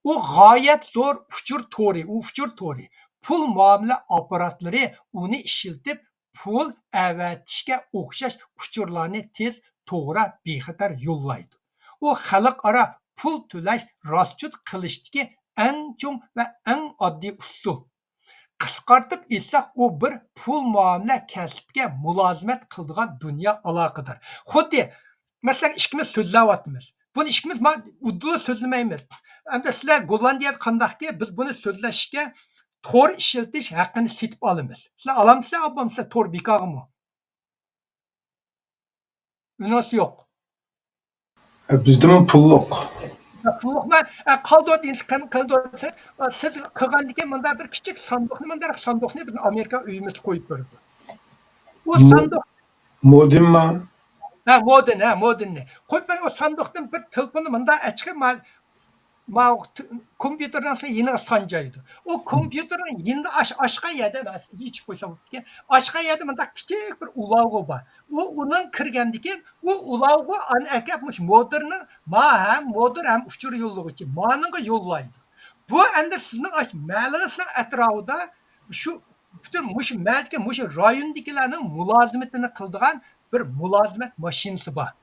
ئۇ غايەت زور ئۇچۇر تورى، ئۇ ئۇچۇر تورى. پۇل مۇئامىلە ئاپپاراتلىرى ئۇنى ئىشلىتىپ، پۇل ئەۋەتىشكە ئوخشاش ئۇچۇرلارنى تېز، توغرا، بىخەتەر يوللايدۇ. ئۇ خەلقئارا پۇل تۆلەش، راستچوت قىلىشتىكى ئەڭ چوڭ ۋە ئەڭ ئاددىي ئۇسۇل. قىسقارتىپ ئېيتساق، ئۇ بىر پۇل مۇئامىلە كەسپىگە مۇلازىمەت قىلىدىغان دۇنيا ئالاقىدار. خۇددى، مەسىلەن، ئىككىمىز سۆزلەۋاتىمىز. بۇنى ئىككىمىز ما-، ئۇدۇللا سۆزلىمەيمىز. ئەمدى سىلەر گوللاندىيەدە قانداقكى، بىز بۇنى سۆزلەشكە تور ئىشلىتىش ھەققىنى سېتىپ ئالىمىز. سىلەر ئالامسىلەر، ئالمامسىلەر تور بىكارغىمۇ؟ ئۇنىڭسى يوق. ئە، بىزدىمۇ پۇللۇق. پۇللۇقما؟ ئە، قالدۇر دېيىنسە، قان-، قالدۇر دېسە، ئە، سىز قىلغاندىكىن مۇنداق بىر كىچىك ساندۇقنى، مۇنداق ساندۇقنى بىز ئامېرىكا ئۆيىمىزگە قويۇپ بېرىدۇ. ئۇ مو-، ساندۇق. مودېمما؟ ھە، مودېن، ھە، مودېننى. قويۇپ بېرىڭ، ئۇ ساندۇقتىن بىر تېلېفوننى مۇنداق ئەچىقىپ، ما-، ما ت-، كومپيۇتېرنىڭ يېنىغا سانجايدۇ. ئۇ كومپيۇتېرنىڭ يېنىدا ئاش-، ئاشقا يەردە، مەسىلەن، يېچىپ قويسا بوپتىكەن. ئاشقا يەردە مۇنداق كىچىك بىر ئۇلاغۇ بار. ئۇ ئۇنىڭ كىرگەندىكىن، ئۇ ئۇلاغۇ ئانى ئەكەپ مۇشۇ مودېرنىڭ، ما ھەم مودېر ھەم ئۇچۇر يوللىغۇچى مانىڭغا يوللايدۇ. بۇ ئەمدى سىزنىڭ ئاش-، مەلىڭىزنىڭ ئەتراپىدا شۇ پۈتۈن مۇشۇ مەدىكى، مۇشۇ رايوندىكىلەرنىڭ مۇلازىمىتىنى قىلىدىغان بىر مۇلازىمەت ماشىنىسى بار.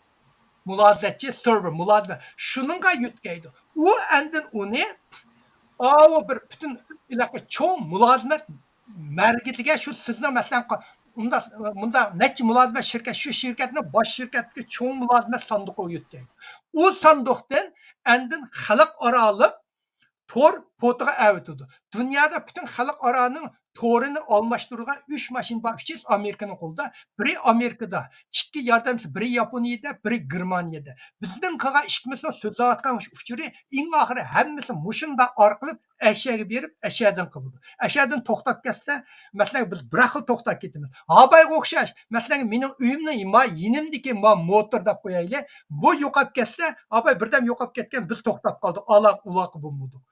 مۇلازىمەتچى، سېرۋېر، مۇلازىمەت. شۇنىڭغا يۆتكەيدۇ. ئۇ ئاندىن ئۇنى ئاۋۇ بىر پۈتۈن ھېلىقى چوڭ مۇلازىمەت مەركىزىگە، شۇ سىزنىڭ، مەسىلەن، مۇنداق، مۇنداق نەچچە مۇلازىمەت شىركەت، شۇ شىركەتنىڭ باش شىركەتتىكى چوڭ مۇلازىمەت ساندۇقىغا يۆتكەيدۇ. ئۇ ساندۇقتىن ئاندىن خەلقئارالىق تور پورتىغا ئەۋېتىدۇ. دۇنيادا پۈتۈن خەلقئارانىڭ تورىنى ئالماشتۇرىدىغان ئۈچ ماشىنا بار، ئۈچىسى ئامېرىكىنىڭ قولىدا. بىرى ئامېرىكىدا، ئىككى ياردەمچىسى، بىرى ياپونىيىدە، بىرى گېرمانىيىدە. بىزنىڭ قىلغان ئىككىمىزنىڭ سۆزلەۋاتقان مۇشۇ ئۇچۇرى ئەڭ ئاخىرى ھەممىسى مۇشۇنداق ئارقىلىق ئەشەگە بېرىپ، ئەشەدىن قىلىدۇ. ئەشەدىن توختاپ كەتسە، مەسىلەن، بىز بىراقلا توختاپ كېتىمىز. ھابايغا ئوخشاش، مەسىلەن، مېنىڭ ئۆيۈمنىڭ ما يېنىمدىكى ما موتور دەپ قويايلى، بۇ يوقاپ كەتسە، ھاباي بىردەم يوقاپ كەتكەن، بىز توختاپ قالدۇق، ئالاقە ئۇلاقە بولمىدۇق.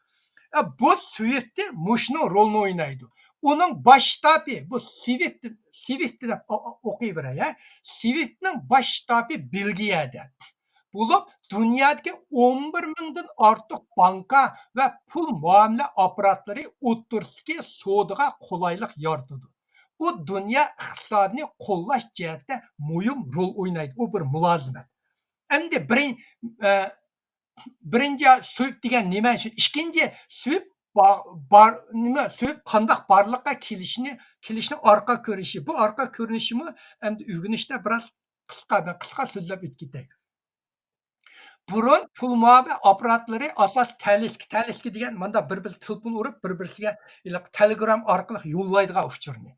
ئە، بۇ سوئىفت مۇشۇنىڭ رولىنى ئوينايدۇ. ئۇنىڭ باش شتابى، بۇ سوئىفت، سوئىفت دەپ ئو-، ئو-، ئوقۇيبېرەي، ھە. سوئىفتنىڭ باش شتابى بېلگىيەدە بولۇپ، دۇنيادىكى ئون بىر مىڭدىن ئارتۇق بانكا ۋە پۇل مۇئامىلە ئاپپاراتلىرى ئوتتۇرىسىدىكى سودىغا قولايلىق يارىتىدۇ. ئۇ دۇنيا ئىقتىسادىنى قوللاش جەھەتتە مۇھىم رول ئوينايدۇ. ئۇ بىر مۇلازىمەت. ئەمدى بىرىن-، ئە، بىرىنچى سوئىفت دېگەن نېمە؟ شۇ ئىككىنچى سوئىفت با-، بار، نېمە، سوئىفت قانداق بارلىققا كېلىشىنى، كېلىشنىڭ ئارقا كۆرۈنۈشى. بۇ ئارقا كۆرۈنۈشىمۇ ئەمدى ئۆگىنىشتە بىراز قىسقا، مەن قىسقا سۆزلەپ ئۆتۈپ كېتەي. بۇرۇن پۇل مۇئامىلە ئاپپاراتلىرى ئاساسىي تەلىسكە، تەلىسكە دېگەن ماندا بىر-بىرسى تېلېفون ئۇرۇپ، بىر-بىرسىگە ھېلىقى تېلېگرام ئارقىلىق يوللايدىغان ئۇچۇرنى.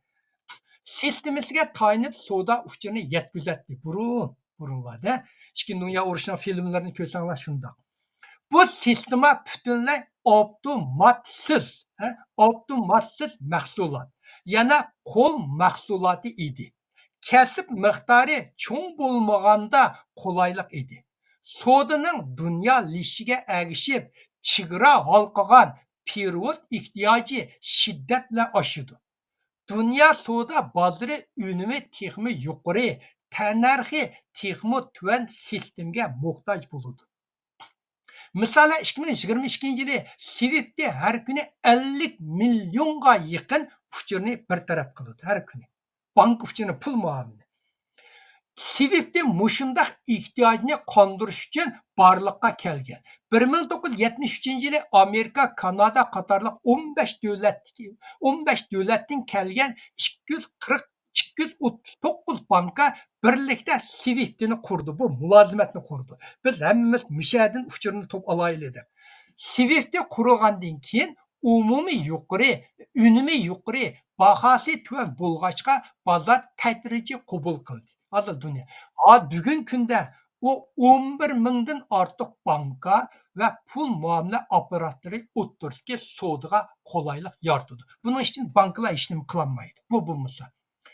سىستېمىسىگە تايىنىپ سودا ئۇچۇرىنى يەتكۈزەتتى. بۇرۇن، بۇرۇنلاردا ئىككىنچى دۇنيا ئۇرۇشىنىڭ فىلىملىرىنى كۆرسەڭلار شۇنداق. بۇ سىستېما پۈتۈنلەي ئاپتوماتسىز، ھە، ئاپتوماتسىز مەھسۇلات، يەنى قول مەھسۇلاتى ئىدى. كەسىپ مىقدارى چوڭ بولمىغاندا قولايلىق ئىدى. سودىنىڭ دۇنيالىشىشىگە ئەگىشىپ، چېگرا ھالقىغان پېرېۋوت ئېھتىياجى شىددەت بىلەن ئاشىدۇ. دۇنيا سودا بازىرى ئۈنۈمى تېخىمۇ يۇقىرى، تەننەرخى تېخىمۇ تۆۋەن سىستېمىگە موھتاج بولىدۇ. مىسالەن، ئىككى مىڭ يىگىرمە ئىككىنچى يىلى سۋىفت ھەر كۈنى ئەللىك مىليونغا يېقىن ئۇچۇرنى بىر تەرەپ قىلىدۇ، ھەر كۈنى. بانكا ئۇچۇرى، پۇل مۇئامىلە. سۋىفت مۇشۇنداق ئېھتىياجنى قاندۇرۇش ئۈچۈن بارلىققا كەلگەن. بىر مىڭ توققۇز يۈز يەتمىش ئۈچىنچى يىلى ئامېرىكا، كانادا قاتارلىق ئون بەش دۆلەتتىكى، ئون بەش دۆلەتتىن كەلگەن ئىككى يۈز قىرىق، ئىككى يۈز ئوتتۇز توققۇز بانكا بىرلىكتە سۋىفتنى قۇردى، بۇ مۇلازىمەتنى قۇردى. بىز ھەممىمىز مۇشۇ يەردىن ئۇچۇرنى توپ ئالايلى دەپ. سۋىفت قۇرۇلغاندىن كېيىن ئومۇمىي يۇقىرى، ئۈنۈمى يۇقىرى، باھاسى تۆۋەن بولغاچقا، بازار تەدرىجىي قوبۇل قىلدى. ھازىر دۇنيا، ھا، بۈگۈنكى كۈندە ئۇ ئون بىر مىڭدىن ئارتۇق بانكا ۋە پۇل مۇئامىلە ئاپپاراتلىرى ئوتتۇرىسىدىكى سودىغا قولايلىق يارىتىدۇ. بۇنىڭ ئۈچۈن بانكىلار ھېچنېمە قىلالمايدۇ. بۇ بولمىسا.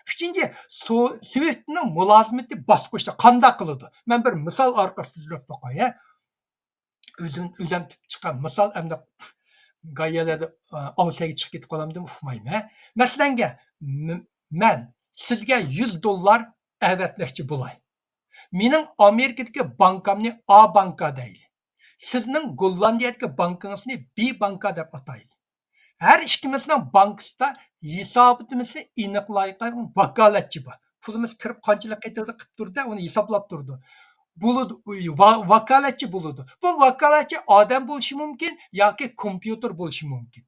ئۈچىنچى، سو-، سۋىفتنىڭ مۇلازىمىتى باسقۇچتا قانداق قىلىدۇ؟ مەن بىر مىسال ئارقىلىق سۆزلەپ باقاي، ھە. ئۆزۈم، ئۆزۈم تىپ چىققان مىسال، ئەمدى گايەلەردە، ئە، ئاۋسەگە چىقىپ كېتىپ قالامدىم، ئۇقمايمەن. مەسىلەنگە، م-، مەن سىزگە يۈز دوللار ئەۋەتمەكچى بولاي. مېنىڭ ئامېرىكىدىكى بانكامنى ئا بانكا دەيلى. سىزنىڭ گوللاندىيەدىكى بانكىڭىزنى بى بانكا دەپ ئاتايلى. ھەر ئىككىمىزنىڭ بانكىسىدا ھېسابىمىزنى ئېنىقلايدىغان ۋاكالەتچى بار. پۇلىمىز كىرىپ قانچىلىك قېتىلدى قىپ تۇرىدۇ، ئۇنى ھېسابلاپ تۇرىدۇ. بولىدۇ، ۋا-، ۋاكالەتچى بولىدۇ. بۇ ۋاكالەتچى ئادەم بولۇشى مۇمكىن ياكى كومپيۇتېر بولۇشى مۇمكىن.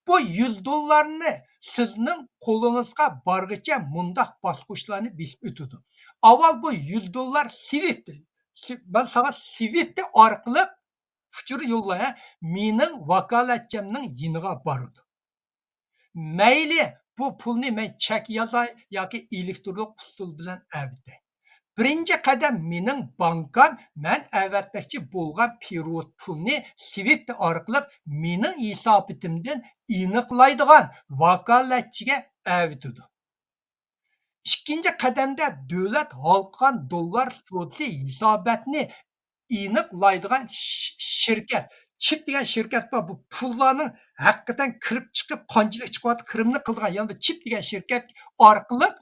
بۇ يۈز دوللارنى سىزنىڭ قولىڭىزغا بارغىچە مۇنداق باسقۇچلارنى بېسىپ ئۆتىدۇ. ئاۋۋال بۇ يۈز دوللار سۋىفت، سى-، مەن ساڭا سۋىفت ئارقىلىق ئۇچۇر يوللاي، ھە، مېنىڭ ۋاكالەتچەمنىڭ يېنىغا بارىدۇ. مەيلى، بۇ پۇلنى مەن چەك يازاي ياكى ئېلېكترونلۇق ئۇسۇل بىلەن ئەۋېتەي. بىرىنچى قەدەم، مېنىڭ بانكام مەن ئەۋەتمەكچى بولغان پېرېۋوت پۇلنى سۋىفت ئارقىلىق مېنىڭ ھېسابىتىمدىن ئېنىقلايدىغان ۋاكالەتچىگە ئەۋېتىدۇ. ئىككىنچى قەدەمدە دۆلەت ھالقىغان دوللار سودىسى ھېساباتنى ئېنىقلايدىغان ش-، شىركەت، چىپ دېگەن شىركەت بار. بۇ پۇللارنىڭ ھەقىقەتەن كىرىپ چىقىپ، قانچىلىك چىقىۋاتىدۇ، كىرىمنى قىلىدىغان، يەنى بۇ چىپ دېگەن شىركەت ئارقىلىق،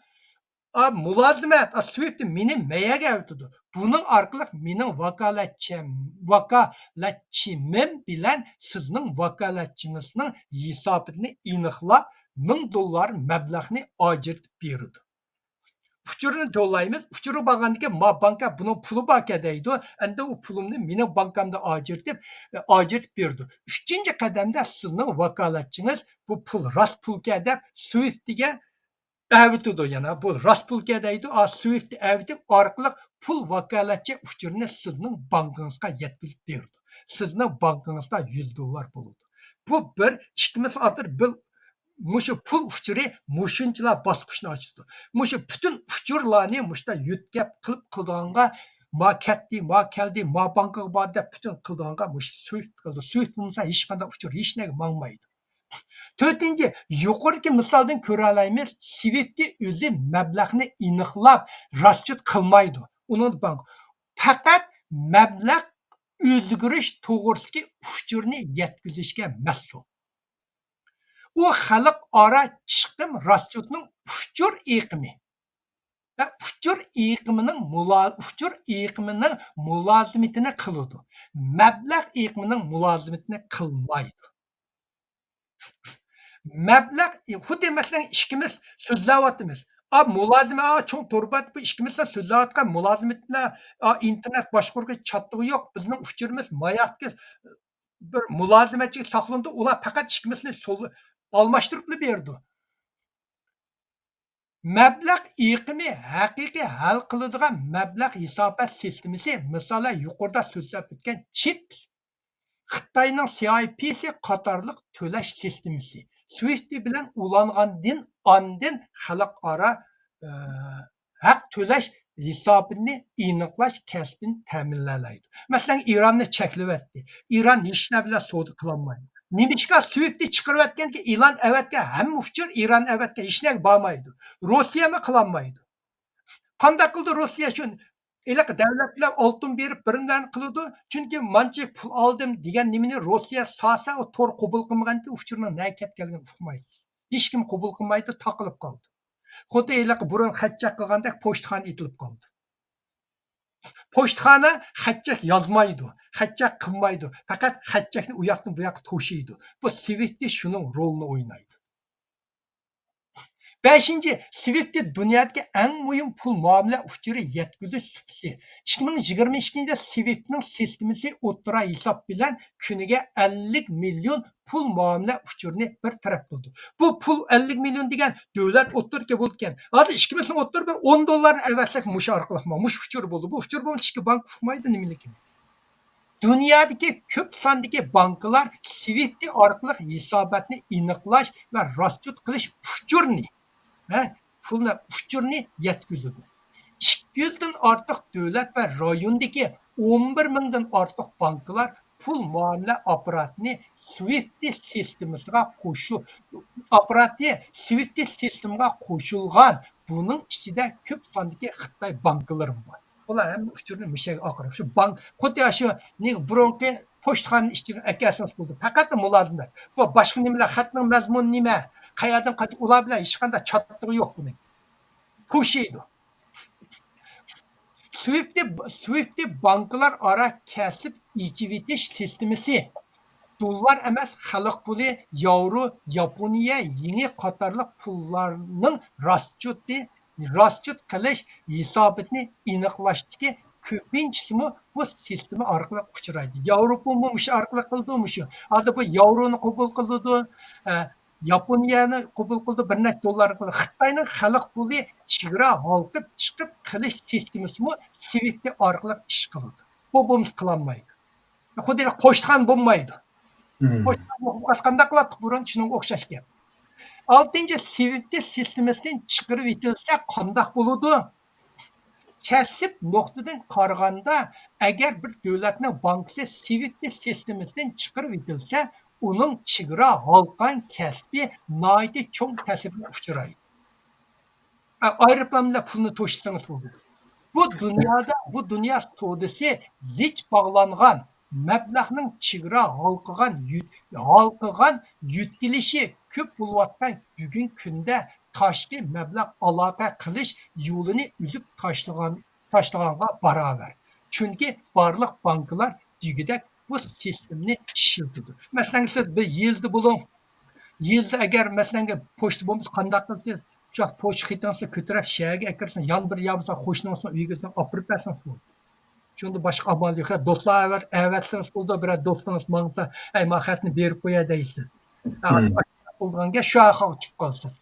ئا، مۇلازىمەت، ئا، سۋىفت مېنى مەيەگە ئەۋېتىدۇ. بۇنىڭ ئارقىلىق مېنىڭ ۋاكالەتچىم، ۋاكالەتچىمىم بىلەن سىزنىڭ ۋاكالەتچىڭىزنىڭ ھېسابىنى ئېنىقلاپ، مىڭ دوللار مەبلەغنى ئاجرىتىپ بېرىدۇ. ئۇچۇرنى يوللايمىز. ئۇچۇرغا بارغاندىن كېيىن، ما بانكا بۇنىڭ پۇلى باركەن دەيدۇ. ئەمدى ئۇ پۇلۇمنى مېنىڭ بانكامدا ئاجرىتىپ، ئاجرىتىپ بېرىدۇ. ئۈچىنچى قەدەمدە سىزنىڭ ۋاكالەتچىڭىز بۇ پۇل راست پۇلكەن دەپ سۋىفتىگە ئەۋېتىدۇ. يەنە بۇ راست پۇلكەن دەيدۇ. ئا، سۋىفت ئەۋېتىپ ئارقىلىق پۇل ۋاكالەتچى ئۇچۇرىنى سىزنىڭ بانكىڭىزغا يەتكۈزۈپ بېرىدۇ. سىزنىڭ بانكىڭىزدا يۈز دوللار بولىدۇ. بۇ بىر، ئىككى مىسال، بىر مۇشۇ پۇل ئۇچۇرى مۇشۇنچىلا باسقۇچنى ئاچىدۇ. مۇشۇ پۈتۈن ئۇچۇرلارنى مۇشۇنداق يۆتكەپ قىلىپ قىلىدىغانغا، ما كەتتى، ما كەلدى، ما بانكىغا باردى دەپ پۈتۈن قىلىدىغانغا مۇشۇ سۋىفت قىلىدۇ. سۋىفت بولمىسا ھېچقانداق ئۇچۇر ھېچ نەگە ماڭمايدۇ. تۆتىنچى، يۇقىرىدىكى مىسالدىن كۆرەلەيمىز، سۋىفت ئۆزى مەبلەغنى ئېنىقلاپ، راسچوت قىلمايدۇ. ئۇنىڭ بانك پەقەت مەبلەغ ئۆزگىرىش توغرىسىدىكى ئۇچۇرنى يەتكۈزۈشكە مەسئۇل. ئۇ خەلقئارا چىقىم راسچوتنىڭ ئۇچۇر ئېقىمى ۋە ئۇچۇر ئېقىمىنىڭ مۇلا-، ئۇچۇر ئېقىمىنىڭ مۇلازىمىتىنى قىلىدۇ. مەبلەغ ئېقىمىنىڭ مۇلازىمىتىنى قىلمايدۇ. مەبلەغ، خۇددى مەسىلەن، ئىككىمىز سۆزلەۋاتىمىز. ئا، مۇلازىمەت، ئا، چوڭ تور بەت، بۇ ئىككىمىز سۆزلەۋاتقان مۇلازىمەتلەر، ئا، ئىنتېرنېت باشقۇرغۇچ چاتىقى يوق. بىزنىڭ ئۇچۇرىمىز ماياقتىكى بىر مۇلازىمەتچىگە ساقلىنىدۇ. ئۇلار پەقەت ئىككىمىزنى سول-، ئالماشتۇرۇپلا بېرىدۇ. مەبلەغ ئېقىمى ھەقىقىي ھەل قىلىدىغان مەبلەغ ھېسابات سىستېمىسى، مىسالەن، يۇقىرىدا سۆزلەپ ئۆتكەن چىپ، خىتاينىڭ سىئايپىسى قاتارلىق تۆلەش سىستېمىسى، سۋىفت بىلەن ئۇلانغاندىن ئاندىن خەلقئارا، ئە، ھەق تۆلەش ھېسابىنى ئېنىقلاش كەسپىنى تەمىنلەيدۇ. مەسىلەن، ئىراننى چەكلىۋەتتى. ئىران ھېچ نەرسە بىلەن سودا قىلالمايدۇ. نېمىشقا سۋىفت چىقىرىۋەتكەنكى، ئېلان ئەۋەتكەن، ھەممە ئۇچۇر ئىران ئەۋەتكەن، ھېچ نەرگە بارمايدۇ. روسىيەمۇ قىلالمايدۇ. قانداق قىلدى روسىيە شۇ ھېلىقى دەۋلەت بىلەن ئالتۇن بېرىپ بىر نېمىلەرنى قىلىدۇ؟ چۈنكى مانچە پۇل ئالدىم دېگەن نېمىنى روسىيە سالسا، ئۇ تور قوبۇل قىلمىغانكى، ئۇچۇرنىڭ نەگە كەتكەنلىكىنى ئۇقمايدۇ. ھېچكىم قوبۇل قىلمايدۇ، تاقىلىپ قالدى. خۇددى ھېلىقى بۇرۇن خەت چەك قىلغاندەك پوچتىخانا ئېتىلىپ قالدى. پوچتىخانا خەت چەك يازمايدۇ. خەت چەك قىلمايدۇ. پەقەت خەت چەكنى ئۇ ياقتىن بۇ ياققا توشۇيدۇ. بۇ سۋىفت شۇنىڭ رولىنى ئوينايدۇ. بەشىنچى، سۋىفت دۇنيادىكى ئەڭ مۇھىم پۇل مۇئامىلە ئۇچۇرى يەتكۈزۈش سۇپىسى. ئىككى مىڭ يىگىرمە ئىككىنچى يىلدا سۋىفتنىڭ سىستېمىسى ئوتتۇرا ھېساب بىلەن كۈنىگە ئەللىك مىليون پۇل مۇئامىلە ئۇچۇرىنى بىر تەرەپ قىلىدۇ. بۇ پۇل ئەللىك مىليون دېگەن دۆلەت ئوتتۇرىدىكى بولىدىكەن. ھازىر ئىككىمىزنىڭ ئوتتۇرا بىر ئون دوللارنى ئەۋەتسەك مۇشۇ ئارقىلىق مۇشۇ ئۇچۇر بولىدۇ. بۇ ئۇچۇر بولمىسا ئىككى بانك ئۇقمايدۇ نېمىلىكىنى. دۇنيادىكى كۆپ ساندىكى بانكىلار سۋىفت ئارقىلىق ھېساباتنى ئېنىقلاش ۋە راسچوت قىلىش ئۇچۇرىنى، ھە، پۇلنى، ئۇچۇرنى يەتكۈزىدۇ. ئىككى يۈزدىن ئارتۇق دۆلەت ۋە رايوندىكى ئون بىر مىڭدىن ئارتۇق بانكىلار پۇل مۇئامىلە ئاپپاراتىنى سۋىفت سىستېمىسىغا قوشۇ-، ئاپپاراتى سۋىفت سىستېمىغا قوشۇلغان، بۇنىڭ ئىچىدە كۆپ ساندىكى خىتاي بانكىلىرىمۇ بار. بۇلار ھەممە ئۇچۇرنى مۇشۇ يەرگە ئاقىرىپ، شۇ بانك، خۇددى شۇ نېگە بۇرۇنقى پوچتىخانىنىڭ ئىچىگە ئەكەلسىڭىز بولىدۇ. پەقەت مۇلازىمەت. بۇ باشقا نېمىلەر، خەتنىڭ مەزمۇنى نېمە، قەيەردىن قاچان، ئۇلار بىلەن ھېچقانداق چاتىقى يوق بۇنىڭ. توشۇيدۇ. سۋىفت، سۋىفت بانكىلار ئارا كەسىپ ئېچىۋېتىش سىستېمىسى. دوللار ئەمەس، خەلق پۇلى، ياۋرو، ياپونىيە يېڭى قاتارلىق پۇللارنىڭ راسچوتى، راسچوت قىلىش ھېساباتىنى ئېنىقلاشتىكى كۆپىنچىسىمۇ بۇ سىستېما ئارقىلىق ئۇچرايدۇ. ياۋروپىمۇ مۇشۇ ئارقىلىق قىلىدۇ، مۇشۇ. ھازىر بۇ ياۋرونى قوبۇل قىلىدۇ، ئە، ياپونىيەنى قوبۇل قىلىدۇ، بىر نەچچە دوللار قىلىدۇ. خىتاينىڭ خەلق پۇلى چېگرا ھالقىپ چىقىپ قىلىش سىستېمىسىمۇ سۋىفت ئارقىلىق ئىش قىلىدۇ. بۇ بولمىسا قىلالمايدۇ. خۇددى قوچتىخانا بولمايدۇ. مم. قوچتىخانا بولغاچ قانداق قىلاتتۇق بۇرۇن؟ شۇنىڭغا ئوخشاش گەپ. ئالتىنچى، سۋىفت سىستېمىسىدىن چىقىرىۋېتىلسە قانداق بولىدۇ؟ كەسىپ نۇقتىدىن قارىغاندا، ئەگەر بىر دۆلەتنىڭ بانكىسى سۋىفت سىستېمىسىدىن چىقىرىۋېتىلسە، ئۇنىڭ چېگرا ھالقىغان كەسپى ناھايىتى چوڭ تەسىرگە ئۇچرايدۇ. ئا-، ئايروپىلان بىلەن پۇلنى توشۇسىڭىز بولىدۇ. بۇ دۇنيادا، بۇ دۇنيا سودىسى زىچ باغلانغان، مەبلەغنىڭ چېگرا ھالقىغان يۆت-، ھالقىغان يۆتكىلىشى كۆپ بولۇۋاتقان بۈگۈنكى كۈندە تاشقى مەبلەغ ئالاقە قىلىش يولىنى ئۈزۈپ تاشلىغان، تاشلىغانغا باراۋەر. چۈنكى بارلىق بانكىلار دېگۈدەك بۇ سىستېمىنى ئىشلىتىدۇ. مەسىلەن، سىز بىر يىلدا بولۇڭ، يىلدا ئەگەر، مەسىلەن، پوچتا بولمىسا قانداق قىلىسىز؟ شۇ پوچتا خېتىڭىزنى كۆتۈرۈپ شەھەرگە ئەكىرسىڭىز، يان بىر يا بولمىسا قوشنىڭىزنىڭ ئۆيىگە ئاپىرىپ بەرسىڭىز بولىدۇ. شۇندىن باشقا ئامال يوق. يا دوستلار ئەۋەت-، ئەۋەتسىڭىز بولىدۇ، بىرەر دوستىڭىز ماڭسا، ئەي، مانا خەتنى بېرىپ قوياي دەيسىز. ھە، مم. بولىدىغان گەپ شۇ ھالغا چۈشۈپ قالىسىز.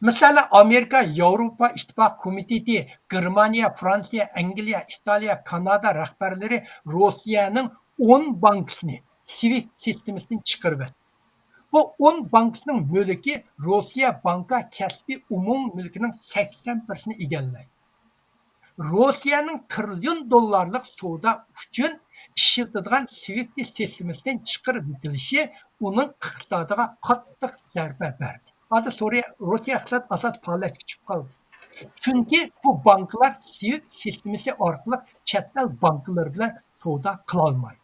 مىسالەن، ئامېرىكا ياۋروپا ئىتتىپاق كومىتېتى، گېرمانىيە، فرانسىيە، ئەنگلىيە، ئىتالىيە، كانادا رەھبەرلىرى روسىيەنىڭ ئون بانكىسىنى سۋىفت سىستېمىسىدىن چىقىرىۋەتتى. بۇ ئون بانكىسىنىڭ مۈلكى روسىيە بانكا كەسپىي ئومۇمىي مۈلكىنىڭ سەكسەن پىرسەنتىنى ئىگىلەيدۇ. روسىيەنىڭ تىرىليون دوللارلىق سودا ئۈچۈن ئىشلىتىدىغان سۋىفت سىستېمىسىدىن چىقىرىۋېتىلىشى ئۇنىڭ ئىقتىسادىغا قاتتىق زەربە بەردى. ھازىر سورىيە، روسىيە ئىقتىساد ئاساس پالەچكە چۈشۈپ قالدى. چۈنكى بۇ بانكىلار سۋىفت سىستېمىسى ئارقىلىق چەت ئەل بانكىلىرى بىلەن سودا قىلالمايدۇ.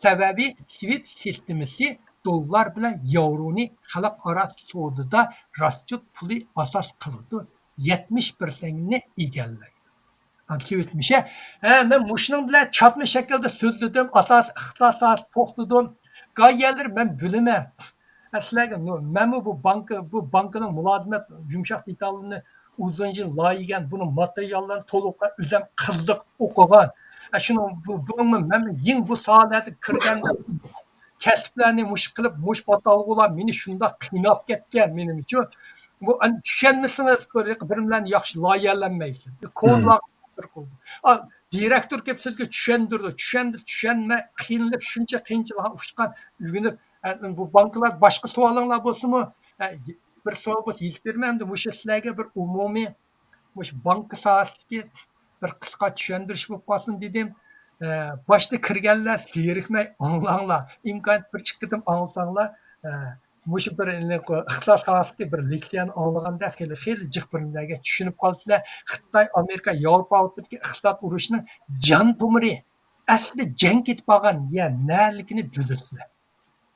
سەۋەبى، سۋىفت سىستېمىسى دوللار بىلەن ياۋرونى خەلقئارا سودىدا راسچوت پۇلى ئاساس قىلىدۇ. يەتمىش پىرسەنتنى ئىگىلەيدۇ. ئەمدى سۋىفت مۇشۇ. ھە، مەن مۇشۇنىڭ بىلەن چاتما شەكىلدە سۆزلىدىم، ئاساس، ئىختىساس توختىدىم. گايەلىرى مەن بىلىمەن. ھە، سىلەرگە نۇ-، مەنمۇ بۇ بانكا، بۇ بانكىنىڭ مۇلازىمەت يۇمشاق دېتالىنى ئۇزۇن يىل لايىھەگەن، بۇنىڭ ماتېرىياللىرىنى تولۇق ئۆزۈم قىزىق ئوقۇغان. ھە، شۇنىڭ بۇ، بۇنىڭمۇ مەن يېڭى بۇ ساھەلەردە كىرگەن كەسىپلەرنى مۇشۇ قىلىپ، مۇشۇ ئاتالغۇلار مېنى شۇنداق قىيناپ كەتكەن مېنىڭچۇ. بۇ ئەن-، چۈشەنمىسىڭىز بىر، بىر بىلەن ياخشى لايىھەلەنمەيسىز. كودلارغا تەسىر قىلىدۇ. ئا، دىرېكتور كېلىپ سىزگە چۈشەندۈرىدۇ. چۈشەندۈر-، چۈشەنمەي قىينىلىپ شۇنچە قىيىنچىلىققا ئۇچقان ئۆگىنىپ، ئە، بۇ بانكىلار باشقا سوئالىڭلار بولسىمۇ، ئە، بىر سوئال بولسا يېزىپ بېرىمەن. ئەمدى مۇشۇ سىلەرگە بىر ئومۇمىي مۇشۇ بانكا ساھەسىدىكى بىر قىسقا چۈشەندۈرۈش بولۇپ قالسۇن دېدىم. ئە، باشتا كىرگەنلەر زېرىكمەي ئاڭلاڭلار. ئىمكانىيەت بىر ئىككى قېتىم ئاڭلىساڭلار، ئە، مۇشۇ بىر ئىختىساس ساھەسىدىكى بىر لېكسىيەنى ئاڭلىغاندەك خېلى، خېلى جىق بىر نېمىلەرگە چۈشىنىپ قالىسىلەر. خىتاي، ئامېرىكا، ياۋروپا ئوتتۇرىدىكى ئىقتىساد ئۇرۇشىنىڭ جان تومۇرى، ئەسلى جەڭ كېتىپ قالغان يەر نەلىكىنى بىلىسىلەر.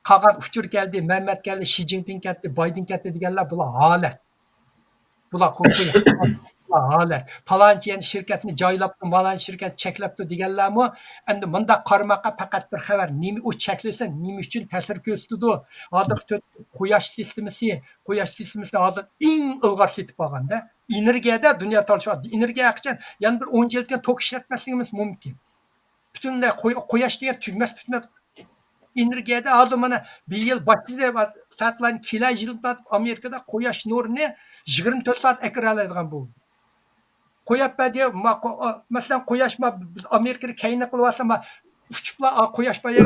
قالغان ئۇچۇر كەلدى، مەمەت كەلدى، شى جىنپىڭ كەتتى، بايدېن كەتتى دېگەنلەر بۇلار ھالەت. بۇلار قۇرۇق. ھالەت. پالانچى يەنە شىركەتنى جايلاپتۇ، مالانچى شىركەت چەكلەپتۇ دېگەنلەرمۇ ئەمدى مۇنداق قارىماققا پەقەت بىر خەۋەر. نېمە ئۇ چەكلىسە، نېمە ئۈچۈن تەسىر كۆرسىتىدۇ؟ ھازىر تۆت قۇياش سىستېمىسى، قۇياش سىستېمىسى ھازىر ئەڭ ئىلغار سېتىپ ئالغاندا. ئېنېرگىيەدە دۇنيا تالىشىۋاتىدۇ. ئېنېرگىيە قاچان يەنە بىر ئون يىلدىن كېيىن توك ئىشلەتمەسلىكىمىز مۇمكىن. پۈتۈنلەي قۇي-، قۇياش دېگەن تۈگىمەس پۈتۈن ئېنېرگىيەدە ھازىر مانا بىر يىل باشلىدى، سائەتلەرنى كېلەر يىلدا ئامېرىكىدا قۇياش نۇرىنى يىگىرمە تۆت سائەت ئەكىرەلەيدىغان بولدى. قويۇپ بەردى، ما-، قو-، ئا، مەسىلەن، قۇياش ما-، بىز ئامېرىكىدا كەينى قىلىۋاتسا، ما-، ئۇچۇپلا، ئا، قۇياش بايا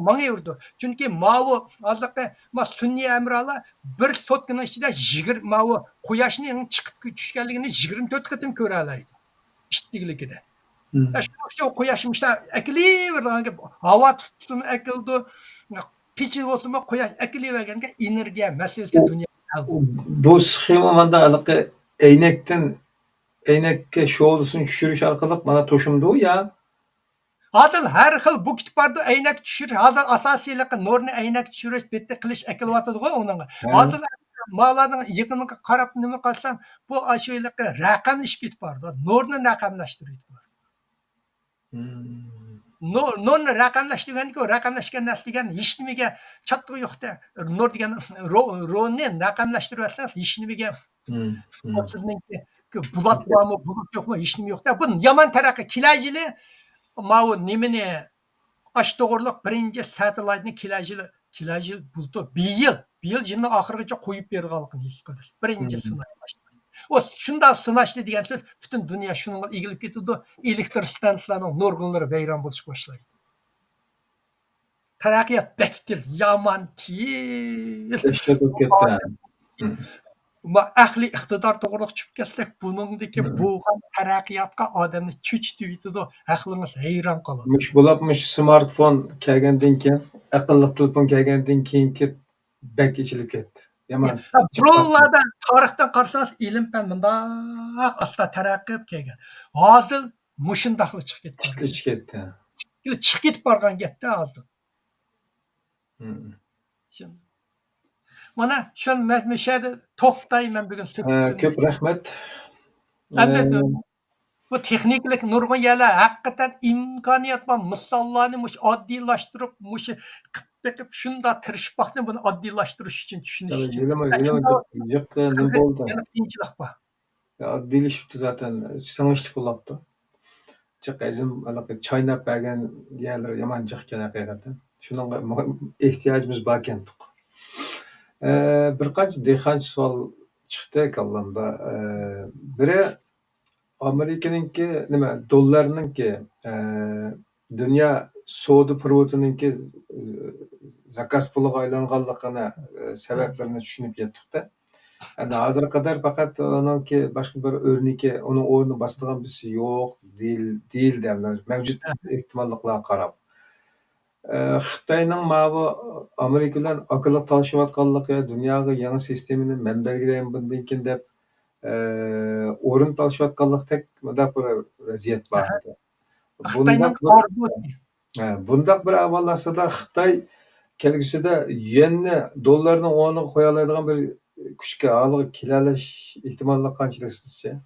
ماڭىۋېرىدۇ. چۈنكى ماۋۇ ھازىرقى ما سۈنئىي ھەمراھلار بىر سوتكىنىڭ ئىچىدە يىگىرمە، ماۋۇ قۇياشنىڭ چىقىپ چۈشكەنلىكىنى يىگىرمە تۆت قېتىم كۆرەلەيدۇ. ئىتتىكلىكىدە. مم. ئە، شۇ، شۇ قۇياش مۇشۇنداق ئەكېلىۋېرىدىغان گەپ. ھاۋا تۇتسىمۇ ئەكېلىدۇ، پېچى بولسىمۇ قۇياش ئەكېلىۋەرگەنگە ئېنېرگىيە مەسىلىسى ئۇ، دۇنيا ھەل بولدى. بۇ سخېما ماندا ھېلىقى ئەينەكتىن، ئەينەككە شولىسىنى چۈشۈرۈش ئارقىلىق مانا توشۇمدۇ يا؟ ھازىر ھەر خىل بۇ كېتىپ بارىدۇ، ئەينەك چۈشۈرۈش. ھازىر ئاساسىيلىقى نۇرنى ئەينەك چۈشۈرۈش، بىتتە قىلىش ئەكېلىۋاتىدىغۇ ئۇنىڭغا. ھە. ھازىر مالارنىڭ يېقىنىغا قاراپ نېمە قىلسام، بۇ ئاشۇ ھېلىقى رەقەملىشىپ كېتىپ بارىدۇ. نۇرنى رەقەملەشتۈرۈپ بارىدۇ. مم. نۇر، نۇرنى رەقەملەشتۈرگەندىكى، رەقەملەشكەن نەرسە دېگەن ھېچنېمىگە چاتىقى يوق-تە. نۇر دېگەن رو-، رونى رەقەملەشتۈرۈۋەتسەڭ ھېچنېمىگە، مم، مم، سىزنىڭكى بۇلۇت بارمۇ، بۇلۇت يوقمۇ، ھېچنېمە يوق-تە. بۇ يامان تەرەققىي. كېلەر يىلى ماۋۇ نېمىنى، ئاش توغرۇلۇق بىرىنچى ساتېلايتنى كېلەر يىلى، كېلەر يىل بۇلتۇر، بىر يىل، بىر يىل يىلنىڭ ئاخىرىغىچە قويۇپ بېرىدىغانلىقىنى ھېس قىلىسىز. بىرىنچى مم، سىناش باشلاندى. ئۇ شۇنداق سىناشنى دېگەن سۆز پۈتۈن دۇنيا شۇنىڭغا ئېگىلىپ كېتىدۇ. ئېلېكتر ستانسىلارنىڭ نۇرغۇنلىرى ۋەيران بولۇشقا باشلايدۇ. تەرەققىيات بەك تېز، يامان تېز. دەھشەت بولۇپ كەتتى. مم. ما ئەقلىي ئىقتىدار توغرىلىق چۈشۈپ كەتسەك، بۇنىڭدىكى مم، بولغان تەرەققىياتقا ئادەمنى چۆچۈتۈۋېتىدۇ. ئەقلىڭىز ھەيران قالىدۇ. مۇش بولۇپ مۇش سمارتفون كەلگەندىن كېيىن، ئەقىللىق تېلېفون كەلگەندىن كېيىنكى بەك ئېچىلىپ كەتتى. يامان. ھە، بۇرۇنلاردا تارىختىن قارىسىڭىز، ئىلىم پەن مۇنداق ئاستا تەرەققىي قىلىپ كەلگەن. ھازىر مۇشۇنداقلا چىقىپ كېتىپ بارىدۇ. ئىككىلىشىپ كەتتى. ئىككىلى چىقىپ كېتىپ بارغان گەپتە ھازىر. مم. شۇ-، مانا شۇ مە-، مەشەدە توختاي مەن بۈگۈن ھە، سۆكۈتۈمنى. كۆپ رەھمەت. ئەمدى ھە، بۇ تېخنىكىلىق نۇرغۇن يەرلەر ھەقىقەتەن ئىمكانىيەت بار، مىساللارنى مۇشۇ ئاددىيلاشتۇرۇپ، مۇشۇ قىپ بېقىپ شۇنداق تىرىشىپ باقتىم، بۇنى ئاددىيلاشتۇرۇش ئۈچۈن، چۈشىنىش ئۈچۈن. يىلىما، ۋە يىلىما شۇنداق جىق، جىق نېمە بولدى؟ يەنە قىيىنچىلىق بار. يا، ئاددىيلىشىپتۇ زاتەن، سىڭىشلىق بولۇپتۇ. جىق ئەزىم ھېلىقى چايناپ بەرگەن يەرلىرى يامان جىق ئىكەن ھەقىقەتەن. شۇنىڭغا مۇ-، ئېھتىياجىمىز باركەنتۇق. ئە، بىر قانچە دېھقانچە سوئال چىقتى كاللامدا. ئە، بىرى ئامېرىكىنىڭكى، نېمە، دوللارنىڭكى، ئە، دۇنيا سودا پېرېۋوتىنىڭكى زاكاز پۇلىغا ئايلانغانلىقىنى، ئە، سەۋەبلىرىنى چۈشىنىپ يەتتۇق-دە. ئەمدى ھازىرغا قەدەر پەقەت ئۇنىڭكى باشقا بىر ئۆرنىكى، ئۇنىڭ ئورنىنى باسىدىغان بىرسى يوق دېيىل-، دېيىلدى، مەۋجۇت ئېھتىماللىقلارغا قاراپ. ئە، خىتاينىڭ ماۋۇ ئامېرىكا بىلەن ئاكىلىق تالىشىۋاتقانلىقى، دۇنياغا يېڭى سىستېمىنى مەن بەلگىلەيمەن بۇندىن كېيىن دەپ، ئە، ئورۇن تالىشىۋاتقانلىقتەك مۇنداق بىر ۋەزىيەت بار ئىدى. خىتاينىڭ بۇنداق بىر، ئارزۇسى. ھە، بۇنداق بىر ئەھۋال ئاستىدا خىتاي كەلگۈسىدە يۈەننى، دوللارنى ئورنىغا قويالايدىغان بىر كۈچكە، ھالغا كېلەلەش ئېھتىماللىقى قانچىلىك سىزچە؟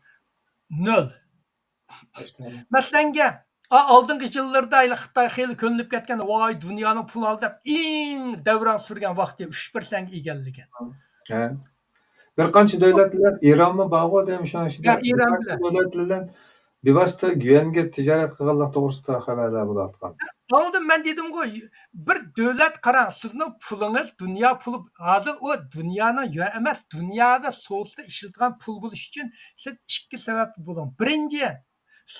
نۆل. مەسىلەنگە، ئا-، ئالدىنقى يىللىرىدا ھېلى خىتاي خېلى كۆنۈپ كەتكەن، ۋاي، دۇنيانىڭ پۇل ئالدى دەپ ئېڭ دەۋران سۈرگەن ۋاقتى ئۈچ پىرسەنتكە ئىگىلىگەن. ھە. بىر قانچە دۆلەت بىلەن، ئىرانمۇ بارغۇ دەيمەن شۇنىڭ ئىچىدە. يا، ئىران بىر قانچە بىلەن. دۆلەت بىلەن بىۋاسىتە يۈەنگە تىجارەت قىلغانلىق توغرىسىدا خەۋەرلەر بولۇۋاتقان. ئاندىن مەن دېدىمغۇ، بىر دۆلەت قاراڭ، سىزنىڭ پۇلىڭىز دۇنيا پۇلى، ھازىر ئۇ دۇنيانىڭ يۈەن ئەمەس، دۇنيادا سودىسىدا ئىشلىتىدىغان پۇل بولۇش ئۈچۈن سىز ئىككى سەۋەبتىن بولۇڭ. بىرىنچى،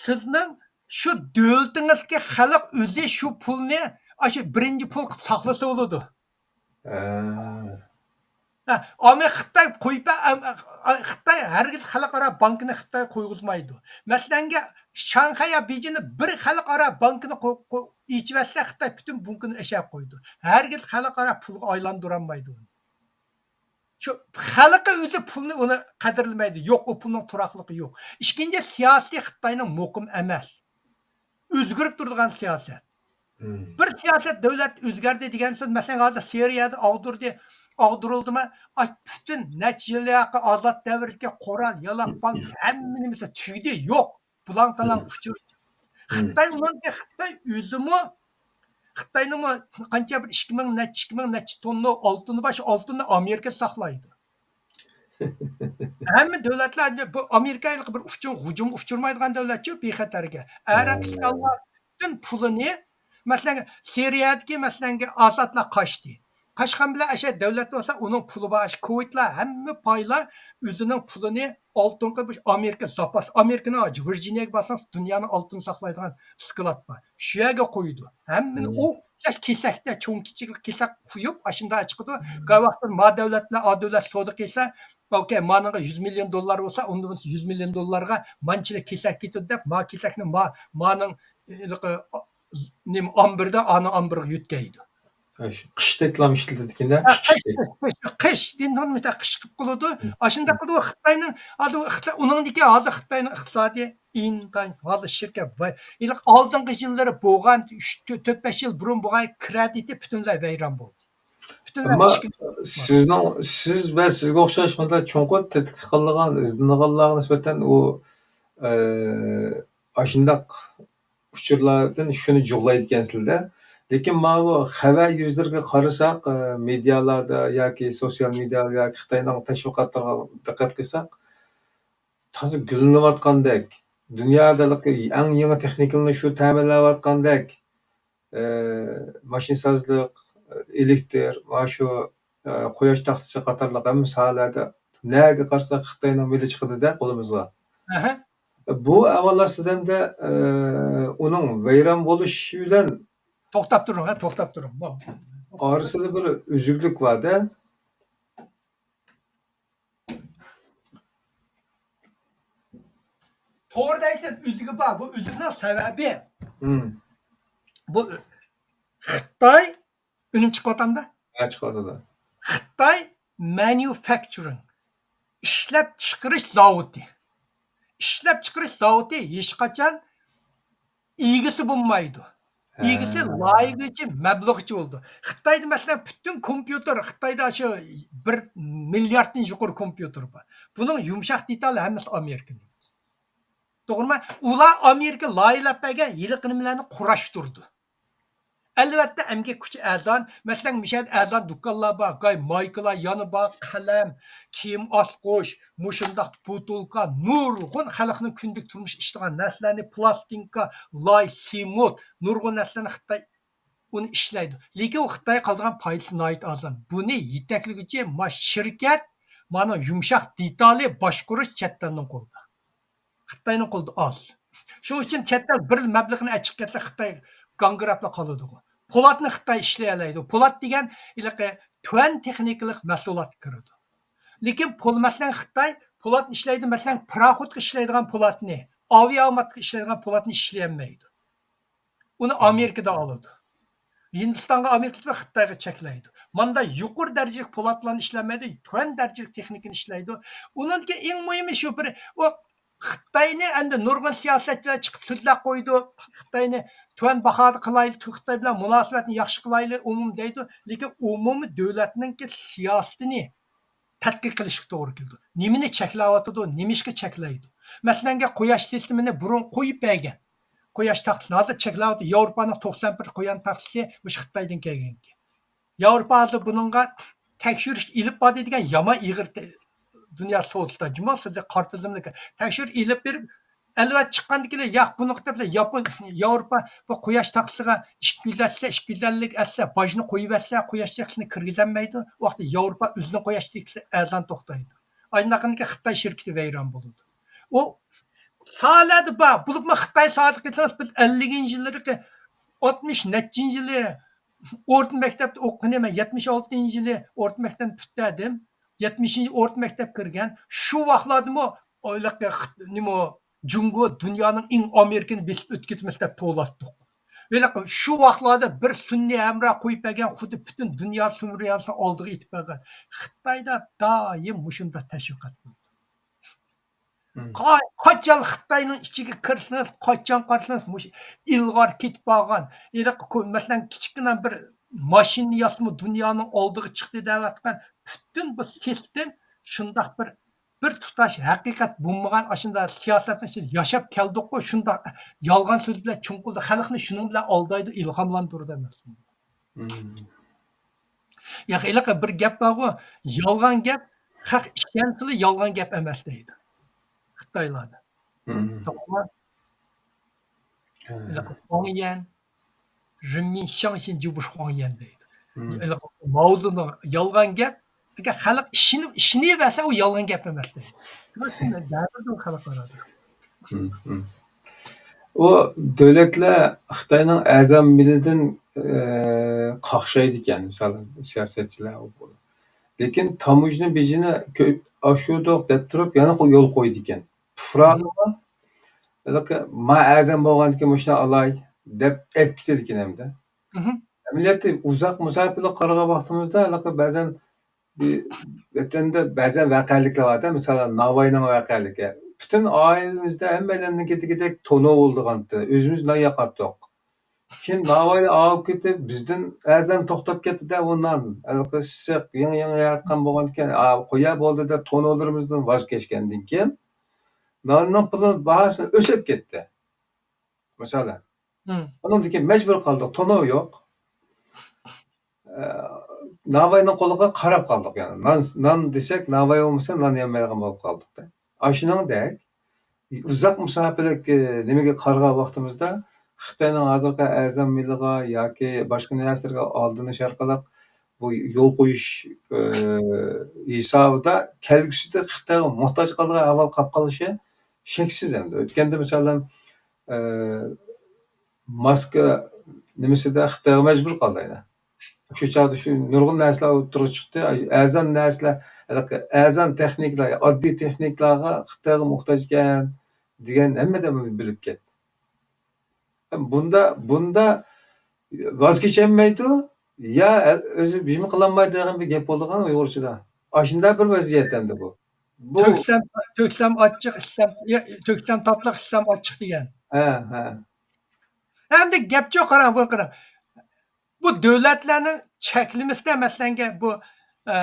سىزنىڭ شۇ دۆلىتىڭىزدىكى خەلق ئۆزى شۇ پۇلنى، ئاشۇ بىرىنچى پۇل قىلىپ ساقلىسا بولىدۇ. ھە. ھە، ئامېرىكا، خىتاي قويۇپ بەر-، ئەم-، ئە-، خىتاي ھەرگىز خەلقئارا بانكىنى خىتاي قويغۇزمايدۇ. مەسىلەنگە، شاڭخەي يا بېيجىڭنى بىر خەلقئارا بانكىنى قو-، قو-، ئېچىۋەتسە، خىتاي پۈتۈن بانكىنى ئەشەپ قويىدۇ. ھەرگىز خەلقئارا پۇلغا ئايلاندۇرالمايدۇ ئۇنى. شۇ خەلقى ئۆزى پۇلنى ئۇنى قەدىرلىمەيدۇ. يوق، ئۇ پۇلنىڭ تۇراقلىقى يوق. ئىككىنچى، سىياسىتى خىتاينىڭ مۇقىم ئەمەس. ئۆزگىرىپ تۇرىدىغان سىياسەت. مم. بىر سىياسەت، دۆلەت ئۆزگەردى دېگەن سۆز، مەسىلەن، ھازىر سىرىيەدە ئاغدۇردى، ئاغدۇرۇلدىمۇ؟ ئاي، پۈتۈن نەچچە يىل ياقى ئازاد دەۋرىدىكى قورال، يالاق، پال، ھەممە نېمىسى تۈگىدى، يوق. بۇلاڭ-تالاڭ ئۇچۇر. خىتاي ئۇنىڭكى، خىتاي ئۆزىمۇ، خىتاينىڭمۇ قانچە بىر ئىككى مىڭ نەچچە، ئىككى مىڭ نەچچە توننا ئالتۇنى بار، شۇ ئالتۇننى ئامېرىكا ساقلايدۇ. ھەممە دۆلەتلەر، بۇ ئامېرىكا ھېلىقى بىر ئۇچۇر، ھۇجۇمغا ئۇچرىمايدىغان دۆلەتچۇ، بىخەتەرگە. ئەرەبىستانلار پۈتۈن پۇلىنى، مەسىلەن، سىرىيەدىكى، مەسىلەن، ئازادلار قاچتى. قاچقان بىلەن ئەشە دۆلەت بولسا، ئۇنىڭ پۇلى بار. ئەشە كۇۋېيتلار، ھەممە پايلار ئۆزىنىڭ پۇلىنى ئالتۇنغا، ئامېرىكا زاپاس، ئامېرىكىنىڭ ۋىرجىنىيەگە بارسىڭىز، دۇنيانىڭ ئالتۇن ساقلايدىغان سكلاد بار. شۇ يەرگە قويىدۇ. ھەممىنى ئوخشاش كېسەكتە، چوڭ كىچىك كېسەك قويۇپ، ئاشۇنداق چىقىدۇ. قاي ۋاقىتتا ما دۆلەت بىلەن ئا دۆلەت سودا قىلسا، ئوكەي، مانىڭغا يۈز مىليون دوللار بولسا، ئۇندا يۈز مىليون دوللارغا مانچىلىك كېسەك كېتىدۇ دەپ، ما كېسەكنى ما، مانىڭ، ھېلىقى، نېمە، ئامبىرىدا، ئانا ئامبىرغا يۆتكەيدۇ. قىشتەكلام ئىشلىتىدىكەن-دە، ھە، قىش، قىش، قىش، قىش، دىن ھۆرمىتى قىش قىلىپ قىلىدۇ. ئاشۇنداق قىلىدۇ. خىتاينىڭ، ھازىر خىتاي، ئۇنىڭدىكى ھازىر خىتاينىڭ ئىقتىسادى ئىنتايىن ھازىر شىركەت ۋاي، ھېلىقى ئالدىنقى يىللىرى بولغان، ئۈچ، تۆت، بەش يىل بۇرۇن بولغان كرېدىتى پۈتۈنلەي ۋەيران بولدى. پۈتۈنلەي ئەمما ئىشكىن. سىزنىڭ، سىز ۋە سىزگە ئوخشاش مۇنداق چوڭقۇر تەتقىق قىلىدىغان، ئىزدىنىدىغانلارغا نىسبەتەن ئۇ، ئە، ئاشۇنداق ئۇچۇرلاردىن شۇنى جۇغلايدىكەنسىلەر-دە. لېكىن ماۋۇ خەۋەر يۈزلىرىگە قارىساق، ئە، مېدىيالاردا ياكى سوتسىيال مېدىيالار ياكى خىتاينىڭ تەشۋىقاتلىرىغا دىققەت قىلساق، تازا گۈللىنىۋاتقاندەك، دۇنيادا ئەڭ يېڭى تېخنىكىلارنى شۇ تەمىنلەۋاتقاندەك، ئە، ماشىنىسازلىق، ئېلېكتر، مانا شۇ، ئە، قۇياش تاختىسى قاتارلىق ھەممە ساھەلەردە نەگە قارىساق خىتاينىڭ مېلى چىقىدۇ-دە قولىمىزغا. ئەھە. بۇ ئەۋەل ئەسلىدە، ئە، ئۇنىڭ ۋەيران بولۇشى بىلەن توختاپ تۇرۇڭ، ھە، توختاپ تۇرۇڭ. ئارىسىدا بىر ئۈزۈكلۈك بار-دە. توغرا دەيسىز، ئۈزۈكى بار. بۇ ئۈزۈكنىڭ سەۋەبى، بۇ خىتاي ئۈنۈم چىقىۋاتامدا؟ ھە، چىقىۋاتىدۇ. خىتاي مانيۇفەكچۇرىڭ، ئىشلەپچىقىرىش زاۋۇتى. ئىشلەپچىقىرىش زاۋۇتى ھېچقاچان ئىگىسى بولمايدۇ. ئىگىسى ھە. لايىھىچى، مەبلىغچى بولىدۇ. خىتايدا، مەسىلەن، پۈتۈن كومپيۇتېر، خىتايدا شۇ بىر مىلياردتىن يۇقىرى كومپيۇتېر بار. بۇنىڭ يۇمشاق دېتالى ھەممىسى ئامېرىكىنىڭ. توغرىمۇ؟ ئۇلار ئامېرىكا لايىھەلەپ بەرگەن ھېلىقى نېمىلەرنى قۇراشتۇرىدۇ. ئەلۋەتتە، ئەمگەك كۈچى ئەرزان. مەسىلەن، مۇشۇ يەردە ئەرزان دۇكانلار بار، گاي مايكىلار يەنە بار، قەلەم، كىيىم ئاسقۇچ، مۇشۇنداق بوتۇلكا، نۇرغۇن خەلقنىڭ كۈندىلىك تۇرمۇش ئىشلىتىدىغان نەرسىلەرنى، پلاستىنكا، لاي، سېمونت، نۇرغۇن نەرسىلەرنى خىتاي ئۇنى ئىشلەيدۇ. لېكىن ئۇ خىتايغا قالىدىغان پايدىسى ناھايىتى ئەرزان. بۇنى يېتەكلىگۈچى ما شىركەت، مانا يۇمشاق دېتالى باشقۇرۇش چەت ئەلنىڭ قولىدا. خىتاينىڭ قولىدا ئاز. شۇنىڭ ئۈچۈن چەت ئەل بىر مەبلىغىنى ئەچىقىپ كەتسە، خىتاي گاڭگىراپلا قالىدىغۇ. پولاتنى خىتاي ئىشلىيەلەيدۇ. پولات دېگەن ھېلىقى تۆۋەن تېخنىكىلىق مەھسۇلاتقا كىرىدۇ. لېكىن پول-، مەسىلەن، خىتاي پولاتنى ئىشلەيدۇ، مەسىلەن، پاراخوتقا ئىشلەيدىغان پولاتنى، ئاۋىئاۋتوماتقا ئىشلەيدىغان پولاتنى ئىشلىيەلمەيدۇ. ئۇنى ئامېرىكىدا ئالىدۇ. ھىندىستانغا ئامېرىكا، خىتايغا چەكلەيدۇ. ماندا يۇقىرى دەرىجىلىك پولاتلارنى ئىشلەتمەيدۇ، تۆۋەن دەرىجىلىك تېخنىكىنى ئىشلەيدۇ. ئۇنىڭدىكى ئەڭ مۇھىمى شۇ بىر، ئۇ خىتاينى ئەمدى نۇرغۇن سىياسەتچىلەر چىقىپ سۆزلەپ قويىدۇ. خىتاينى تۆۋەن باھادا قىلايلى، خىتاي بىلەن مۇناسىۋەتنى ياخشى قىلايلى، ئومۇمىي دەيدۇ. لېكىن ئومۇمىي دۆلەتنىڭكى سىياسىتىنى تەتقىق قىلىشقا توغرا كېلىدۇ. نېمىنى چەكلەۋاتىدۇ، نېمىشقا چەكلەيدۇ؟ مەسىلەنگە، قۇياش سىستېمىنى بۇرۇن قويۇپ بەرگەن. قۇياش تاختىسىنى ھازىر چەكلەۋاتىدۇ. ياۋروپانىڭ توقسان بىر قۇياش تاختىسى مۇشۇ خىتايدىن كەلگەنكەن. ياۋروپا ھازىر بۇنىڭغا تەكشۈرۈش ئېلىپ باردى دېگەن يامان ئېغىر تە-، دۇنيا سودىسىدا جۇمۇ سىزدە قارا تىزىملىك تەكشۈرۈش ئېلىپ بېرىپ، ئەلۋەتتە چىققاندىن كېيىن، ياق، بۇنىڭغا دەپ ياپون، ياۋروپا بۇ قۇياش تاختىسىغا ئىككى يۈز ئەتسە، ئىككى يۈز ئەللىك ئەتسە، باجنى قويۇۋەتسە، قۇياش تاختىسىنى كىرگۈزەلمەيدۇ. ئۇ ۋاقىتتا ياۋروپا ئۆزىنىڭ قۇياش تاختىسى ئەرزان توختايدۇ. ئانداقتىن كېيىن خىتاي شىركىتى ۋەيران بولىدۇ. ئۇ ساھەلەردە بار، بولۇپمۇ خىتاي ساھەسىگە كەلسىڭىز، بىز ئەللىكىنچى يىللىرى، ئاتمىش نەچچىنچى يىلى ئورتا مەكتەپتە ئوقۇغىنى، مەن يەتمىش ئالتىنچى يىلى ئورتا مەكتەپنى پۈتتۈردۈم. يەتمىشىنچى ئورتا مەكتەپ كىرگەن. شۇ ۋاقىتلاردىمۇ ئويلاپ، نېمە، جۇڭگو دۇنيانىڭ ئەڭ ئامېرىكىنى بېسىپ ئۆتۈپ كېتىمىز دەپ توۋلاتتۇق. ھېلىقى شۇ ۋاقىتلاردا بىر سۈنئىي ھەمراھ قويۇپ بەرگەن، خۇددى پۈتۈن دۇنيا سۈمۈريانسىنى ئالدىغا ئېتىپ بەرگەن. خىتايدا دائىم مۇشۇنداق تەشۋىقات بولىدۇ. مم. قا-، قاچان خىتاينىڭ ئىچىگە كىرسىڭىز، قاچان قارىسىڭىز، مۇشۇ ئىلغار كېتىپ بارغان، ھېلىقى كو-، مەسىلەن، كىچىككىنە بىر ماشىنا ياسىما دۇنيانىڭ ئالدىغا چىقتى دەۋاتقان پۈتۈن بۇ سىستېم شۇنداق بىر، بىر تۇتاش ھەقىقەت بولمىغان ئاشۇنداق سىياسەتنىڭ ئىچىدە ياشاپ كەلدۇققۇ، شۇنداق يالغان سۆز بىلەن چوڭقۇردا خەلقنى شۇنىڭ بىلەن ئالدايدۇ، ئىلھاملاندۇرىدۇ ئەمەس. ياق، ھېلىقى بىر گەپ بارغۇ، يالغان گەپ خەق ئىشەنسىلا يالغان گەپ ئەمەس دەيدۇ خىتايلاردا. توغرىمۇ؟ ھېلىقى خۇاڭيەن، رېنمىن شاڭشىن جۇبۇش خۇاڭيەن دەيدۇ. ھېلىقى ماۋزېدۇڭ يالغان گەپ، ئەگەر خەلق ئىشىنىپ، ئىشىنىۋەرسە، ئۇ يالغان گەپ ئەمەس دەيدۇ. شۇنىڭ ئۈچۈن بەزىدە خەلق ئارىدا. ئۇ دۆلەتلەر خىتاينىڭ ئەزا مىللىتىدىن، ئە، قاقشايدىكەن، مىسال، سىياسەتچىلەر. لېكىن تاموژنا بېجىنى كۆ-، ئاشۇردۇق دەپ تۇرۇپ، يەنە قو-، يول قويىدىكەن. پۇقرالارغا، ھېلىقى، ما ئەزا بولغاندىكىن مۇشۇنى ئالاي دەپ ئېلىپ كېتىدىكەن ئەمدى. ئەمەلىيەتتە ئۇزاق مۇساپىلەرگە قارىغان ۋاقتىمىزدا، ھېلىقى بەزەن بى-، ۋەتەندە بەزەن ۋەقەلىكلەر بار-دە، مىسالەن، ناۋاينىڭ ۋەقەلىكى. پۈتۈن ئائىلىمىزدە ھەممەيلەننىڭكىدىكىدەك تونۇر بولىدىغانتى. ئۆزىمىز نان ياقاتتۇق. كېيىن ناۋايلار ئاغىپ كېتىپ، بىزدىن ئەزان توختاپ كەتتى-دە، ئۇ نان. ھېلىقى ئىسسىق، يېڭى، يېڭى ياراتقان بولغاندىكىن، ئا، قويە بولدى دەپ تونۇرلىرىمىزدىن ۋاز كەچكەندىن كېيىن، ناننىڭ پۇلى، باھاسى ئۆسۈپ كەتتى. مىسالەن. ئۇنىڭدىن كېيىن مەجبۇر قالدۇق، تونۇر يوق. ئە، ناۋاينىڭ قولىغا قاراپ قالدۇق، يەنى نان، نان دېسەك، ناۋاي بولمىسا، نان يېمەيدىغان بولۇپ قالدۇق. ئاشۇنىڭدەك ئۇزاق مۇساپىلىك، ئە، نېمىگە قارىغان ۋاقتىمىزدا، خىتاينىڭ ھازىرقى ئەزا مېلىغا ياكى باشقا نەرسىلەرگە ئالدىنىش ئارقىلىق بۇ يول قويۇش، ئە، ھېسابىدا كەلگۈسىدە خىتايغا موھتاج قالىدىغان ئەھۋال قاپ قېلىشى شەكسىز ئەمدى. ئۆتكەندە، مىسالەن، ئە، ماسكا نېمىسىدە خىتايغا مەجبۇر قالدى يەنە. شۇ چاغدا شۇ نۇرغۇن نەرسىلەر ئوتتۇرىغا چىقتى. ئەرزان نەرسىلەر، ھېلىقى ئەرزان تېخنىكىلار، ئاددىي تېخنىكىلارغا خىتايغا موھتاج ئىكەن دېگەن ھەممە ئادەم بىلىپ كەتتى. بۇندا، بۇندا ۋاز كېچەلمەيدۇ، يا ئۆزى بىر نېمە قىلالمايدۇ دېگەن بىر گەپ بولىدىغان ئۇيغۇرچىدا. ئاشۇنداق بىر ۋەزىيەت ئەمدى بۇ. بۇ تۆكسەم، تۆكسەم ئاچچىق، ئىچسەم، يا، تۆكسەم تاتلىق، ئىچسەم ئاچچىق دېگەن. ھە، ھە. ئەمدى گەپچۇ قاراڭ، بۇ قاراڭ. بۇ دۆلەتلەرنىڭ چەكلىمىسىدە، مەسىلەنگە، بۇ، ئە،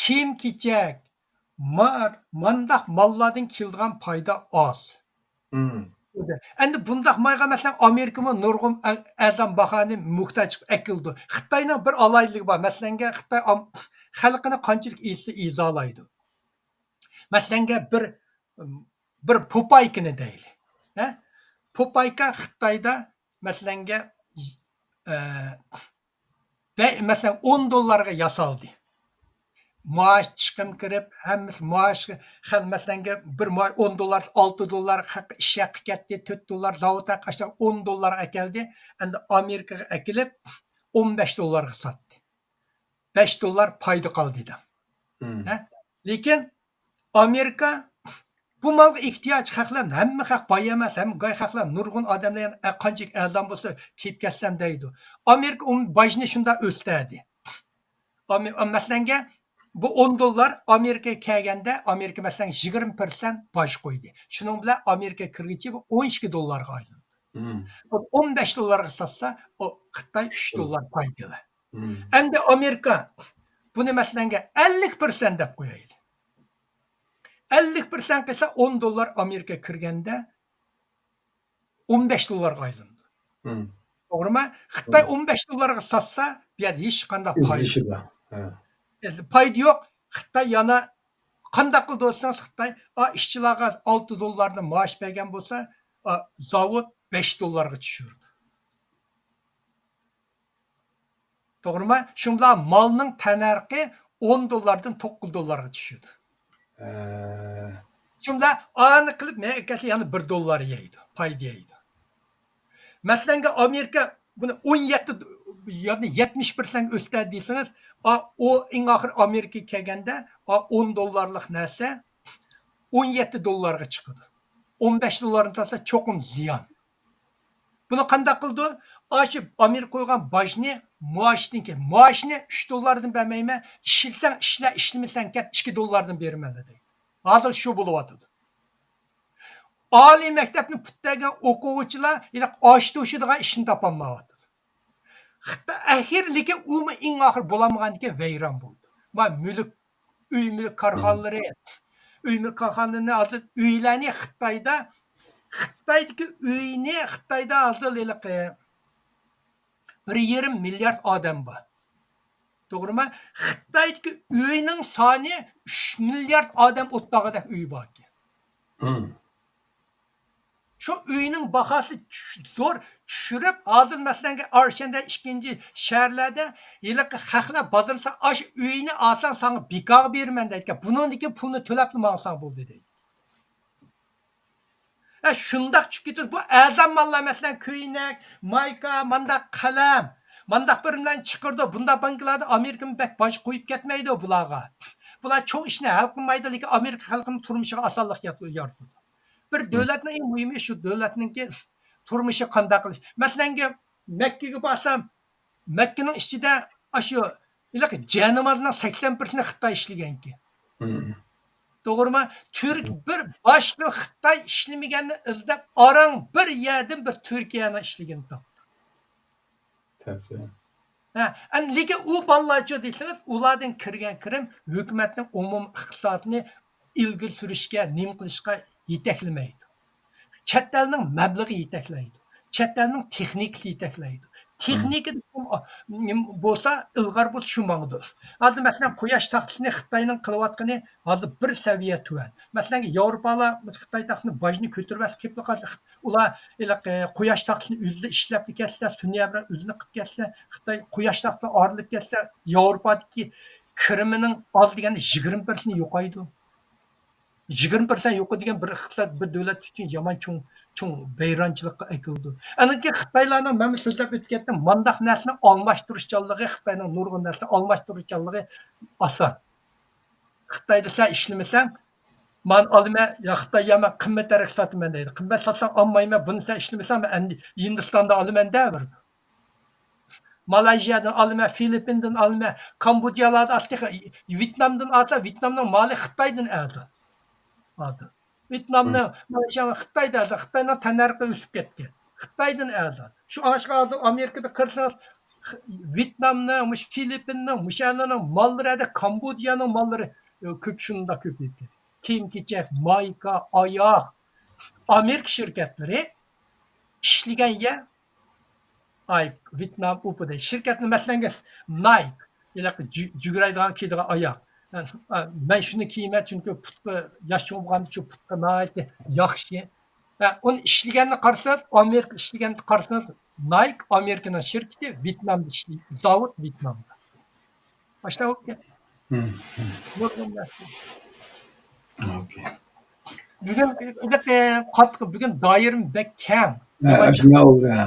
كىيىم-كېچەك، مار، مانداق ماللاردىن كېلىدىغان پايدا ئاز. ئەمدى بۇنداق مايغا، مەسىلەن، ئامېرىكىمۇ نۇرغۇن ئە-، ئەرزان باھانى موھتاج قىلىپ ئەكېلىدۇ. خىتاينىڭ بىر ئالاھىدىلىكى بار. مەسىلەنگە، خىتاي ئام-، خەلقىنى قانچىلىك ئېزىتسە ئېزىيالايدۇ. مەسىلەنگە، بىر، بىر پوپايكىنى دەيلى. ھە؟ پوپايكا خىتايدا، مەسىلەنگە، ئە، بە-، مەسىلەن، ئون دوللارغا ياسالدى. مائاش چىقىم كىرىپ، ھەممىسى مائاش، خەل-، مەسىلەنگە، بىر مائاش ئون دوللار، ئالتە دوللار خەق-، ئىش ھەققى كەتتى، تۆت دوللار زاۋۇت ھەققى، ئاشۇنداق ئون دوللارغا ئەكەلدى. ئەمدى ئامېرىكىغا ئەكېلىپ، ئون بەش دوللارغا ساتتى. بەش دوللار پايدا قالدى دەڭ. ھە؟ لېكىن ئامېرىكا بۇ مالغا ئېھتىياج، خەقلەر، ھەممە خەق باي ئەمەس، ھەممە باي خەقلەر، نۇرغۇن ئادەملەر، يەنە قانچىلىك ئەرزان بولسا كېلىپ كەتسەم دەيدۇ. ئامېرىكا ئۇ باجنى شۇنداق ئۆستۈردى. ئامې-، مەسىلەنگە، بۇ ئون دوللار ئامېرىكىغا كەلگەندە، ئامېرىكا، مەسىلەن، يىگىرمە پىرسەنت باج قويدى. شۇنىڭ بىلەن ئامېرىكا كىرگۈچى بۇ ئون ئىككى دوللارغا ئايلاندى. ئون بەش دوللارغا ساتسا، ئۇ خىتاي ئۈچ دوللار پايدا ئالدى. ئەمدى ئامېرىكا بۇنى، مەسىلەنگە، ئەللىك پىرسەنت دەپ قويايلى. ئەللىك پىرسەنت قىلسا، ئون دوللار ئامېرىكا كىرگەندە، ئون بەش دوللارغا ئايلىنىدۇ. توغرىمۇ؟ خىتاي ئون بەش دوللارغا ساتسا، بۇ يەردە ھېچقانداق پايدا يوق. پايدا يوق. خىتاي يەنە قانداق قىلدى دېسىڭىز، خىتاي، ئا، ئىشچىلارغا ئالتە دوللارنى مائاش بەرگەن بولسا، ئا، زاۋۇت بەش دوللارغا چۈشۈرىدۇ. توغرىمۇ؟ شۇنداق مالنىڭ تەننەرخى ئون دوللاردىن توققۇز دوللارغا چۈشىدۇ. شۇنداق ئانى قىلىپ، مەن ئەكەلسە يەنە بىر دوللار يەيدۇ، پايدا يەيدۇ. مەسىلەنگە، ئامېرىكا بۇنى ئون يەتتە، يەنى يەتمىش پىرسەنت ئۆستۈردى دېسىڭىز، ئا، ئۇ ئەڭ ئاخىر ئامېرىكىغا كەلگەندە، ئا، ئون دوللارلىق نەرسە ئون يەتتە دوللارغا چىقىدۇ. ئون بەش دوللارنى تاشلاپ چوقۇم زىيان. بۇنى قانداق قىلىدۇ؟ ئاشۇ ئامېرىكا قويغان باجنى مائاشتىن كېيىن، مائاشنى ئۈچ دوللاردىن بەرمەيمەن، ئىشلىسەڭ ئىشلە، ئىشلىمىسەڭ كەت، ئىككى دوللاردىن بېرىمەن دەيدۇ. ھازىر شۇ بولۇۋاتىدۇ. ئالىي مەكتەپنى پۈتتۈرگەن ئوقۇغۇچىلار ھېلىقى ئاش توشىدىغان ئىشنى تاپالمايۋاتىدۇ. خىتاي ئەخىرلىكى ئۇمۇ ئەڭ ئاخىر بولالمىغاندىكىن ۋەيران بولدى. ما مۈلۈك، ئۆي مۈلۈك كارخانىلىرى، ئۆي مۈلۈك كارخانىلىرىنى ھازىر ئۆيلەرنى خىتايدا، خىتايدىكى ئۆينى خىتايدا ھازىر ھېلىقى بىر يېرىم مىليارد ئادەم بار. توغرىمۇ؟ خىتايدىكى ئۆينىڭ سانى ئۈچ مىليارد ئادەم ئولتۇرغۇدەك ئۆي باركەن. شۇ ئۆينىڭ باھاسى چۈش-، زور چۈشۈرۈپ، ھازىر مەسىلەنگە ئارشەندە ئىككىنچى شەھەرلەردە ھېلىقى خەقلەر بازاردا ئاشۇ ئۆينى ئالساڭ ساڭا بىكارغا بېرىمەن دەيدىكەن. بۇنىڭدىن كېيىن پۇلنى تۆلەپلا ماڭساڭ بولدى دەيدۇ. ھە، شۇنداق چۈشۈپ كېتىدۇ. بۇ ئەرزان ماللار، مەسىلەن، كۆينەك، مايكا، مانداق قەلەم، مانداق بىر نېمىلەرنى چىقىرىدۇ. بۇنداق بانكىلاردا ئامېرىكىمۇ بەك باج قويۇپ كەتمەيدۇ بۇلارغا. بۇلار چوڭ ئىشنى ھەل قىلمايدۇ، لېكىن ئامېرىكا خەلقىنىڭ تۇرمۇشىغا ئاسانلىق يار-، يارىتىدۇ. بىر دۆلەتنىڭ ئەڭ مۇھىمى شۇ دۆلەتنىڭكى تۇرمۇشى قانداق قىلىش. مەسىلەنگە، مەككىگە بارسام، مەككىنىڭ ئىچىدە ئاشۇ ھېلىقى جاينامازنىڭ سەكسەن پىرسەنتى خىتاي ئىشلىگەنكەن. توغرىمۇ؟ تۈرك بىر باشقا خىتاي ئىشلىمىگەننى ئىزدەپ، ئاران بىر يەردىن بىر تۈركىيەنىڭ ئىشلىگىنىنى تاپتىم. ھە، ئەمدى لېكىن ئۇ بالىلارچۇ دېسىڭىز، ئۇلاردىن كىرگەن كىرىم ھۆكۈمەتنىڭ ئومۇمىي ئىقتىسادىنى ئىلگىرى سۈرۈشكە، نېمە قىلىشقا يېتەكلىمەيدۇ. چەت ئەلنىڭ مەبلىغى يېتەكلەيدۇ. چەت ئەلنىڭ تېخنىكىسى يېتەكلەيدۇ. تېخنىكىدا كىم، نېمە بولسا، ئىلغار بولسا، شۇ ماڭىدۇ. ھازىر، مەسىلەن، قۇياش تاختىسىنى خىتاينىڭ قىلىۋاتقىنى ھازىر بىر سەۋىيە تۆۋەن. مەسىلەن، ياۋروپالار خىتاي تاختىسىنى باجنى كۆتۈرۈۋەتسە، كېلىپ قالسا، ئۇلار ھېلىقى قۇياش تاختىسىنى ئۆزىدە ئىشلەپلا كەتسە، سۈنئىي ھەمراھ ئۆزىنى قىلىپ كەتسە، خىتاي قۇياش تاختىسى ئايرىلىپ كەتسە، ياۋروپادىكى كىرىمىنىڭ ئاز دېگەندە يىگىرمە پىرسەنت يوقايدۇ. يىگىرمە پىرسەنت يوقىدىغان بىر ئىقتىساد بىر دۆلەت ئۈچۈن يامان چوڭ، چوڭ ۋەيرانچىلىققا ئەكېلىدۇ. ئانىڭكى خىتايلارنىڭ، مەن سۆزلەپ ئۆتۈپ كەتتىم، مانداق نەرسىنىڭ ئالماشتۇرۇشچانلىقى، خىتاينىڭ نۇرغۇن نەرسىنى ئالماشتۇرۇشچانلىقى ئاسان. خىتايدا سەن ئىشلىمىسەڭ، مانا ئالىمەن، يا خىتاي، يا مەن قىممەت ئەركە ساتىمەن دەيدۇ. قىممەت ساتساڭ ئالمايمەن، بۇنى سەن ئىشلىمىسەڭ، مەن ئەمدى ھىندىستاندا ئالىمەن دەۋېرىدۇ. مالايشىيادىن ئالىمەن، فىلىپپىندىن ئالىمەن، كامبودژالاردا ئاتتى، ۋيېتنامدىن ئالسا، ۋيېتنامنىڭ مالى خىتايدىن ئەرزان. ھازىر ۋيېتنامنىڭ، مالايشىيانىڭ، خىتايدا ئەرزان، خىتاينىڭ تەننەرخى ئۆسۈپ كەتكەن. خىتايدىن ئەرزان. شۇ ئاشقا ھازىر ئامېرىكىدا قارىسىڭىز، خ-، ۋيېتنامنىڭ، مۇشۇ فىلىپپىننىڭ، مۇشۇ يەرلەرنىڭ ماللىرى، ھەدە كامبودژانىڭ ماللىرى، ئۆ، كۆپ، شۇنداق كۆپىيىپ كەتتى. كىيىم-كېچەك، مايكا، ئاياغ. ئامېرىكا شىركەتلىرى ئىشلىگەن يەر، ئاي، ۋيېتنام ئۇپىدە شىركەتنى، مەسىلەنگە، نايك، ھېلىقى جۈ-، جۈگرەيدىغان، كىيىدىغان ئاياغ. مەن شۇنى كىيىمەن، چۈنكى پۇتقا، ياش چوڭ بولغاندا شۇ پۇتقا ناھايىتى ياخشى. ھە، ئۇنى ئىشلىگەننى قارىسىڭىز، ئامېرىكا ئىشلىگەننى قارىسىڭىز، نايك ئامېرىكىنىڭ شىركىتى، ۋيېتنامدا ئىشلەيدۇ، زاۋۇت ۋيېتنامدا. باشلاپ ئۆتكەن. نۇرغۇن نەرسە. ئوكەي. بۈگۈن، بۈگۈن دائىرىمۇ بەك كەڭ. ھە، يامان ئاشۇنداق بولدى، ھە.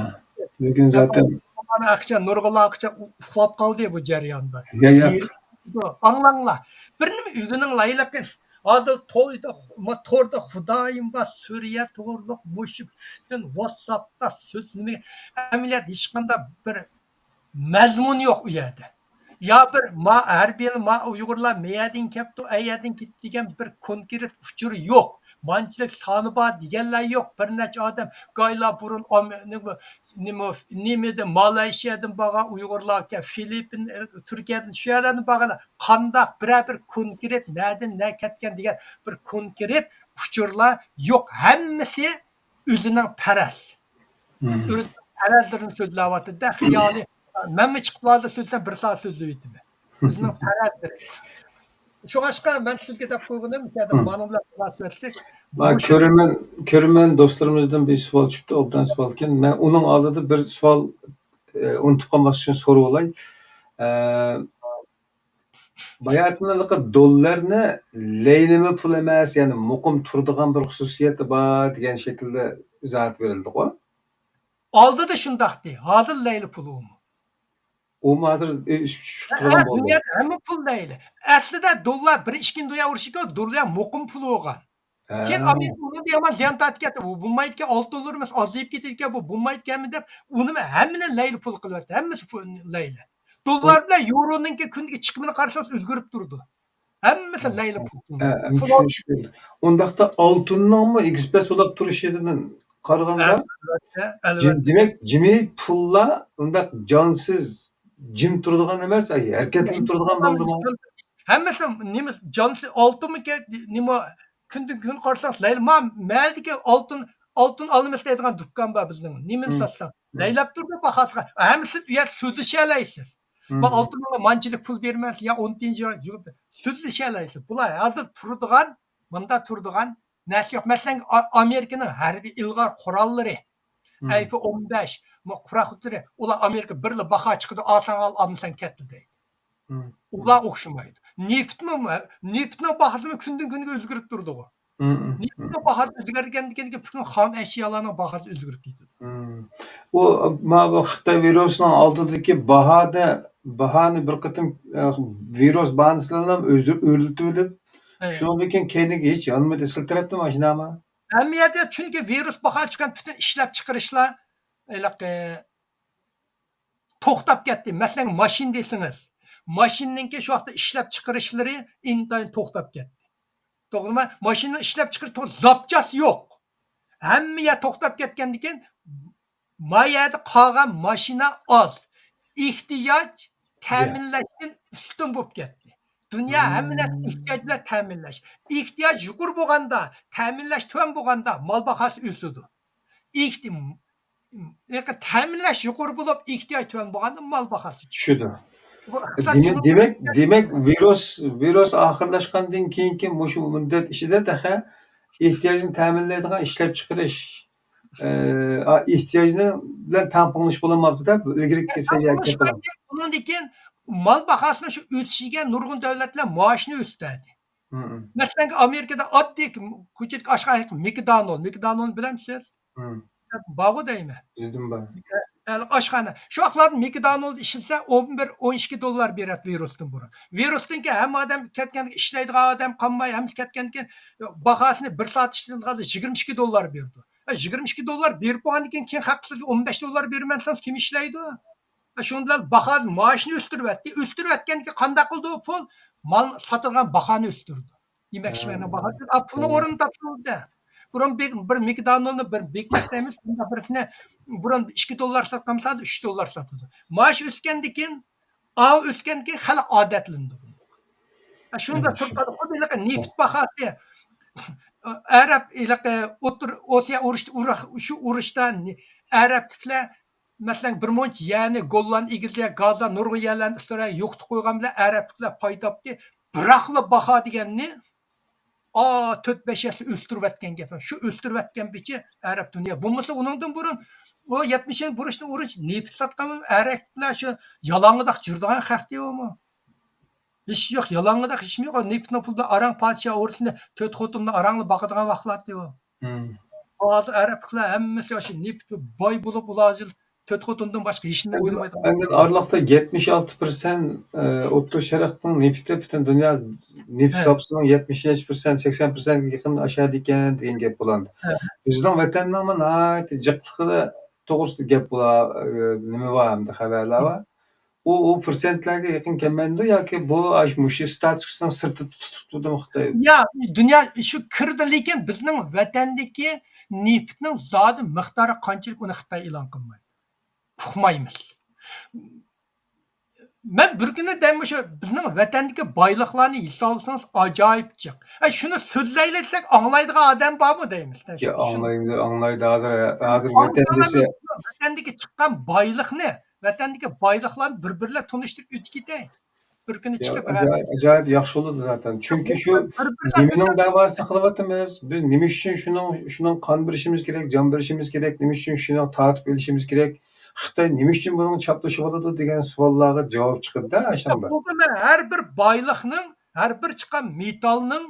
بۈگۈن زاتەن ئاقچا، نۇرغۇنلار ئاقچا ئۇخلاپ قالدى بۇ جەرياندا. يا، يا. ئاڭلاڭلار. بىر نېمە ئۆگىنىڭلار، ھېلىقى ھازىر تويدا، ما، توردا خۇدايىم بار، سۈرىيە توغرۇلۇق مۇشۇ پۈتۈن ۋاتساپتا سۆزلىمە، ئەمەلىيەتتە ھېچقانداق بىر مەزمۇن يوق ئۇ يەردە. يا بىر ما ھەربىيلەر، ما ئۇيغۇرلار مەيەردىن كەپتۇ، ئەيەردىن كېتتى دېگەن بىر كونكرېت ئۇچۇر يوق. مانچىلىك سانى بار دېگەنلەر يوق. بىر نەچچە ئادەم گايلا بۇرۇن ئام-، نېمە، نېمە، نېمىدە، مالايشىيادىن بارغان ئۇيغۇرلاركەن، فىلىپپىن، تۈركىيەدىن، شۇ يەرلەردىن بارغانلار. قانداق بىرەر بىر كونكرېت نەدىن نە كەتكەن دېگەن بىر كونكرېت ئۇچۇرلار يوق. ھەممىسى ئۆزىنىڭ پەرەز. ئۆزىنىڭ پەرەزلىرىنى سۆزلەۋاتىدۇ-دە، خىيالى. مەنمۇ چىقىپ ھازىر سۆزلىسەم، بىر سائەت سۆزلەۋېتىمەن. ئۆزىنىڭ پەرەزلىرى. شۇڭاشقا مەن سىزگە دەپ قويغىنىم، مۇنىڭ بىلەن مۇناسىۋەتلىك. ما، كۆرۈرمەن، كۆرۈرمەن دوستلىرىمىزدىن بىر سوئال چۈشۈپتۇ، ئوبدان سوئالكەن. مەن ئۇنىڭ ئالدىدا بىر سوئال، ئە، ئۇنتۇپ قالماسلىق ئۈچۈن سوراۋالاي. ئە، باياتىنلىقى دوللارنى لەيلىمە پۇل ئەمەس، يەنى مۇقىم تۇرىدىغان بىر خۇسۇسىيىتى بار دېگەن شەكىلدە ئىزاھات بېرىلدىغۇ. ئالدىدا شۇنداقتى، ھازىر لەيلى پۇل ئۇمۇ. ئۇمۇ ھازىر ئۆسۈپ چۈشۈپ تۇرغان بولدى. دۇنيادا ھەممە پۇل لەيلى. ئەسلىدە دوللار بىر ئىككىنچى دۇنيا ئۇرۇشىكى دوللار مۇقىم پۇل بولغان. كېيىن ئامېرىكا ئۇنىڭدا يامان زىيان تارتىپ كەتتى. بۇ بولمايدىكەن، ئالتە دوللار ئەمەس، ئازىيىپ كېتىدىكەن، بۇ بولمايدىكەنمۇ دەپ، ئۇنىمۇ ھەممىنى لەيلى پۇل قىلىۋەتتى. ھەممىسى پۇ-، لەيلى. دوللار بىلەن يورونىڭكى كۈندىكى چىقىمىنى قارىسىڭىز ئۈلگۈرۈپ تۇرىدۇ. ھەممىسى لەيلى پۇل. ھە، ئەمدى چۈشىنىشكە بولدى. ئۇنداقتا ئالتۇننىڭمۇ ئېكسپرېس بولاپ تۇرۇشىدىن قارىغاندا، ئەلۋەتتە، جىم-، ئەلۋەتتە. دېمەك، جىمى پۇللار ئۇنداق جانسىز، جىم تۇرىدىغان ئەمەس، ئەي، ھەرىكەتلىنىپ تۇرىدىغان بولدىمۇ؟ ھەممىسى نېمە، جانسىز ئالتۇنمۇ كە-، نېمە، كۈندىن كۈن قارىساڭ، لەيلا، ما-، مەھەللىدىكى ئالتۇن، ئالتۇن ئالىمىز دەيدىغان دۇكان بار بىزنىڭ. نېمىنى ساتساڭ، لەيلەپ تۇرىدۇ باھاسىغا. ھەممىسى ئۇ يەردە سۆزلىشەلەيسىز. ما ئالتۇنغا مانچىلىك پۇل بېرىمەن، يا ئون تىيىن يۇ-، يۇ-، سۆزلىشەلەيسىز. بۇلار ھازىر تۇرىدىغان، مۇندا تۇرىدىغان نەرسە يوق. مەسىلەن، ئا-، ئامېرىكىنىڭ ھەربىي ئىلغار قوراللىرى، ئەيفە ئون بەش، ما پاراخوتلىرى، ئۇلار ئامېرىكا بىرلا باھا چىقىدۇ، ئالساڭ ئال، ئالمىساڭ كەتتى دەيدۇ. ئۇلار ئوخشىمايدۇ. نېفىتمۇ، نېفىتنىڭ باھاسىمۇ كۈندىن كۈنگە ئۆزگىرىپ تۇرىدىغۇ. نېفىتنىڭ باھاسى ئۆزگەرگەندىكىن كېيىن پۈتۈن خام ئەشيالارنىڭ باھاسى ئۆزگىرىپ كېتىدۇ. ئۇ، ما بۇ خىتاي ۋىرۇسىنىڭ ئالدىدىكى باھادە، باھانى بىر قېتىم، ئە، ۋىرۇس باھانىسى بىلەن ئۆزى ئۆرلىتىۋېلىپ، شۇنىڭدىن كېيىن كەينىگە ھېچ يانمىدى. سىلى تەرەپتىمۇ ئاشۇنداقمۇ؟ ھەممە يەردە، چۈنكى ۋىرۇس باھا چىققان پۈتۈن ئىشلەپچىقىرىشلار ھېلىقى توختاپ كەتتى. مەسىلەن، ماشىنا دېسىڭىز، ماشىنىنىڭكى شۇ ۋاقىتتا ئىشلەپچىقىرىشلىرى ئىنتايىن توختاپ كەتتى. توغرىمۇ؟ ماشىنىنىڭ ئىشلەپچىقىرىش تو-، زاپچاس يوق. ھەممە يەر توختاپ كەتكەندىن كېيىن، ما يەردە قالغان ماشىنا ئاز. ئېھتىياج تەمىنلەشتىن ئۈستۈن بولۇپ كەتتى. دۇنيا ھەممە نەرسىنى ئېھتىياج بىلەن تەمىنلەش. ئېھتىياج يۇقىرى بولغاندا، تەمىنلەش تۆۋەن بولغاندا مال باھاسى ئۆسىدۇ. ئېھتىي-، تەمىنلەش يۇقىرى بولۇپ، ئېھتىياج تۆۋەن بولغاندا مال باھاسى چۈشىدۇ. دېمەك، دېمەك، دېمەك، ۋىرۇس، ۋىرۇس ئاخىرلاشقاندىن كېيىنكى مۇشۇ مۇددەت ئىچىدە تېخى ئېھتىياجنى تەمىنلەيدىغان ئىشلەپچىقىرىش، ئە، ئېھتىياجنى بىلەن تەڭپۇڭلىشىپ بولالماپتۇ-دە، ئىلگىرىكى سەۋىيەگە كېلىپ قالغان. ئۇنىڭدىن كېيىن مال باھاسىنىڭ شۇ ئۆسۈشىگە نۇرغۇن دۆلەتلەر مائاشنى ئۆستۈردى. مەسىلەن، ئامېرىكىدا ئاددىي كوچىدىكى ئاشخانا مېكدونالد، مېكدونالدنى بىلەمسىز؟ بارغۇ دەيمەن. بىزدىن بار. ئاشخانا. شۇ ۋاقىتلاردا مېكدونالد ئىشلىسە، ئون بىر، ئون ئىككى دوللار بېرەتتى ۋىرۇستىن بۇرۇن. ۋىرۇستىن كېيىن ھەممە ئادەم كەتكەن، ئىشلەيدىغان ئادەم قالماي، ھەممىسى كەتكەندىن كېيىن باھاسىنى بىر سائەت ئىشلىگەندە يىگىرمە ئىككى دوللار بېرىدۇ. ھە، يىگىرمە ئىككى دوللار بېرىپ بولغاندىن كېيىن، كېيىن خەق سىزگە ئون بەش دوللار بېرىمەن دېسە، كىم ئىشلەيدۇ؟ ھە، شۇنىڭ بىلەن باھا، مائاشنى ئۆستۈرۈۋەتتى. ئۆستۈرۈۋەتكەندىن كېيىن قانداق قىلدى ئۇ پۇل؟ مال ساتىدىغان باھانى ئۆستۈردى. يېمەك ئىچمەكنىڭ باھاسى، ئا، پۇلنىڭ ئورنىنى تاپتى. بۇرۇن بىر، بىر مېكدونالدنى بىر بىگ ماك دەيمىز، بۇنداق بىرسىنى بۇرۇن ئىككى دوللار ساتقان بولسا، ھازىر ئۈچ دوللار ساتىدۇ. مائاش ئۆسكەندىن كېيىن، ئاۋۇ ئۆسكەندىن كېيىن خەلق ئادەتلىنىدۇ بۇنىڭغا. ھە، شۇنداق تۇرۇپ قالدى. خۇددى ھېلىقى نېفىت باھاسى، ئەرەب، ھېلىقى ئوتتۇرا ئاسىيا ئۇرۇشتا، شۇ ئۇرۇشتا ئەرەبلىكلەر، مەسىلەن، بىر مۇنچە يەرنى، گوللاندىيە ئىگىلىگەن، گازدا نۇرغۇن يەرلەرنى ئىسرائىل يوقىتىپ قويغان بىلەن ئەرەبلىكلەر پايدا تاپتى. بىراقلا باھا دېگەننى، ئا، تۆت بەش يەسلى ئۆستۈرۈۋەتكەن گەپ. شۇ ئۆستۈرۈۋەتكەن بىچە ئەرەب دۇنيا. بولمىسا ئۇنىڭدىن بۇرۇن، ئۇ يەتمىشىنچى بۇرۇشتىن ئۇرۇش نېفىت ساتقان ئەرەبلەر شۇ يالاڭداق جۈرىدىغان خەق دېۋىمۇ؟ ھېچ يوق، يالاڭداق ھېچمۇ يوق. نېفىتنىڭ پۇلىدا ئاراڭ پادىشاھ ئورۇسنى تۆت خوتۇننى ئاراڭلا باقىدىغان ۋاقىتلار دېۋۇ. ھازىر ئەرەبلىكلەر ھەممىسى شۇ نېفىت باي بولۇپ، ئۇلار ھازىر تۆت خوتۇندىن باشقا ھېچنېمە ئويلىمايدىغان. ئاندىن ئارىلىقتا يەتمىش ئالتە پىرسەنت، ئە، ئوتتۇرا شەرقنىڭ نېفىتى پۈتۈن دۇنيا نېفىت زاپىسىنىڭ يەتمىش پىرسەنت، سەكسەن پىرسەنتكە يېقىن ئاشىدىكەن دېگەن گەپ بولىدۇ. بىزنىڭ ۋەتەننىڭمۇ ناھايىتى جىقلىقى توغرىسىدا گەپ بولا، ئە، نېمە بار ئەمدى، خەۋەرلەر بار. ئۇ، ئۇ پىرسەنتلەرگە يېقىن كەلمەيدۇ ياكى بۇ ئاش-، مۇشۇ ستاتۇسنىڭ سىرتىدا تۇتۇپتۇدىمۇ خىتاي؟ يا، دۇنيا شۇ كىرىدۇ، لېكىن بىزنىڭ ۋەتەندىكى نېفىتنىڭ زادى مىقدارى قانچىلىك، ئۇنى خىتاي ئېلان قىلمايدۇ. ئۇقمايمىز. مەن بىر كۈنى دەيمەن، شۇ بىزنىڭ ۋەتەندىكى بايلىقلارنى ھېسابلىسىڭىز ئاجايىپ جىق. ئە، شۇنى سۆزلەيلى دېسەك، ئاڭلايدىغان ئادەم بارمۇ دەيمىز. يا، شۇ، شۇ ئاڭلايدۇ، ئاڭلايدۇ. ھازىر، ھازىر ۋەتەن دېسە، ۋەتەندىكى چىققان بايلىقنى، ۋەتەندىكى بايلىقلارنى بىر-بىرلەپ تونۇشتۇرۇپ ئۆتۈپ كېتەي. بىر كۈنى يا، چىقىپ ئاجايىپ، ئاجايىپ ياخشى بولىدۇ زاتەن. چۈنكى شۇ نېمىنىڭ دەۋاسىنى قىلىۋاتىمىز؟ بىز نېمە ئۈچۈن شۇنىڭ، شۇنىڭ قان بېرىشىمىز كېرەك، جان بېرىشىمىز كېرەك؟ نېمە ئۈچۈن شۇنىڭ تارتىپ ئېلىشىمىز كېرەك؟ خىتاي نېمە ئۈچۈن بۇنىڭغا چاپلىشىۋاتىدۇ دېگەن سوئاللارغا جاۋاب چىقىدۇ-دە، ئاشۇنداق. بولدى، مەن ھەر بىر بايلىقنىڭ، ھەر بىر چىققان مېتالنىڭ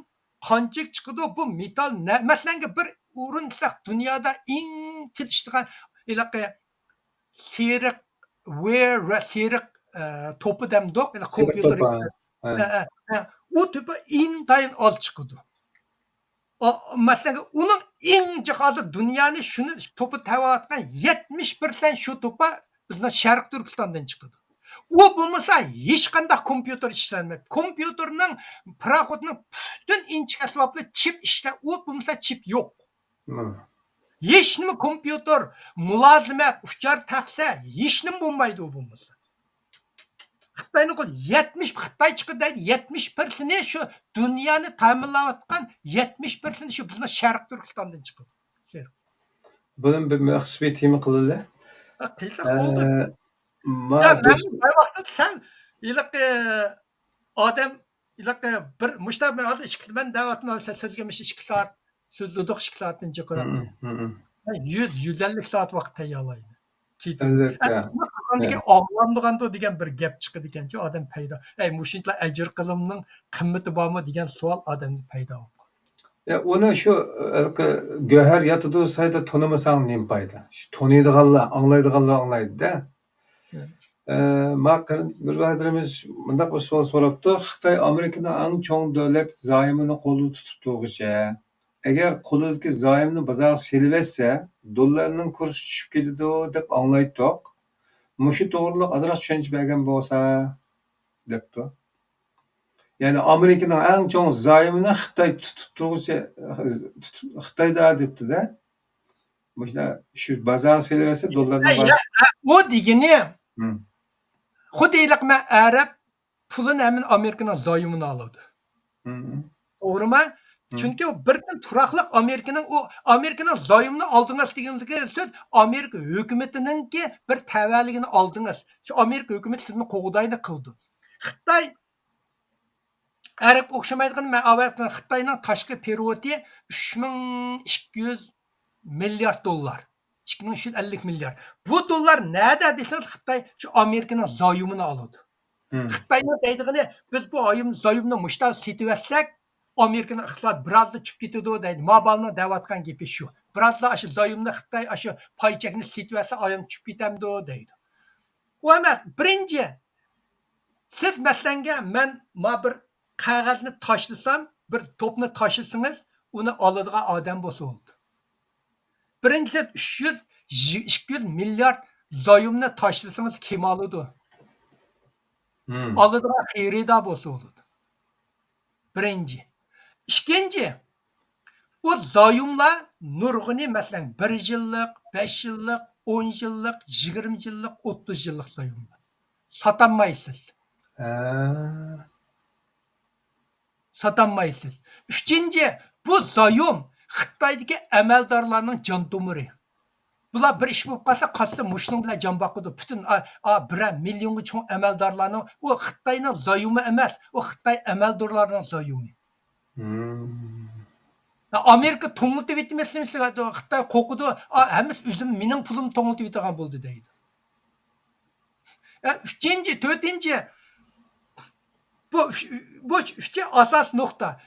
قانچىلىك چىقىدۇ، بۇ مېتال نە-، مەسىلەنگە بىر ئورۇن دېسەك، دۇنيادا ئەڭ تېلىشىدىغان ھېلىقى سېرىق، ۋېر ۋە سېرىق، ئە، توپى دەمدۇق، ھېلى سېرىق كومپيۇتېر توپى، ھە. ئە، ئە، ئە. ئۇ توپى ئىنتايىن ئاز چىقىدۇ. ئا، مەسىلەن، ئۇنىڭ ئەڭ جىق ھازىر دۇنيانى شۇنى توپى تەۋەۋاتقان يەتمىش پىرسەنت شۇ توپا بىزنىڭ شەرقىي تۈركىستاندىن چىقىدۇ. ئۇ بولمىسا ھېچقانداق كومپيۇتېر ئىشلەنمەيدۇ. كومپيۇتېرنىڭ، پاراخوتنىڭ پۈتۈن ئىنچىكە ئەسۋابلىرى چىپ ئىشلەپ، ئۇ بولمىسا چىپ يوق. مم. ھېچنېمە، كومپيۇتېر، مۇلازىمەت، ئۇچار تەخسە، ھېچنېمە بولمايدۇ ئۇ بولمىسا. خىتاينىڭ قولى يەتمىش، خىتاي چىقىدۇ دەيدۇ، يەتمىش پىرسېنتى شۇ دۇنيانى تەمىنلەۋاتقان، يەتمىش پىرسېنتى شۇ بىزنىڭ شەرقىي تۈركىستاندىن چىقىدۇ. بۇنى بىر مەخسۇس بىر تېما قىلىلى. ھە، قىلساق بولدى. ئە، ما يا، بىر مەن بىر ۋاقىتتا سەن ھېلىقى ئادەم، ھېلىقى بىر مۇشتا مەن ھازىر ئىككى، مەن دەۋاتىمەن، سەن سۆزلىگەن ئىككى سائەت، سۆزلىدۇق ئىككى سائەتتىن جىقراق. ھە، ھە، ھە. مەن يۈز، يۈز ئەللىك سائەت ۋاقىت تەييارلايمەن. كېتىدۇ. ئەلۋەتتە. ئەمما قالغاندىكى ھە. ئاڭلامدىغاندۇ دېگەن بىر گەپ چىقىدىكەنچۇ، ئادەم پەيدا. ئەي، مۇشۇنچىلا ئەجىر قىلىمنىڭ قىممىتى بارمۇ دېگەن سوئال ئادەمدە پەيدا بولىدۇ. يا، ئۇنى شۇ، ھېلىقى گۆھەر ياتىدۇ سايدا تونۇمىساڭ نېمە پايدا؟ شۇ تونۇيدىغانلار، ئاڭلايدىغانلار ئاڭلايدۇ-دە. ھە. ئە، ما قېرىنداش بىر بۇرادىرىمىز مۇنداق بىر سوئال سوراپتۇ: خىتاي ئامېرىكىنىڭ ئەڭ چوڭ دۆلەت زايومىنى قولىدا تۇتۇپ تۇرغۇچە، ئەگەر قولىدىكى زايومنى بازارغا سېلىۋەتسە، دوللارنىڭ كۇرسى چۈشۈپ كېتىدۇ دەپ ئاڭلايتتۇق. مۇشۇ توغرىلىق ئازراق چۈشەنچە بەرگەن بولسا، دەپتۇ. يەنى ئامېرىكىنىڭ ئەڭ چوڭ زايومىنى خىتاي تۇتۇپ تۇرغۇچە، تۇتۇپ، خىتايدا دەپتۇ-دە. مۇشۇنداق شۇ بازارغا سېلىۋەتسە، دوللارنىڭ يا، بار- يا، ئۇ دېگىنى، ھىم. خۇددى ھېلىقى مەن ئەرەب پۇلىنى ھەممىنى ئامېرىكىنىڭ زايومىنى ئالىدۇ. ھىم. توغرىمۇ؟ ھىم. چۈنكى ئۇ بىردىن تۇراقلىق ئامېرىكىنىڭ، ئۇ ئامېرىكىنىڭ زايومىنى ئالدىڭىز دېگەندىكى سۆز، ئامېرىكا ھۆكۈمىتىنىڭكى بىر تەۋەلىكىنى ئالدىڭىز. شۇ ئامېرىكا ھۆكۈمىتى سىزنى قوغدايدۇ قىلىدۇ. خىتاي ئەرەبكە ئوخشىمايدىغىنى، مەن ئاۋۋال ئېيتقان، خىتاينىڭ تاشقى پېرېۋوتى ئۈچ مىڭ ئىككى يۈز مىليارد دوللار. ئىككى مىڭ ئۈچ يۈز ئەللىك مىليارد. بۇ دوللار نەدە دېسىڭىز، خىتاي شۇ ئامېرىكىنىڭ زايومىنى ئالىدۇ. ھىم. خىتاينىڭ دەيدىغىنى، بىز بۇ ئايوم-، زايومنى مۇشتاق سېتىۋەتسەك، ئامېرىكىنىڭ ئىقتىسادى بىرازلا چۈشۈپ كېتىدۇ دەيدۇ. ما بالىنىڭ دەۋاتقان گېپى شۇ. بىرازلا ئاشۇ زايومنى خىتاي ئاشۇ پاي چەكنى سېتىۋەتسە، ئايوم چۈشۈپ كېتەمدۇ دەيدۇ. ئۇ ئەمەس، بىرىنچى، سىز مەسىلەنگە مەن ما بىر قەغەزنى تاشلىسام، بىر توپنى تاشلىسىڭىز، ئۇنى ئالىدىغان ئادەم بولسا بولىدۇ. بىرىنچى، سىز ئۈچ يۈز، ئىككى يۈز مىليارد زايومنى تاشلىسىڭىز، كىم ئالىدۇ؟ ھىم. ئالىدىغان خېرىدار بولسا بولىدۇ. بىرىنچى. ئىككىنچى، ئۇ زايوملار نۇرغۇنى، مەسىلەن، بىر يىللىق، بەش يىللىق، ئون يىللىق، يىگىرمە يىللىق، ئوتتۇز يىللىق زايوملار. ساتالمايسىز. ھە. ساتالمايسىز. ئۈچىنچى، بۇ زايوم خىتايدىكى ئەمەلدارلارنىڭ جان تومۇرى. بۇلار بىر ئىش بولۇپ قالسا، قاچىلا مۇشۇنىڭ بىلەن جان باقىدۇ. پۈتۈن، ئا، ئا، بىرەر مىليونغا چوڭ ئەمەلدارلارنىڭ، ئۇ خىتاينىڭ زايومى ئەمەس، ئۇ خىتاي ئەمەلدارلارنىڭ زايومى. ھىم. ئامېرىكا توڭلىتىۋېتىمىز، خىتاي قورقىدۇ، ئا، ھەممىسى ئۆزۈم، مېنىڭ پۇلۇمنى توڭلىتىۋېتىدىغان بولدى دەيدۇ. ئە، ئۈچىنچى، تۆتىنچى، بۇ ئۈچ، بۇ ئۈچى ئاساس نۇقتا.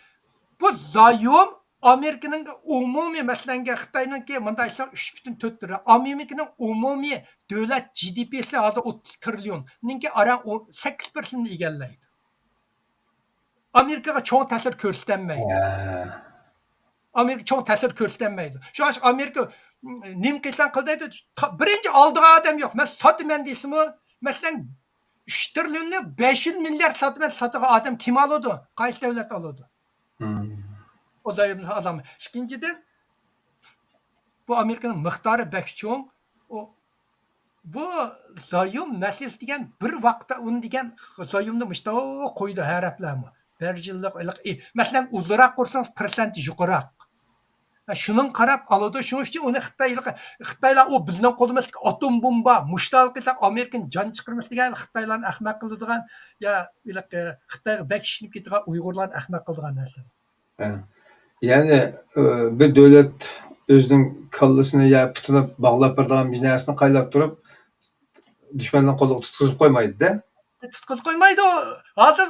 بۇ زايوم ئامېرىكىنىڭ ئومۇمىي، مەسىلەنگە خىتاينىڭكى مۇنداق ئىشلار ئۈچ پۈتۈن تۆت تىرىليون. ئامېرىكىنىڭ ئومۇمىي دۆلەت جى دى پىسى ھازىر ئوتتۇز تىرىليون. نىڭكى ئاران ئون، سەككىز پىرسەنتنى ئىگىلەيدۇ. ئامېرىكىغا چوڭ تەسىر كۆرسىتەلمەيدۇ. ھە. ئامېرىكا چوڭ تەسىر كۆرسىتەلمەيدۇ. شۇڭا ئامېرىكا نېمە قىلساڭ قىل دەيدۇ. تا-، بىرىنچى ئالىدىغان ئادەم يوق. مەن ساتىمەن دېسىمۇ، مەسىلەن، ئۈچ تىرىليوننى بەش يۈز مىليارد ساتىمەن، ساتىدىغان ئادەم كىم ئالىدۇ؟ قايسى دۆلەت ئالىدۇ؟ ھىم. ئۇ زايومنى ئالالماي. ئىككىنچىدىن، بۇ ئامېرىكىنىڭ مىقدارى بەك چوڭ. ئۇ، بۇ زايوم مەسىلىسى دېگەن بىر ۋاقىتتا ئۇنى دېگەن زايومنى مۇشتاق قويىدۇ ھەرەپلەرمۇ. بىر يىللىق، ئېلىق، ئى، مەسىلەن، ئۇزۇنراق قۇرسىڭىز، پىرسەنتى يۇقىرىراق. ھە، شۇنىڭغا قاراپ ئالىدۇ. شۇنىڭ ئۈچۈن ئۇنى خىتاي، خىتايلار ئۇ بىزنىڭ قولىمىزدىكى ئاتوم بومبا، مۇشتاق قىلساق ئامېرىكىنى جان چىقىرىمىز دېگەن خىتايلارنى ئەخمەق قىلىدىغان، يا، ھېلىقى خىتايغا بەك ئىشىنىپ كېتىدىغان ئۇيغۇرلارنى ئەخمەق قىلىدىغان نەرسە. ھە. يەنى، ئى، بىر دۆلەت ئۆزىنىڭ كاللىسىنى يا پۇتىنى باغلاپ بېرىدىغان بىر نەرسىنى قايلاپ تۇرۇپ، دۈشمەننىڭ قولىغا تۇتقۇزۇپ قويمايدۇ-دە. تۇتقۇزۇپ قويمايدۇ. ھازىر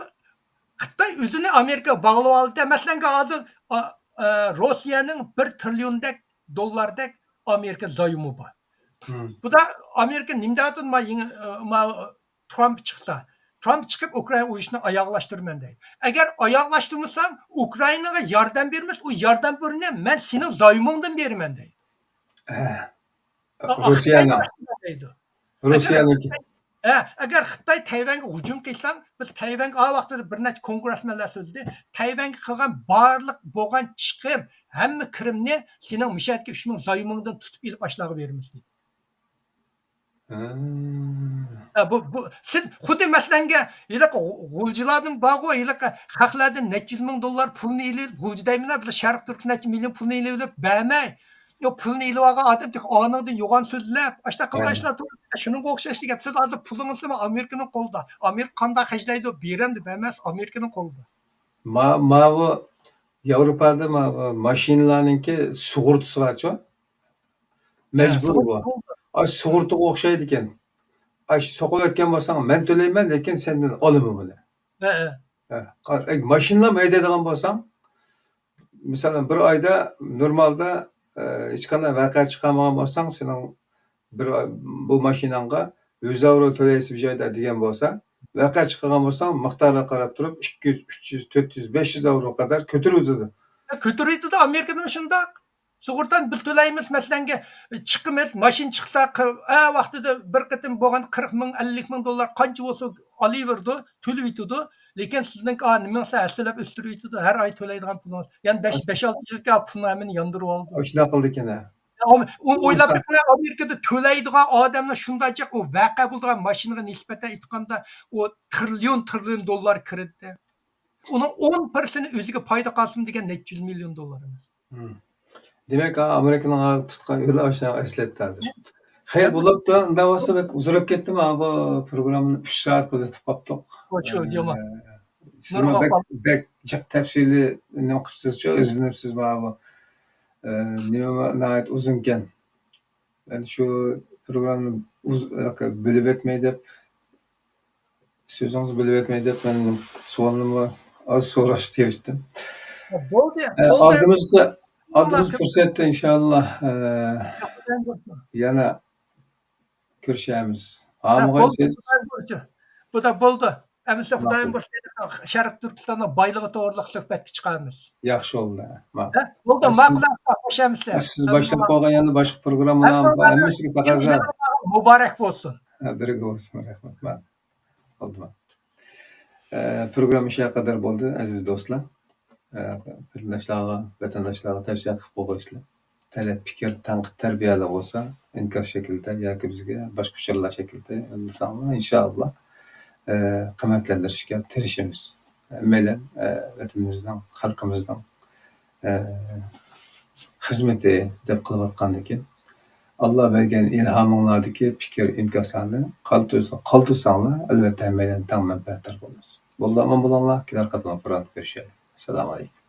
خىتاي ئۆزىنى ئامېرىكىغا باغلىۋالدى. مەسىلەنگە، ھازىر، ئا، ئا، روسىيەنىڭ بىر تىرىليوندەك دوللاردەك ئامېرىكا زايومى بار. ھىم. بۇدا ئامېرىكا نېمە دەۋاتىدۇ؟ ما يېڭى، ئا، ما ترامپ چىقسا، ترامپ چىقىپ، ئۇكرائىنا ئۇرۇشىنى ئاياغلاشتۇرىمەن دەيدۇ. ئەگەر ئاياغلاشتۇرمىساڭ، ئۇكرائىناغا ياردەم بېرىمىز، ئۇ ياردەم پۇلىنى مەن سېنىڭ زايومۇڭدىن بېرىمەن دەيدۇ. ھە. ئا، روسىيەنىڭ. خىتاي دەيدۇ. روسىيەنىڭكى. ئەگەر، ھە، ئەگەر خىتاي تەيۋەنگە ھۇجۇم قىلساڭ، بىز تەيۋەنگە، ئا ۋاقتىدا بىر نەچچە كونگرېسمېنلار سۆزلىدى، تەيۋەنگە قىلغان بارلىق بولغان چىقىم، ھەممە كىرىمنى سېنىڭ مۇشۇ يەردىكى ئۈچ مىڭ زايومۇڭدىن تۇتۇپ ئېلىپ ئاشۇلارغا بېرىمىز دېدى. ھە. ھە، بۇ، بۇ، سىز خۇددى مەسىلەنگە، ھېلىقى غۇلجىلاردىن بارغۇ، ھېلىقى خەقلەردىن نەچچە يۈز مىڭ دوللار پۇلنى ئېلىپ، غۇلجا دەيمەن، بۇلار شەرق تۈركىي نەچچە مىليون پۇلنى ئېلىۋېلىپ بەرمەي، يو، پۇلنى ئېلىۋالغان ئادەم تېخى ئانىڭدىن يوغان سۆزلەپ، ئاشۇنداق قىلغان ئىشلار تۇرۇپ، شۇنىڭغا ئوخشاش گەپ. سىز ھازىر پۇلىڭىزنى ئامېرىكىنىڭ قولىدا. ئامېرىكا قانداق خەجلەيدۇ، بېرەمدۇ، بەرمەس، ئامېرىكىنىڭ قولىدا. ما-، ماۋۇ ياۋروپادا ماۋۇ ماشىنىلارنىڭكى سۇغۇرتىسى بارچۇ؟ مەجبۇرىي بۇ. ئاشۇ سۇغۇرتىغا ئوخشايدىكەن. ئاشۇ سوقۇۋەتكەن بولساڭ، مەن تۆلەيمەن، لېكىن سەندىن ئالىمەن بۇنى. ھە، ھە. ھە، قا-، ئەگ-، ماشىنىلارمۇ ھەيدەيدىغان بولساڭ، مىسالەن، بىر ئايدا نورمالدا، ئە، ھېچقانداق ۋەقە چىقارمىغان بولساڭ، سېنىڭ بىر ئاي، بۇ ماشىناڭغا يۈز ئاۋرو تۆلەيسىز بىر ئايدا دېگەن بولسا، ۋەقە چىقارغان بولساڭ، مىقدارىغا قاراپ تۇرۇپ، ئىككى يۈز، ئۈچ يۈز، تۆت يۈز، بەش يۈز ئاۋرو قەدەر كۆتۈرۈۋېتىدۇ. كۆتۈرۈۋېتىدۇ، ئامېرىكىدىمۇ شۇنداق. سۇغۇرتانى بىر تۆلەيمىز، مەسىلەنگە، چىقىمىز، ماشىنا چىقسا، قىر-، ئە، ۋاقتىدا بىر قېتىم بولغان قىرىق مىڭ، ئەللىك مىڭ دوللار قانچە بولسا ئالىۋېرىدۇ، تۆلىۋېتىدۇ. لېكىن سىزنىڭ، ئا، نېمىڭىزنى ھەسسىلەپ ئۆستۈرۈۋېتىدۇ، ھەر ئاي تۆلەيدىغان پۇلىڭىز. يەنى بەش، بەش-ئالتە يىلكى پۇلنى ھەممىنى ياندۇرۇۋالىدۇ. ئاشۇنداق قىلىدىكەن، ھە. ئۇ-، ئويلاپ بېقىڭ، ئامېرىكىدا تۆلەيدىغان ئادەملەر شۇنداق جىق، ئۇ ۋەقە بولىدىغان ماشىنىغا نىسبەتەن ئېيتقاندا، ئۇ تىرىليون، تىرىليون دوللار كىرىدۇ. ئۇنىڭ ئون پىرسېنتى ئۆزىگە پايدا قالسىمۇ دېگەن نەچچە يۈز مىليون دوللار ئەمەس. دېمەك، ئا، ئامېرىكىنىڭ تۇتقان يولى ئاشۇ ئەسلەتتە ھازىر. خەير، بولۇپتۇ. ئۇنداق بولسا بەك ئۇزىراپ كەتتىم. ھا، بۇ پروگراممىنى ئۈچ سائەت قىلىۋېتىپ قاپتۇق. ئە، سىزمۇ بەك، بەك جىق تەپسىلىي نېمە قىپسىزچۇ، ئىزدىنىپسىز مانا بۇ. ئە، نېمە ناھايىتى ئۇزۇنكەن. مەن شۇ پروگراممىنى ئۇز-، بۆلۈۋەتمەي دەپ، سۆزىڭىزنى بۆلۈۋەتمەي دەپ، مەن سوئالنىمۇ ئاز سوراشقا تىرىشتىم. بولدى، ئە، بولدى. ئالدىمىزغا، ئالدىمىزغا پۇرسەتتە ئىنشاللا، ئە، يەنە كۆرۈشەرمىز. ھە، بولدى، خۇدايىم بۇيرۇسا. بۇ دا بولدى. ئەمىسە خۇدايىم بۇيرۇسا، شەرقىي تۈركىستاننىڭ بايلىقى توغرىلىق سۆھبەتكە چىقارمىز. ياخشى بولدى. ھە، بولدى، ماقۇل، خوش ئەمىسە. سىز باشلاپ قويغان يەنە باشقا پروگراممىلار ھەممىسىگە تەقەززا. مۇبارەك بولسۇن. ھە، بىرگە بولسۇن، رەھمەت. بولدى. ئە، پروگرامما شۇ قەدەر بولدى، ئەزىز دوستلار. ئە، قېرىنداشلارغا، ۋەتەنداشلارغا تەۋسىيە قىلىپ قويغايسىلەر. تەلەپ، پىكىر، تەنقىد، تەربىيەلەر بولسا، ئىنكاس شەكلىدە ياكى بىزگە باشقا ئۇچۇرلار شەكلىدە يوللىساڭلار، ئىنشائاللا، ئە، قىممەتلەندۈرۈشكە تىرىشىمىز. ھەممەيلەن، ئە، ۋەتىنىمىزنىڭ، خەلقىمىزنىڭ، ئە، خىزمىتى دەپ قىلىۋاتقاندىكىن، ئاللا بەرگەن ئىلھامىڭلاردىكى پىكىر، ئىنكاسلارنى قالدۇرسا-، قالدۇرساڭلار، ئەلۋەتتە، ھەممەيلەن تەڭ مەنپەئەتدار بولىمىز. بولدى، ئامان بولۇڭلار. كېلەر قېتىملىق پروگرامدا كۆرۈشەيلى. ئەسسالامۇ ئەلەيكۇم.